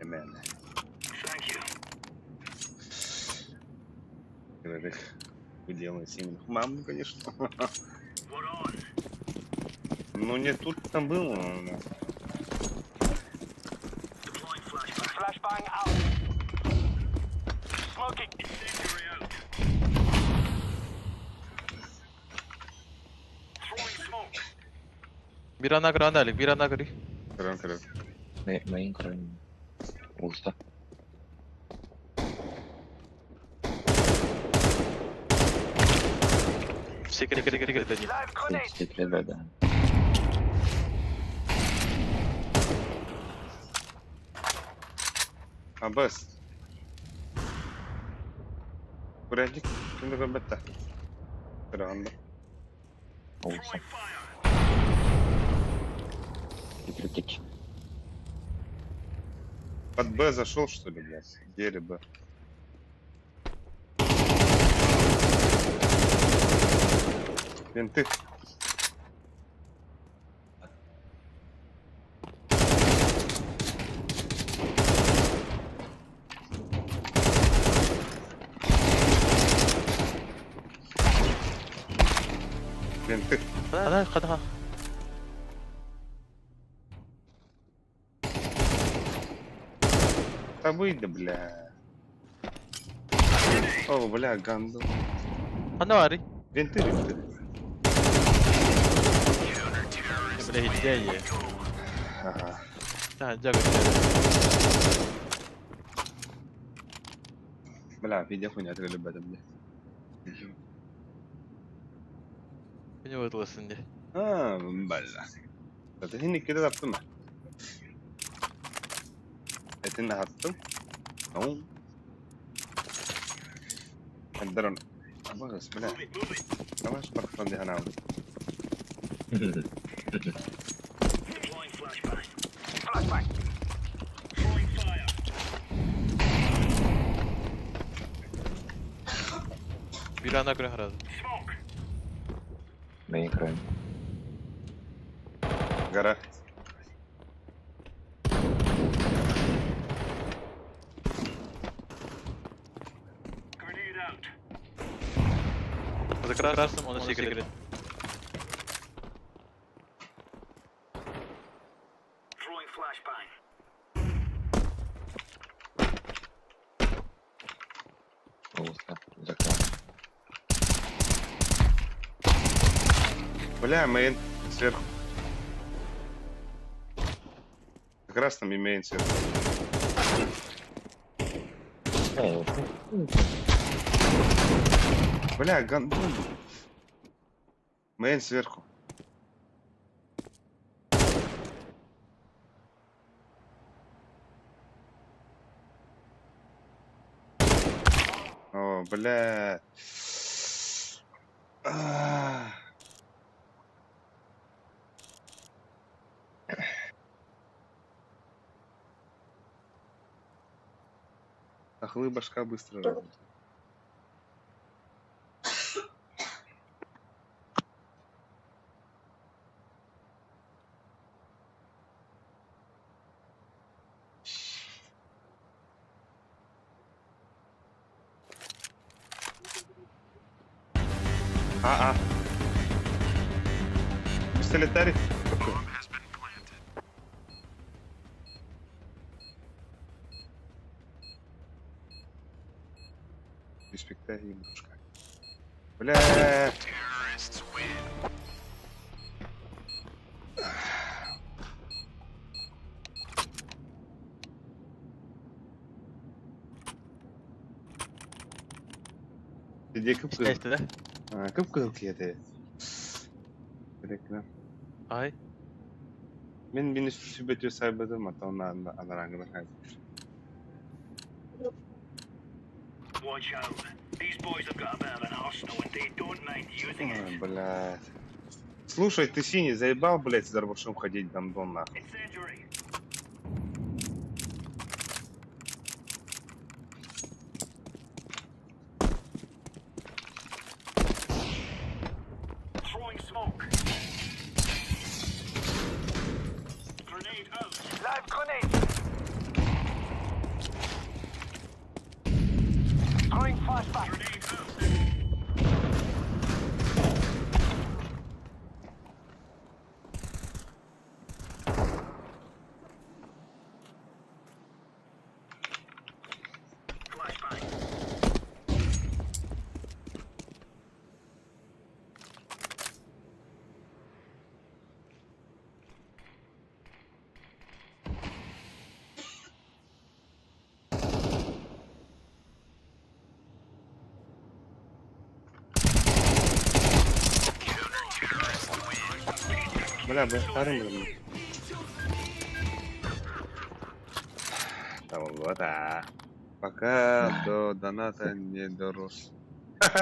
Мен. Thank you. Говорих, делай семь. Маму, конечно. We're on. Ну не тут там было. у нас. Deploying flashbang. Flashbang out. Smoking. Incendiary out. Throwing smoke. Бир ана көр, ана Алик, бир ана көр. Көрөн көрөн. Мейн көрөн. Уулусса. Секрет, секрет, секрет дии. Live grenade. Секрет да. Абас. Урядник, ким да бетта. Көрөн. Уулусса. Throwing fire. Секретик. Под Б зашел, что ли, блядь? Двери Б. Винты. Винты. Ана, хана. Да выйди, бля. О, бля, гандон. Хана баарый? Винты, винты. Бля, иттээ. Ага. Та, жа көтөр. Бля, видео хуйня, ты любят, бля. Мени вытыласын дии. А, бля. Это хинник киде таптым. Этин аттым. Ну. Андерон. Абас, бля. Move it, move it. Давай шпархан диханау. Deploying flashbang. Flashbang. Throwing fire. Бир ана көрөн харады. Smoke. Мейн көрөн. Гора. Grenade out. За красным он секрет. Throwing flashbang. Уулусса. Закрыл. Бля, мейн сверху. За красным и мейн сверху. Бля, гандон. Мейн сверху. О, бля. А. Ахлы башка быстро работает. А, а. Пистолетарий. Респекта ебушка. Бля. Иди кып-кызыл. Истэ да? Кып-кызыл киһи Бирекинен. Ай. Мин мин сүбэтиө сайбатым, ата анарааҥҥы Ой, блядь. Слушай, ты синий, заебал, блядь, с дробашом ходить, гандон, нахуй. Бля, бэхтарым блин. Табыллыбата. Пока до доната не дорос.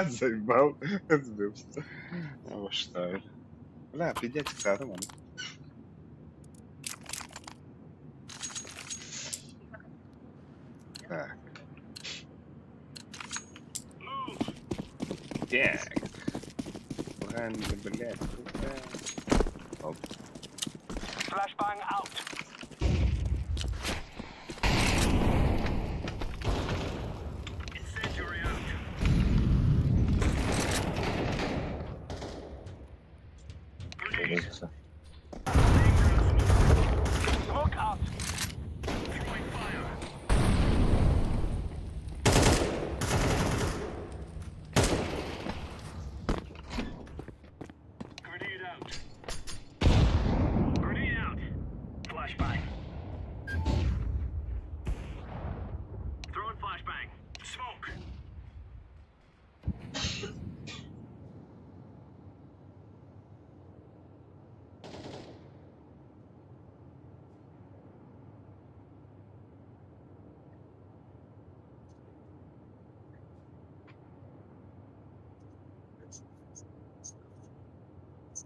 Заебал. Сбился. А что? Бля, пиздец, он. Так. Так. Правильно, блядь, сука. Оп. Flashbang out. Incendiary out. Умница. Smoke out. Throwing fire. Grenade out. Grenade out. Flashbang. Throwing flashbang. Smoke.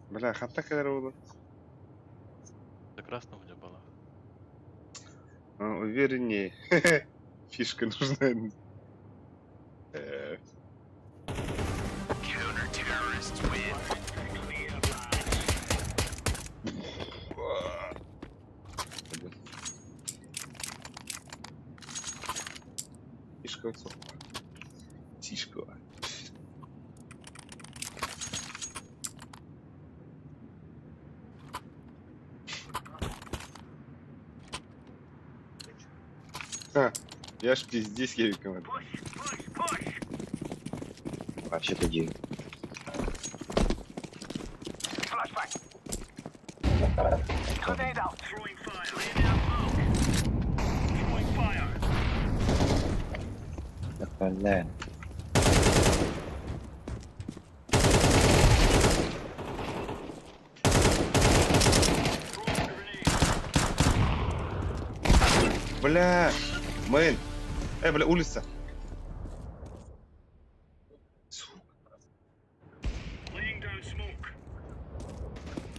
Бля, ханта кэлэр буолла? За красного у меня была. А, увереннее. Фишка нужна. Пойдёт. Фишка вот Фишка. Ха, я ж пиздец гевиком. Push, push, push. Вообще-то идея. Flashbang. Grenade out. Throwing fire. Laying down smoke. Throwing fire. Бля. Throwing grenade. Бля, мэн. Бля, улица. Сука. Laying down smoke.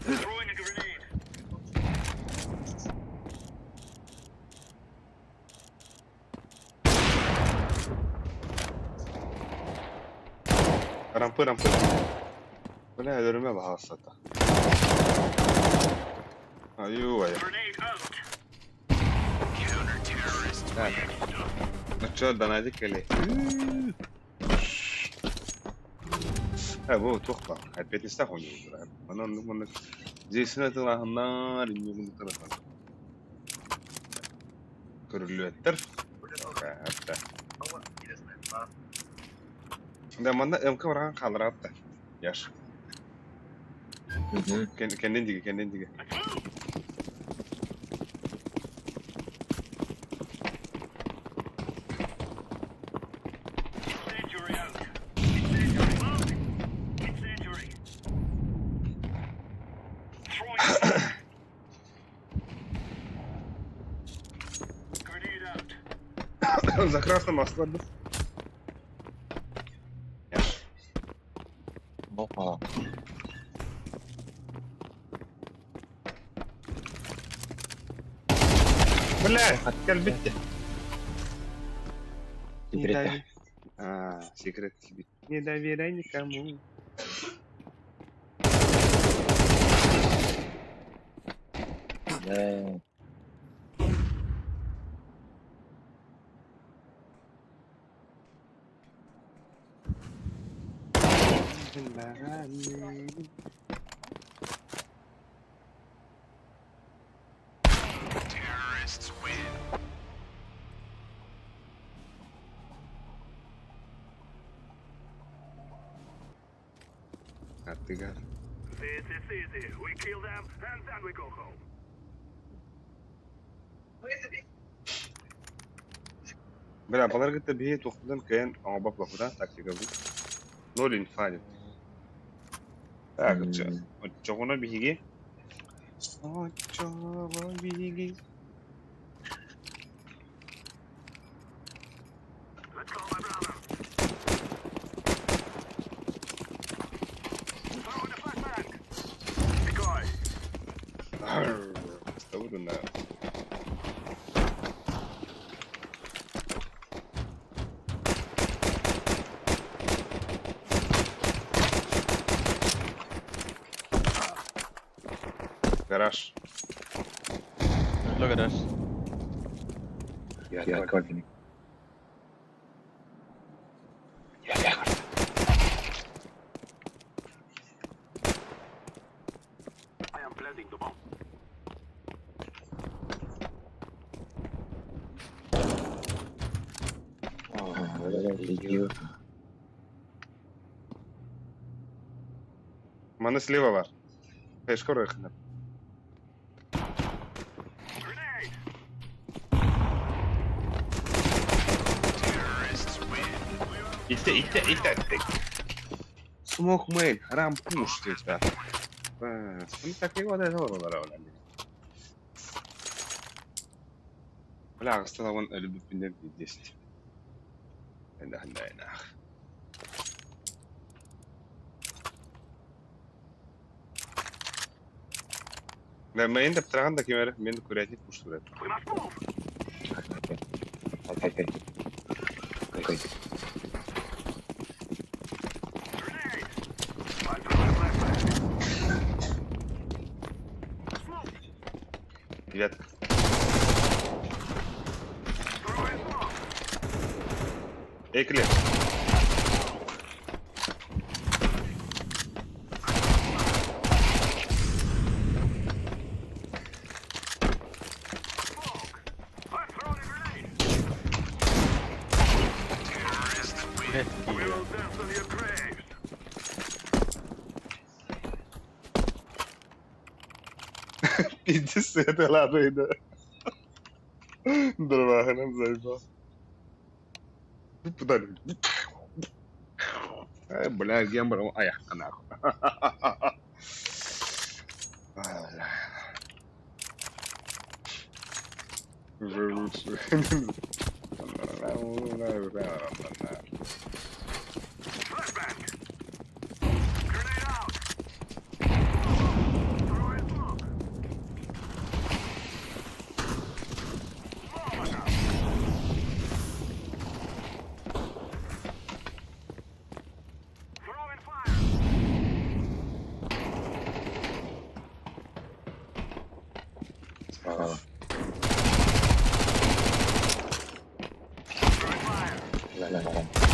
Throwing a grenade. Рампы, рампы. Бля, өлөрүмэ баҕалсата. Аю, ая. Grenade out. Так. Ну чё, донатик или? Э, бу туох баар? Эппиэтинэстээх оонньууллар. Манан оннук маннык дьиэсин атыылааһыннар, инньэ гынныктар көрүллүбэттэр. Хатта. Да манна МК барахан хааллараатта. Яш. Кэннин диги, кэннин диги. За красным ослабил. Опа. Бля, кэлбит. Секрет. А, секрет тебе. Не доверяй никому. Да. Аттыгар. This is easy. We kill them and then we go home. Бля, балар кытта биһи туохпутун кыайан оҥорбот тактика бу. Ноль инфа диэн. Так, оччоҕуна биһиги Оччоҕо биһиги Let's go, my brother. Throw in the flashbang. Decoy. Ставлю на. Гараж. Lo гараж. Я кольник. I am planting the bomb. Маны слева бар. Пешкор ыхнап. Grenade. Итте, итте, итте. Smoke main, ram push диэбит. Ну так его да олорор ол. Бля, асталаван өлбүппүнэ 10. Энэ ханна. Да, мейн деп тұрған да кемері, мен курятник пуш турат. We must move. Grenade. I'm throwing a flashbang. Smoke. Девятка. Throwing smoke. Эй, кле. Smoke. I'm throwing a grenade. We will dance on your graves. Пиздец, это ладно, да. Дорога заебал. Куда? Ай, бля, гембр, ай, нахуй. Ай, бля. Уже лучше. Flashbang. Grenade out. Throwing smoke. Molotov. Throwing fire. Справа. Throwing fire. Да, да, да.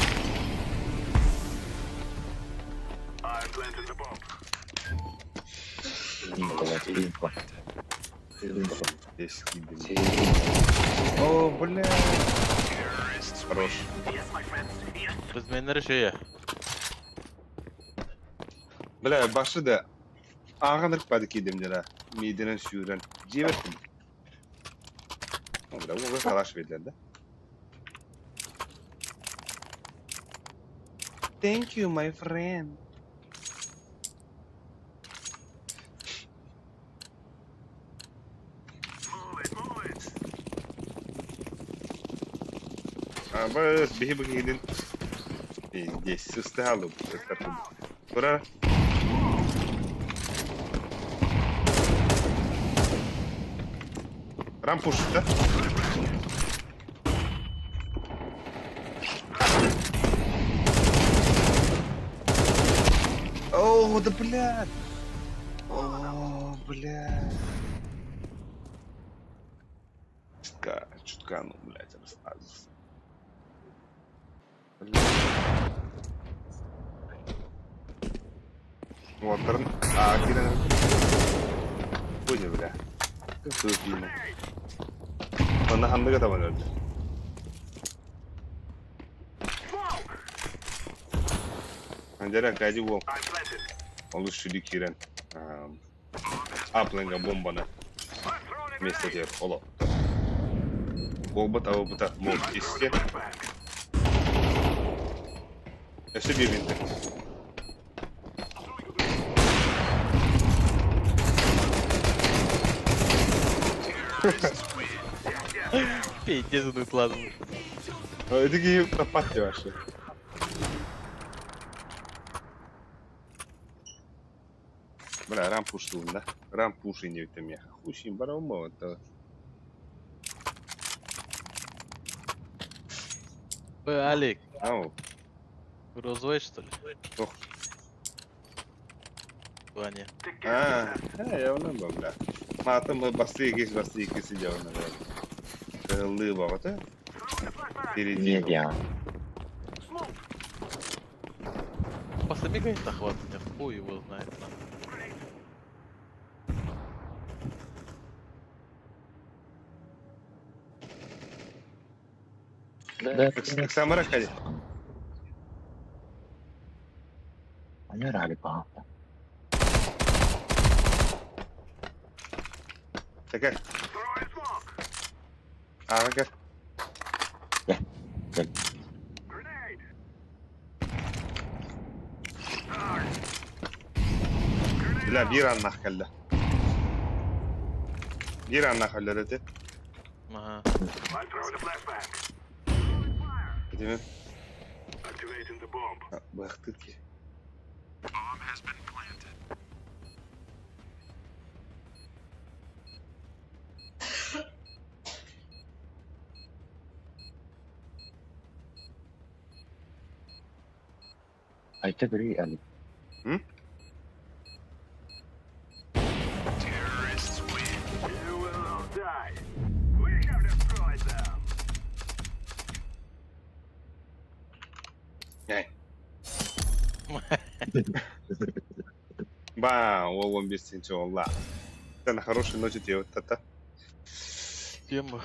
Здесь кидали. О, бля. Хорош. Біз шея. Бля, башы да ағын ырықпады кейдемдер, мейденен сүйрен. Жебеттім. Бля, оға қалаш берділер, да? Thank you, my friend. А, бас, бихи бихи Здесь сусталу. Ура. Рампуш, да? О, да блядь. О, блядь. Чутка, чутка, ну, блядь, расстались. Вот, а, кирен. Понял, бля. Тупина. Онна ханныга табан өлдү. Анжара кажи бол. Олус сүдү кирен. Апленга бомбаны. Вместе тер. Оло. Болбат абы мол кеске. Өсө бир минут. Пиздец, он укладывал. Эдиги тапат вообще. Бля, рам пуштун, да? Рам пуши не в я. Хущим бараума, это. Алик. Ау. Розовый, что ли? Ох. Ваня. А, я онан бля. Матым басты екес, басты екес сидел, наверное. Лыба, вот это? Впереди. Я. После мига не хватит, хуй его знает. Да, Так Самара ходи. Они рали папа. Такая. Ага. Да. Бля, bir anlah kaldı. Bir anlah kaldı dedi. Ага. Değil mi? Bıktık ki. I agree, Ali. Hı? Ne? Ба, ол 15 олла. На хорошей ноте тебе вот это. Тема.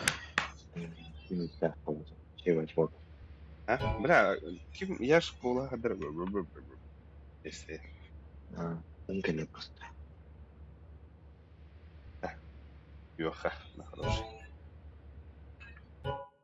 А? Бля, ким я школа Если. А, просто. Йоха, на хороший.